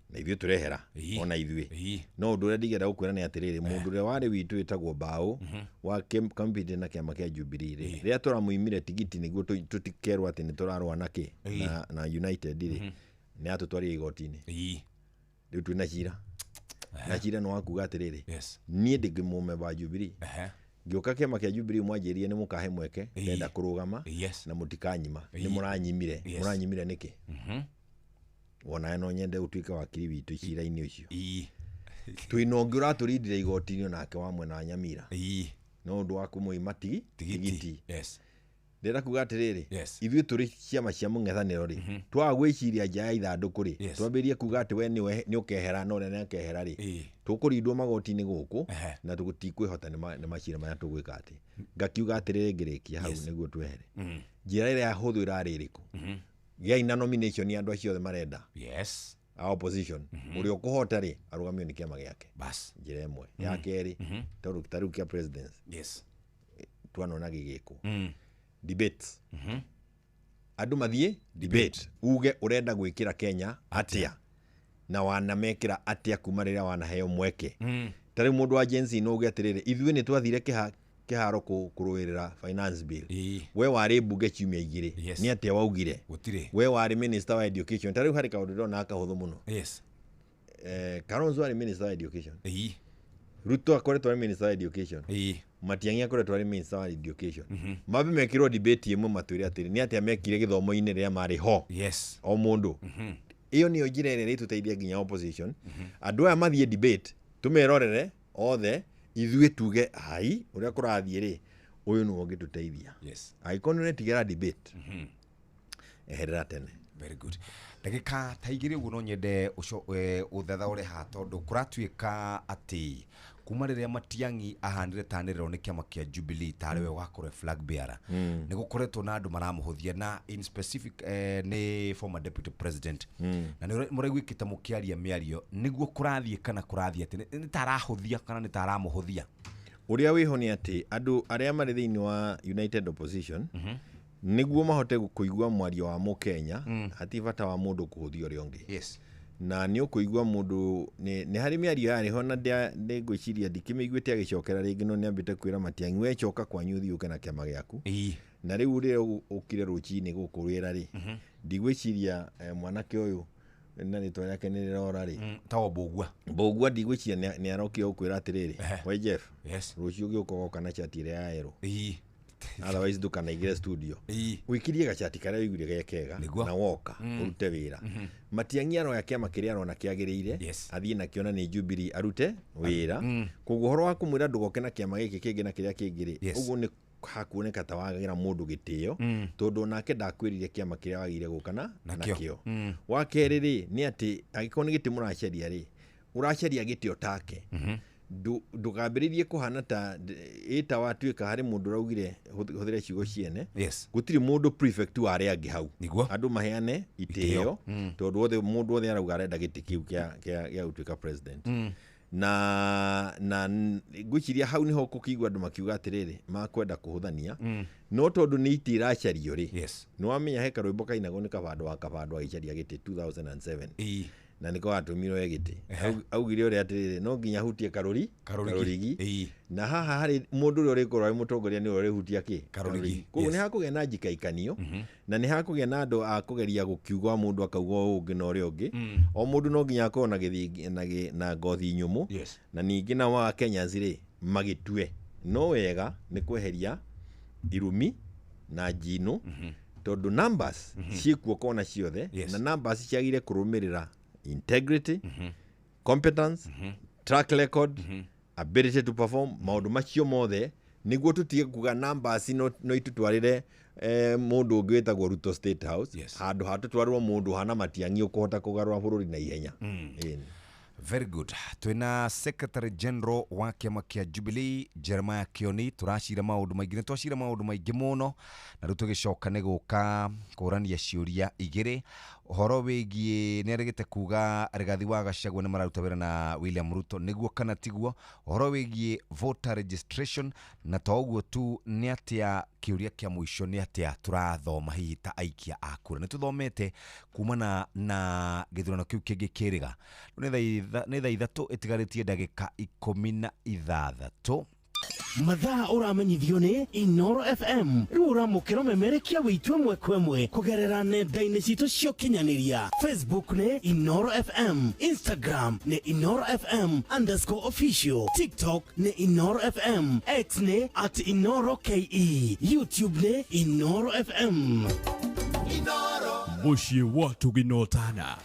S19: na ithuĩ tũrehera ona ithuĩ. No ũndũ ũrĩa ndingĩenda gũkwĩra nĩ atĩrĩrĩ, mũndũ ũrĩa warĩ witũ wĩtagwo Mbaũ wa compete na kĩama kĩa Jubilee rĩ, rĩrĩa tũramũimire tigiti nĩguo tũtikerwo atĩ nĩ tũrarũa na kĩ na United rĩ, Nĩ atũtwarire igoti-inĩ. Rĩu twĩna cira. Na cira nĩ wa kuga atĩrĩrĩ, niĩ ndĩ mũmemba wa Jubilee. Ngĩũka kĩama kĩa Jubilee mwanjĩrire nĩ mũkahe mweke, ndenda kũrũgama na mũtikanyima. Nĩ mũranyimire. Mũranyimire nĩkĩ? Wonawe no nyende ũtuĩke wakiri witũ cira-inĩ ũcio. Twĩna ũngĩ ũratũrindire igoti-inĩ onake wa mwena wa Nyamira. No ũndũ wa kũmũima tigiti. Ndĩrenda kuga atĩrĩrĩ, ithuĩ tũrĩ ciama cia mũng'ethanĩro rĩ, twaga gwĩciria nja ya ithandũkũ rĩ, twambĩrĩrie kuga atĩ we nĩwe nĩ ũkehera na ũrĩa nĩ akehera rĩ, tũkũrindwo magoti-inĩ gũkũ na tũtikwĩhota nĩ macira marĩa tũgwĩka atĩ. Ngakiuga atĩrĩrĩ ngĩrĩkia hau nĩguo twehere. Njĩra ĩrĩa hũthũ ĩrarĩ ĩrĩkũ? Gĩai na nomination ya andũ acio othe marenda. A opposition. Ũrĩa ũkũhota rĩ, arũgamio nĩ kĩama gĩake. Njĩra ĩmwe. Ya kerĩ, tondũ ta rĩu kĩa presidency. Twanona gĩgĩkwo. Debates. Andũ mathiĩ debate. Uge ũrenda gwĩkĩra Kenya atĩa na wanamekĩra atĩa kuma rĩrĩa wanaheo mweke. Ta rĩu mũndũ wa Gen Z no uge atĩrĩrĩ, ithuĩ nĩ twathire kĩharo kũrũĩrĩra finance bill. We warĩ mbunge ciumia igĩrĩ. Nĩ atĩa waugire? We warĩ minister wa education. Ta rĩu harĩ kaũndũ ndĩrona kahũthũ mũno. Kalonzo arĩ minister wa education. Ruto akoretwo arĩ minister wa education. Matiang'i akoretwo arĩ minister wa education. Mambe mekĩrwo debate ĩmwe matwĩre atĩrĩ, nĩ atĩa mekire gĩthomo-inĩ rĩrĩa marĩ ho. O mũndũ. Ĩyo nĩyo njĩra ĩrĩa ĩrĩtũteithia nginya opposition. Andũ aya mathiĩ debate, tũmerorere othe, ithuĩ tuge ai ũrĩa kũrathiĩ rĩ, ũyũ nĩwe ũngĩtũteithia. Angĩkorwo nĩ ũretigĩra debate, eherera tene.
S8: Very good. Ndagĩka ta igĩrĩ ũguo no nyende ũthathaũre haha tondũ kũratuĩka atĩ kuma rĩrĩa Matiang'i ahanire tanĩrĩrwo nĩ kĩama kĩa Jubilee tarĩ we ũgakorwo flag bearer, nĩ gũkoretwo na andũ maramũhũthia na in specific nĩ former deputy president, na nĩ mũraiguĩkĩte mũkĩaria mĩario nĩguo kũrathiĩ kana kũrathiĩ atĩ nĩ ta arahũthia kana nĩ ta aramũhũthia.
S19: Ũrĩa wĩho nĩ atĩ andũ arĩa marĩ thĩinĩ wa United Opposition nĩguo mahote kũigua mwario wa mũkenya, hatirĩ bata wa mũndũ kũhũthia ũrĩa ũngĩ. Na nĩ ũkũigua mũndũ nĩ harĩ mĩario yarĩ ho na ngwĩciria ndikĩmĩiguĩte agĩcokera rĩngĩ, no nĩambĩte kwĩra Matiang'i we coka kwanyu ũthiĩ ũke na kĩama gĩaku. Na rĩu rĩrĩa ũkire rũcinĩ gũkũ wĩra rĩ, ndigwĩciria mwanake ũyũ na rĩtwa rĩake nĩ rĩrora rĩ,
S8: ta Mbũgua.
S19: Mbũgua ndigwĩciria nĩ arokire gũkwĩra atĩrĩrĩ, we Jeff, rũciũ ũgĩũka ũgoka na cati ĩrĩa ya yerũ. Otherwise ndũkanaingĩre studio. Wĩkirie gacati karĩa wĩiguire ge kega na woka ũrute wĩra. Matiang'i aroya kĩama kĩrĩa arona kĩagĩrĩire, athiĩ nakĩo na nĩ Jubilee arute wĩra. Koguo ũhoro wa kũmwĩra ndũgoke na kĩama gĩkĩ kĩngĩ na kĩrĩa kĩngĩ rĩ, ũguo nĩ hakuoneka ta wagĩra mũndũ gĩtĩo, tondũ onake ndakwĩrire kĩama kĩrĩa wagĩrĩire gũka nakĩo. Wa kerĩ rĩ, nĩ atĩ angĩkorwo nĩ gĩtĩ mũracaria rĩ, ũracaria gĩtĩ o take. Ndũkambĩrĩrie kũhana ta ĩta watuĩka harĩ mũndũ ũraugire hũthĩre ciugo ciene. Gũtirĩ mũndũ prefect wa arĩa angĩ hau. Andũ maheane itĩo, tondũ othe mũndũ othe arauga arenda gĩtĩ kĩu gĩa gũtuĩka president. Na ngwĩciria hau nĩho kũkĩigua andũ makiuga atĩrĩrĩ, makwenda kũhũthania. No tondũ nĩ itĩ iracario rĩ, nĩ wamenya he karwĩmbo kainagwo nĩ Kabando wa Kabando agĩcaria gĩtĩ 2007. Na nĩko atũmirwo e gĩtĩ. Augire ũrĩa atĩrĩrĩ, no nginya hutie karũrigi. Na haha harĩ mũndũ ũrĩa ũrĩkorwo arĩ mũtongoria nĩwe ũrĩhutia kĩ? Karũrigi. Koguo nĩ hakũgĩa na njikaikanio, na nĩ hakũgĩa na andũ a kũgeria gũkiuga mũndũ akauga ũũ ũngĩ na ũrĩa ũngĩ. O mũndũ no nginya akorwo na gĩthingi na ngothi nyũmũ. Na ningĩ nao a Kenyans rĩ, magĩtue. No wega nĩ kweheria irumi na njino, tondũ numbers ciĩkuo kona ciothe, na numbers ciagĩrĩire kũrũmĩrĩra integrity, competence, track record, ability to perform, maũndũ macio mothe nĩguo tũtige kuga numbers no itũtwarĩre mũndũ ũngĩ wĩtagwo Ruto State House, handũ ha tũtwarĩrwo mũndũ hana Matiang'i ũkũhota kũgarũra bũrũri na ihenya.
S8: Very good. Twina Secretary General wa kĩama kĩa Jubilee Jeremiah Kioni, tũracira maũndũ maingĩ, nĩ twacira maũndũ maingĩ mũno, na rĩu tũgĩcoka nĩ gũka kũrania ciũria igĩrĩ ũhoro wĩgiĩ nĩ arĩgĩte kuga Rigathi wa Gachagua nĩ mararuta wĩra na William Ruto nĩguo kana tiguo, ũhoro wĩgiĩ voter registration, na to ũguo tu nĩ atĩa kĩũria kĩa mũico nĩ atĩa tũrathoma hihi ta aikia a kura, nĩ tũthomete kumana na gĩthurano kĩu kĩngĩ kĩrĩga. Nĩ thaa 3 ĩtigarĩtie ndagĩka 16.
S9: Mathaa ũramenyithio nĩ Inoro FM. Rĩu ũramũkĩra ũmemerekia witũ ĩmwe kwa ĩmwe kũgerera nenda-inĩ citũ cia ũkinyanĩria. Facebook nĩ Inoro FM, Instagram nĩ Inoro FM underscore official, TikTok nĩ Inoro FM, X nĩ at Inoro KE, YouTube nĩ Inoro FM.
S3: Mũciĩ wa Tũginotana.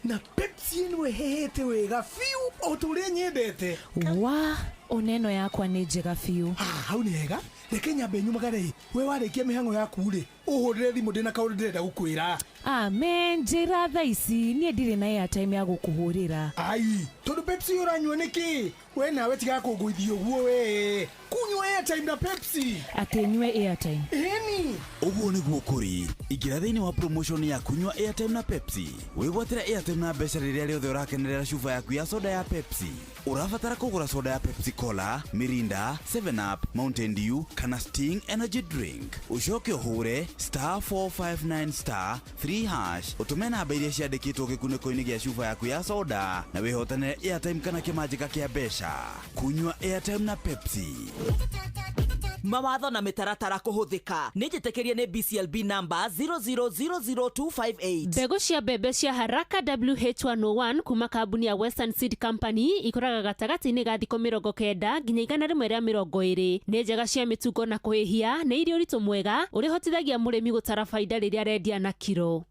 S7: Na Pepsi ĩno ĩhĩhĩte wega biũ o ta ũrĩa nyendete.
S11: Wa oneno yakwa nĩ njega biũ.
S7: Hau nĩ hega. Reke nyambe nyumagare. We warĩkia mĩhang'o yaku rĩ, ũhũrĩre thimũ ndĩna kaũndũ ndĩrenda gũkwĩra.
S11: Amen, njĩra thaa ici niĩ ndirĩ na airtime ya gũkũhũrĩra.
S7: Ai, tondũ Pepsi ũranyua nĩkĩ? We nawe tiga kũngũithia ũguo we. Kunyua airtime na Pepsi.
S11: Atĩ nyue airtime.
S7: Ĩni.
S26: Ũguo nĩguo kũrĩ. Ingĩra thĩinĩ wa promotion ya kunyua airtime na Pepsi. Wĩgwatĩre airtime na mbeca rĩrĩa rĩothe ũrakenerera cuba yaku ya soda ya Pepsi. Ũrabatara kũgũra soda ya Pepsi Cola, Mirinda, 7 Up, Mountain Dew kana Sting Energy Drink. Ũcoke ũhũre *459*3# ũtũme namba iria ciandĩkĩtwo gĩkunĩko-inĩ gĩa cuba yaku ya soda na wĩhotanĩre airtime kana kĩmanjĩka kĩa mbeca. Kunyua airtime na Pepsi.
S13: Mawatho na mĩtaratara kũhũthĩka. Nĩ njĩtĩkĩrie nĩ BCLB number 0000258.
S15: Mbegũ cia mbembe cia Haraka WH101 kuma kambuni ya Western Seed Company ikũraga gatagatĩ-inĩ ga thikũ 90 nginya 120. Nĩ njega cia mĩtungo na kũhĩhia, nĩ irĩ ũritũ mwega ũrĩa ũhotithagia mũrĩmi gũtara baida rĩrĩa arendia na kiro.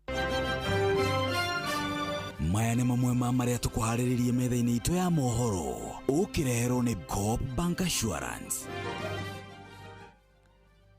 S26: Maya nĩ mamwe ma marĩa tũkũharĩrĩrie metha-inĩ itũ ya mohoro ũkĩreherwo nĩ Coop Bank Assurance.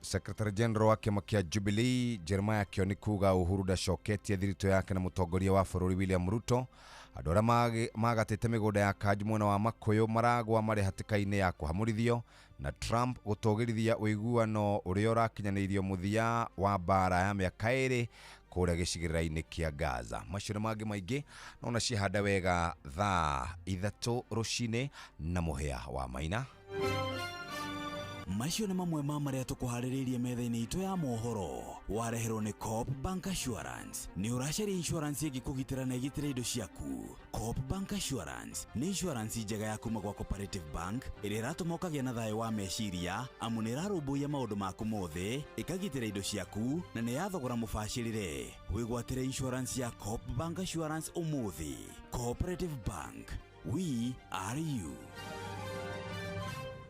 S8: Secretary General wa kĩama kĩa Jubilee Jeremiah Kioni kuga Uhuru ndacoketie thiritũ yake na mũtongoria wa bũrũri William Ruto. Andũ arĩa magatĩte mĩgũnda ya Kanju mwena wa Makuyu maragwa marĩ hatĩka-inĩ ya kũhamũrithio. Na Trump gũtũgĩrithia ũiguano ũrĩa ũrakinyanĩirio mũthia wa mbara ya mĩaka 2 kũrĩa gĩcigĩrĩra-inĩ kĩa Gaza. Macio nĩ mangĩ maingĩ no na cihanda wega thaa 3 rũcinĩ na mũhĩa wa Maina.
S26: Macio nĩ mamwe ma marĩa tũkũharĩrĩirie metha-inĩ itũ ya mohoro wareherwo nĩ Coop Bank Assurance. Nĩ ũracaria insurance ĩngĩkũgitĩra na ĩgitĩre indo ciaku. Coop Bank Assurance nĩ insurance njega ya kuma gwa Cooperative Bank ĩrĩa ĩratũma ũkagĩa na thayũ wa meciria amu nĩ ĩrarũmbũiya maũndũ maku mothe, ĩkagitĩra indo ciaku na nĩ ya thogora mũbacĩrĩre. Wĩgwatĩre insurance ya Coop Bank Assurance ũmũthĩ. Cooperative Bank, we are you.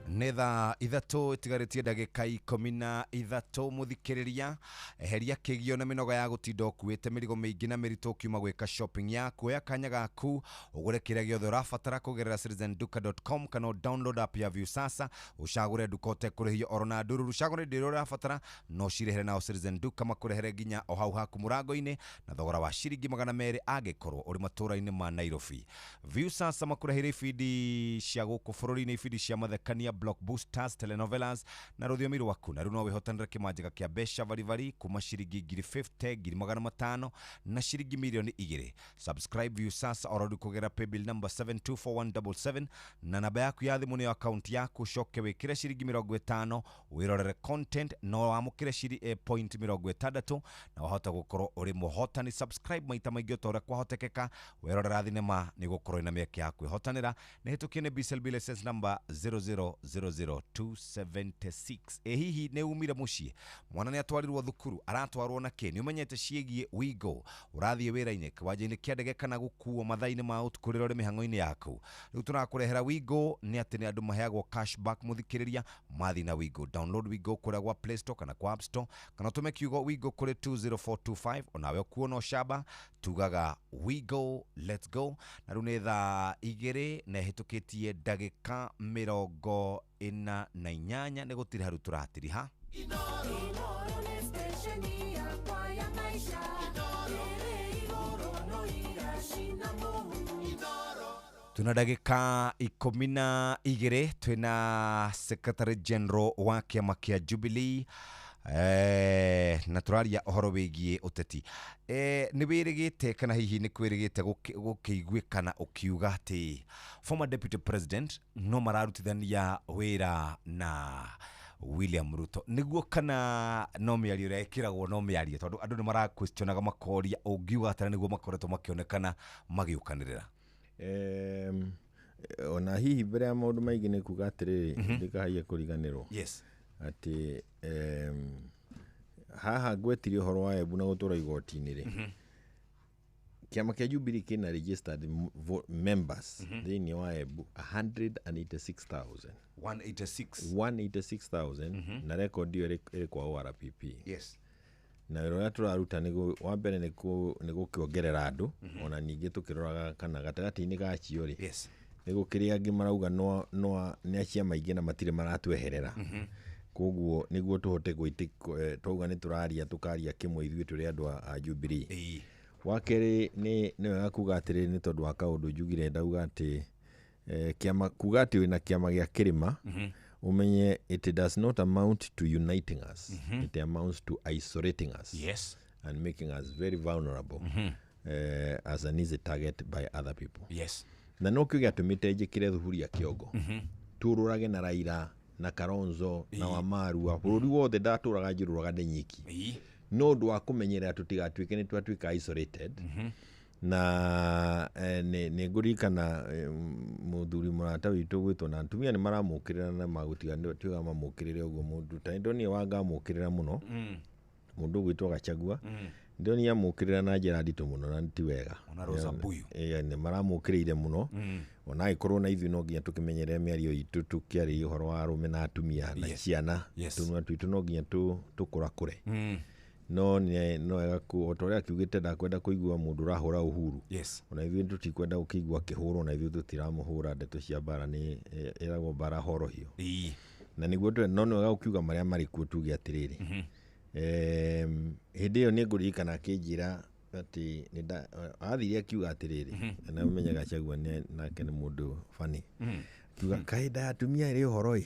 S8: Nĩ thaa 3 ĩtigarĩtie ndagĩka 13. Mũthikĩrĩria, eheria kĩgio na mĩnoga ya gũtinda ũkuĩte mĩrigo mĩingĩ na mĩritũ ũkiuma gwĩka shopping yaku. Oya kanya gaku ũgũre kĩrĩa gĩothe ũrabatara kũgerera citizenduka.com kana download app ya Viusasa ũcagũre nduka ũtekũrĩhio oro na ndururu. Cagũre indo iria ũrabatara no cirĩhere nao Citizen Duka makũrehere nginya o hau haku mũrango-inĩ na thogora wa ciringi 200 angĩkorwo ũrĩ matũũra-inĩ ma Nairobi. Viusasa makũreheire ibindi cia gũkũ bũrũri-inĩ, ibindi cia mathekania, blockbusters, telenovelas na rũthiomi rwaku. Na rĩu no wĩhotanĩre kĩmanjĩka kĩa mbeca baribari kuma ciringi 50,000, 500,000 na ciringi 2,000,000. Subscribe Viusasa oro rĩu kũgerera paybill number 724177 na namba yaku ya thimũ nĩyo akaunti yaku. Ũcoke wĩkĩre ciringi 50 wĩrorere content no wamũkĩre point 60 na wahota gũkorwo ũrĩ mũhotani. Subscribe maita maingĩ o ta ũrĩa kwahotekeka. Werorera thinema nĩ gũkorwo ina mĩeke ya kwĩhotanĩra. Nĩ hĩtũkie nĩ BCLB license number 0000276. Ĩ hihi nĩ umire mũciĩ, mwana nĩ atwarirwo thukuru, aratwarwo na kĩ? Nĩ ũmenyete ciĩgiĩ Wigo? Ũrathiĩ wĩra-inĩ, kĩwanja-inĩ kĩa ndege kana gũkuo mathaa-inĩ ma ũtukũ rĩrĩa ũrĩ mĩhang'o-inĩ yaku? Rĩu tũrakũrehera Wigo nĩ atĩ nĩ andũ maheagwo cashback mũthikĩrĩria mathiĩ na Wigo. Download Wigo kũrĩa gwa Play Store kana kwa App Store kana ũtũme kiugo Wigo kũrĩ 20425 onawe ũkuona ũcamba. Tugaga Wigo, let's go. Na rĩu nĩ thaa 2 na ĩhĩtũkĩtie ndagĩka 48 nĩ gũtiriha rĩu tũratiriha. Tuna ndagĩka 12 twĩna Secretary General wa kĩama kĩa Jubilee na tũraria ũhoro wĩgiĩ ũteti. Nĩ wĩrĩgĩte kana hihi nĩ kwĩrĩgĩte gũkĩiguĩkana ũkiuga atĩ former deputy president no mararutithania wĩra na William Ruto, nĩguo kana no mĩario ĩrĩa ĩkĩragwo no mĩario, tondũ andũ nĩ maraquestionaga makoria ũngiuga atĩa nĩguo makoretwo makĩonekana magĩũkanĩrĩra?
S19: Ona hihi mbere ya maũndũ maingĩ nĩ kuga atĩrĩrĩ, ndĩkahaie kũriganĩrwo atĩ haha ngwetirie ũhoro wa Embu na gũtwarwo igoti-inĩ rĩ, kĩama kĩa Jubilee kĩna registered members thĩinĩ wa Embu 186,000.
S8: 186.
S19: 186,000, na record ĩyo ĩrĩ kwa ORPP. Na wĩra ũrĩa tũraruta nĩ wa mbere nĩ gũkĩongerera andũ, ona ningĩ tũkĩroraga kana gatagatĩ-inĩ ga acio rĩ, nĩ gũkĩrĩ angĩ marauga no nĩ a ciama ingĩ na matirĩ maratweherera. Koguo nĩguo tũhote twauga nĩ tũraria tũkaria kĩmwe ithuĩ tũrĩ andũ a Jubilee. Wa kerĩ nĩ wega kuga atĩrĩrĩ, nĩ tondũ wa kaũndũ njugire ndauga atĩ kĩama kuga atĩ wĩna kĩama gĩa kĩrĩma, umenye it does not amount to uniting us, it amounts to isolating us and making us very vulnerable as an easy target by other people. Na no kĩo gĩatũmĩte njĩkĩre thuburia kĩongo, tũrũrage na Raila na Kalonzo na Wamarua bũrũri wothe, ndatũraga njũrũraga ndĩ nyiki, no ũndũ wa kũmenyerera tũtigatuĩke nĩ twatuĩka isolated. Na nĩ ngũririkana mũthuri mũrata witũ gwĩtwo na atumia nĩ maramũkĩrĩra na magũtiga tiga mamũkĩrĩre ũguo mũndũ ta ndonire wanga amũkĩrĩra mũno, mũndũ ũgwĩtwo Gachagua, ndonire amũkĩrĩra na njĩra nditũ mũno na ti wega.
S8: Ona Rosa Mbuyu.
S19: Nĩ maramũkĩrĩire mũno, ona agĩkorwo na ithuĩ no nginya tũkĩmenyerere mĩario itũ tũkĩarĩria ũhoro wa arũme na atumia na ciana, tũnua twitũ no nginya tũkũrakũre. No no wega o ta ũrĩa akiugĩte ndakwenda kũigua mũndũ ũrahũra Uhuru, ona ithuĩ tũtikwenda gũkĩigua akĩhũrwo, na ithuĩ tũtiramũhũra. Ndeto cia mbara nĩ ĩragwo mbara horohio, na nĩguo no nĩ wega gũkiuga marĩa marĩ kuo. Tuge atĩrĩrĩ, hĩndĩ ĩyo nĩ ngũririkana akĩnjĩra atĩ athire akiuga atĩrĩrĩ, na ũmenye Gachagua nake nĩ mũndũ funny, akiuga kaĩ nda ya atumia ĩrĩ ũhoro ĩ,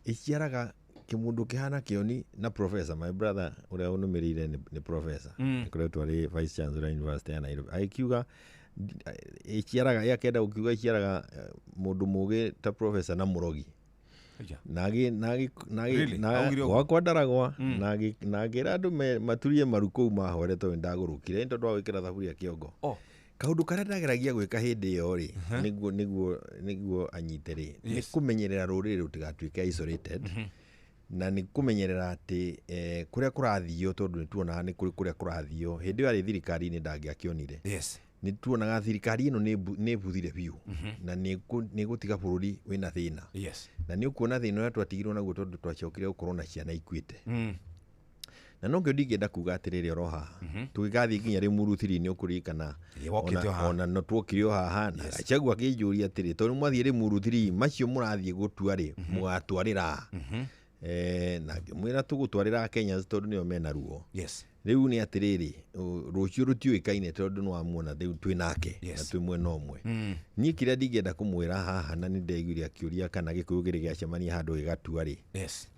S19: ĩciaraga kĩmũndũ kĩhana kĩoni. Na professor, my brother ũrĩa ũnũmĩrĩire nĩ professor, akoretwo arĩ vice chancellor University ya Nairobi, agĩkiuga ĩciaraga, akenda gũkiuga ĩciaraga mũndũ mũgĩ ta professor na mũrogi gwakwa ndaragwa, na ngĩra andũ maturie maru kũu mahore tondũ nĩndagũrũkire nĩ tondũ wa gwĩkĩra thaburia kĩongo. Kaũndũ karĩa ndageragia gwĩka hĩndĩ ĩyo rĩ, nĩguo anyite rĩ, nĩ kũmenyerera rũrĩrĩ rũtigatuĩke isolated, na nĩ kũmenyerera atĩ kũrĩa kũrathio, tondũ nĩ tuonaga nĩ kũrĩ kũrĩa kũrathio. Hĩndĩ ĩyo arĩ thirikari-inĩ ndangĩakĩonire, nĩ tuonaga thirikari ĩno nĩ ĩbuthire biũ na nĩ ĩgũtiga bũrũri wĩna thĩna. Na nĩ ũkuona thĩna ũrĩa twatigirwo naguo tondũ twacokire gũkorwo na ciana ikuĩte. Na no kĩo ndingĩenda kuga atĩrĩrĩ, oro haha tũgĩgathiĩ nginya Rĩmuru 3 nĩ ũkũririkana ona no tuokire o haha na Gachagua akĩnjũria atĩrĩ, tondũ mwathiĩ Rĩmuru 3 macio mũrathiĩ gũtua rĩ, mũgatwarĩra? Na ngĩmwĩra tũgũtwarĩra Kenyans tondũ nĩo mena ruo. Rĩu nĩ atĩrĩrĩ, rũciũ rũtiũĩkaine tondũ nĩ wamuona rĩu twĩ nake na twĩ mwena ũmwe. Niĩ kĩrĩa ndingĩenda kũmwĩra haha, na nĩ ndaiguire akĩũria kana Gĩkũyũ kĩrĩ gĩacemania handũ gĩgatua rĩ,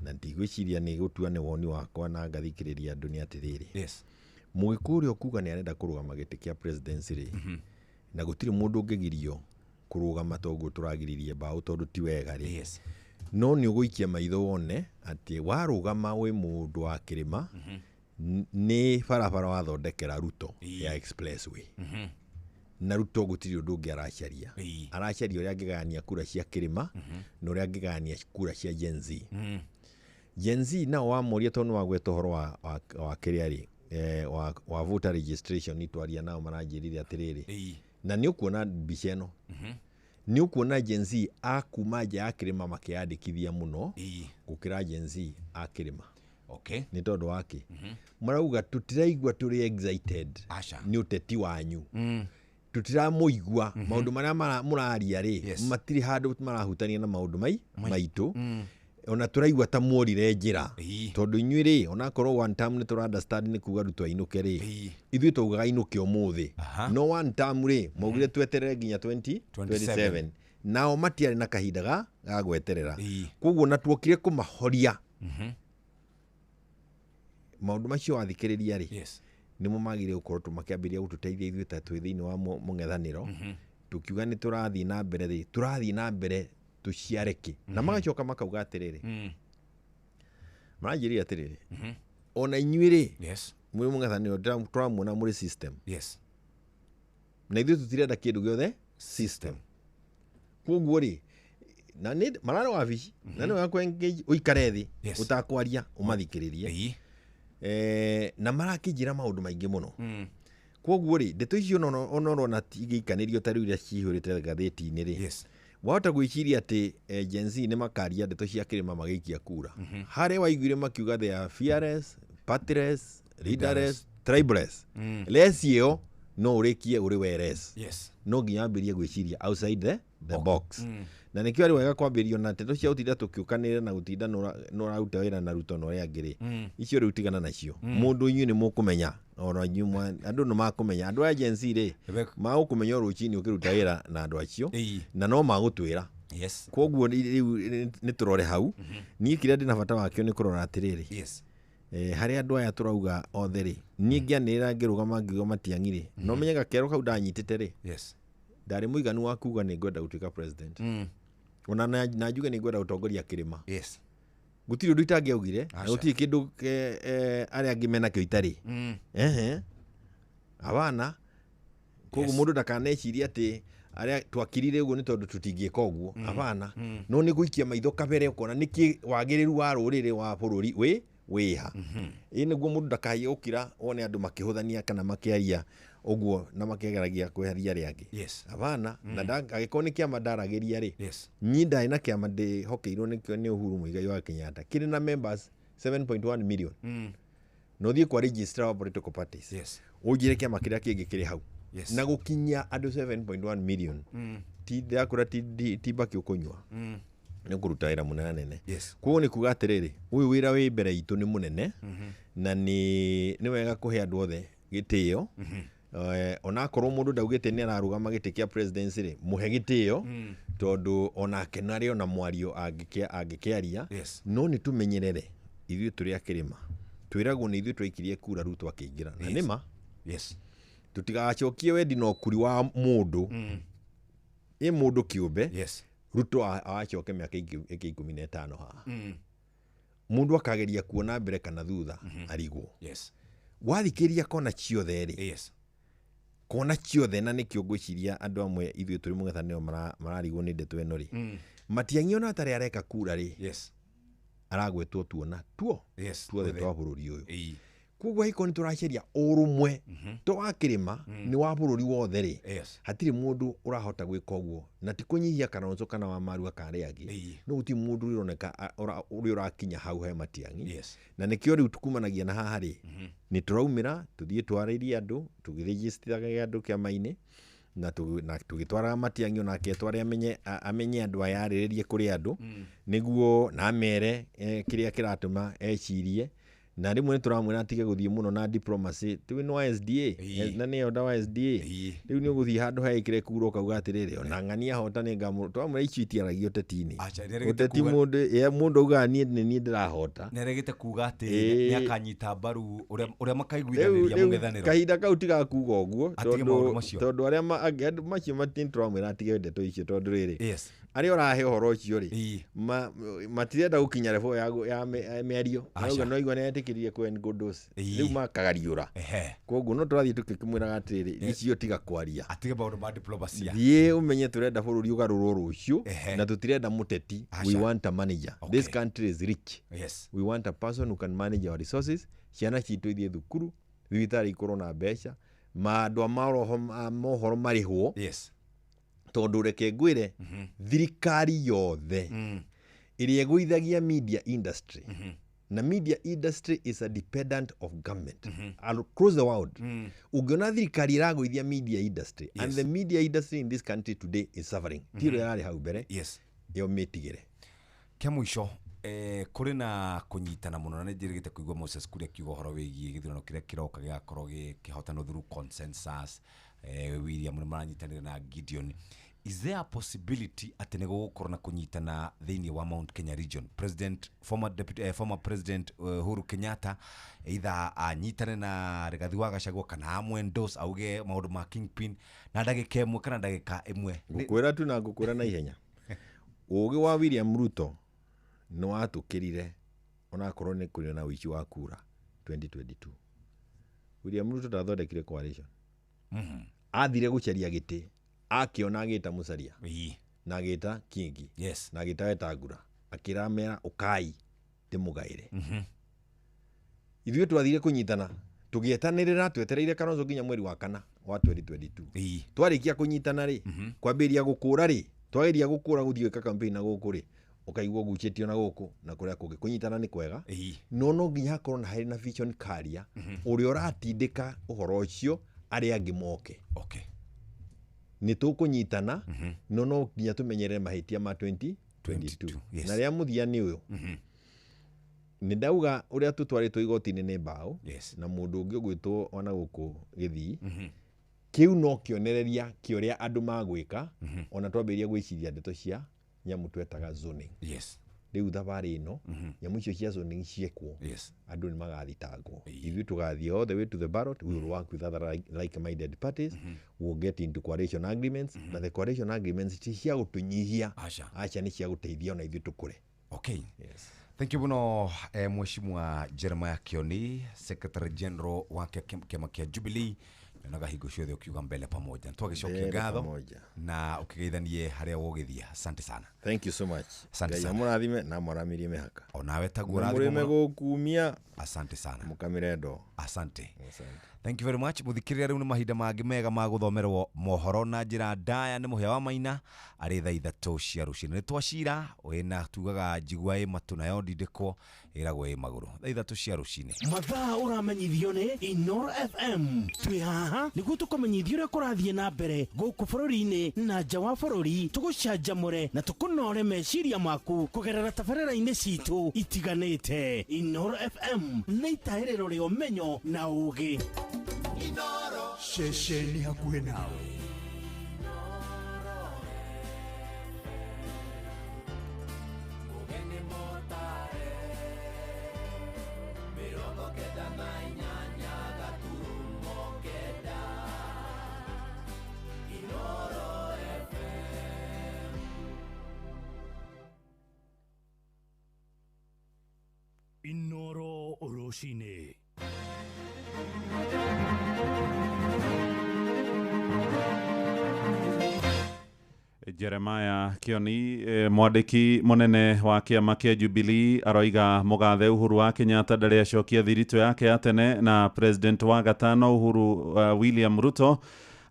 S19: na ndigwĩciria nĩ gũtua, nĩ woni wakwa na ngathikĩrĩria andũ, nĩ atĩrĩrĩ, Mũgĩkũyũ ũrĩa ũkuga nĩ arenda kũrũgama gĩtĩ kĩa presidency rĩ, na gũtirĩ mũndũ ũngĩgirio kũrũgama toguo tũragiririe mbaũ tondũ ti wega rĩ, no nĩ ũgũikia maitho wone atĩ warũgama wĩ mũndũ wa kĩrĩma, nĩ barabara wathondekera Ruto ya expressway, na Ruto gũtirĩ ũndũ ũngĩ aracaria, aracaria ũrĩa angĩgayania kura cia kĩrĩma na ũrĩa angĩgayania kura cia Gen Z. Gen Z nao wamoria, tondũ nĩ wagweta ũhoro wa kĩrĩa rĩ, wa voter registration, twaria nao maranjĩrire atĩrĩrĩ, na nĩ ũkuona mbica ĩno, nĩ ũkuona Gen Z a kuma nja ya kĩrĩma makĩyandĩkithia mũno gũkĩra Gen Z a kĩrĩma. Nĩ tondũ wa kĩ? Marauga tũtiraigua tũrĩ excited nĩ ũteti wanyu, tũtiramũigua maũndũ marĩa mũraria rĩ, matirĩ handũ marahutania na maũndũ maitũ, ona tũraigua ta muorire njĩra, tondũ inyuĩ rĩ, onakorwo one term nĩ tũra understand nĩ kuga Ruto ainũke rĩ, ithuĩ twaugaga ainũke ũmũthĩ, no one term rĩ maugire tweterere nginya 2027, nao matiarĩ na kahinda ga gweterera, koguo na tuokire kũmahoria. Maũndũ macio wathikĩrĩria rĩ, nĩmo magĩrĩire gũkorwo makĩambĩrĩria gũtũteithia ithuĩ ta twĩ thĩinĩ wa mũng'ethanĩro, tũkiuga nĩ tũrathiĩ na mbere rĩ, tũrathiĩ na mbere tũciare kĩ, na magacoka makauga atĩrĩrĩ, maranjĩrire atĩrĩrĩ, ona inyuĩ rĩ mwĩ mũng'ethanĩro tũramuona mũrĩ system, na ithuĩ tũtirenda kĩndũ gĩothe system. Koguo rĩ na nĩ mararĩ wabici na nĩ wega kũ engage ũikare thĩ ũtakwaria ũmathikĩrĩrie. Na marakĩnjĩra maũndũ maingĩ mũno. Koguo rĩ ndeto icio ona ũrona igĩikanĩrio ta rĩu iria cihũrĩte ngathĩti-inĩ rĩ, wahota gwĩciria atĩ Gen Z nĩ makaria ndeto cia kĩrĩma magĩikia kura. Harĩa waiguire makiuga they are fearless, partyless, leaderless, tribeless. Less ĩyo no ũrĩkie ũrĩ we less. No nginya wambĩrĩrie gwĩciria outside the box. Na nĩkĩo arĩ wega kwambĩrĩrio na ndeto cia gũtinda tũkĩũkanĩrĩra na gũtinda nũraruta wĩra na Ruto na ũrĩa angĩ rĩ, icio rĩu tigana nacio. Mũndũ inyuĩ nĩ mũkũmenya, ona inyuĩ andũ nĩ makũmenya. Andũ a Gen Z rĩ magũkũmenya o rũcinĩ ũkĩruta wĩra na andũ acio, na no magũtwĩra. Koguo rĩu nĩ tũrore hau. Niĩ kĩrĩa ndĩna bata wakĩo nĩ kũrora atĩrĩrĩ, harĩa andũ aya tũrauga othe rĩ, niĩ ngĩanĩrĩra ngĩrũgama ngiuga Matiang'i rĩ, no menye gakero kau ndanyitĩte rĩ, ndarĩ mũiganu wa kuga nĩ ngwenda gũtuĩka president. Ona na njuge nĩ ngwenda gũtongoria kĩrĩma. Gũtirĩ ũndũ itangĩaugire, na gũtirĩ kĩndũ arĩa angĩ menakĩo itarĩ. Abana koguo mũndũ ndakanecirie atĩ arĩa twakirire ũguo nĩ tondũ tũtingĩka ũguo. Abana no nĩ gũikia maitho kabere ũkona nĩkĩ wagĩrĩru wa rũrĩrĩ wa bũrũri wĩ wĩha. Ĩ nĩguo mũndũ ndakaiye gũkira wone andũ makĩhũthania kana makĩaria ũguo na makĩgeragia kweheria arĩa angĩ. Abana na angĩkorwo nĩ kĩama ndaragĩria rĩ, niĩ ndarĩ na kĩama ndĩhokeirwo nĩkĩo nĩ Uhuru Muigai wa Kenyatta kĩrĩ na members 7.1 million. Na ũthiĩ kwa registrar wa political parties ũnjĩre kĩama kĩrĩa kĩngĩ kĩrĩ hau. Na gũkinyia andũ 7.1 million ti ndakũra ti mbakĩ ũkũnyua, nĩ kũruta wĩra mũnene. Koguo nĩ kuga atĩrĩrĩ, ũyũ wĩra wĩ mbere itũ nĩ mũnene, na nĩ wega kũhe andũ othe gĩtĩo. Onakorwo mũndũ ndaugĩte nĩ ararũgama gĩtĩ kĩa presidency rĩ, mũhe gĩtĩo, tondũ onake narĩ ona mwario angĩkĩaria. No nĩ tũmenyerere ithuĩ tũrĩ a kĩrĩma, twĩragwo nĩ ithuĩ twaikirie kura Ruto akĩingĩra, na nĩma tũtigacokie wendi na ũkuri wa mũndũ ĩ mũndũ kĩũmbe. Ruto awacoke mĩaka ĩngĩ 15 haha. Mũndũ akageria kuona mbere kana thutha arigwo. Wathikĩria kona ciothe rĩ, kona ciothe, na nĩkĩo ngwĩciria andũ amwe ithuĩ tũrĩ mũng'ethanĩro mararigwo nĩ ndeto ĩno rĩ, Matiang'i ona atarĩ areka kura rĩ, aragwetwo tuona tuo tuothe twa bũrũri ũyũ. Koguo angĩkorwo nĩ tũracaria ũrũmwe to wa kĩrĩma nĩ wa bũrũri wothe rĩ, hatirĩ mũndũ ũrahota gwĩka ũguo, na ti kũnyihia Kalonzo kana wa Marua kana arĩa angĩ, no gũtirĩ mũndũ ũroneka ũrĩa ũrakinya hau he Matiang'i. Na nĩkĩo rĩu tukumanagia na haha rĩ, nĩ tũraumĩra tũthiĩ twarĩrie andũ, tũgĩrĩgĩstiraga andũ kĩama-inĩ, na tũgĩtwaraga Matiang'i onake tware amenye andũ aya, arĩrĩrie kũrĩ andũ nĩguo na amere kĩrĩa kĩratũma ecirie. Na rĩmwe nĩ tũramwĩra atige gũthiĩ mũno na diplomacy, rĩu nĩ wa SDA na nĩ order wa SDA, rĩu nĩ ũgũthiĩ handũ haĩkĩre kura ũkauga atĩrĩrĩ, ona ng'ania hota nĩ ngamũ. Twamwĩra icio itiaragio ũteti-inĩ. Ũteti mũndũ augaga niĩ nĩ niĩ ndĩrahota.
S8: Nĩaregete kuga atĩ nĩakanyita mbaru ũrĩa makaiguithanĩria mũng'ethanĩro.
S19: Kahinda kau tigakuga ũguo, tondũ arĩa angĩ macio tũramwĩra atige ndeto icio, tondũ rĩrĩ arĩa ũrahe ũhoro ũcio rĩ matirenda gũkinya level ya mĩario, marauga no igua nĩetĩkĩrire kũ endorse, rĩu makagariũra. Koguo no tũrathiĩ tũkĩmwĩraga atĩrĩrĩ, icio tiga kwaria,
S8: atige maũndũ ma diplomacy,
S19: thiĩ ũmenye tũrenda bũrũri ũgarũrwo rũciũ, na tũtirenda mũteti. We want a manager. This country is rich. We want a person who can manage our resources. Ciana citũ ithiĩ thukuru, thibitarĩ ikorwo na mbeca, andũ a mohoro marĩhwo. Tondũ reke ngwĩre, thirikari yothe ĩrĩa ĩgũithagia media industry, na media industry is a dependent of government across the world. Ũngĩona thirikari ĩragũithia media industry, and the media industry in this country today is suffering, ti ũrĩa ĩrarĩ hau mbere, ĩyo mĩtigĩre.
S8: Kĩa mũico, kũrĩ na kũnyitana mũno, na nĩ njĩrĩgĩte kũigua Moses Kuria akiuga ũhoro wĩgiĩ gĩthurano kĩrĩa kĩroka gĩgakorwo gĩkĩhotanwo through consensus. William nĩ maranyitanĩra na Gideon. Is there a possibility atĩ nĩ gũgũkorwo na kũnyitana thĩinĩ wa Mount Kenya region? President, former deputy, former President Uhuru Kenyatta either anyitane na Rigathi wa Gachagua kana amwendorse auge maũndũ ma kingpin na ndagĩka ĩmwe kana ndagĩka ĩmwe.
S19: Ngũkwĩra tu na ngũkwĩra na ihenya, ũũgĩ wa William Ruto nĩ watũkĩrire onakorwo nĩ kũrĩ na ũici wa kura 2022. William Ruto ndathondekire coalition. Athire gũcaria gĩtĩ, akĩona agĩta Musalia. Na agĩta Kingi.
S8: Yes.
S19: Na agĩta Wetangula, akĩramera ũkai ndĩmũgaĩre. Ithuĩ twathire kũnyitana tũgĩetanĩrĩra twetereire Kalonzo nginya mweri wa kana wa 2022. Twarĩkia kũnyitana rĩ, kwambĩrĩria gũkũra rĩ, twageria gũkũra gũthiĩ gwĩka campaign na gũkũ rĩ, ũkaigua ũgucĩtio na gũkũ na kũrĩa kũngĩ. Kũnyitana nĩ kwega, no no nginya hakorwo na harĩ na vision carrier ũrĩa ũratindĩka ũhoro ũcio arĩa angĩ moke.
S8: Okay.
S19: Nĩ tũkũnyitana, no no nginya tũmenyerere mahĩtia ma 2022.
S8: Yes.
S19: Na rĩa mũthia nĩ ũyũ, nĩ ndauga ũrĩa tũtwarĩtwo igoti-inĩ nĩ mbaũ.
S8: Yes.
S19: Na mũndũ ũngĩ ũgwĩtwo ona gũkũ Gĩthii, kĩu no kĩonereria kĩa ũrĩa andũ magwĩka ona twambĩrĩria gwĩciria ndeto cia nyamũ twetaga zoning.
S8: Yes.
S19: Rĩu thabarĩ ĩno nyamũ icio cia zoning ciekwo,
S8: Yes.
S19: andũ nĩ magathitangwo. Ithuĩ tũgathiĩ all the way to the ballot. We will work with other like-minded parties. We will get into coalition agreements, na the coalition agreements ti cia gũtũnyihia.
S8: Aca.
S19: Aca, nĩ cia gũteithia ona ithuĩ tũkũre.
S8: Okay.
S19: Yes.
S8: Thank you muno, Mheshimiwa Jeremiah Kioni, Secretary General wa kĩama kĩa Jubilee. Nyonaga hingo ciothe ũkiuga mbele pamoja. Twagĩcokia
S19: Mbele
S8: ngatho
S19: pamoja.
S8: Na ũkĩgeithanie harĩa ũgĩthiĩ. Asante sana.
S19: Thank you so much.
S8: Asante
S19: Ngai
S8: sana.
S19: amũrathime na amwaramirie mĩhaka.
S8: Onawe taguo
S19: Na
S8: ũrathimwo
S19: mũrĩme
S8: mũno.
S19: gũkumia.
S8: Asante sana.
S19: Mũkamĩre ndoo.
S8: Asante.
S19: Asante.
S8: Thank you very much. Muthikĩrĩria, rĩu nĩ mahinda mangĩ mega ma gũthomerwo mohoro na njĩra ndaya nĩ Mũhĩa wa Maina arĩ thaa 3 cia rũcinĩ. Nĩ twacira wĩna tugaga njigua ĩ matũ nayo ndindĩkwo ĩragwo ĩ magũrũ. Thaa 3 cia rũcinĩ.
S9: Mathaa ũramenyithio nĩ Inoro FM. Twĩ haha nĩguo tũkũmenyithia ũrĩa kũrathiĩ na mbere gũkũ bũrũri-inĩ na nja wa bũrũri, tũgũcanjamũre na tũkũnore meciria maku kũgerera tabarĩra-inĩ citũ itiganĩte. Inoro FM nĩ itahĩrĩro rĩa ũmenyo na ũũgĩ.
S7: Ceceni hakuhĩ nawe.
S17: 98.9. Inoro FM.
S3: Inoro rũcinĩ.
S4: Jeremiah Kioni, mwandĩki mũnene wa kĩama kĩa Jubilee, aroiga mũgathe Uhuru wa Kenyatta ndarĩ acokia thiritũ yake ya tene na president wa gatano Uhuru William Ruto.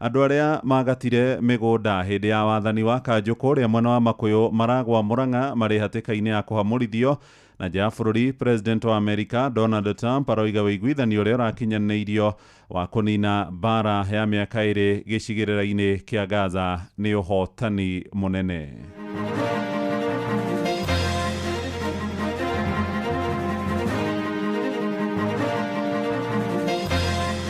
S4: Andũ arĩa magatire mĩgũnda hĩndĩ ya wathani wa Kanjũ kũrĩa mwena wa Makũyũ maragwa Mũrang'a marĩ hatĩka-inĩ ya kũhamũrithio. Na nja ya bũrũri, president wa Amerika Donald Trump aroiga ũiguithanio ũrĩa ũrakinyanĩirio wa kũnina mbara ya mĩaka 2 gĩcigĩrĩra-inĩ kĩa Gaza nĩ ũhotani mũnene.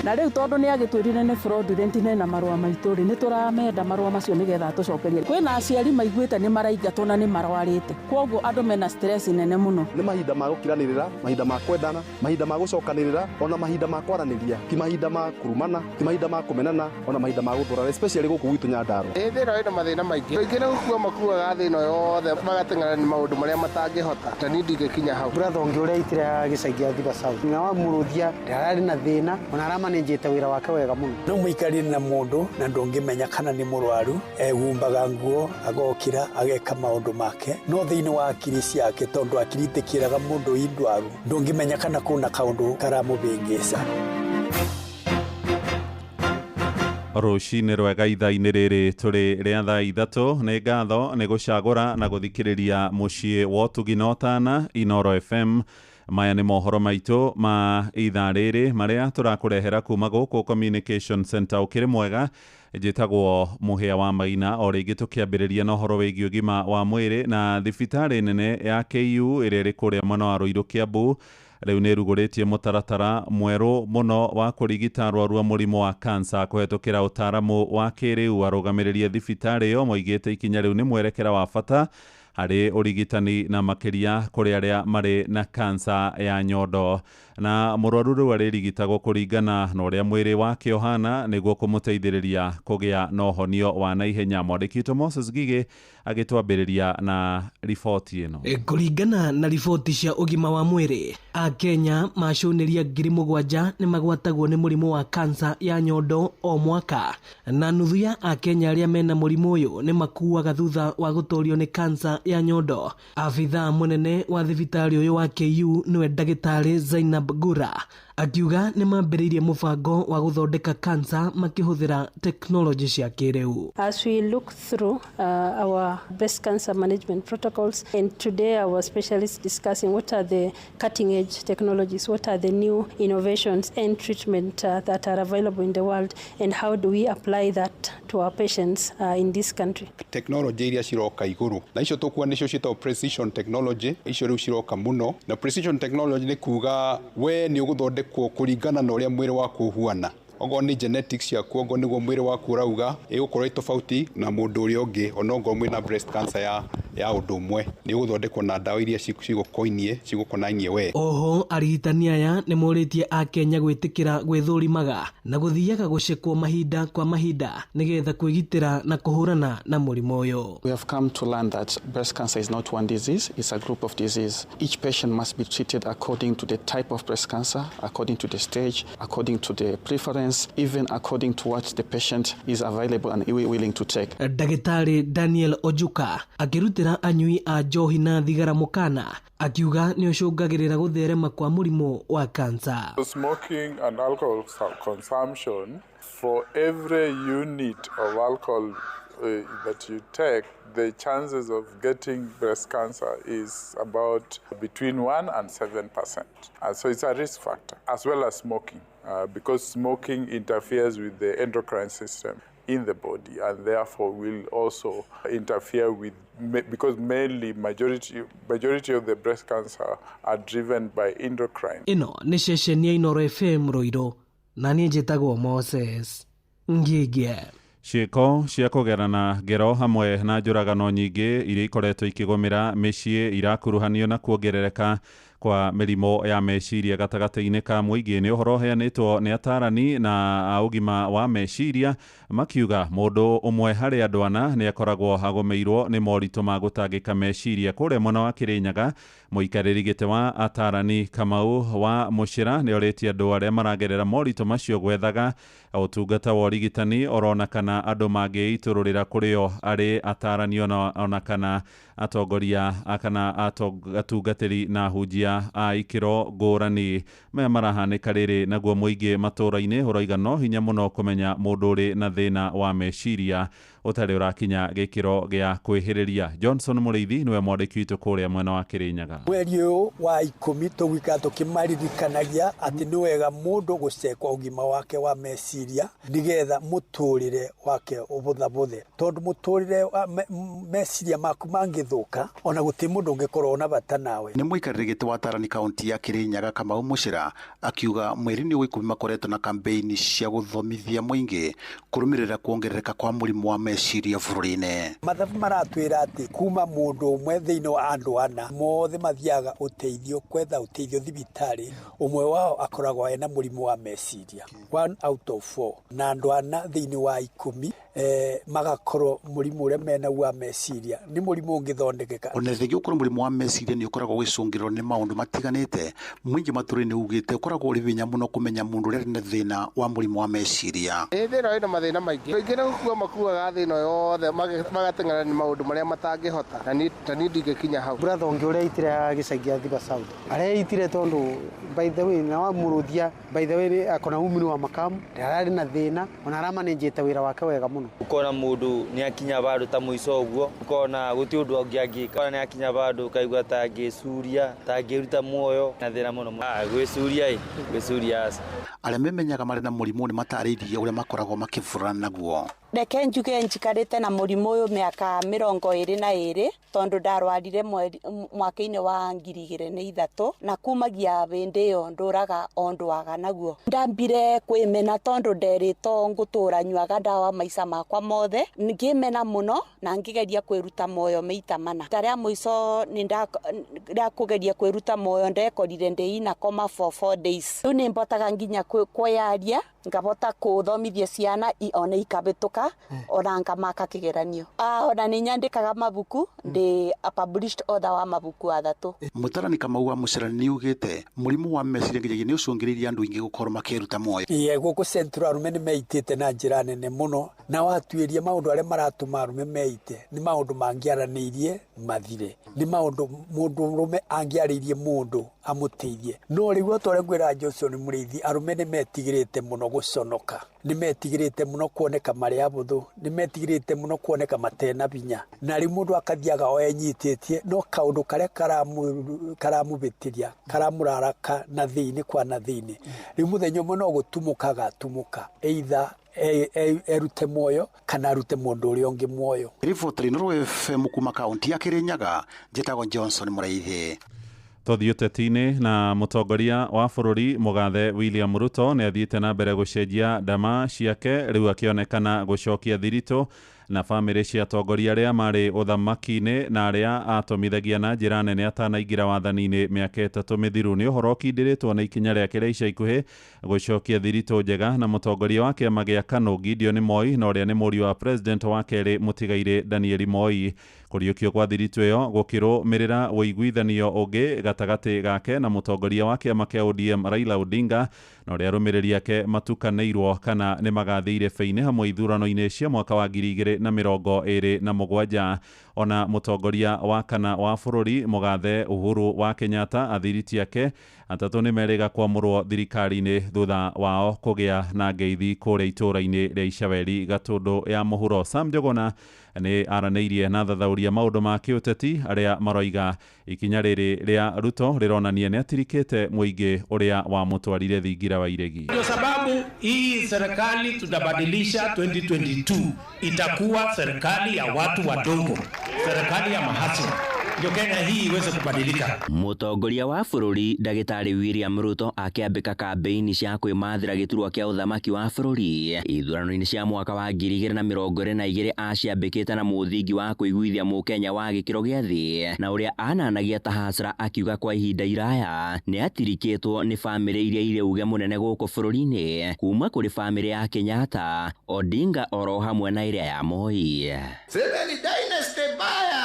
S1: Na rĩu tondũ nĩ agĩtwĩrire nĩ fraudulent na marũa maitũ rĩ, nĩ tũramenda marũa macio nĩgetha atũcokerie. Kwĩna aciari maiguĩte nĩ maraingatwo na nĩ marwarĩte, kwoguo andũ mena stress nene mũno.
S6: Nĩ mahinda ma gũkiranĩrĩra, mahinda ma kwendana, mahinda ma gũcokanĩrĩra, ona mahinda ma kwaranĩria, ti mahinda ma kũrumana, ti mahinda ma kũmenana, ona mahinda ma gũthũrana, especially gũkũ gwitũ Nyandarua.
S18: Ĩ thĩ ĩno ĩna mathĩna maingĩ. Aingĩ nĩ gũkua makuaga thĩ ĩno yothe magateng'era nĩ maũndũ marĩa matangĩhota, ta niĩ ndingĩkinya hau.
S20: Brother ũngĩ ũrĩa aitire gĩcagi gĩa Thiba South na wa mũrũthia ndararĩ na thĩna, ona aramanĩnjĩte wĩra wake wega mũno.
S21: No mũikarire na mũndũ na ndũngĩmenya kana nĩ mũrwaru, egumbaga nguo agokĩra ageka maũndũ make, no thĩinĩ wa akiri ciake, tondũ akiri itikĩraga mũndũ i ndwaru, ndũngĩmenya kana kuna kaũndũ karamũbĩngĩca.
S4: Rũcinĩ rwega ithaa-inĩ rĩrĩ tũrĩ rĩa thaa 3. Nĩ ngatho nĩ gũcagũra na gũthikĩrĩria mũciĩ wa ũtugi na ũtana Inoro FM. Maya nĩ mohoro maitũ ma ithaa rĩrĩ marĩa tũrakũrehera kuma gũkũ Communication Center. Ũkĩrĩ mwega, njĩtagwo Mũhĩa wa Maina. O rĩngĩ tũkĩambĩrĩria na ũhoro wĩgiĩ ũgima wa mwĩrĩ na thibitarĩ nene ya KU ĩrĩa ĩrĩ kũrĩa mwena wa Ruiru Kiambu rĩu nĩ ĩrugũrĩtie mũtaratara mwerũ mũno wa kũrigita arwaru a mũrimũ wa kansa kũhetũkĩra ũtaaramu wa kĩrĩu. Arũgamĩrĩri a thibitarĩ ĩyo moigĩte ikinya rĩu nĩ mwerekera wa bata Harĩ ũrigitani na makĩria kũrĩ arĩa marĩ na kansa ya nyondo. Na mũrwaru rĩu arĩrigitagwo kũringana na ũrĩa mwĩrĩ wake ũhana nĩguo kũmũteithĩrĩria kũgĩa na ũhonio wa naihenya. Mwandĩki witũ Moses Gigĩ agĩtwambĩrĩria na riboti ĩno.
S10: Kũringana na riboti cia ũgima wa mwĩrĩ, Akenya macũnĩria 7,000 nĩ magwatagwo nĩ mũrimũ wa kansa ya nyondo o mwaka, na nuthu ya Akenya arĩa mena mũrimũ ũyũ nĩ makuaga thutha wa gũtorio nĩ kansa ya nyondo. Abithaa mũnene wa thibitarĩ ũyũ wa KU nĩwe ndagĩtarĩ Zainab Gura akiuga nĩ mambĩrĩirie mũbango wa gũthondeka kansa makĩhũthĩra tekinoronjĩ cia kĩrĩu.
S12: As we look through our breast cancer management protocols, and today our specialists discussing what are the cutting edge technologies, what are the new innovations and treatment that are available in the world, and how do we apply that to our patients in this country.
S14: Tekinoronjĩ iria ciroka igũrũ na icio tũkuwa nĩcio ciĩtagwo precision technology, icio rĩu ciroka mũno. Na precision technology nĩ kuga we nĩ ũgũthondekwo kũringana na ũrĩa mwĩrĩ waku ũhuana. Okorwo nĩ genetics ciaku, okorwo nĩguo mwĩrĩ waku ũrauga, ĩgũkorwo ĩ tofauti na mũndũ ũrĩa ũngĩ. Onokorwo mwĩna breast cancer ya ũndũ ũmwe, nĩ ũgũthondekwo na ndawa iria cigũkoinie cigũkonainie we.
S10: Oho arigitani aya nĩ morĩtie Akenya gwĩtĩkĩra gwĩthũrimaga na gũthiaga gũcekwo mahinda kwa mahinda nĩgetha kwĩgitĩra na kũhũrana na mũrimũ ũyũ.
S22: We have come to learn that breast cancer is not one disease, it's a group of disease. Each patient must be treated according to the type of breast cancer, according to the stage, according to the preference, even according to what the patient is available and willing to take.
S10: Ndagĩtarĩ Daniel Ojuka akĩrutĩra anyui a njohi na thigara mũkana akiuga nĩ ũcũngagĩrĩra gũtherema kwa mũrimũ wa kansa.
S24: Smoking and alcohol consumption, for every unit of alcohol that you take, the chances of getting breast cancer is about between 1 and 7%. And so it's a risk factor, as well as smoking, because smoking interferes with the endocrine system in the body and therefore will also interfere with, because mainly majority of the breast cancer are driven by endocrine.
S10: Ĩno nĩ ceceni ya Inooro FM Ruiru, na niĩ njĩtagwo Moses Ngigie.
S4: Ciĩko cia kũgerana ngero hamwe na njũragano nyingĩ iria ikoretwo ikĩgũmĩra mĩciĩ irakuruhanio na kuongerereka kwa mĩrimũ ya meciria gatagatĩ-inĩ ka mũingĩ. Nĩ ũhoro ũheanĩtwo nĩ atarani na a ũgima wa meciria makiuga mũndũ ũmwe harĩ andũ ana nĩ akoragwo agũmĩirwo nĩ moritũ ma gũtangĩka meciria. Kũrĩa mwena wa Kĩrĩnyaga, mũikarĩri gĩtĩ wa atarani Kamau wa Mũcĩra nĩ orĩtie andũ arĩa maragerera moritũ macio gwethaga ũtungata wa ũrigitani orona kana andũ mangĩitũrũrĩra kũrĩ o arĩ atarani ona kana atongoria kana atungatĩri na hunjia a ikĩro ngũrani. Maya marahanĩka rĩrĩ naguo mũingĩ matũũra-inĩ ũroiga no hinya mũno kũmenya mũndũ ũrĩ na thĩna wa meciria ũtarĩ ũrakinya gĩkĩro gĩa kwĩhĩrĩria. Johnson Mũrĩithi nĩwe mwandĩki witũ kũrĩa mwena wa Kĩrĩnyaga.
S21: Mweri ũyũ wa 10 tũgũikara tũkĩmaririkanagia atĩ nĩ wega mũndũ gũcekwo ũgima wake wa meciria nĩgetha mũtũrĩre wake ũbũthabũthe, tondũ mũtũrĩre wa meciria maku mangĩthũka ona gũtirĩ mũndũ ũngĩkorwo na bata nawe.
S25: Nĩ mũikarĩri gĩtĩ wa atarani kaunti ya Kĩrĩnyaga Kamau Mũcĩra akiuga mweri-inĩ wa 10 makoretwo na kambeini cia gũthomithia mũingĩ kũrũmĩrĩra kuongerereka kwa mũrimũ wa meciria bũrũri-inĩ.
S21: Mathabu maratwĩra atĩ kuma mũndũ ũmwe thĩinĩ wa andũ ana mothe mathiaga ũteithio kwetha ũteithio thibitarĩ, ũmwe wao akoragwo ena mũrimũ wa meciria, 1 out of 4, na andũ ana thĩinĩ wa 10 magakorwo mũrimũ ũrĩa menaguo wa meciria nĩ mũrimũ ũngĩthondekeka.
S25: Ona thengia gũkorwo mũrimũ wa meciria nĩ ũkoragwo ũgĩcũngĩrĩrwo nĩ maũndũ matiganĩte, mũingĩ matũũra-inĩ ugĩte ũkoragwo ũrĩ hinya mũno kũmenya mũndũ ũrĩa arĩ na thĩna wa mũrimũ wa meciria.
S18: Ĩ thĩna wĩna mathĩna maingĩ, aingĩ nĩ gũkua makuaga thĩ ĩno yothe magateng'era nĩ maũndũ marĩa matangĩhota, na niĩ ndingĩkinya hau.
S20: Brother ũngĩ ũrĩa aitire gĩcagi gĩa Thiba South areitire tondũ by the way na wa mũrũthia by the way akona umri wa makamu ndararĩ na thĩna ona aramanĩnjĩte wĩra wake wega mũno.
S27: Ukona mũndũ nĩ akinya bandũ ta mũico ũguo, ukona gũtirĩ ũndũ ũngĩ angĩka, ona nĩ akinya bandũ ũkaigua ta angĩcuria ta angĩruta muoyo na thĩna mũno. Gwĩcuria gwĩcuria aca.
S25: Arĩa memenyaga marĩ na mũrimũ nĩ matarĩirie ũrĩa makoragwo makĩburana naguo.
S2: Reke njuge njikarĩte na mũrimũ ũyũ mĩaka 22 tondũ ndarwarire mwaka-inĩ wa 2003 na kumagia hĩndĩ ĩyo ndũraga o ndwaga naguo. Ndambire kwĩmena tondũ nderĩtwo ngũtũra nyuaga ndawa maica makwa mothe, ngĩmena mũno na ngĩgeria kwĩruta muoyo maita mana. Ta rĩa mũico nĩ ndakũgeria kwĩruta muoyo ndekorire ndĩ ina coma for 4 days. Rĩu nĩ mbotaga nginya kwĩyaria, ngabota kũthomithia ciana ona ikabĩtũka ona ngamaka kĩgeranio. Ona nĩ nyandĩkaga mabuku, ndĩ a published author wa mabuku 3.
S25: Mũtarani Kamau wa Mũcera nĩaugĩte mũrimũ wa meciria nginyagia nĩ ũcũngĩrĩirie andũ aingĩ gũkorwo makĩruta muoyo.
S21: Ĩĩ gũkũ Central arũme nĩ meitĩte na njĩra nene mũno, na watuĩria maũndũ arĩa maratũma arũme meite nĩ maũndũ mangĩaranĩirie mathire, nĩ maũndũ mũndũ mũrũme angĩarĩirie mũndũ amũteithie. No rĩu o ta ũrĩa ngwĩra Johnson Mũrĩithi, arũme nĩ metigĩrĩte mũno gũconoka, nĩ metigĩrĩte mũno kuoneka marĩ abũthũ, nĩ metigĩrĩte mũno kuoneka matena binya, na rĩu mũndũ akathiaga o enyitĩtie no kaũndũ karĩa karamũbĩtĩria karamũraraka na thĩinĩ kwa na thĩinĩ. Rĩu mũthenya ũmwe no gũtumũka agatumũka, either erute muoyo kana arute mũndũ ũrĩa ũngĩ muoyo.
S25: Riboti Inooro FM kuma kaunti ya Kirinyaga, njĩtagwo Johnson Mũrĩithi.
S4: Tũthiĩ ũteti-inĩ na mũtongoria wa bũrũri mũgathe William Ruto nĩ athiĩte na mbere gũcenjia ndama ciake, rĩu akĩonekana gũcokia thiritũ na bamĩrĩ cia atongoria arĩa marĩ ũthamaki-inĩ na arĩa atũmithagia na njĩra nene atanaingĩra wathani-inĩ mĩaka 3 mĩthiru. Nĩ ũhoro ũkindĩrĩtwo nĩ ikinya rĩake rĩa ica ikuhĩ gũcokia thiritũ njega na mũtongoria wa kĩama gĩa KANU Gideon Moi, na ũrĩa nĩ mũriũ wa president wa kerĩ mũtigairĩ Daniel Moi. Kũriũkio kwa thiritũ ĩyo gũkĩrũmĩrĩra ũiguithanio ũngĩ gatagatĩ gake na mũtongoria wa kĩama kĩa ODM Raila Odinga, na ũrĩa arũmĩrĩri ake matukanĩirwo kana nĩ magathiĩ irebe-inĩ hamwe ithurano-inĩ cia mwaka wa 2027. Ona mũtongoria wa kana wa bũrũri mũgathe Uhuru wa Kenyatta, athiriti ake 3 nĩ merĩga kwamũrwo thirikari-inĩ thutha wao kũgĩa na ngeithi kũrĩa itũũra-inĩ rĩa Icaweri Gatũndũ ya mũhuro. Sam Njogona nĩ aranĩirie na thathaũria maũndũ ma kĩũteti arĩa maroiga ikinya rĩrĩ rĩa Ruto rĩronania nĩ atirikĩte mũingĩ ũrĩa wamũtwarire thingira wa iregi.
S5: Ndio sababu hii serikali tutabadilisha 2022 itakuwa serikali ya watu wadogo, serikali ya mahasla, ndio Kenya hii iweze kubadilika.
S11: Mũtongoria wa bũrũri Ndagĩtarĩ William Ruto akĩambĩka kambĩini cia kwĩmathĩra gĩturwa kĩa ũthamaki wa bũrũri ithurano-inĩ cia mwaka wa 2022 aciambĩkĩte na mũthingi wa kũiguithia mũkenya wa gĩkĩro gĩa thĩ na ũrĩa ananagia ta hasra, akiuga kwa ihinda iraya nĩ atirikĩtwo nĩ bamĩrĩ iria irĩ uge mũnene gũkũ bũrũri-inĩ kuma kũrĩ bamĩrĩ ya Kenyatta, Odinga oro hamwe na ĩrĩa ya Moi.
S13: Semeni dynasty baya.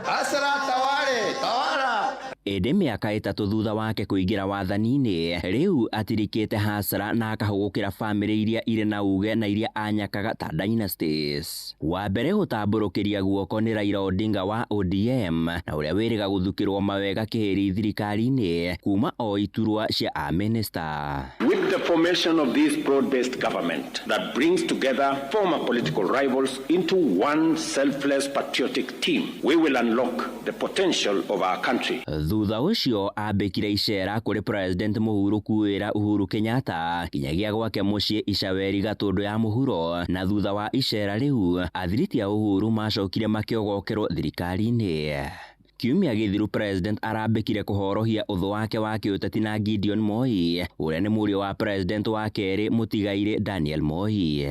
S13: Hasara tawale, tawala.
S11: Ĩndĩ mĩaka 3 thutha wake kũingĩra wathani-inĩ, rĩu atirikĩte hasara na akahũgũkĩra bamĩrĩ iria irĩ na uge na iria anyakaga ta dynasties. Wa mbere gũtambũrũkĩria guoko nĩ Raila Odinga wa ODM, na ũrĩa wĩrĩga gũthukĩrwo mawega kĩhĩri thirikari-inĩ kuma o iturwa cia a-minister.
S15: With the formation of this broad-based government that brings together former political rivals into one selfless patriotic team, we will unlock the potential of our country.
S11: Thutha ũcio ambĩkire icera kũrĩ President mũhurũku wĩra Uhuru Kenyatta kinyagia gwake mũciĩ Icaweri Gatũndũ ya mũhuro, na thutha wa icera rĩu athiriti a Uhuru macokire makĩogokerwo thirikari-inĩ. Kiumia gĩthiru President arambĩkire kũhorohia ũthũ wake wa kĩũteti na Gideon Moi, ũrĩa nĩ mũriũ wa President wa kerĩ mũtigairĩ Daniel Moi.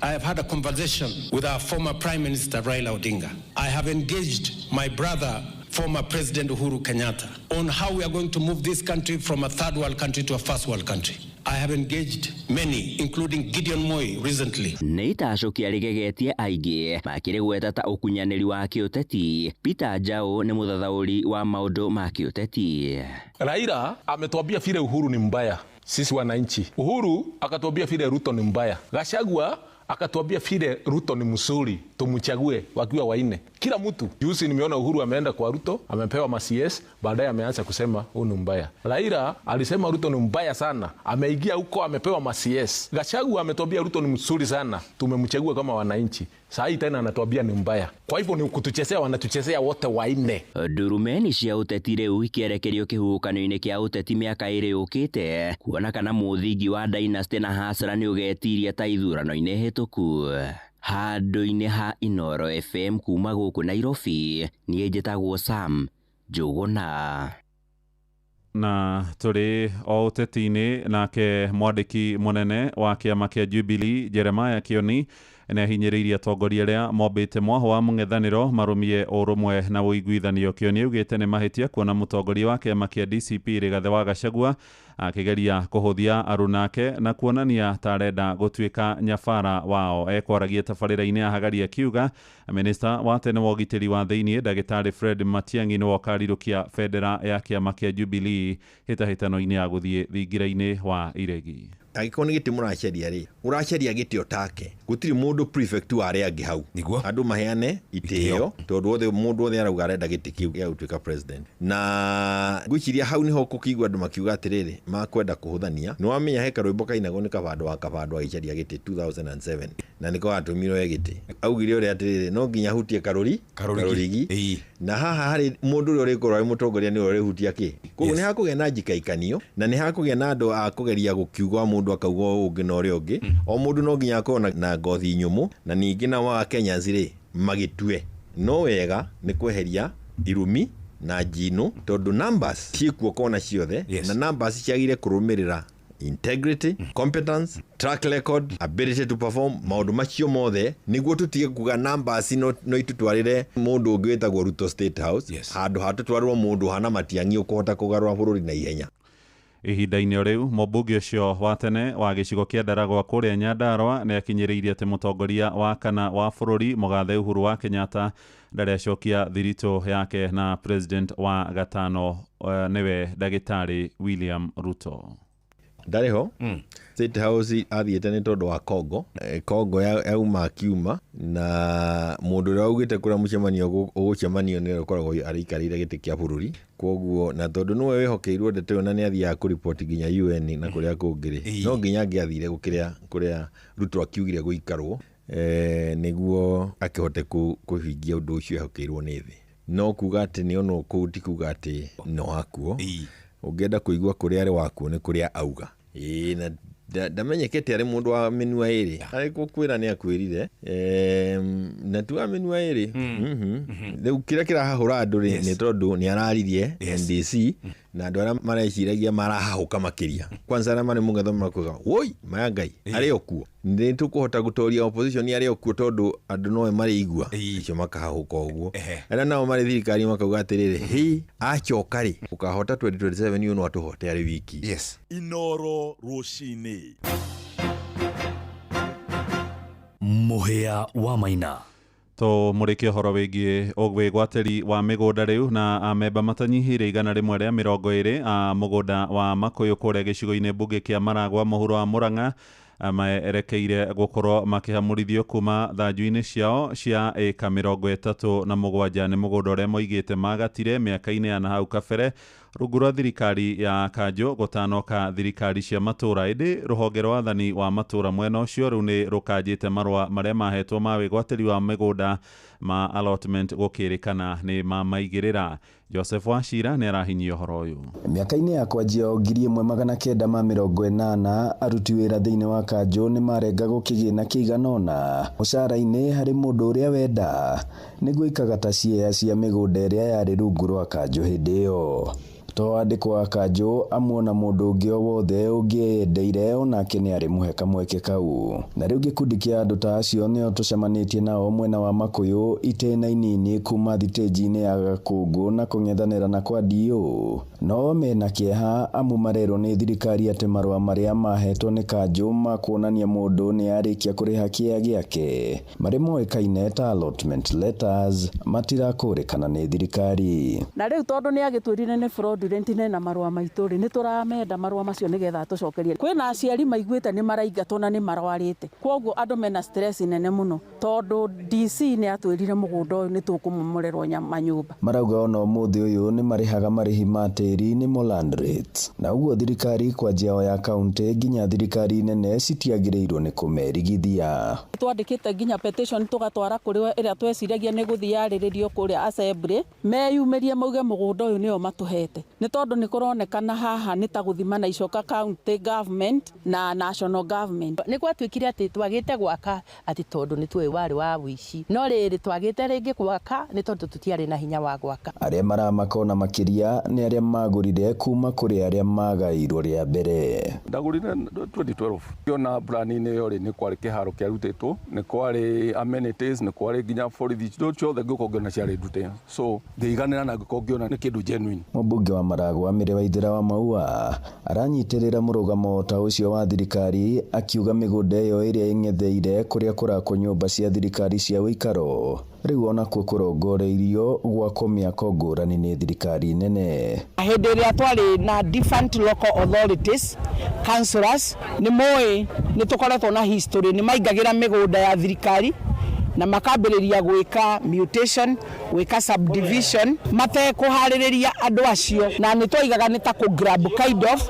S5: I have had a conversation with our former Prime Minister Raila Odinga. I have engaged my brother, former President Uhuru Kenyatta, on how we are going to move this country from a third world country to a first world country. I have engaged many, including Gideon Moi recently.
S11: Nĩ itacũkia rĩgegetie aingĩ makĩrĩgweta ta ũkunyanĩri wa kĩũteti. Peter Njau nĩ mũthathaũri wa maũndũ ma kĩũteti.
S16: Raila ametuambia vile Uhuru ni mbaya, sisi wananchi. Uhuru akatuambia vile Ruto ni mbaya. Gachagua akatuambia vile Ruto ni mzuri, tumuchague wakiwa waine. Kila mtu juzi nimeona Uhuru ameenda kwa Ruto, amepewa ma CS, baadaye ameanza kusema huu ni mbaya. Raila alisema Ruto ni mbaya sana, ameingia huko amepewa ma CS. Gachagua ametuambia Ruto ni mzuri sana, tumemchagua kama wananchi. Saa hii tena anatuambia ni mbaya. Kwa hivyo ni kutuchezea, wanatuchezea wote waine.
S11: Ndurumeni cia ũteti rĩu ikĩerekerio kĩhuhũkanio-inĩ kĩa ũteti mĩaka ĩrĩ yũkĩte kuona kana mũthingi wa dynasty na hasara nĩ ũgetiria ta ithurano-inĩ hĩtũku. Handũ-inĩ ha Inooro FM kuma gũkũ Nairobi, niĩ njĩtagwo Sam Njũgũna.
S4: Na tũrĩ o ũteti-inĩ, nake mwandĩki mũnene wa kĩama kĩa Jubilee Jeremiah Kioni nĩ ahinyĩrĩirie atongoria arĩa mombĩte mwahũ wa mũng'ethanĩro marũmie ũrũmwe na ũiguithanio. Kioni augĩte nĩ mahĩtia kuona mũtongoria wa kĩama kĩa DCP Rigathĩ wa Gachagua akĩgeria kũhũthia arunake na kuonania ta arenda gũtuĩka nyabara wao. Ekwaragia tabarĩra-inĩ ya Hagari akiuga minista wa tene wa ũgitĩri wa thĩiniĩ ndagĩtarĩ Fred Matiang'i nĩwe ũkarirũkia bendera ya kĩama kĩa Jubilee hĩtahĩtano-inĩ ya gũthiĩ thingira-inĩ wa iregi.
S7: Angĩkorwo nĩ gĩtĩ mũracaria rĩ, ũracaria gĩtĩ o take. Gũtirĩ mũndũ prefect wa arĩa angĩ hau. Andũ maheane itĩo tondũ othe mũndũ othe arauga arenda gĩtĩ kĩu gĩa gũtuĩka president. Na ngwĩciria hau nĩho kũkĩigua andũ makiuga atĩrĩrĩ, makwenda kũhũthania. Nĩ wamenya he karwĩmbo kainagwo nĩ Kabando wa Kabando agĩcaria gĩtĩ 2007 na nĩko gatũmirwo e gĩtĩ. Augire ũrĩa atĩrĩrĩ, no nginya hutie karũrigi. Na haha harĩ mũndũ ũrĩa ũrĩkorwo arĩ mũtongoria nĩwe ũrĩhutia kĩ. Koguo nĩ hakũgĩa na njikaikanio na nĩ hakũgĩa na andũ a kũgeria gũkiuga mũndũ akauga ũngĩ na ũrĩa ũngĩ. O mũndũ no nginya akorwo na ngothi nyũmũ, na ningĩ nao a Kenyans rĩ magĩtue no wega nĩ kweheria irumi na njino tondũ numbers ciĩkuo kona ciothe. Na numbers ciagire kũrũmĩrĩra integrity, competence, track record, ability to perform, maũndũ macio mothe nĩguo tũtige kuga numbers no itũtwarĩre mũndũ ũngĩ wĩtagwo Ruto State House. Handũ ha tũtwarĩrwo mũndũ hana Matiang'i ũkũhota kũgarũra bũrũri na ihenya.
S4: Ihinda-inĩ rĩu mũmbunge ũcio wa tene wa gĩcigo kĩa Ndaragwa kũrĩa Nyandarua nĩ akinyĩrĩirie atĩ mũtongoria wa kana wa bũrũri mũgathe Uhuru wa Kenyatta ndarĩ acokia thiritũ yake na president wa gatano nĩwe ndagĩtarĩ William Ruto.
S7: Ndarĩ ho. State House athiĩte nĩ tondũ wa Congo. Congo yauma akiuma na mũndũ ũrĩa augĩte kũrĩa mũcemanio ũgũcemanio nĩwe ũkoragwo arĩikarĩire gĩtĩ kĩa bũrũri. Koguo na tondũ nĩwe wĩhokeirwo ndeto ĩyo na nĩ athiaga kũripoti nginya UN na kũrĩa kũngĩ rĩ, no nginya angĩathire gũkĩrĩa kũrĩa Ruto akiugire gũikarwo nĩguo akĩhote kũhingia ũndũ ũcio ehokeirwo nĩ thĩ. No kuga atĩ nĩonwo kũu ti kuga atĩ no akuo. Ũngĩenda kũigua kũrĩa arĩ wakuo nĩ kũrĩa auga. Ĩĩ, na ndamenyekete arĩ mũndũ wa mĩnua ĩrĩ. Arĩ gũkwĩra nĩ akwĩrire na ti wa mĩnua ĩrĩ. Rĩu kĩrĩa kĩrahahũra andũ rĩ nĩ tondũ nĩ araririe NDC na andũ arĩa mareciragia marahahũka makĩria. Kwanza arĩa marĩ mũng'etho makuga woi maya Ngai arĩ o kuo. Nĩ tũkũhota gũtoria opposition arĩ o kuo tondũ andũ nowe marĩigua acio makahahũka ũguo. Arĩa nao marĩ thirikari makauga atĩrĩrĩ, hĩ acoka rĩ ũkahota 2027 ũyũ no atũhote arĩ wiki.
S3: Inooro rũcinĩ. Mũhĩa wa Maina.
S4: To mũrĩke ũhoro wĩgiĩ wĩgwatĩri wa mĩgũnda rĩu na amemba matanyihĩire 120 a mũgũnda wa Makũyũ kũrĩa gĩcigo-inĩ mbunge kĩa Maragwa mũhuro wa Murang'a maerekeire gũkorwo makĩhamũrithio kuma thanju-inĩ ciao cia ĩka 37 nĩ mũgũnda ũrĩa moigĩte magatire mĩaka-inĩ ya nahau kabere rungu rwa thirikari ya kanjũ gũtanoka thirikari cia matũra. Ĩndĩ rũhonge rwa wathani wa matũra mwena ũcio rĩu nĩ rũkanjĩte marũa marĩa mahetwo ma wĩgwatĩri wa mĩgũnda ma allotment gũkĩrĩkana nĩ mamaigĩrĩra. Joseph Wachira nĩ arahinyia ũhoro ũyũ.
S8: Mĩaka-inĩ ya kwanjia 1980 aruti wĩra thĩinĩ wa kanjũ nĩ marengagwo kĩgĩna kĩigana ũna mũcara-inĩ harĩ mũndũ ũrĩa wenda nĩguo ikagata ciea cia mĩgũnda ĩrĩa yarĩ rungu rwa kanjũ hĩndĩ ĩyo. To andĩkwo a kanjũ amuona mũndũ ũngĩ o wothe ũngĩendeire onake nĩ arĩ mũhe kamweke kau. Na rĩu gĩkundi kĩa andũ ta acio nĩo tũcemanĩtie nao mwena wa Makũyũ itĩna inini kuma thitĩnji-inĩ ya Gakũngũ na kũng'ethanĩra na kwa DO. No mena kĩeha amu marerwo nĩ thirikari atĩ marũa marĩa mahetwo nĩ kanjũ ma kuonania mũndũ nĩ arĩkia kũrĩha kĩea gĩake marĩ moĩkaine ta allotment letters matirakũrĩkana nĩ thirikari.
S1: Na rĩu tondũ nĩ agĩtwĩrire nĩ fraudulent na marũa maitũ rĩ, nĩ tũramenda marũa macio nĩgetha atũcokerie. Kwĩna aciari maiguĩte nĩ maraingatwo na nĩ marwarĩte, kwoguo andũ mena stress nene mũno tondũ DC nĩ atwĩrire mũgũnda ũyũ nĩ tũkũmomorerwo manyũmba.
S8: Marauga ona ũmũthĩ ũyũ nĩ marĩhaga marĩhi ma tĩri nĩmo land rates, na ũguo thirikari kwanjia o ya kaunti nginya thirikari nene citiagĩrĩirwo nĩ kũmerigithia.
S1: Twandĩkĩte nginya petition tũgatwara kũrĩ ĩrĩa tweciragia nĩ gũthiĩ yarĩrĩrio kũrĩa assembly, meyumĩrie mauge mũgũnda ũyũ nĩo matũhete, nĩ tondũ nĩ kũronekana haha nĩ ta gũthima na icoka county government na national government.
S6: Nĩ gwatuĩkire atĩ twagĩte gwaka atĩ tondũ nĩ tuoĩ warĩ wa wũici, no rĩrĩ twagĩte rĩngĩ gwaka nĩ tondũ tũtiarĩ na hinya wa gwaka.
S8: Arĩa maramaka ona makĩria nĩ arĩa magũrire kuma kũrĩ arĩa magairwo rĩa mbere.
S9: Ndagũrire 2012 ngĩona brand-inĩ ĩyo rĩ, nĩ kwarĩ kĩharo kĩarutĩtwo, nĩ kwarĩ amenities, nĩ kwarĩ nginya borithi, indo ciothe ngĩũka ngĩona ciarĩ ndute, so ngĩiganĩra na ngĩkorwo ngĩona nĩ kĩndũ genuine.
S8: Mũmbunge wa Maragwa Mĩrĩ Waithera wa Maua aranyitĩrĩra mũrũgamo ta ũcio wa thirikari akiuga mĩgũnda ĩyo ĩrĩa ĩng'etheire kũrĩa kũrakwo nyũmba cia thirikari cia ũikaro rĩu onakuo kũrongoreirio gwakwo mĩako ngũrani nĩ thirikari nene.
S17: Hĩndĩ ĩrĩa twarĩ na different local authorities councillors nĩ moĩ nĩ tũkoretwo na history, nĩ maingagĩra mĩgũnda ya thirikari na makambĩrĩria gwĩka mutation, gwĩka subdivision matekũharĩrĩria andũ acio, na nĩ twaigaga nĩ ta kũ grab kind of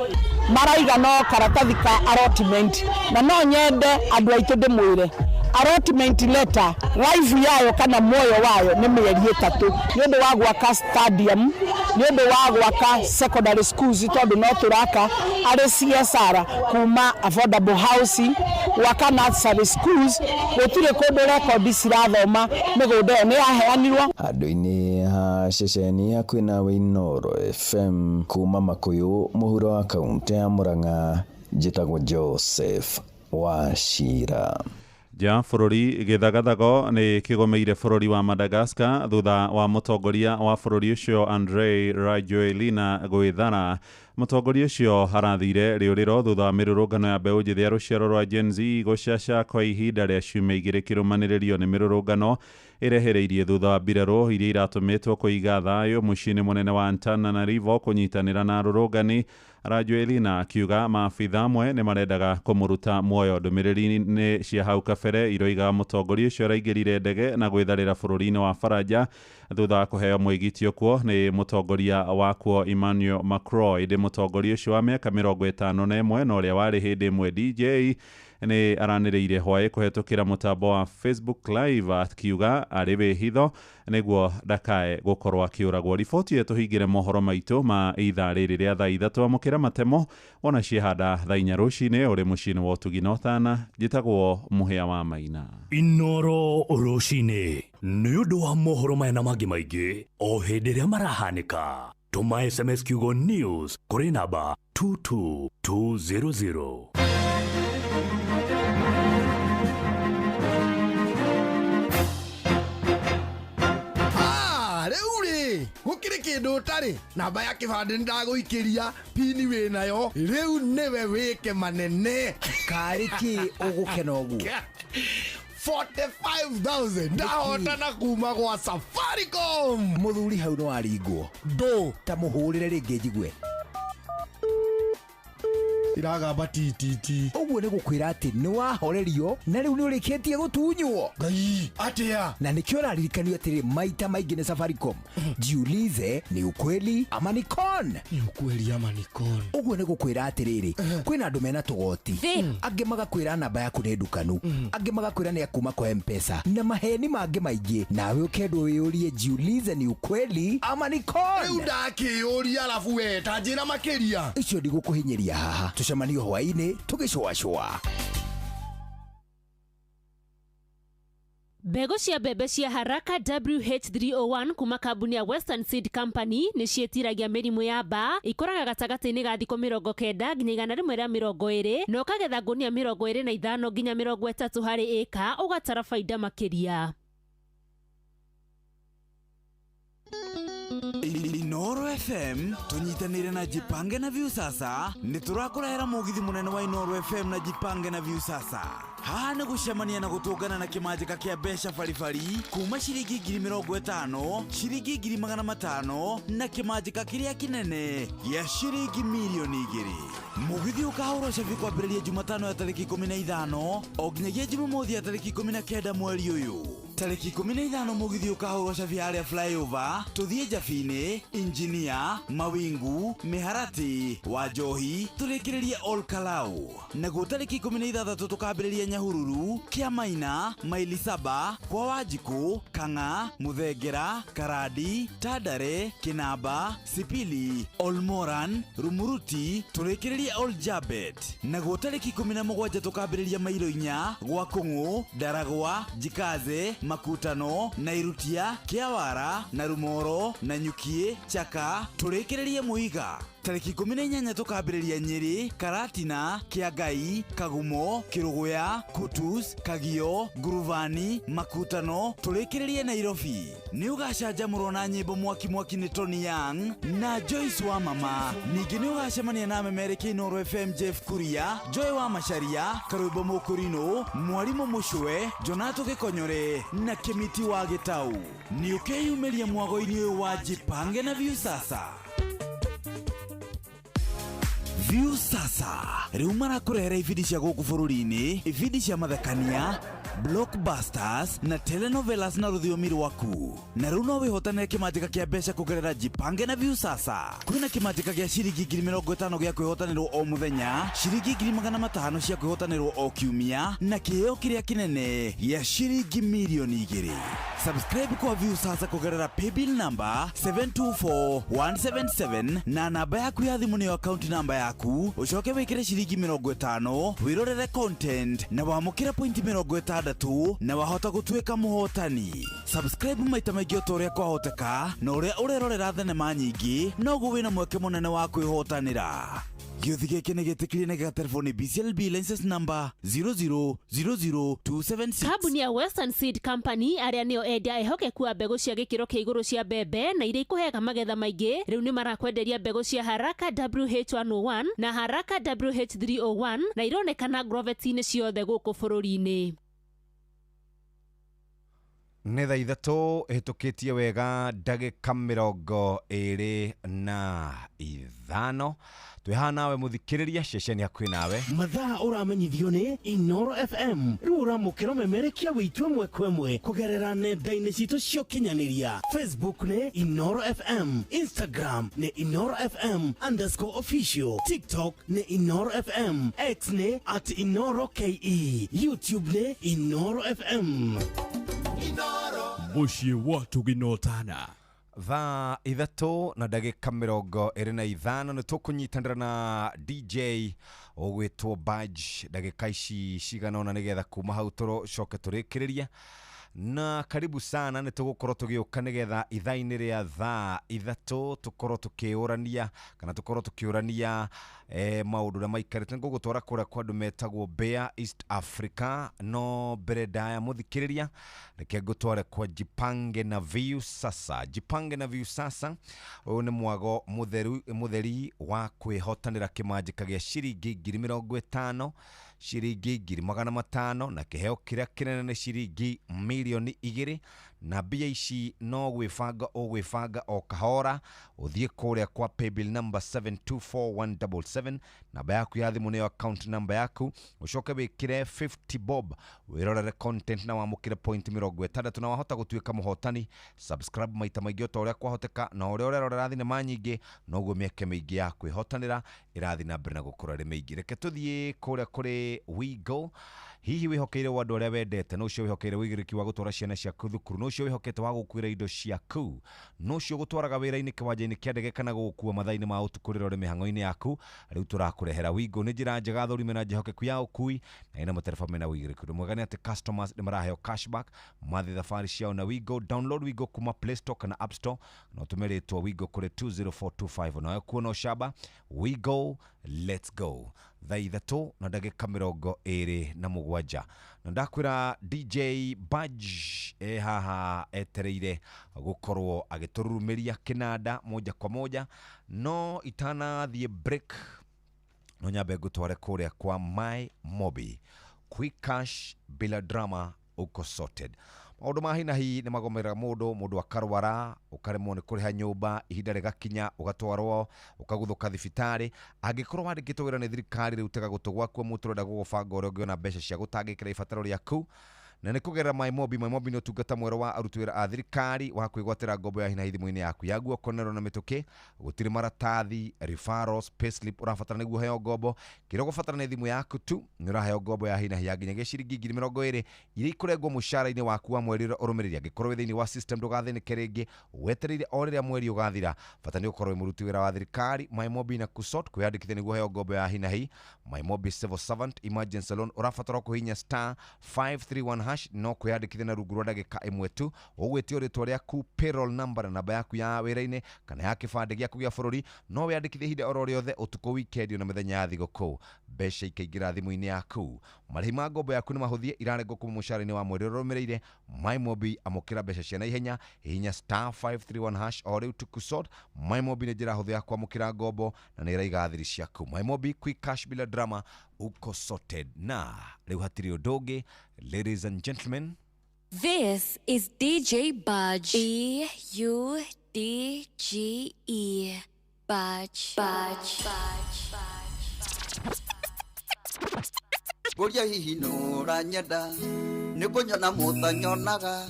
S17: maraiga no karatathi ka allotment, na no nyende andũ aitũ ndĩmwĩre allotment letter life yayo kana muoyo wayo nĩ mĩeri 3 nĩ ũndũ wa gwaka stadium, nĩ ũndũ wa gwaka secondary schools tondũ no tũraka arĩ CSR kuma affordable housing, gwaka nursery schools, gũtirĩ kũndũ rekondi cirathoma mĩgũnda ĩyo nĩ yaheanirwo.
S8: Handũ-inĩ ha ceceni hakuhĩ nawe Inooro FM kuma Makuyu mũhuro wa kaunti ya Murang'a, njĩtagwo Joseph Wachira.
S4: Nja bũrũri gĩthagathago nĩ kĩgomeire bũrũri wa Madagascar thutha wa mũtongoria wa bũrũri ũcio Andry Rajoelina gwĩthara. Mũtongoria ũcio arathire rĩũrĩro thutha wa mĩrũrũngano ya mbeũ njĩthĩ ya rũciaro rwa Gen Z gũcaca kwa ihinda rĩa ciumia 2 kĩrũmanĩrĩrio nĩ mĩrũrũngano ĩrehereirie thutha wa mbirarũ iria iratũmĩtwo kũiga thayũ mũciĩ-inĩ mũnene wa Antananarivo kũnyitanĩra na arũrũngani. Rajoelina akiuga maabitha amwe nĩ marendaga kũmũruta muoyo. Ndũmĩrĩri-inĩ cia hau kabere iroiga mũtongoria ũcio araingĩrire ndege na gwĩtharĩra bũrũri-inĩ wa Faranja thutha wa kũheo mwĩgitio kuo nĩ mũtongoria wakuo Emmanuel Macron. Ĩndĩ mũtongoria ũcio wa mĩaka 51 na ũrĩa warĩ hĩndĩ ĩmwe DJ nĩ aranĩrĩire hwaĩ kũhetũkĩra mũtambo wa Facebook Live akiuga arĩ wĩhitho nĩguo ndakae gũkorwo akĩũragwo. Riboti ĩyo tũhingĩre mohoro maitũ ma ithaa rĩrĩ rĩa thaa 3 amũkĩra matemo wona ciehanda thaa 4 rũcinĩ ũrĩ mũciĩ-inĩ wa ũtugi na ũtana. Njĩtagwo Mũhĩa wa Maina.
S3: Inooro rũcinĩ nĩ ũndũ wa mohoro maya na mangĩ maingĩ o hĩndĩ ĩrĩa marahanĩka. Tũma SMS kiugo news kũrĩ namba 22200.
S19: Gũkĩrĩ kĩndũ ũtarĩ namba ya kĩbandĩ nĩndagũikĩria pini wĩnayo rĩu nĩwe wĩke manene
S23: karĩ kĩ ũgũkena ũguo
S19: 45,000 ndahotana kuma gwa Safaricom.
S23: Mũthuri hau no aringwo
S19: ndũ
S23: ta mũhũrĩre rĩngĩ njigue
S19: iragamba ttt.
S23: Ũguo nĩ gũkwĩra atĩ nĩ wahorerio na rĩu nĩ ũrĩkĩtie gũtunywo.
S19: Ngai atĩa?
S23: Na nĩkĩo ũraririkanio atĩrĩ maita maingĩ nĩ Safaricom, jiulize ni ukweli ama ni con.
S19: Ni ukweli ama ni con.
S23: Ũguo nĩ gũkwĩra atĩrĩrĩ, kwĩna andũ mena tũgoti, angĩ magakwĩra namba yaku nĩ ndukanu, angĩ magakwĩra nĩ akuma kwa M-Pesa na maheni mangĩ maingĩ, nawe ũkendwo wĩyũrie jiulize ni ukweli ama ni con.
S19: Rĩu ndakĩyũria alafu we ta njĩra makĩria.
S23: Icio ndigũkũhinyĩria haha, tũcemanio hwaĩ-inĩ tũgĩcũacũa.
S26: Mbegũ cia mbembe cia Haraka WH301 kuma kambuni ya Western Seed Company nĩ ciĩtiragia mĩrimũ ya mbaa, ikũraga gatagatĩ-inĩ ga thikũ 90 nginya 120 na ũkagetha ngũnia 25 nginya 30 harĩ ĩka, ũgatara baida makĩria.
S10: Inoro FM tunyitanire na Jipange na Viusasa nĩ tũrakũrehera mũgithi mũnene wa Inoro FM na Jipange na Viusasa. Haha nĩ gũcemania na gũtũngana na kĩmanjĩka kĩa mbeca baribari kuma ciringi 50,000, ciringi 500,000 na kĩmanjĩka kĩrĩa kĩnene gĩa ciringi 2,000,000. Mũgithi ũkahũrwo cabi kwambĩrĩria Jumatano ya tarĩki 15 o nginyagia Jumamothi ya tarĩki 19 mweri ũyũ. Tarĩki 15 mũgithi ũkahũrwo cabi harĩa flyover tũthiĩ Njabini, Injinia, Mawingu, Mĩharatĩ, Wanjohi tũrĩkĩrĩrie Ol Kalou. Naguo tarĩki 16 tũkambĩrĩria Nyahururu, Kĩamaina, Maili Saba, kwa Wanjikũ, Kang'a, Mũthengera, Karandi, Tandare, Kĩnamba, Sipili, Olmoran, Rumuruti tũrĩkĩrĩrie Ol Jabet. Naguo tarĩki 17 tũkambĩrĩria Mairo 4 gwa Kũng'ũ, Ndaragwa, Jikaze, Makutano, Nairutia, Kĩawara, Narumoro, Nanyukie, Chaka tũrĩkĩrĩrie Mũiga. Tarĩki 18 tũkambĩrĩria Nyĩrĩ, Karatina, Kĩangai, Kagumo, Kĩrũgũya, Kutus, Kagio, Nguruvani, Makutano tũrĩkĩrĩrie Nairobi. Nĩ ũgacanjamũrwo na nyĩmbo mwaki mwaki nĩ Tony Young na Joyce wa Mama. Ningĩ nĩ ũgacemania na memereki Inoro FM Jeff Kuria, Joy wa Macharia, Karwĩmbo Mũkũrinũ, Mwarimũ Mũcwe, Jonato Gĩkonyore na Kĩmiti wa Gĩtau. Nĩ ũkeyumĩria mwago-inĩ ũyũ wa Jipange na Viusasa. Viusasa rĩu marakũrehera ibindi cia gũkũ bũrũri-inĩ, ibindi cia mathekania, blockbusters na telenovelas na rũthiomi rwaku. Na rĩu no wĩhotanĩre kĩmanjĩka kĩa mbeca kũgerera Jipange na Viusasa. Kwĩna kĩmanjĩka gĩa ciringi 50,000 gĩa kwĩhotanĩrwo o mũthenya, ciringi 500,000 cia kwĩhotanĩrwo o kiumia, na kĩheo kĩrĩa kĩnene gĩa ciringi 2,000,000. Subscribe kwa Viusasa kũgerera paybill number 724177 na namba yaku ya thimũ nĩyo account number yaku, ũcoke wĩkĩre ciringi 50 wĩrorere content na wamũkĩre pointi 60 na wahota gũtuĩka mũhotani. Subscribe maita maingĩ o ta ũrĩa kwahoteka, na ũrĩa ũrerorera thenema nyingĩ noguo wĩna mweke mũnene wa kwĩhotanĩra. Gĩũthi gĩkĩ nĩ gĩtĩkĩrie na gĩgaterwo nĩ BCLB license number 0000276.
S26: Kambuni ya Western Seed Company arĩa nĩo endia ehokeku a mbegũ cia gĩkĩro kĩa igũrũ cia mbembe na iria ikũheaga magetha maingĩ, rĩu nĩ marakwenderia mbegũ cia Haraka WH101 na Haraka WH301 na ironekana groveti-inĩ ciothe gũkũ bũrũri-inĩ.
S23: Nĩ thaa 3 ĩhĩtũkĩtie wega ndagĩka 25. Twĩ haha nawe mũthikĩrĩria, ceceni hakuhĩ nawe.
S12: Mathaa ũramenyithio nĩ Inoro FM. Rĩu ũramũkĩra memerekia witũ ĩmwe kwa ĩmwe kũgerera nenda-inĩ citũ cia ũkinyanĩria. Facebook nĩ Inoro FM, Instagram nĩ Inoro FM _official, TikTok nĩ Inoro FM, X nĩ @InoroKE, YouTube nĩ Inoro FM.
S3: Mũciĩ wa Tũginotana.
S23: Thaa 3 na ndagĩka 25 nĩ tũkũnyitanĩra na DJ ũgwĩtwo Badge ndagĩka ici cigana ũna nĩgetha kuma hau tũcoke tũrĩkĩrĩria. Na karibu sana nĩ tũgũkorwo tũgĩũka nĩgetha ithaa-inĩ rĩa thaa 3 tũkorwo tũkĩũrania kana tũkorwo tũkĩũrania maũndũ ũrĩa maikarĩte. Nĩngũgũtwara kũrĩa kwa andũ metagwo Bear East Africa, no mbere ndaya mũthikĩrĩria reke ngũtware kwa Jipange na Viusasa. Jipange na Viusasa ũyũ nĩ mwago mũtheri wa kwĩhotanĩra kĩmanjĩka gĩa ciringi 50,000, ciringi 500,000 na kĩheo kĩrĩa kĩnene nĩ ciringi 2,000,000. Na mbia ici no gwĩbanga ũgwĩbanga o kahora, ũthiĩ kũrĩa kwa paybill number 724177, namba yaku ya thimũ nĩyo account number yaku, ũcoke wĩkĩre 50 bob wĩrorere content na wamũkĩre point 60 na wahota gũtuĩka mũhotani. Subscribe maita maingĩ o ta ũrĩa kwahoteka, na ũrĩa ũrerorera thinema nyingĩ noguo mĩeke mĩingĩ ya kwĩhotanĩra ĩrathiĩ na mbere na gũkũra ĩrĩ mĩingĩ. Reke tũthiĩ kũrĩa kũrĩ Wigo. Hihi wĩhokeire andũ arĩa wendete, no ũcio wĩhokeire ũigĩrĩki wa gũtwara ciana ciaku thukuru, no ũcio wĩhokete wa gũkuĩra indo ciaku, no ũcio ũgũtwaraga wĩra-inĩ kĩwanja-inĩ kĩa ndege kana gũgũkua mathaa-inĩ ma ũtukũ rĩrĩa ũrĩ mĩhang'o-inĩ yaku. Rĩu tũrakũrehera Wigo. Nĩ njĩra njega thũrime na njĩhokeku ya ũkui na ĩna matereba mena ũigĩrĩki. Ũndũ mwega nĩ atĩ customers nĩ maraheo cashback mathiĩ thabarĩ ciao na Wigo. Download Wigo kuma Play Store kana App Store na ũtũme rĩtwa Wigo kũrĩ 20425 nawe kuona ũcamba. Wigo, let's go.
S2: Thaa 3:27, na ndakwĩra DJ Budge e haha etereire gũkorwo agĩtũrurumĩria kĩnanda moja kwa moja. No itanathiĩ break, no nyambe ngũtware kũrĩa kwa My Mobi. Quick cash bila drama, uko sorted. Maũndũ ma hi na hi nĩ magomeraga mũndũ, mũndũ akarwara, ũkaremwo nĩ kũrĩha nyũmba, ihinda rĩgakinya ũgatwarwo ũkaguthũka thibitarĩ. Angĩkorwo wandĩkĩtwo wĩra nĩ thirikari, rĩu tega gũtũ gwaku amu tũrenda gũgũbanga ũrĩa ũngĩona mbeca cia gũtangĩkĩra ibataro rĩaku na nĩ kũgerera MyMobi. MyMobi nĩ ũtungata mwerũ wa aruti wĩra a thirikari wa kwĩgwatĩra ngombo ya hinahi thimũ-inĩ yaku ya guoko nero na mĩtũkĩ. Gũtirĩ maratathi, referrals, payslip ũrabatara nĩguo ũheo ngombo. Kĩrĩa ũgũbatara nĩ thimũ yaku tu. Nĩ ũraheo ngombo ya hinahi ya nginyagia ciringi 20,000 iria ikũrengwo mũcara-inĩ waku wa mweri ũrĩa ũrũmĩrĩire. Angĩkorwo wĩ thĩinĩ wa system, ndũgathĩnĩke rĩngĩ, wetereire o rĩrĩa mweri ũgathira. Bata nĩ ũkorwo wĩ mũruti wĩra wa thirikari. MyMobi na kusort kwĩyandĩkithia nĩguo ũheo ngombo ya hinahi MyMobi Civil Servant Emergency Loan, ũrabatara kũhihinya *531# no kwĩyandĩkithia na rungu rwa ndagĩka 1 tu. Ũgwĩtio rĩtwa rĩaku, payroll number na namba yaku ya wĩra-inĩ kana ya kĩbandĩ gĩaku gĩa bũrũri. No wĩyandĩkithie ihinda oro rĩothe, ũtukũ, weekend na mĩthenya ya thigũkũ, mbeca ikaingĩra thimũ-inĩ yaku. Marĩhi ma ngombo yaku nĩ mahũthie, irarengwo kuma mũcara-inĩ wa mweri ũrĩa ũrũmĩrĩire. MyMobi, amũkĩra mbeca cia naihenya, hihinya *531# o rĩu tukusort. MyMobi nĩ njĩra hũthũ ya kwamũkĩra ngombo na nĩ ĩraiga thiri ciaku. MyMobi, quick cash bila drama, uko sorted. Na rĩu hatirĩ ũndũ ũngĩ, ladies and gentlemen.
S14: This is DJ Budge. B U D G E. Budge. Budge. Budge.
S13: Ngũria hihi nũranyenda nĩ kũnyona mũtanyonaga,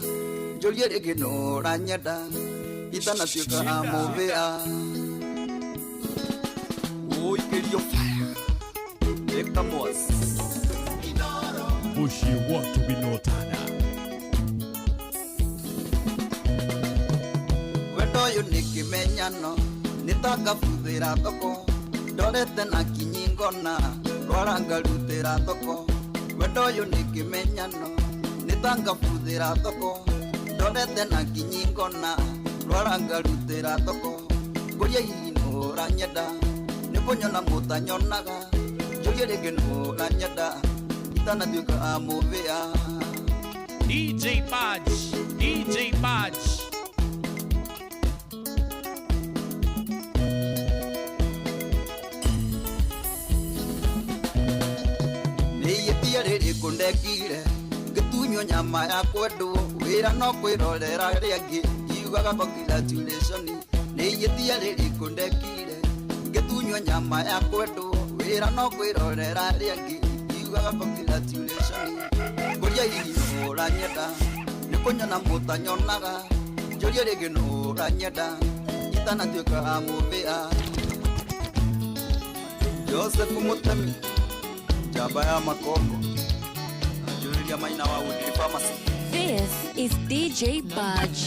S13: njũrie rĩngĩ nũranyenda itanatuĩka mũthĩa ũikĩrio fire ĩkamwas
S3: Muciĩ wa Tũginotana.
S13: Wendo ũyũ nĩ kĩmenyano, nĩ ta ngabuthĩra thoko, ndorete na kinyi ngona rwara ngarutĩra thoko. Wendo ũyũ nĩ kĩmenyano, nĩ ta ngabuthĩra thoko, ndorete na kinyi ngona rwara ngarutĩra thoko. Ngũria hihi nũranyenda nĩ kũnyona mũtanyonaga, njũrie rĩngĩ nũranyenda itanatuĩka mũthĩa.
S18: DJ Budge, DJ Budge.
S13: Nĩihĩtia rĩrĩkũ ndekire ngĩtunywo nyama ya kwendwo, wĩra no kwĩrorera rĩangĩ ngiugaga congratulation. Nĩihĩtia rĩrĩkũ ndekire ngĩtunywo nyama ya kwendwo, wĩra no kwĩrorera rĩangĩ ngiugaga congratulation. Ngũria hihi nũranyenda nĩ kũnyona mũtanyonaga, njũrie rĩngĩ nũranyenda itanatuĩka mũthĩa. Joseph Mutemi, njamba ya makongo, njũrĩria Maina wa Woodley Pharmacy.
S14: This is DJ Budge.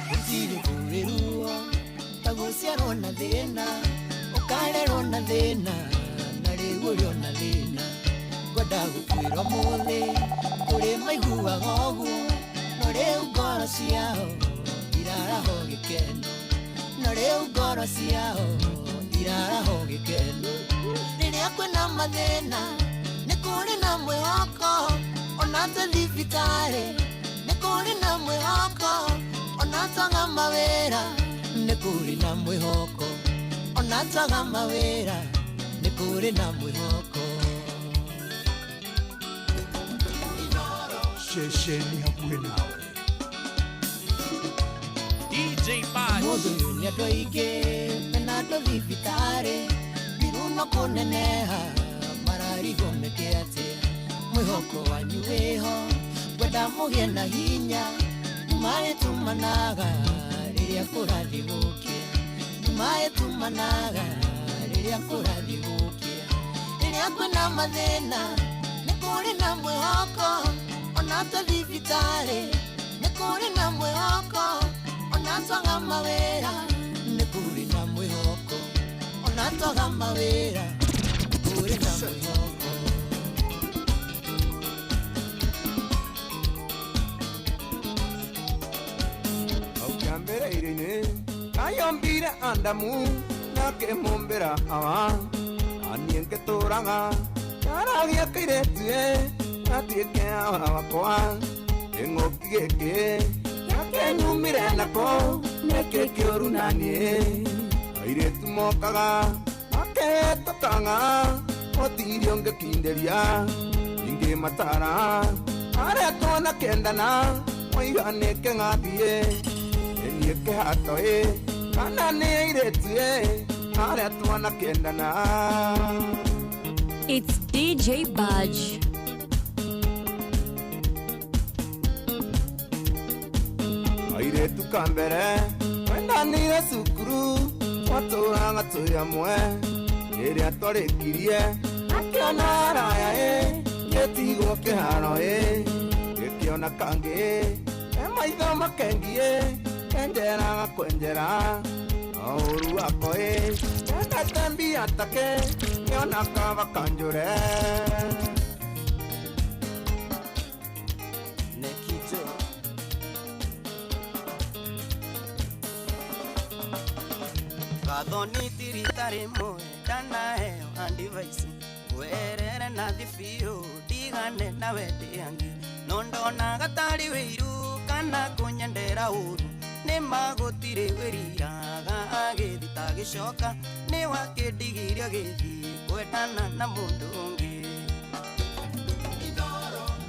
S20: Gũtirĩ kũrĩ ruo ta gũciarwo na thĩna, ũkarerwo na thĩna, na rĩu ũrĩ o na thĩna. Ngwenda gũkwĩra ũmũthĩ kũrĩ maiguaga ũguo, no rĩu ngoro ciao iraraho gĩkeno, no rĩu ngoro ciao iraraho gĩkeno. Rĩrĩa kwĩna mathĩna nĩ kũrĩ na mwĩhoko, ona twĩ thibitarĩ nĩ kũrĩ na mwĩhoko, ona twaga mawĩra nĩ kũrĩ na mwĩhoko, ona twaga mawĩra nĩ kũrĩ na mwĩhoko.
S3: Ceceni hakuhĩ nawe.
S18: DJ Budge.
S20: Mũndũ ũyũ nĩ andũ aingĩ mena andũ thibitarĩ, thiruno kũneneha mararigwo meke atĩa. Mwĩhoko wanyu wĩho, ngwenda mũgĩe na hinya, nĩmarĩtumanaga rĩrĩa kũrathiĩ gũkĩa, nĩmarĩtumanaga rĩrĩa kũrathiĩ gũkĩa. Rĩrĩa kwĩna mathĩna nĩ kũrĩ na mwĩhoko, ona twĩ thibitarĩ nĩ kũrĩ na mwĩhoko, ona twaga mawĩra nĩ kũrĩ na mwĩhoko, ona twaga mawĩra nĩ kũrĩ na mwĩhoko.
S22: Hau kĩambĩrĩria-inĩ ayombire Adamu
S5: Nake mumbira awa na niĩ ngĩtũraga ndaragia kĩirĩtu ĩ gatuĩke awa wakwa kĩng'ũki gĩkĩ gakĩnyumire nako nĩkĩ kĩũru na niĩ airĩtu mokaga makĩhĩtũkaga gũtirĩ ũngĩkindĩria ingĩ matara arĩa twanakendana moiga nĩ kĩng'athiĩ nĩ niĩ kĩhato ĩ kana nĩ airĩtu ĩ arĩa twanakendana.
S14: It's DJ Budge.
S5: Airĩtu ka mbere twendanire cukuru twatũraga twĩ amwe rĩrĩa twarĩkirie akĩona araya ĩ gĩtigwo kĩharo ĩ gĩkĩona kangĩ e maitho makengi ĩ kenjeraga kwenjera no ũru wako ĩ endete mbia take kĩona kaba kanjũre.
S15: Nekijo Gathoni tirita rimwe ndanaheo andivaisi werere na thibiũ ndigane na wende angĩ no ndonaga tarĩ wĩiru kana kũnyendera ũru nĩ magũtirĩ wĩriraga agĩthi tagĩcoka nĩ wakĩndigirie agĩthiĩ kwendana na mũndũ ũngĩ.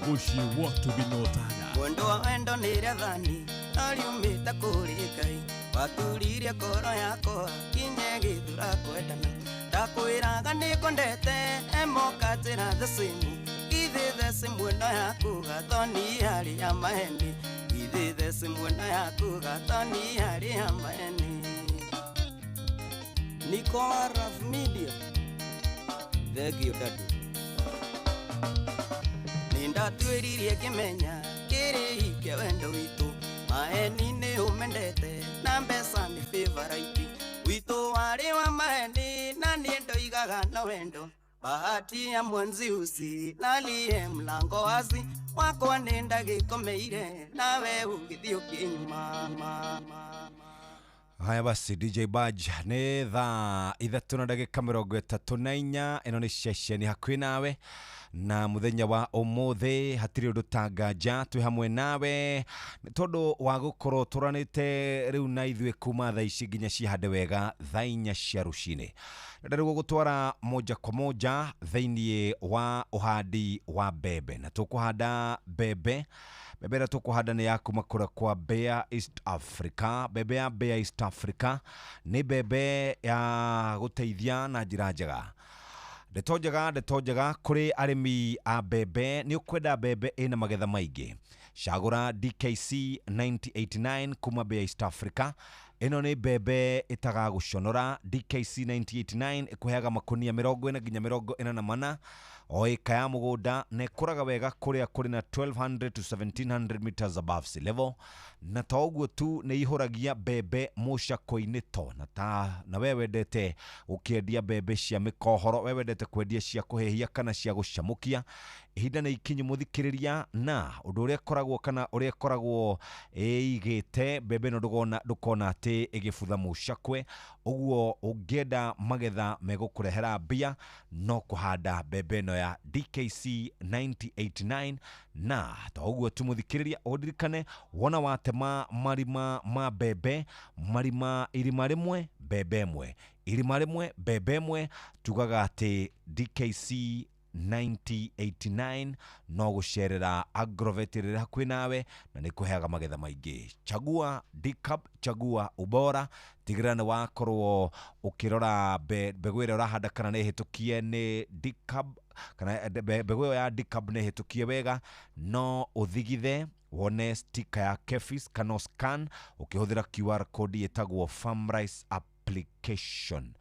S21: Mũciĩ wa Tũginotana.
S15: Mwendo wa wendo nĩ rĩathani no riumĩte kũrĩ Ngai waturirie ngoro yakwa kinye gĩthura kwendana ndakwĩraga nĩngwendete emoka njĩra thecimu githĩ thecimu ĩno yaku gathoni yarĩ ya maheni githĩ thecimu ĩno yaku gathoni yarĩ ya maheni. Niko Araf Media thengio dadu nĩndatwĩririe ngĩmenya kĩrĩhi kĩa wendo witũ maheni nĩ ũmendete na mbeca nĩ favorite witũ warĩ wa maheni na niĩ ndoigaga no wendo bahati ya mwenzi usilalie mlango wazi wakwa nĩ ndagĩkomeire nawe ũgĩthiĩ ũkĩnyuma.
S2: Haya basi DJ Budge nĩ thaa 3:34 ĩno nĩ ceceni hakuhĩ nawe na muthenya wa ũmũthĩ hatirĩ ũndũ ta nganja twĩ hamwe nawe nĩ tondũ wa gũkorwo tũranĩte rĩu na ithuĩ kuma thaa ici nginya cihande wega thaa 4 cia rũcinĩ. Rĩu gũgũtwara moja kwa moja thĩinĩ wa ũhandi wa mbembe na tũkũhanda mbembe mbembe ĩrĩa tũkũhanda nĩ ya kuma kũrĩa kwa Bayer East Africa. Mbembe ya Bayer East Africa nĩ mbembe ya gũteithia na njĩra njega. Ndeto njega kũrĩ arĩmi a mbembe nĩ ũkwenda mbembe ĩna magetha maingĩ. Cagũra DKC 9089 kuma Bayer East Africa. Ĩno nĩ mbembe ĩtagagũconora. DKC 9089 ĩkũheaga makunia 40 nginya 44 o ĩka ya mũgũnda na ĩkũraga wega kũrĩa kũrĩ na 1200 to 1700 meters above sea level na to ũguo tu nĩ ihũragia mbembe mũcako-inĩ to na ta na we wendete ũkĩendia mbembe cia mĩkohoro we wendete kwendia cia kũhĩhia kana cia gũcamũkia ihinda nĩ ikinyu mũthikĩrĩria na ũndũ ũrĩa ĩkoragwo kana ũrĩa ĩkoragwo ĩigĩte mbembe ĩno ndũkona atĩ ĩgĩbutha mũcakwe ũguo ũngĩenda magetha megũkũrehera mbia no kũhanda mbembe ĩno ya DKC 9089 na to ũguo tu mũthikĩrĩria ũndirikane wona watema marima ma mbembe marima irima rĩmwe mbembe ĩmwe irima rĩmwe mbembe ĩmwe tugaga atĩ DKC 9089 no gũcerera Agrovet ĩrĩa hakuhĩ nawe na nĩ kũheaga magetha maingĩ. Chagua DCAB, chagua ubora. Tigĩrĩra nĩ wakorwo ũkĩrora mbegũ ĩrĩa ũrahanda kana nĩ ĩhĩtũkie nĩ DCAB kana mbegũ ĩyo ya DCAB nĩ ĩhĩtũkie wega no ũthigithe wone stika ya KEPHIS kana scan ũkĩhũthĩra QR code ĩtagwo Farmrice application.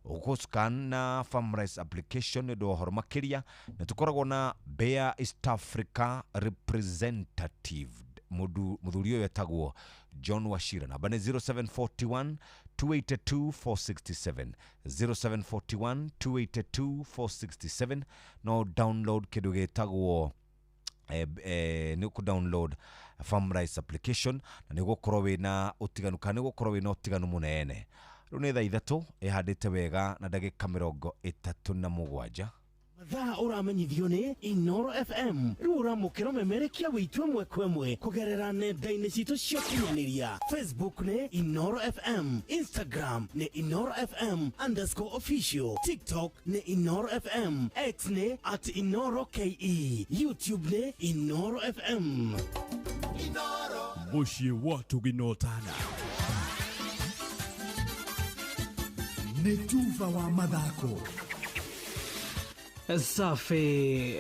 S2: Ũgũscan na Farmrice application nĩ ũndũ wa ũhoro makĩria nĩ tũkoragwo na Bayer East Africa representative mũthuri ũyũ etagwo John Wachira namba nĩ 0741 282 467 0741 282 467 no download kĩndũ gĩtagwo nĩ ũkũ download Farmrice application na nĩ ũgũkorwo wĩna ũtiganu kana nĩ ũgũkorwo wĩna ũtiganu mũnene. Rĩu nĩ thaa 3 ĩhandĩte wega na ndagĩka 37.
S12: Mathaa ũramenyithio nĩ Inoro FM rĩu ũramũkĩra ũmemerekia wĩitũ ĩmwe kwa ĩmwe kũgerera nenda-inĩ citũ cia ũkinyanĩria. Facebook nĩ Inoro FM, Instagram nĩ Inoro FM underscore official, TikTok nĩ Inoro FM, X nĩ at Inoro KE, YouTube nĩ Inoro FM.
S21: Mũciĩ wa Tuginotana nĩ tuba wa mathako.
S7: Safi.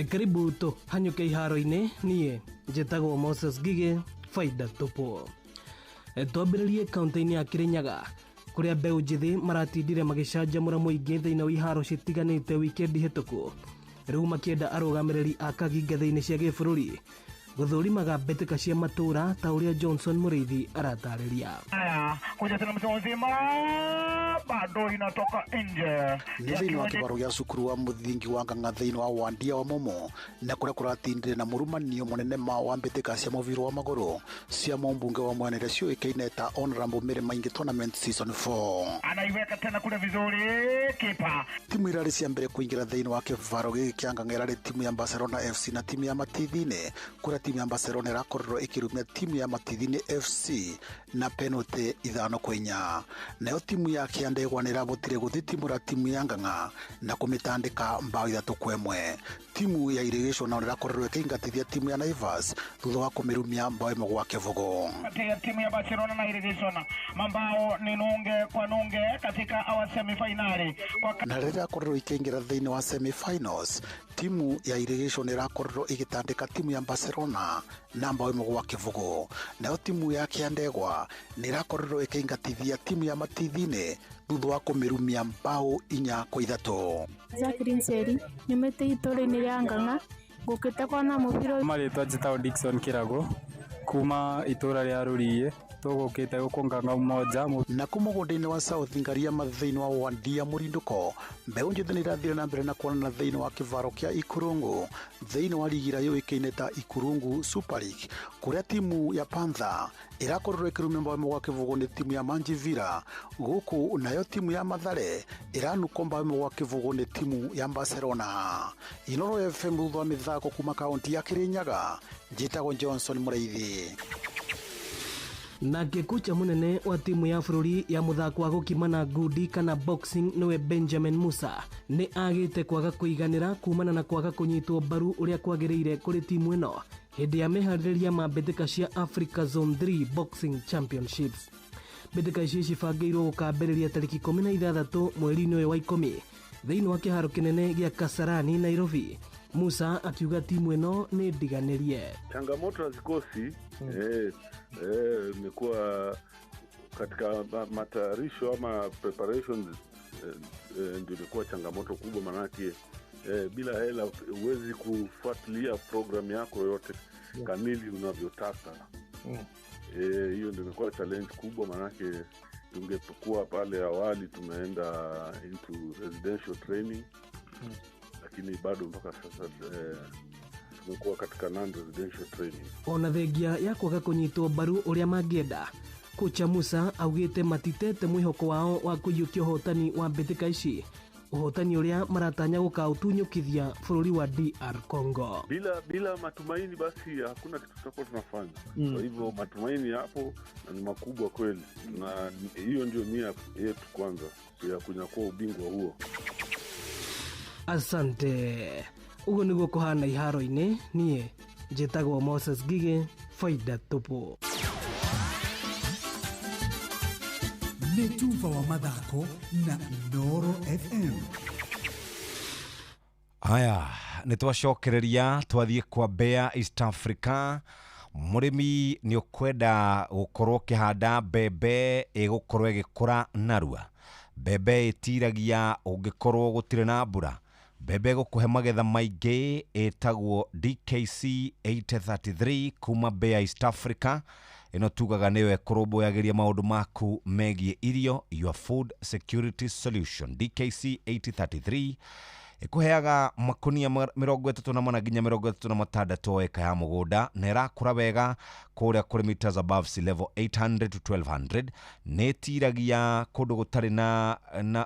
S7: Karibu tũhanyũke iharo-inĩ. Niĩ njĩtagwo Moses Ngigĩ, faida tupu. Twambĩrĩrie kaunti-inĩ ya Kirinyaga kũrĩa mbeũ njĩthĩ maratindire magĩcanjamũra mũingĩ thĩinĩ wa iharo citiganĩte wikendi hĩtũku, rĩu makĩenda arũgamĩrĩri a kagi ngathĩ-inĩ cia gĩbũrũri gũthũrimaga mbĩtĩka cia matũũra ta ũrĩa Johnson Mũrĩithi aratarĩria.
S11: Haya, kuja tena mtu mzima bado inatoka nje.
S16: Nĩ thĩinĩ wa kĩbaro gĩa cukuru wa mũthingi wa Ng'ang'a thĩinĩ wa Wandia wa Momo na kũrĩa kũratindire na mũrumanio mũnene ma wa mbĩtĩka cia mũbira wa magũrũ cia mũmbunge wa Mwena iria ciũĩkaine ta Honorable Mary Maingi Tournament Season 4.
S11: Anaiweka tena kule vizuri kipa.
S16: Timu irarĩ cia mbere kũingĩra thĩinĩ wa kĩbaro gĩkĩ kĩa Ng'ang'a ĩrarĩ timu ya Barcelona FC na timu ya Matithini, kũrĩa timu ya Barcelona ĩrakorirwo ĩkĩrumia timu ya Matithini FC na penalty 5-4. Nayo timu ya Kĩandegwa nĩ ĩrabotire gũthitimũra timu ya Ng'ang'a na kũmĩtandĩka mbao 3-1. Timu ya Irrigation nao ĩrakorirwo ĩkĩingatithia timu ya Naivas thutha wa kũmĩrumia mbao 1-0.
S11: Kati ya timu ya Barcelona na Irrigation mambao ni 0-0 katika awa semifinali. Kwa
S16: Na rĩrĩa ĩrakorirwo ikĩingĩra thĩinĩ wa semifinals, timu ya Irrigation ĩrakorirwo ĩgĩtandĩka timu ya Barcelona na mbao 1-0. Nayo timu ya Kĩandegwa nĩ ĩrakorirwo ĩkĩingatithia timu ya Matithini thutha wa kũmĩrumia mbao 4-3.
S22: Jacqueline Njeri nyumĩte itũũra-inĩ rĩa Ng'ang'a ngũkĩte kuona mũbira.
S24: Marĩtwa njĩtagwo Dickson Kĩrago kuma itũũra rĩa Rũriĩ, tũgũkĩte gũkũ Ng'ang'a Umoja.
S16: Na kũ mũgũnda-inĩ wa South Ngariama thĩinĩ wa Wandia Mũrindũko, mbeũ njĩthĩ nĩ irathire na mbere na kuonana thĩinĩ wa kĩvaro kĩa Ikurungu thĩinĩ wa rigi ĩrĩa yũĩkaine ta Ikurungu Super League, kũrĩa timu ya Panther ĩrakorirwo ĩkĩrumia mbao 1-0 nĩ timu ya Manjivira, gũkũ nayo timu ya Mathare ĩranukwo mbao 1-0 nĩ timu ya Barcelona. Inoro FM thutha wa mĩthako kuma kaunti ya Kirinyaga, njĩtagwo Johnson Mũrĩithi.
S7: Nake kocha munene wa timu ya bũrũri ya mũthako wa gũkimana ngundi kana boxing nĩwe Benjamin Musa nĩ agĩte kwaga kũiganĩra kumana na kwaga kũnyitwo mbaru ũrĩa kwagĩrĩire kũrĩ timu ĩno hĩndĩ ya meharĩrĩria ma mbĩtĩka cia Africa Zone 3 Boxing Championships. Mbĩtĩka ici cibangĩirwo gũkambĩrĩria tarĩki 16 mweri-inĩ ũyũ wa 10 thĩinĩ wa kĩharo kĩnene gĩa Kasarani, Nairobi. Musa akiuga timu ĩno nĩ ndiganĩrie.
S25: Changamoto hazikosi. Imekuwa katika matayarisho ama preparations, ndio imekuwa changamoto kubwa, manake bila hela huwezi kufuatilia program yako yote kamili unavyotaka. Hiyo ndio imekuwa challenge kubwa, manake tungekuwa pale awali tumeenda into residential training, lakini bado mpaka sasa tumekuwa katika non-residential training.
S7: Ona thengia ya kwaga kũnyitwo mbaru ũrĩa mangĩenda, kocha Musa augĩte matitete mwĩhoko wao wa kũiyũkia ũhotani wa mbĩtĩka ici, ũhotani ũrĩa maratanya gũkaũtunyũkithia bũrũri wa DR Congo.
S25: Bila matumaini basi hakuna kitu tutakuwa tunafanya. Kwa hivyo matumaini hapo na ni makubwa kweli, na hiyo ndio nia yetu kwanza ya kunyakua ubingwa huo.
S7: Asante. Uguo nĩguo kũhana iharo-inĩ. Niĩ njĩtagwo Moses Ngigĩ, faida tupu.
S27: Nĩ tuba wa mathako na Inoro FM.
S2: Haya, nĩ twacokereria twathiĩ kwa Bea East Africa. Mũrĩmi nĩ ũkwenda gũkorwo ũkĩhanda mbembe ĩgũkorwo ĩgĩkũra narua, mbembe ĩtiragia ũngĩkorwo gũtirĩ na mbura, mbembe ĩgũkũhe magetha maingĩ ĩtagwo DKC 833 kuma Bea East Africa. Ĩno tugaga nĩyo ĩkũrũmbũyagĩria maũndũ maku megiĩ irio, your food security solution. DKC 833 Ĩkũheaga makunia 34 nginya 36 eka ya mũgũnda, na ĩrakũra wega kũrĩa kũrĩ meters above sea level 800 to 1200. Nĩ ĩtiragia kũndũ gũtarĩ na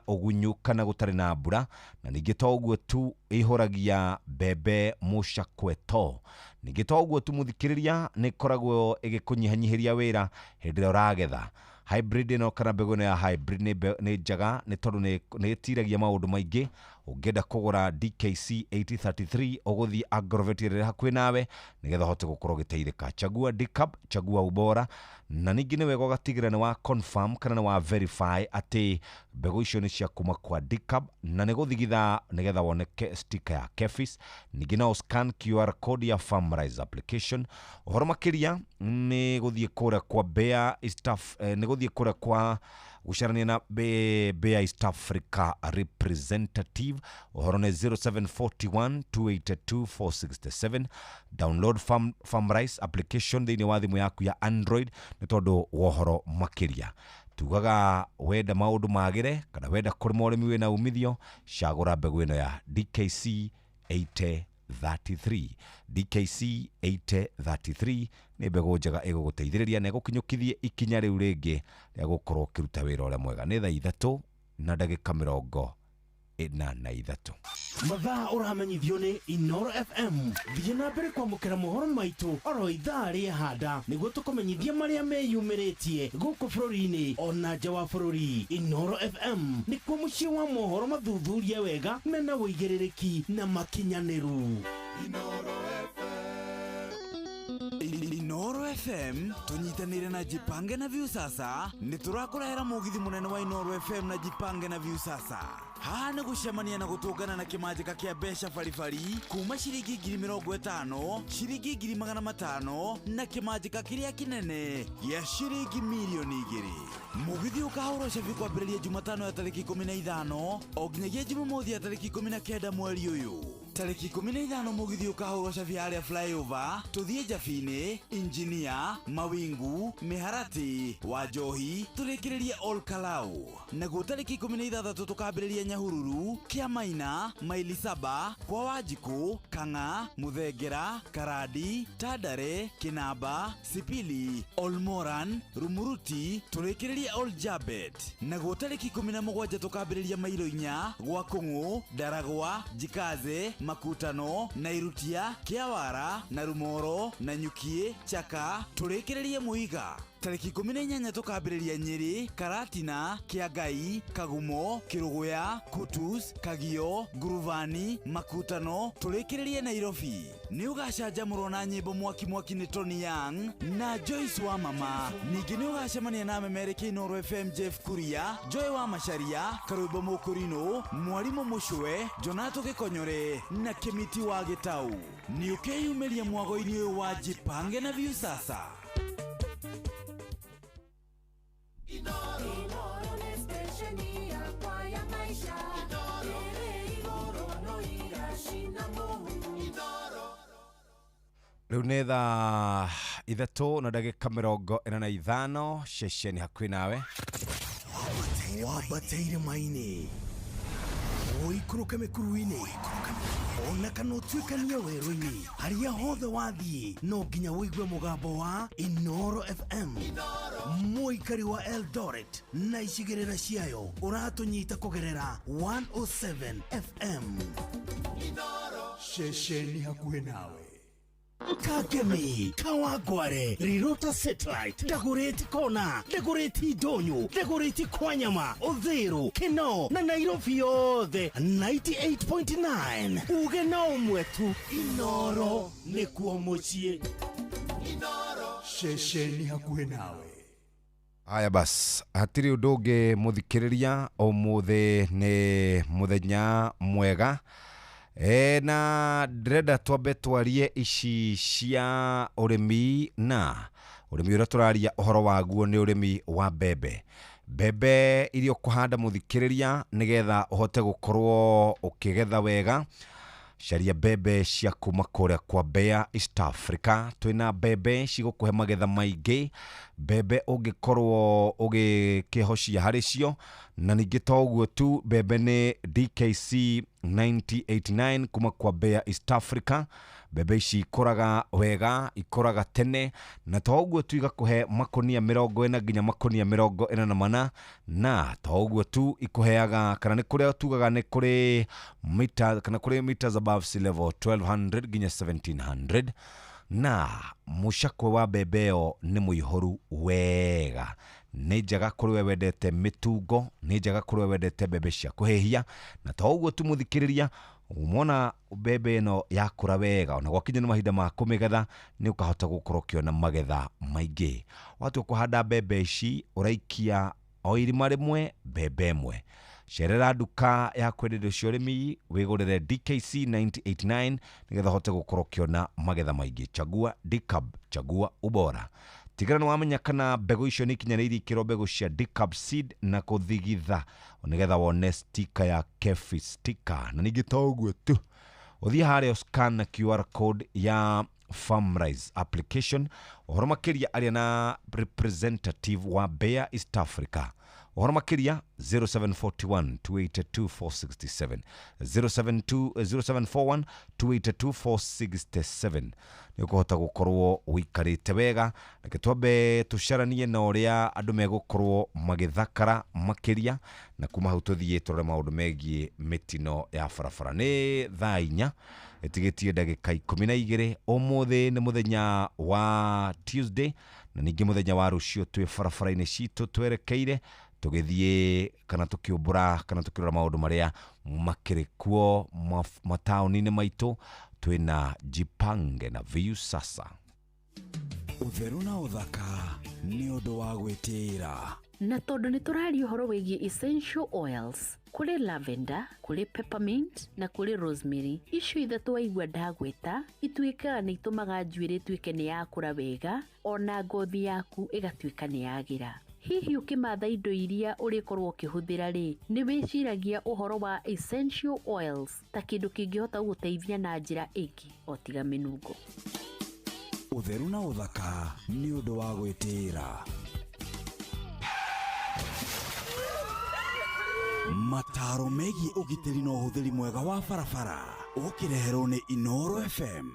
S2: ũgunyu kana gũtarĩ na mbura, na ningĩ to ũguo tu, ĩihũragia mbembe mũcakweto. Ningĩ to ũguo tu, mũthikĩrĩria, nĩ ĩkoragwo ĩgĩkũnyihanyihĩria wĩra hĩndĩ ĩrĩa ũragetha. Hybrid ĩno kana mbegũ ĩno ya hybrid nĩ njega nĩ tondũ nĩ ĩtiragia maũndũ maingĩ. Ũngĩenda kũgũra DKC 8033, ũgũthiĩ Agrovet ĩrĩa ĩrĩ hakuhĩ nawe nĩgetha ũhote gũkorwo ũgĩteithĩka. Chagua DCAB, chagua ubora. Na ningĩ nĩ wega ũgatigĩrĩra nĩ wa confirm kana nĩ wa verify atĩ mbegũ icio nĩ cia kuma kwa DCAB, na nĩ gũthigitha nĩgetha wone sticker ya KEPHIS. Ningĩ no scan QR code ya Farmrise application. Ũhoro makĩria nĩ gũthiĩ kũrĩa kwa Bayer East nĩ gũthiĩ kũrĩa kwa gũcarania na Bayer East Africa representative. Ũhoro nĩ 0741 282 467. Download Farmrise application thĩinĩ wa thimũ yaku ya Android nĩ tondũ wa ũhoro makĩria. Tugaga wenda maũndũ magĩre kana wenda kũrĩma ũrĩmi wĩna umithio, cagũra mbegũ ĩno ya DKC 8033. DKC 8033 nĩ mbegũ njega ĩgũgũteithĩrĩria na ĩgũkinyũkithie ikinya rĩu rĩngĩ rĩa gũkorwo ũkĩruta wĩra ũrĩa mwega. Nĩ thaa 3:43.
S12: Mathaa ũramenyithio nĩ Inoro FM. Thiĩ na mbere kwamũkĩra mohoro maitũ oro ithaa rĩa handa nĩguo tũkũmenyithie marĩa meyumĩrĩtie gũkũ bũrũri-inĩ ona nja wa bũrũri. Inoro FM nĩkuo mũciĩ wa mohoro mathuthurie wega mena ũigĩrĩrĩki na makinyanĩru.
S10: Inoro FM tunyitanire na Jipange na Viusasa. Nĩ tũrakũrehera mũgithi mũnene wa Inoro FM na Jipange na Viusasa. Haha nĩ gũcemania na gũtũngana na kĩmanjĩka kĩa mbeca baribari kuma ciringi 50,000, ciringi 500,000 na kĩmanjĩka kĩrĩa kĩnene gĩa ciringi 2 million. Mũgithi ũkahũrwo cabi kwambĩrĩria Jumatano ya tarĩki 15 o nginyagia Jumamothi ya tarĩki 19 mweri ũyũ. Tarĩki 15 mũgithi ũkahũrwo cabi harĩa flyover, tũthiĩ Njabinĩ, Injinia, Mawingu, Mĩharatĩ, Wanjohi, tũrĩkĩrĩrie Ol Kalou. Naguo tarĩki 16 tũkambĩrĩria Nyahururu, Kĩamaina, Maili Saba, kwa Wanjikũ, Kang'a, Mũthengera, Karandi, Tandare, Kĩnamba, Sipili, Olmoran, Rumuruti, tũrĩkĩrĩrie Ol Jabet. Naguo tarĩki 17 tũkambĩrĩria Mailo 4 gwa Kũng'ũ, Ndaragwa, Jikaze, Makutano, Nairutia, Kĩawara, Narumoro, Nanyukie, Chaka, tũrĩkĩrĩrie Mũiga. Tarĩki 18 tũkambĩrĩria Nyĩrĩ, Karatina, Kĩangai, Kagumo, Kĩrũgũya, Kutus, Kagio, Nguruvani, Makutano, tũrĩkĩrĩrie Nairobi. Nĩ ũgacanjamũrwo na nyĩmbo mwaki mwaki nĩ Tony Young na Joyce wa Mama. Ningĩ nĩ ũgacemania na memereki Inooro FM Jeff Kuria, Joy wa Macharia, Karwĩmbo Mũkũrinũ, Mwarimũ Mũcwe, Jonato Gĩkonyore na Kĩmiti wa Gĩtau. Nĩ ũkeyumĩria mwago-inĩ ũyũ wa Jipange na Viusasa.
S1: Inoro nĩ stesheni yakwa ya maisha ĩrĩ igũrũ no iracina mũhu.
S2: Rĩu nĩ thaa 3:45, ceceni hakuhĩ nawe.
S12: Wambate irĩma-inĩ, ũikũrũke mĩkuru-inĩ, ona kana ũtuĩkanie werũ-inĩ, harĩa hothe wathiĩ no nginya ũigue mũgambo wa Inoro FM. Mũikari wa Eldoret na icigĩrĩra ciayo, ũratũnyita kũgerera 107 FM.
S27: Ceceni hakuhĩ nawe.
S12: Kangemi, Kawangware, Rirota Satellite, Dagoretti Kona, Dagoretti Ndonyo, Dagoretti Kwanyama, Uthiru, Kinoo na Nairobi yothe 98.9. Uge na ũmwe tu, Inoro nĩkuo mũciĩ.
S27: Ceceni hakuhĩ nawe.
S2: Haya bas, hatirĩ ũndũ ũngĩ mũthikĩrĩria, ũmũthĩ nĩ mũthenya mwega. Na ndĩrenda twambe twarie ici cia ũrĩmi, na ũrĩmi ũrĩa tũraria ũhoro waguo nĩ ũrĩmi wa mbembe. Mbembe iria ũkũhanda, mũthikĩrĩria, nĩgetha ũhote gũkorwo ũkĩgetha wega, caria mbembe cia kuma kũrĩa kwa Bayer East Africa. Twĩna mbembe cigũkũhe magetha maingĩ, mbembe ũngĩkorwo ũgĩkĩhocia harĩ cio. Na ningĩ to ũguo tu, mbembe nĩ DKC. 9089 kuma kwa Bayer East Africa. Mbembe ici ikũraga wega, ikũraga tene, na to ũguo tu igakũhe makonia 40 nginya makonia 44, na to ũguo tu ikũheaga kana nĩ kũrĩa tugaga nĩ kũrĩ mita kana kũrĩ meters above sea level 1200 nginya 1700, na mũcakwe wa mbembe ĩyo nĩ mũihũru wega. Nĩ njega kũrĩ we wendete mĩtungo, nĩ njega kũrĩ we wendete mbembe cia kũhĩhia, na to ũguo tu mũthikĩrĩria, mona mbembe ĩno yakũra wega ona gwakinya nĩ mahinda ma kũmĩgetha nĩ ũkahota gũkorwo ũkĩona magetha maingĩ. Watua kũhanda mbembe ici ũraikia o irima rĩmwe mbembe ĩmwe. Cerera nduka ya kwendia indo cia ũrĩmi wĩgũrĩre DKC 9089 nĩgetha ũhote gũkorwo ũkĩona magetha maingĩ. Chagua DCAB, chagua ubora. Tigĩrĩra nĩ wamenya kana mbegũ icio nĩ ikinyanĩirie ikĩro mbegũ cia DCAB seed na kũthigitha nĩgetha wone stika ya KEFI stika. Na ningĩ to ũguo tu, ũthiĩ harĩa scan na QR code ya Farmrise application. Ũhoro makĩria aria na representative wa Bayer East Africa. Ũhoro makĩria 0741 282 467, 0741 282 467. Nĩ ũkũhota gũkorwo ũikarĩte wega. Reke twambe tũcaranie na ũrĩa andũ megũkorwo magĩthakara makĩria, na kuma hau tũthiĩ tũrore maũndũ megiĩ mĩtino ya barabara. Nĩ thaa 4 ĩtigĩtie ndagĩka 12. Ũmũthĩ nĩ mũthenya wa Tuesday, na ningĩ mũthenya wa rũciũ twĩ barabara-inĩ citũ twerekeire tũgĩthiĩ kana tũkĩũmbũra kana tũkĩrora maũndũ marĩa makĩrĩ kuo mataũni-inĩ maitũ. Twĩna Jipange na Viusasa.
S10: Ũtheru na ũthaka nĩ ũndũ wa gwĩtĩĩra.
S4: Na tondũ nĩ tũraria ũhoro wĩgiĩ essential oils, kũrĩ lavender, kũrĩ peppermint na kũrĩ rosemary. Icio ithatũ waigua ndagwĩta ituĩkaga nĩ itũmaga njuĩrĩ ĩtuĩke nĩ yakũra wega, ona ngothi yaku ĩgatuĩka nĩ yagĩra. Hihi ũkĩmatha indo iria ũrĩkorwo ũkĩhũthĩra rĩ, nĩ wĩciragia ũhoro wa essential oils ta kĩndũ kĩngĩhota gũgũteithia na njĩra ĩngĩ o tiga mĩnungo?
S10: Ũtheru na ũthaka nĩ ũndũ wa gwĩtĩĩra. Mataro megiĩ ũgitĩri na ũhũthĩri mwega wa barabara ũkĩreherwo nĩ Inooro FM.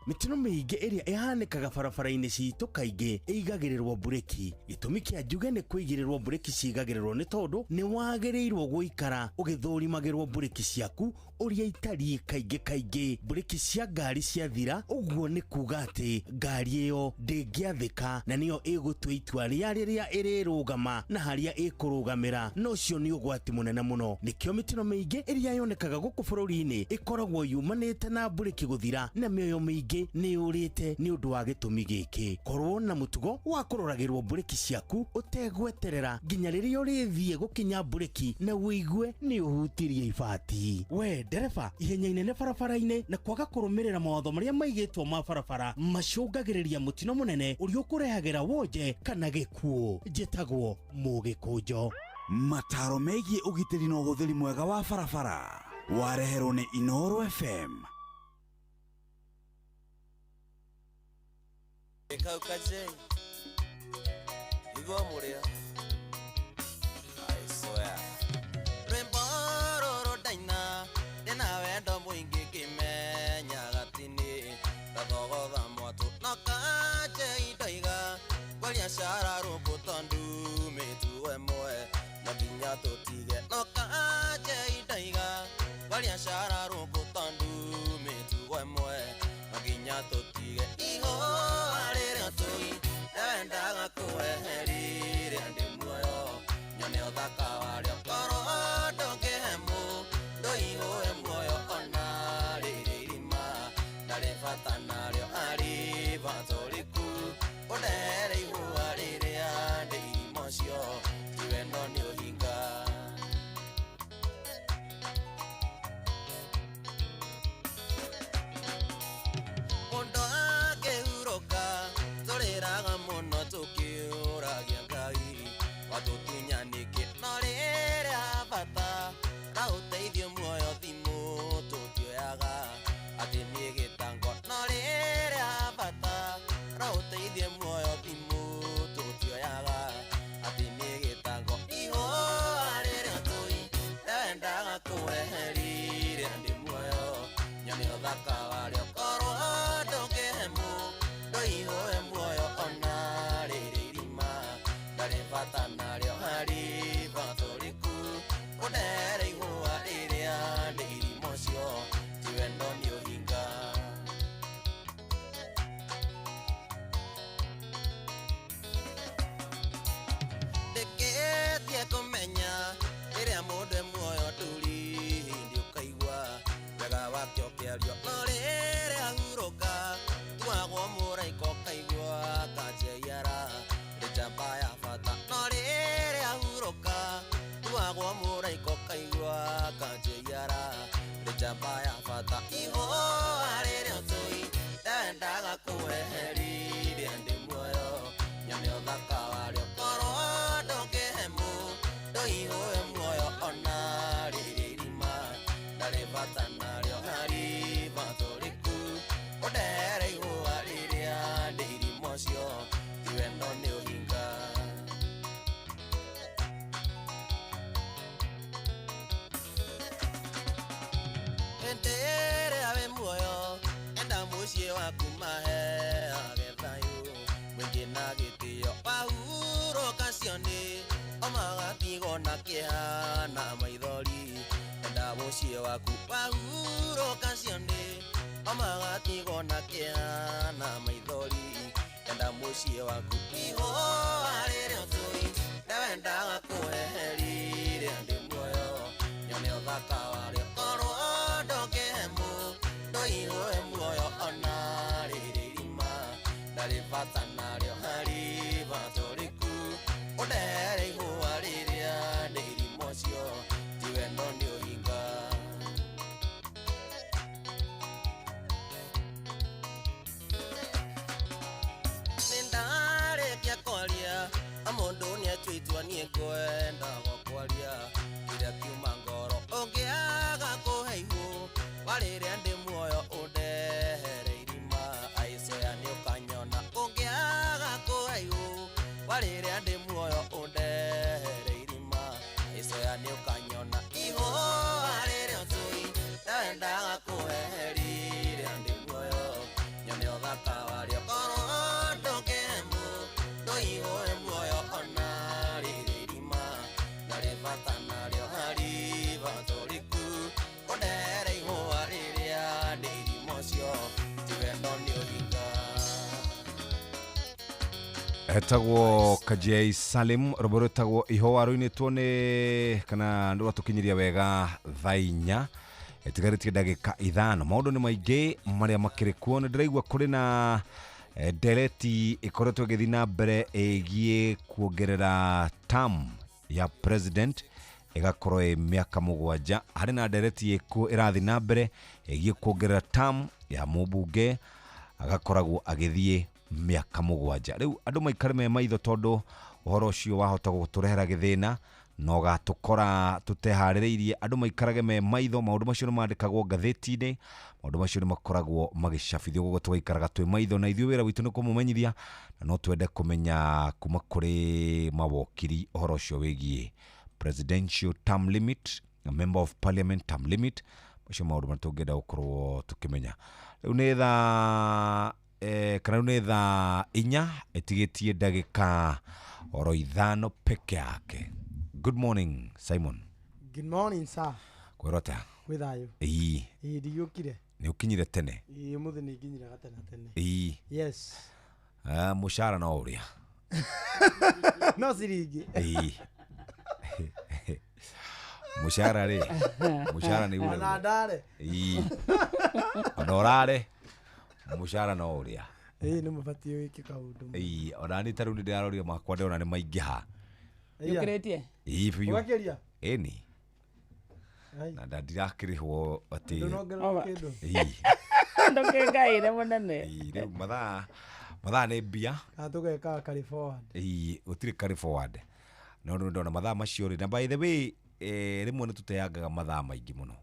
S12: Mĩtino mĩingĩ ĩrĩa ĩhanĩkaga barabara-inĩ citũ kaingĩ ĩigagĩrĩrwo mburĩki. Gĩtũmi kĩa njuge nĩ kũigĩrĩrwo mburĩki cigagĩrĩrwo nĩ tondũ nĩ wagĩrĩirwo gũikara ũgĩthũrimagĩrwo mburĩki ciaku ũrĩa itariĩ kaingĩ kaingĩ. Mburĩki cia ngari ciathira, ũguo nĩ kuga atĩ ngari ĩyo ndĩngĩathĩka na nĩyo ĩgũtua itua rĩa rĩrĩa ĩrĩrũgama na harĩa ĩkũrũgamĩra, na ũcio nĩ ũgwati mũnene mũno. Nĩkĩo mĩtino mĩingĩ ĩrĩa yonekaga gũkũ bũrũri-inĩ ĩkoragwo yumanĩte na mburĩki gũthira, na mĩoyo mĩingĩ nĩ yũrĩte nĩ ũndũ wa gĩtũmi gĩkĩ. Korwo na mũtugo wa kũroragĩrwo mburĩki ciaku ũtegweterera nginya rĩrĩa ũrĩthiĩ gũkinya mburĩki na ũigue nĩ ũhutirie ibati. We ndereba, ihenya inene barabara-inĩ na kwaga kũrũmĩrĩra mawatho marĩa maigĩtwo ma barabara macũngagĩrĩria mũtino mũnene ũrĩa ũkũrehagĩra wonje kana gĩkuũ. Njĩtagwo Mũgĩkũnjo.
S10: Mataro megiĩ ũgitĩri na ũhũthĩri mwega wa barabara wareherwo nĩ Inooro FM.
S6: Kauka J, igua mũrĩa, I swear. Rwĩmbo rũrũ ndaina ndĩna wendo mũingĩ ngĩmenyaga atĩ nĩ ndathogotha mwatũ, no Kajei ndoiga ngwaria cara rũkũ tondũ mĩtugo ĩmwe no nginya tũtige, no Kajei ndoiga ngwaria cara rũkũ tondũ mĩtugo ĩmwe no nginya tũtige. Ihũa rĩrĩa tũi ndendaga kũweheria ndĩ muoyo, nyone ũthaka warĩo, korwo ndũngĩhe mũndũ ihũe muoyo ona rĩrĩ irima ndarĩ bata narĩo, arĩ bata ũrĩkũ ũndehere ihũa rĩrĩa ndĩ irima ũcio ti wendo nĩ ũhinga. Mũndũ akĩhurũka tũrĩraga mũno tũkĩũragia Ngai watũtunya nĩkĩ, no rĩrĩa bata ra ũteithio muoyo thimũ tũtioyaga atĩ nĩ gĩtango, no rĩrĩa bata ra ũteithio muoyo thimũ Ndewendaga kũweherire ndĩ muoyo nyone ũthaka warĩo korwo ndũngĩhe mũndũ ihũe muoyo ona rĩrĩ irima ndarĩ bata narĩo harĩ batũrĩku ũndehere ihũa rĩrĩa ndĩ irima ũcio ti wendo nĩ ũhinga. Hĩndĩ ĩrĩa wĩ muoyo enda mũciĩ waku maheage thayũ mũingĩ na gĩtĩo wahurũka cio nĩ o magatigwo na kĩeha na maithori enda mũciĩ waku wahurũka cio nĩ o magatigwo na kĩeha na maithori enda mũciĩ waku ihũa rĩrĩa ũtũi ndewendaga kũweherire ndĩ muoyo nyone ũthaka warĩo korwo ndũngĩhe mũndũ ihũe muoyo ona rĩrĩ irima ndarĩ bata narĩo harĩ batũrĩku ũndehere ihũa rĩrĩa ndĩ irima ũcio ti wendo nĩ ũhinga. Nĩndarĩkia kwaria mũndũ nĩatua itua niĩ ngwendaga kwaria kĩrĩa kiuma ngoro ũngĩaga kũhe ihũ warĩrĩa ndĩ muoyo ũndehere irima aicoya nĩũkanyona ũngĩaga kũhe ihũ warĩrĩa ndĩ muoyo ũndehere irima aicoya nĩũkanyona ihũa rĩrĩa ũtũi ndewendaga kũweherire ndĩ muoyo nyone ũthaka warĩo korwo ndũngĩhe mũndũ ihũe muoyo ona rĩrĩ irima ndarĩ bata narĩo harĩ batũrĩku ũndehere ihũa rĩrĩa ndĩ irima ũcio ti wendo nĩ ũhinga.
S2: Etagwo Kajei Salim rwĩmbo rwĩtagwo ihũa rũinĩtwo nĩ kana nĩ rwatũkinyiria wega thaa inya ĩtigarĩtie ndagĩka ithano. Maũndũ nĩ maingĩ marĩa makĩrĩ kuo. Nĩ ndĩraigua kũrĩ na ndereti ĩkoretwo ĩgĩthiĩ na mbere ĩgiĩ kuongerera term ya president ĩgakorwo ĩ mĩaka 7. Harĩ na ndereti ĩkuo ĩrathiĩ na mbere ĩgiĩ kuongerera term ya mũmbunge agakoragwo agĩthiĩ mĩaka 7. Rĩu andũ maikare me maitho tondũ ũhoro ũcio wahota gũtũrehera gĩthĩna na ũgatũkora tũteharĩrĩirie. Andũ maikarage me maitho, maũndũ macio nĩ mandĩkagwo ngathĩti-inĩ, maũndũ macio nĩ makoragwo magĩcabithio, koguo tũgaikaraga twĩ maitho na ithuĩ wĩra witũ nĩ kũmũmenyithia, na no twende kũmenya kuma kũrĩ mawokiri ũhoro ũcio wĩgiĩ presidential term limit na member of parliament term limit. Macio maũndũ marĩa tũngĩenda gũkorwo tũkĩmenya. Rĩu nĩ thaa kana rĩu nĩ thaa 4 ĩtigĩtie ndagĩka oro 5 peke yake. Good morning Simon.
S8: Good morning sir.
S2: Kwĩrwo atĩa?
S8: Kwĩ thayũ.
S2: Ĩĩ.
S8: Ĩĩ ndiũkire.
S2: Nĩ ũkinyire tene?
S8: Ĩĩ ũmũthĩ nĩ nginyire gatene tene.
S2: Ĩĩ.
S8: Yes.
S2: Mũcara no ũrĩa.
S8: No ciringi.
S2: Ĩĩ. Mũcara rĩ. Mũcara nĩ
S8: Ona
S2: ũrĩa.
S8: ndare.
S2: Ĩĩ. Ona ũrare. Mũcara no ũrĩa.
S8: Ĩĩ nĩ mũbatiĩ wĩke kaũndũ.
S2: Ĩĩ ona niĩ ta rĩu nĩ ndĩrarorire makwa ndĩrona nĩ maingĩha.
S9: Nĩũkĩrĩtie?
S2: Ĩĩ biũ.
S8: Ũgakĩria?
S2: Ĩni.
S8: Ai.
S2: Na ndirakĩrĩhwo atĩ.
S8: Ndũnongerera kĩndũ.
S2: Ĩĩ.
S9: Ndũkĩngaĩre mũnene.
S2: Ĩĩ rĩu mathaa nĩ mbia.
S8: Kana tũgekaga carry forward.
S2: Ĩĩ gũtirĩ carry forward. No rĩu ndona mathaa macio rĩ, na by the way rĩmwe nĩ tũteangaga mathaa maingĩ mũno.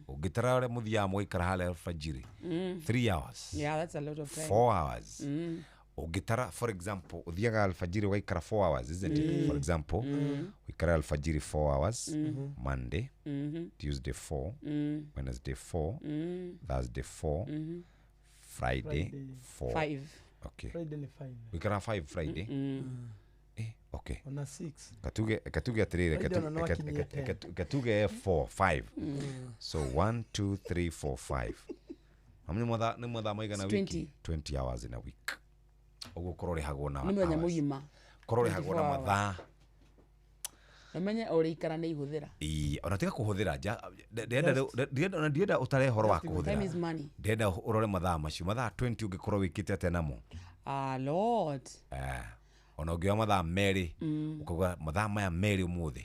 S2: Ũngĩtara ũrĩa mũthiaga mũgaikara harĩa alfajiri. 3 hours.
S9: Yeah, that's a lot of time.
S2: 4 hours. Ũngĩtara for example ũthiaga alfajiri ũgaikara 4 hours, isn't it? For example, ũikara alfajiri 4 hours, Monday, Tuesday 4, Wednesday 4, Thursday 4, Friday 4.
S9: 5.
S2: Okay.
S8: Friday nĩ 5.
S2: Ũikara 5 Friday. Okay.
S8: Ona 6.
S2: Katuge atĩrĩrĩ,
S8: Friday ona no akinyie 10.
S2: katuge 4 5. So 1 2 3 4 5. Nĩ mathaa maigana wiki? 20 hours in a week. Ũguo korwo ũrĩhagwo na
S9: Nĩ mũthenya
S2: hours.
S9: mũgima.
S2: Korwo ũrĩhagwo na
S9: 24 hours.
S2: mathaa.
S9: Ũmenye ũrĩikara nĩ ihũthĩra.
S2: Ĩĩ ona tiga kũhũthĩra ona ndienda ũtare ũhoro wa
S9: Time
S2: kũhũthĩra.
S9: is money.
S2: Ndĩrenda ũrore mathaa macio. Mathaa 20 ũngĩkorwo wĩkĩte atĩa namo?
S9: A lot.
S2: Ona ũngĩoya mathaa 2 ũkauga mathaa maya 2 ũmũthĩ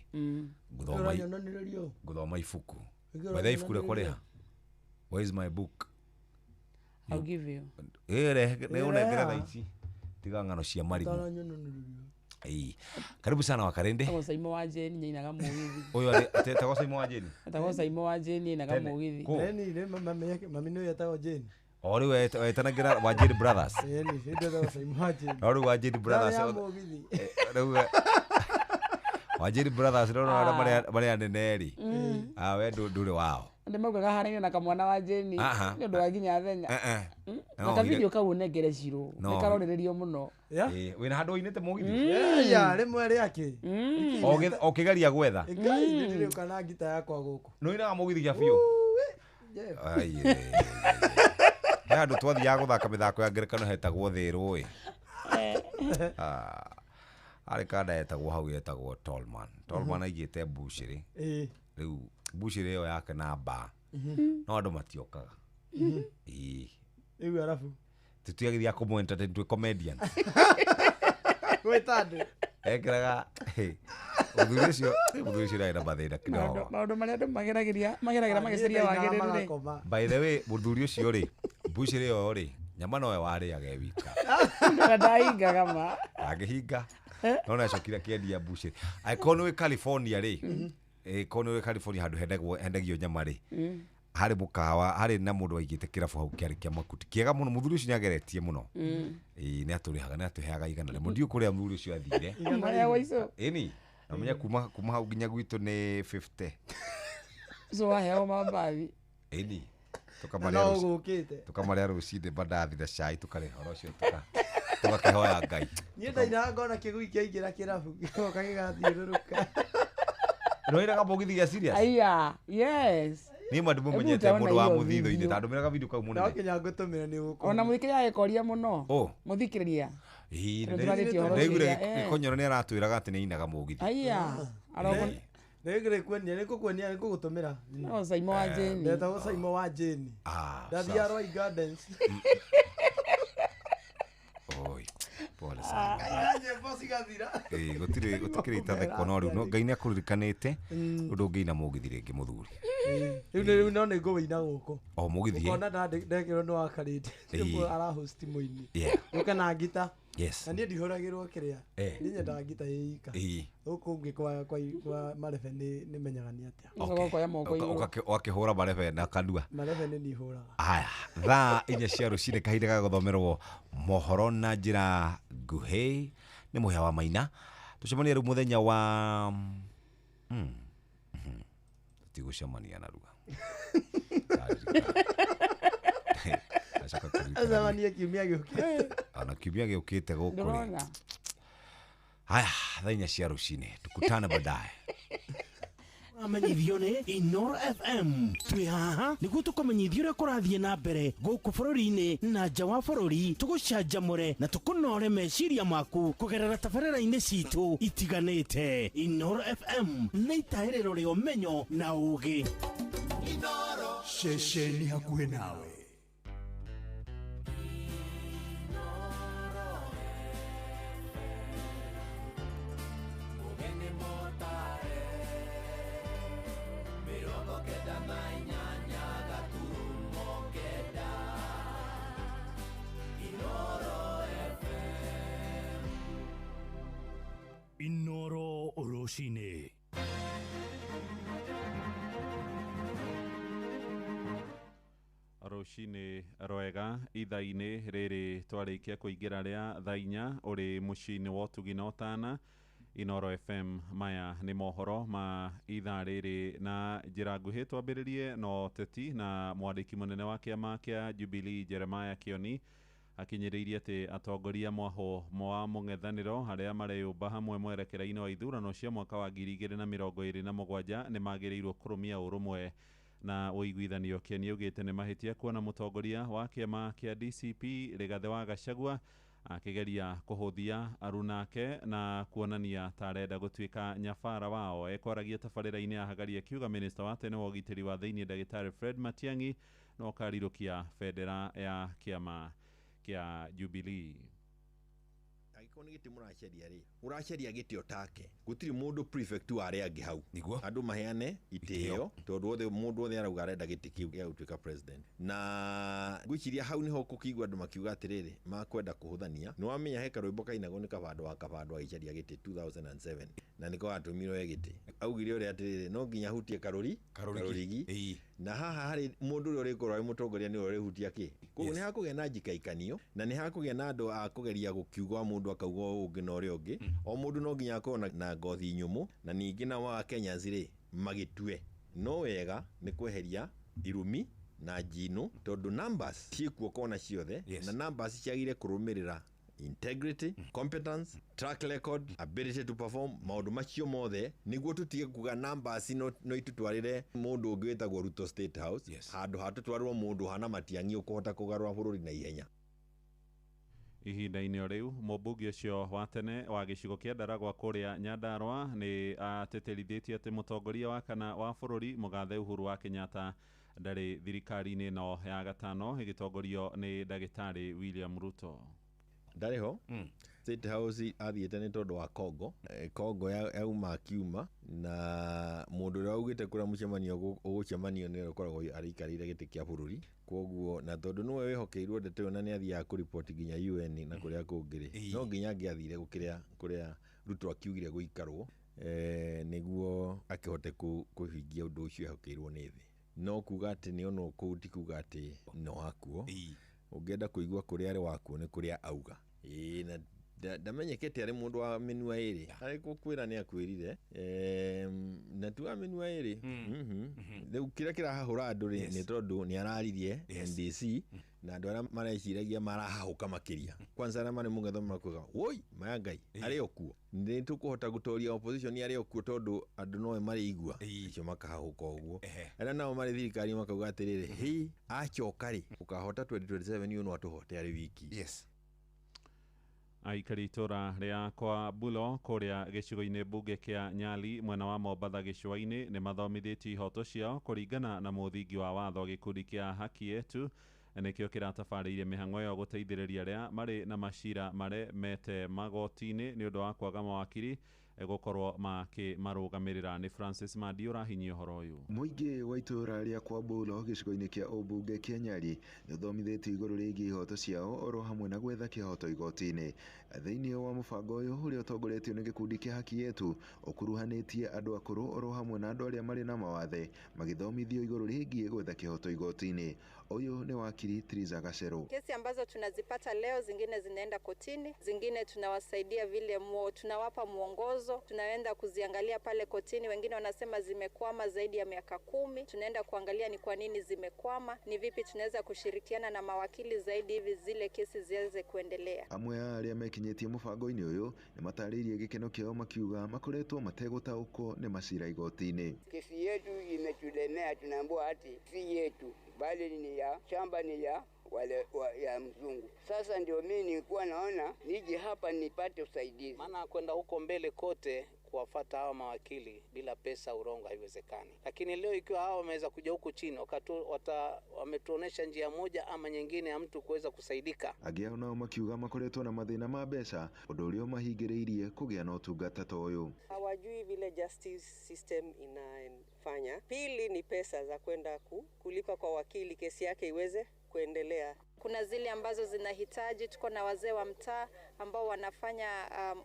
S2: ngũthoma ibuku. By the way, ibuku rĩakwa rĩha? Where is my book?
S9: I'll give you.
S2: Ĩrehe nĩ ũnengere thaa ici tiga ng'ano cia marimũ. Ĩĩ. Karibu sana Wakarende.
S9: Etagwo Saimo wa Jane nyainaga mũgithi.
S2: Ũyũ arĩ etagwo Saimo wa Jane.
S9: Etagwo Saimo wa Jane ainaga
S2: Tene.
S9: mũgithi.
S2: Kũ?
S8: Mami nĩ etagwo Jane.
S2: O rĩu wetanagĩra wa Jane Brothers.
S8: Ĩni, etagwo Saimo wa Jane.
S2: No rĩu wa Jane Brothers.
S8: Ya mũgithi.
S2: Rĩu wa Jane Brothers no arĩa marĩ anene rĩ. Ah, we ndũrĩ wao.
S9: Andũ maugaga haraine na kamwana wa Jane
S2: Aha.
S9: nĩ ũndũ wa nginya thenya.
S2: No,
S9: Na kavideo kau ũnengere Shiro.
S2: No.
S9: Nĩ karorĩrĩrio mũno.
S2: Ĩĩ, wĩna handũ ũinĩte mũgithi?
S8: Ya, rĩmwe rĩake.
S2: Ũkĩgeria gwetha.
S8: Ngai nĩ na ngita yakwa gũkũ.
S2: Nĩ ũinaga mũgithi gĩa biũ? Ai, he handũ twathiaga gũthaka mĩthako ya ngerekano hetagwo Thĩrũ ĩ. Arĩ kanda yetagwo hau yetagwo Tolman. Tolman aigĩte mbucĩrĩ. Rĩu mbucĩrĩ ĩyo yake na mbaa. No andũ matiokaga. Ĩĩ.
S8: Rĩu arabu.
S2: Tũtiagĩthiaga kũmũ entertain twĩ comedians.
S8: Gwĩta andũ.
S2: Ekĩraga mũthuri ũcio ndarĩ na mathĩna kidogo.
S9: Maũndũ marĩa andũ mageragĩria mageragĩra magĩcaria wagĩrĩru rĩ.
S2: By the way, mũthuri ũcio rĩ, mbucĩrĩ ĩyo rĩ, nyama nowe warĩaga e wika.
S9: Ndahingaga ma.
S2: Angĩhinga. No nĩacokire akĩendia mbucĩrĩ. Angĩkorwo nĩ wĩ California rĩ, ĩkorwo nĩ wĩ California handũ hendagio nyama rĩ, harĩ mũkawa, harĩ na mũndũ waigĩte kĩrabu hau kĩarĩ kĩa makuti. Kĩega mũno, mũthuri ũcio nĩageretie mũno. Ĩĩ, nĩatũrĩhaga, nĩatũheaga 100. Ndiũĩ kũrĩa mũthuri ũcio athire.
S9: Marĩagwo icio.
S2: Ĩni, namenya kuma hau nginya gwitũ nĩ 50.
S9: Ũcio waheagwo mambathi.
S2: Ĩni.
S8: No ũgũkĩte.
S2: Tũkamarĩa rũcinĩ mandathi na cai tũkarĩa ũhoro ũcio tũgakĩhoya Ngai.
S8: Niĩ ndainaga ngona kĩgui kĩaingĩra kĩrabu gĩgoka gĩgathiũrũrũka.
S2: Nĩũinaga mũgithi gĩa serious?
S9: Aya, yes.
S2: Niĩ ma ndĩmũmenyete
S9: Hebu
S2: mũndũ wa
S9: nitaona hiyo
S2: mũthitho-inĩ
S9: video.
S2: ta ndũmĩraga video kau mũnene.
S8: No kinya ngũtũmĩre nĩ ũkũmenya.
S9: Ona mũthikĩrĩria agĩkoria mũno.
S2: Ũ.
S9: Mũthikĩrĩria.
S2: Ĩĩ,
S9: Tondũ twarĩtie ũhoro
S2: ndaiguire
S9: ũcio,
S2: Gĩkonyoro nĩ aratwĩraga atĩ nĩ ainaga mũgithi.
S9: Aya. Aroko
S8: Nĩngũkuonia, nĩngũkuonia, nĩngũgũtũmĩra.
S9: No Saimo wa Jane.
S8: Ndetagwo Saimo wa Jane.
S2: Ah,
S8: Ndathiaga
S2: sawa.
S8: Roy Gardens.
S2: Oi, pole sana.
S8: Ngaina nyĩmbo cigathira.
S2: Ĩĩ, gũtirĩ gũtikĩrĩ itathekwo no rĩu no Ngai nĩ akũririkanĩte ũndũ ũngĩina mũgithi rĩngĩ mũthuri.
S8: Rĩu rĩu no nĩ ngũwĩina gũkũ.
S2: O mũgithi.
S8: Ũkona ndekĩrwo nĩ wakarĩte.
S2: Ĩĩ.
S8: Nĩguo arahost mũini.
S2: Yeah.
S8: Ũke na ngita.
S2: Yes.
S8: Na niĩ ndihũragĩrwo kĩrĩa. Niĩ nyendaga ngita ĩ ika.
S2: Ĩĩ.
S8: Gũkũ ũngĩ kwa marebe nĩ menyaga nĩ atĩa.
S9: Ũcoka ũkoya moko igũrũ.
S2: Ũgakĩhũra marebe na kanua.
S8: Marebe nĩ niĩ hũraga.
S2: Haya, thaa 4 cia rũcinĩ kahinda ga gũthomerwo mohoro na njĩra nguhĩ nĩ Mũhĩa wa Maina. Tũcemanie rĩu mũthenya wa tũtigũcemania narua. Acoka kũririkana.
S8: Acemanie kiumia gĩũkĩte.
S2: Ona kiumia gĩũkĩte gũkũ rĩ.
S9: Ndũrona.
S2: Haya, thaa 4 cia rũcinĩ tukutane baadaye.
S12: Amenyithio nĩ Inoro FM. Twĩ haha nĩguo tũkũmenyithia ũrĩa kũrathiĩ na mbere gũkũ bũrũri-inĩ na nja wa bũrũri, tũgũcanjamũre na tũkũnore meciria maku kũgerera tabarĩra-inĩ citũ itiganĩte. Inoro FM nĩ itahĩrĩro rĩa ũmenyo na ũũgĩ.
S27: Ceceni hakuhĩ nawe. Inoro rũcinĩ.
S3: Rũcinĩ rwega ithaa-inĩ rĩrĩ twarĩkia kũingĩra rĩa thaa 4 ũrĩ mũciĩ-inĩ wa ũtugi na ũtana Inoro FM. Maya nĩ mohoro ma ithaa rĩrĩ na njĩra nguhĩ. Twambĩrĩrie na ũteti na mwandĩki mũnene wa kĩama kĩa Jubilee Jeremiah Kioni akinyĩrĩirie atĩ atongoria mwahũ wa mũng'ethanĩro arĩa mareyũmba hamwe mwerekera-inĩ wa ithurano cia mwaka wa 2027 nĩ magĩrĩirwo kũrũmia ũrũmwe na ũiguithanio. Kioni augĩte nĩ mahĩtia kuona mũtongoria wa kĩama kĩa DCP Rigathĩ wa Gachagua akĩgeria kũhũthia arunake na kuonania ta arenda gũtuĩka nyabara wao. Ekwaragia tabarĩra-inĩ ya Hagari akiuga minista wa tene wa ũgitĩri wa thĩinĩ ndagĩtarĩ Fred Matiang'i no karirũkia bendera ya kĩama kĩa Jubilee.
S13: Angĩkorwo nĩ gĩtĩ mũracaria rĩ, ũracaria gĩtĩ otake, gũtirĩ mũndũ prefect wa arĩa angĩ hau.
S2: Nĩguo
S13: andũ maheane itĩo, tondũ othe mũndũ othe arauga arenda gĩtĩ kĩu gĩa gũtuĩka president. Na ngwĩciria hau nĩho kũkĩigua andũ makiuga atĩrĩrĩ, makwenda kũhũthania. Nĩ wamenya he karwĩmbo kainagwo nĩ Kabando wa Kabando agĩcaria gĩtĩ 2007, na nĩko gatũmirwo e gĩtĩ. Augire ũrĩa atĩrĩrĩ, no nginya hutie karũri karũrigi, na haha harĩ mũndũ ũrĩa ũrĩkorwo arĩ mũtongoria nĩwe ũrĩhutia kĩ. Koguo nĩ hakũgĩa na njikaikanio, na nĩ hakũgĩa na andũ a kũgeria gũkiuga mũndũ akauga ũũ ũngĩ na ũrĩa ũngĩ. O mũndũ no nginya akorwo na ngothi nyũmũ, na ningĩ nao a Kenyans rĩ magĩtue no wega nĩ kweheria irumi na njino, tondũ numbers ciĩkuo kona ciothe. Na numbers ciagire kũrũmĩrĩra integrity, competence, track record, ability to perform, maũndũ macio mothe nĩguo tũtige kuga numbers no itũtwarĩre mũndũ ũngĩ wĩtagwo Ruto State House. Handũ ha tũtwarĩrwo mũndũ hana Matiang'i ũkũhota kũgarũra bũrũri na ihenya.
S3: Ihinda-inĩ o rĩu, mũmbunge ũcio wa tene wa gĩcigo kĩa Ndaragwa kũrĩa Nyandarua nĩ atĩtĩrithĩtie atĩ mũtongoria wa kana wa bũrũri mũgathe Uhuru wa Kenyatta ndarĩ thirikari-inĩ ĩno ya gatano ĩgĩtongorio nĩ ndagĩtarĩ William Ruto.
S13: Ndarĩ ho. State House athiĩte nĩ tondũ wa Congo. Congo yauma akiuma, na mũndũ ũrĩa augĩte kũrĩa mũcemanio ũgũcemanio nĩ ũkoragwo arĩikarĩire gĩtĩ kĩa bũrũri. Koguo na tondũ nĩwe wĩhokeirwo ndeto ĩyo na nĩ athiaga kũripoti nginya UN na kũrĩa kũngĩ rĩ, no nginya angĩathire gũkĩrĩa kũrĩa Ruto akiugire gũikarwo, nĩguo akĩhote kũhingia ũndũ ũcio ehokeirwo nĩ thĩ. No kuga atĩ nĩ onwo kũu ti kuga atĩ no akuo. Ũngĩenda kũigua kũrĩa arĩ wakuo nĩ kũrĩa auga. Ĩĩ, na ndamenyekete arĩ mũndũ wa mĩnua ĩrĩ. Arĩ gũkwĩra nĩ akwĩrire, na ti wa mĩnua ĩrĩ. Rĩu kĩrĩa kĩrahahũra andũ rĩ, nĩ tondũ nĩ araririe NDC, na andũ arĩa mareciragia marahahũka makĩria. Kwanza arĩa marĩ mũng'etho makuga, woi maya Ngai arĩ o kuo, nĩ tũkũhota gũtoria opposition arĩ o kuo, tondũ andũ nowe marĩigua acio makahahũka ũguo. Arĩa nao marĩ thirikari makauga atĩrĩrĩ, hĩ acoka rĩ, ũkahota 2027 ũyũ no atũhote arĩ wiki.
S3: Aikari itũra rĩa kwa Bulo kũrĩa gĩcigo-inĩ mbunge kĩa Nyali mwena wa Mombatha gĩcũa-inĩ nĩ mathomithĩtio ihoto ciao kũringana na mũthingi wa watho. Gĩkundi kĩa Haki Yetu nĩkĩo kĩratabarĩire mĩhang'o ĩyo gũteithĩrĩria arĩa marĩ na macira marĩa mete magoti-inĩ nĩ ũndũ wa kwaga mawakiri gũkorwo makĩmarũgamĩrĩra. Nĩ Francis Mandi ũrahinyia ũhoro ũyũ.
S17: Mũingĩ wa itũũra rĩa Kwambulo gĩcigo-inĩ kĩa ũmbunge kĩa Nyali nĩũthomithĩtio igũrũ rĩgiĩ ihoto ciao oro hamwe na gwetha kĩhoto igoti-inĩ. Thĩinĩ wa mũbango ũyũ ũrĩa ũtongoretio nĩ gĩkundi kĩa Haki Yetu, ũkuruhanĩtie andũ akũrũ oro hamwe na andũ arĩa marĩ na mawathe magĩthomithio igũrũ rĩgiĩ gwetha kĩhoto igoti-inĩ. Ũyũ nĩ wakiri Triza Gacheru.
S18: Kesi ambazo tunazipata leo, zingine zinaenda kotini, zingine tunawasaidia vile tunawapa mwongozo, tunaenda kuziangalia pale kotini. Wengine wanasema zimekwama zaidi ya miaka 10, tunaenda kuangalia ni kwa nini zimekwama, ni vipi tunaweza kushirikiana na mawakili zaidi hivi zile kesi ziweze kuendelea.
S17: Amwe a arĩa mekinyĩtie mũbango-inĩ ũyũ nĩ matarĩirie gĩkeno kĩao makiuga makoretwo mategũtaũkwo nĩ macira igoti-inĩ.
S19: Kesi yetu imetulemea, tunaambiwa ati si yetu bali ni ya shamba, ni ya wale ya mzungu. Sasa ndio mimi nilikuwa naona nije hapa nipate usaidizi.
S20: Maana kwenda huko mbele kote kuwafuata hawa mawakili bila pesa urongo haiwezekani. Lakini leo ikiwa hawa wameweza kuja huku chini wametuonesha njia moja ama nyingine ya mtu kuweza kusaidika.
S17: Angĩ nao makiuga makoretwo na mathĩna ma mbeca, ũndũ ũrĩa ũmahingĩrĩirie kũgĩa na ũtungata ta ũyũ.
S23: Hawajui vile justice system inafanya. Pili ni pesa za kwenda kulipa kwa wakili kesi yake iweze kuendelea.
S18: Kuna zile ambazo zinahitaji, tuko na wazee wa mtaa ambao wanafanya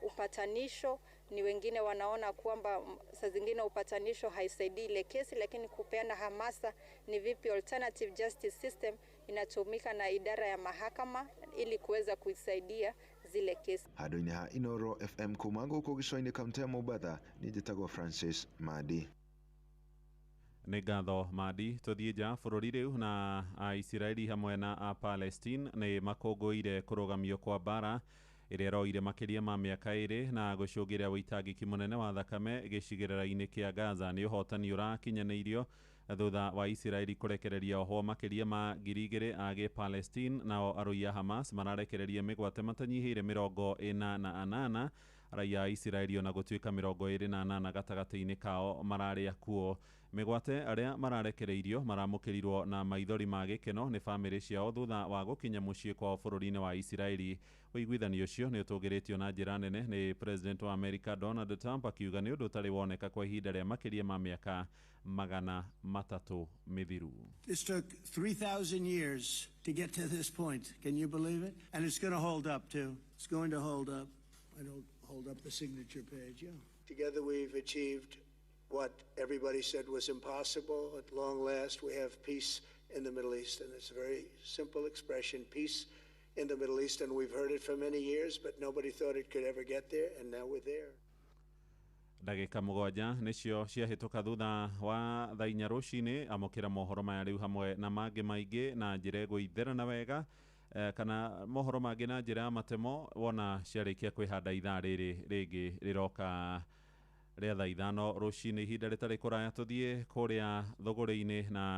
S18: upatanisho. Ni wengine wanaona kwamba saa zingine upatanisho haisaidii ile kesi, lakini kupeana hamasa ni vipi alternative justice system inatumika na idara ya mahakama ili kuweza kuisaidia zile kesi.
S17: Handũ-inĩ ha Inoro FM kuma gũkũ gĩcũa-inĩ kaunti ya Mombatha, nĩ njĩtagwo Francis Mandi.
S3: Nĩ ngatho Mandi. Tũthiĩ nja bũrũri rĩu, na Aisiraeli hamwe na a Palestine nĩ makũngũĩire kũrũgamio kwa mbara ĩrĩa ĩroire makĩria ma mĩaka 2 na gũcũngĩrĩria wĩitangĩki mũnene wa thakame gĩcigĩrĩra-inĩ kĩa Gaza. Nĩ ũhotani ũrakinyanĩirio thutha wa Isiraeli kũrekereria ohwo makĩria ma 2,000 a gĩ-Palestine, nao arũi a Hamas mararekereria mĩgwate matanyihĩire 48 Raia a Isiraeli ona gũtuĩka 28 gatagatĩ-inĩ kao mararĩ akuo. Mĩgwate arĩa mararekereirio maramũkĩrirwo na maithori ma gĩkeno nĩ bamĩrĩ ciao thutha wa gũkinya mũciĩ kwao bũrũri-inĩ wa Isiraeli. Ũiguithanio ũcio nĩ ũtũgĩrĩtio na njĩra nene nĩ President wa America Donald Trump, akiuga nĩ ũndũ ũtarĩ woneka kwa ihinda rĩa makĩria ma mĩaka 300 mĩthiru.
S5: This took 3,000 years to get to this point. Can you believe it? And it's going to hold up, too. It's going to hold up. I don't hold up the signature page, yeah. Together we've achieved what everybody said was impossible. At long last, we have peace in the Middle East. And it's a very simple expression, peace in the Middle East. And we've heard it for many years, but nobody thought it could ever get there, and now we're there.
S3: Ndagĩka 7 nĩcio ciahĩtũka thutha wa thaa 4 rũcinĩ. Amũkĩra mohoro maya rĩu hamwe na mangĩ maingĩ na njĩra ĩgũitherana wega, kana mohoro mangĩ na njĩra ya matemo wona ciarĩkia kwĩhanda ithaa rĩrĩ rĩngĩ rĩroka rĩa thaa 5 rũcinĩ. Ihinda rĩtarĩ kũraya tũthiĩ kũrĩa thũgũrĩ-inĩ na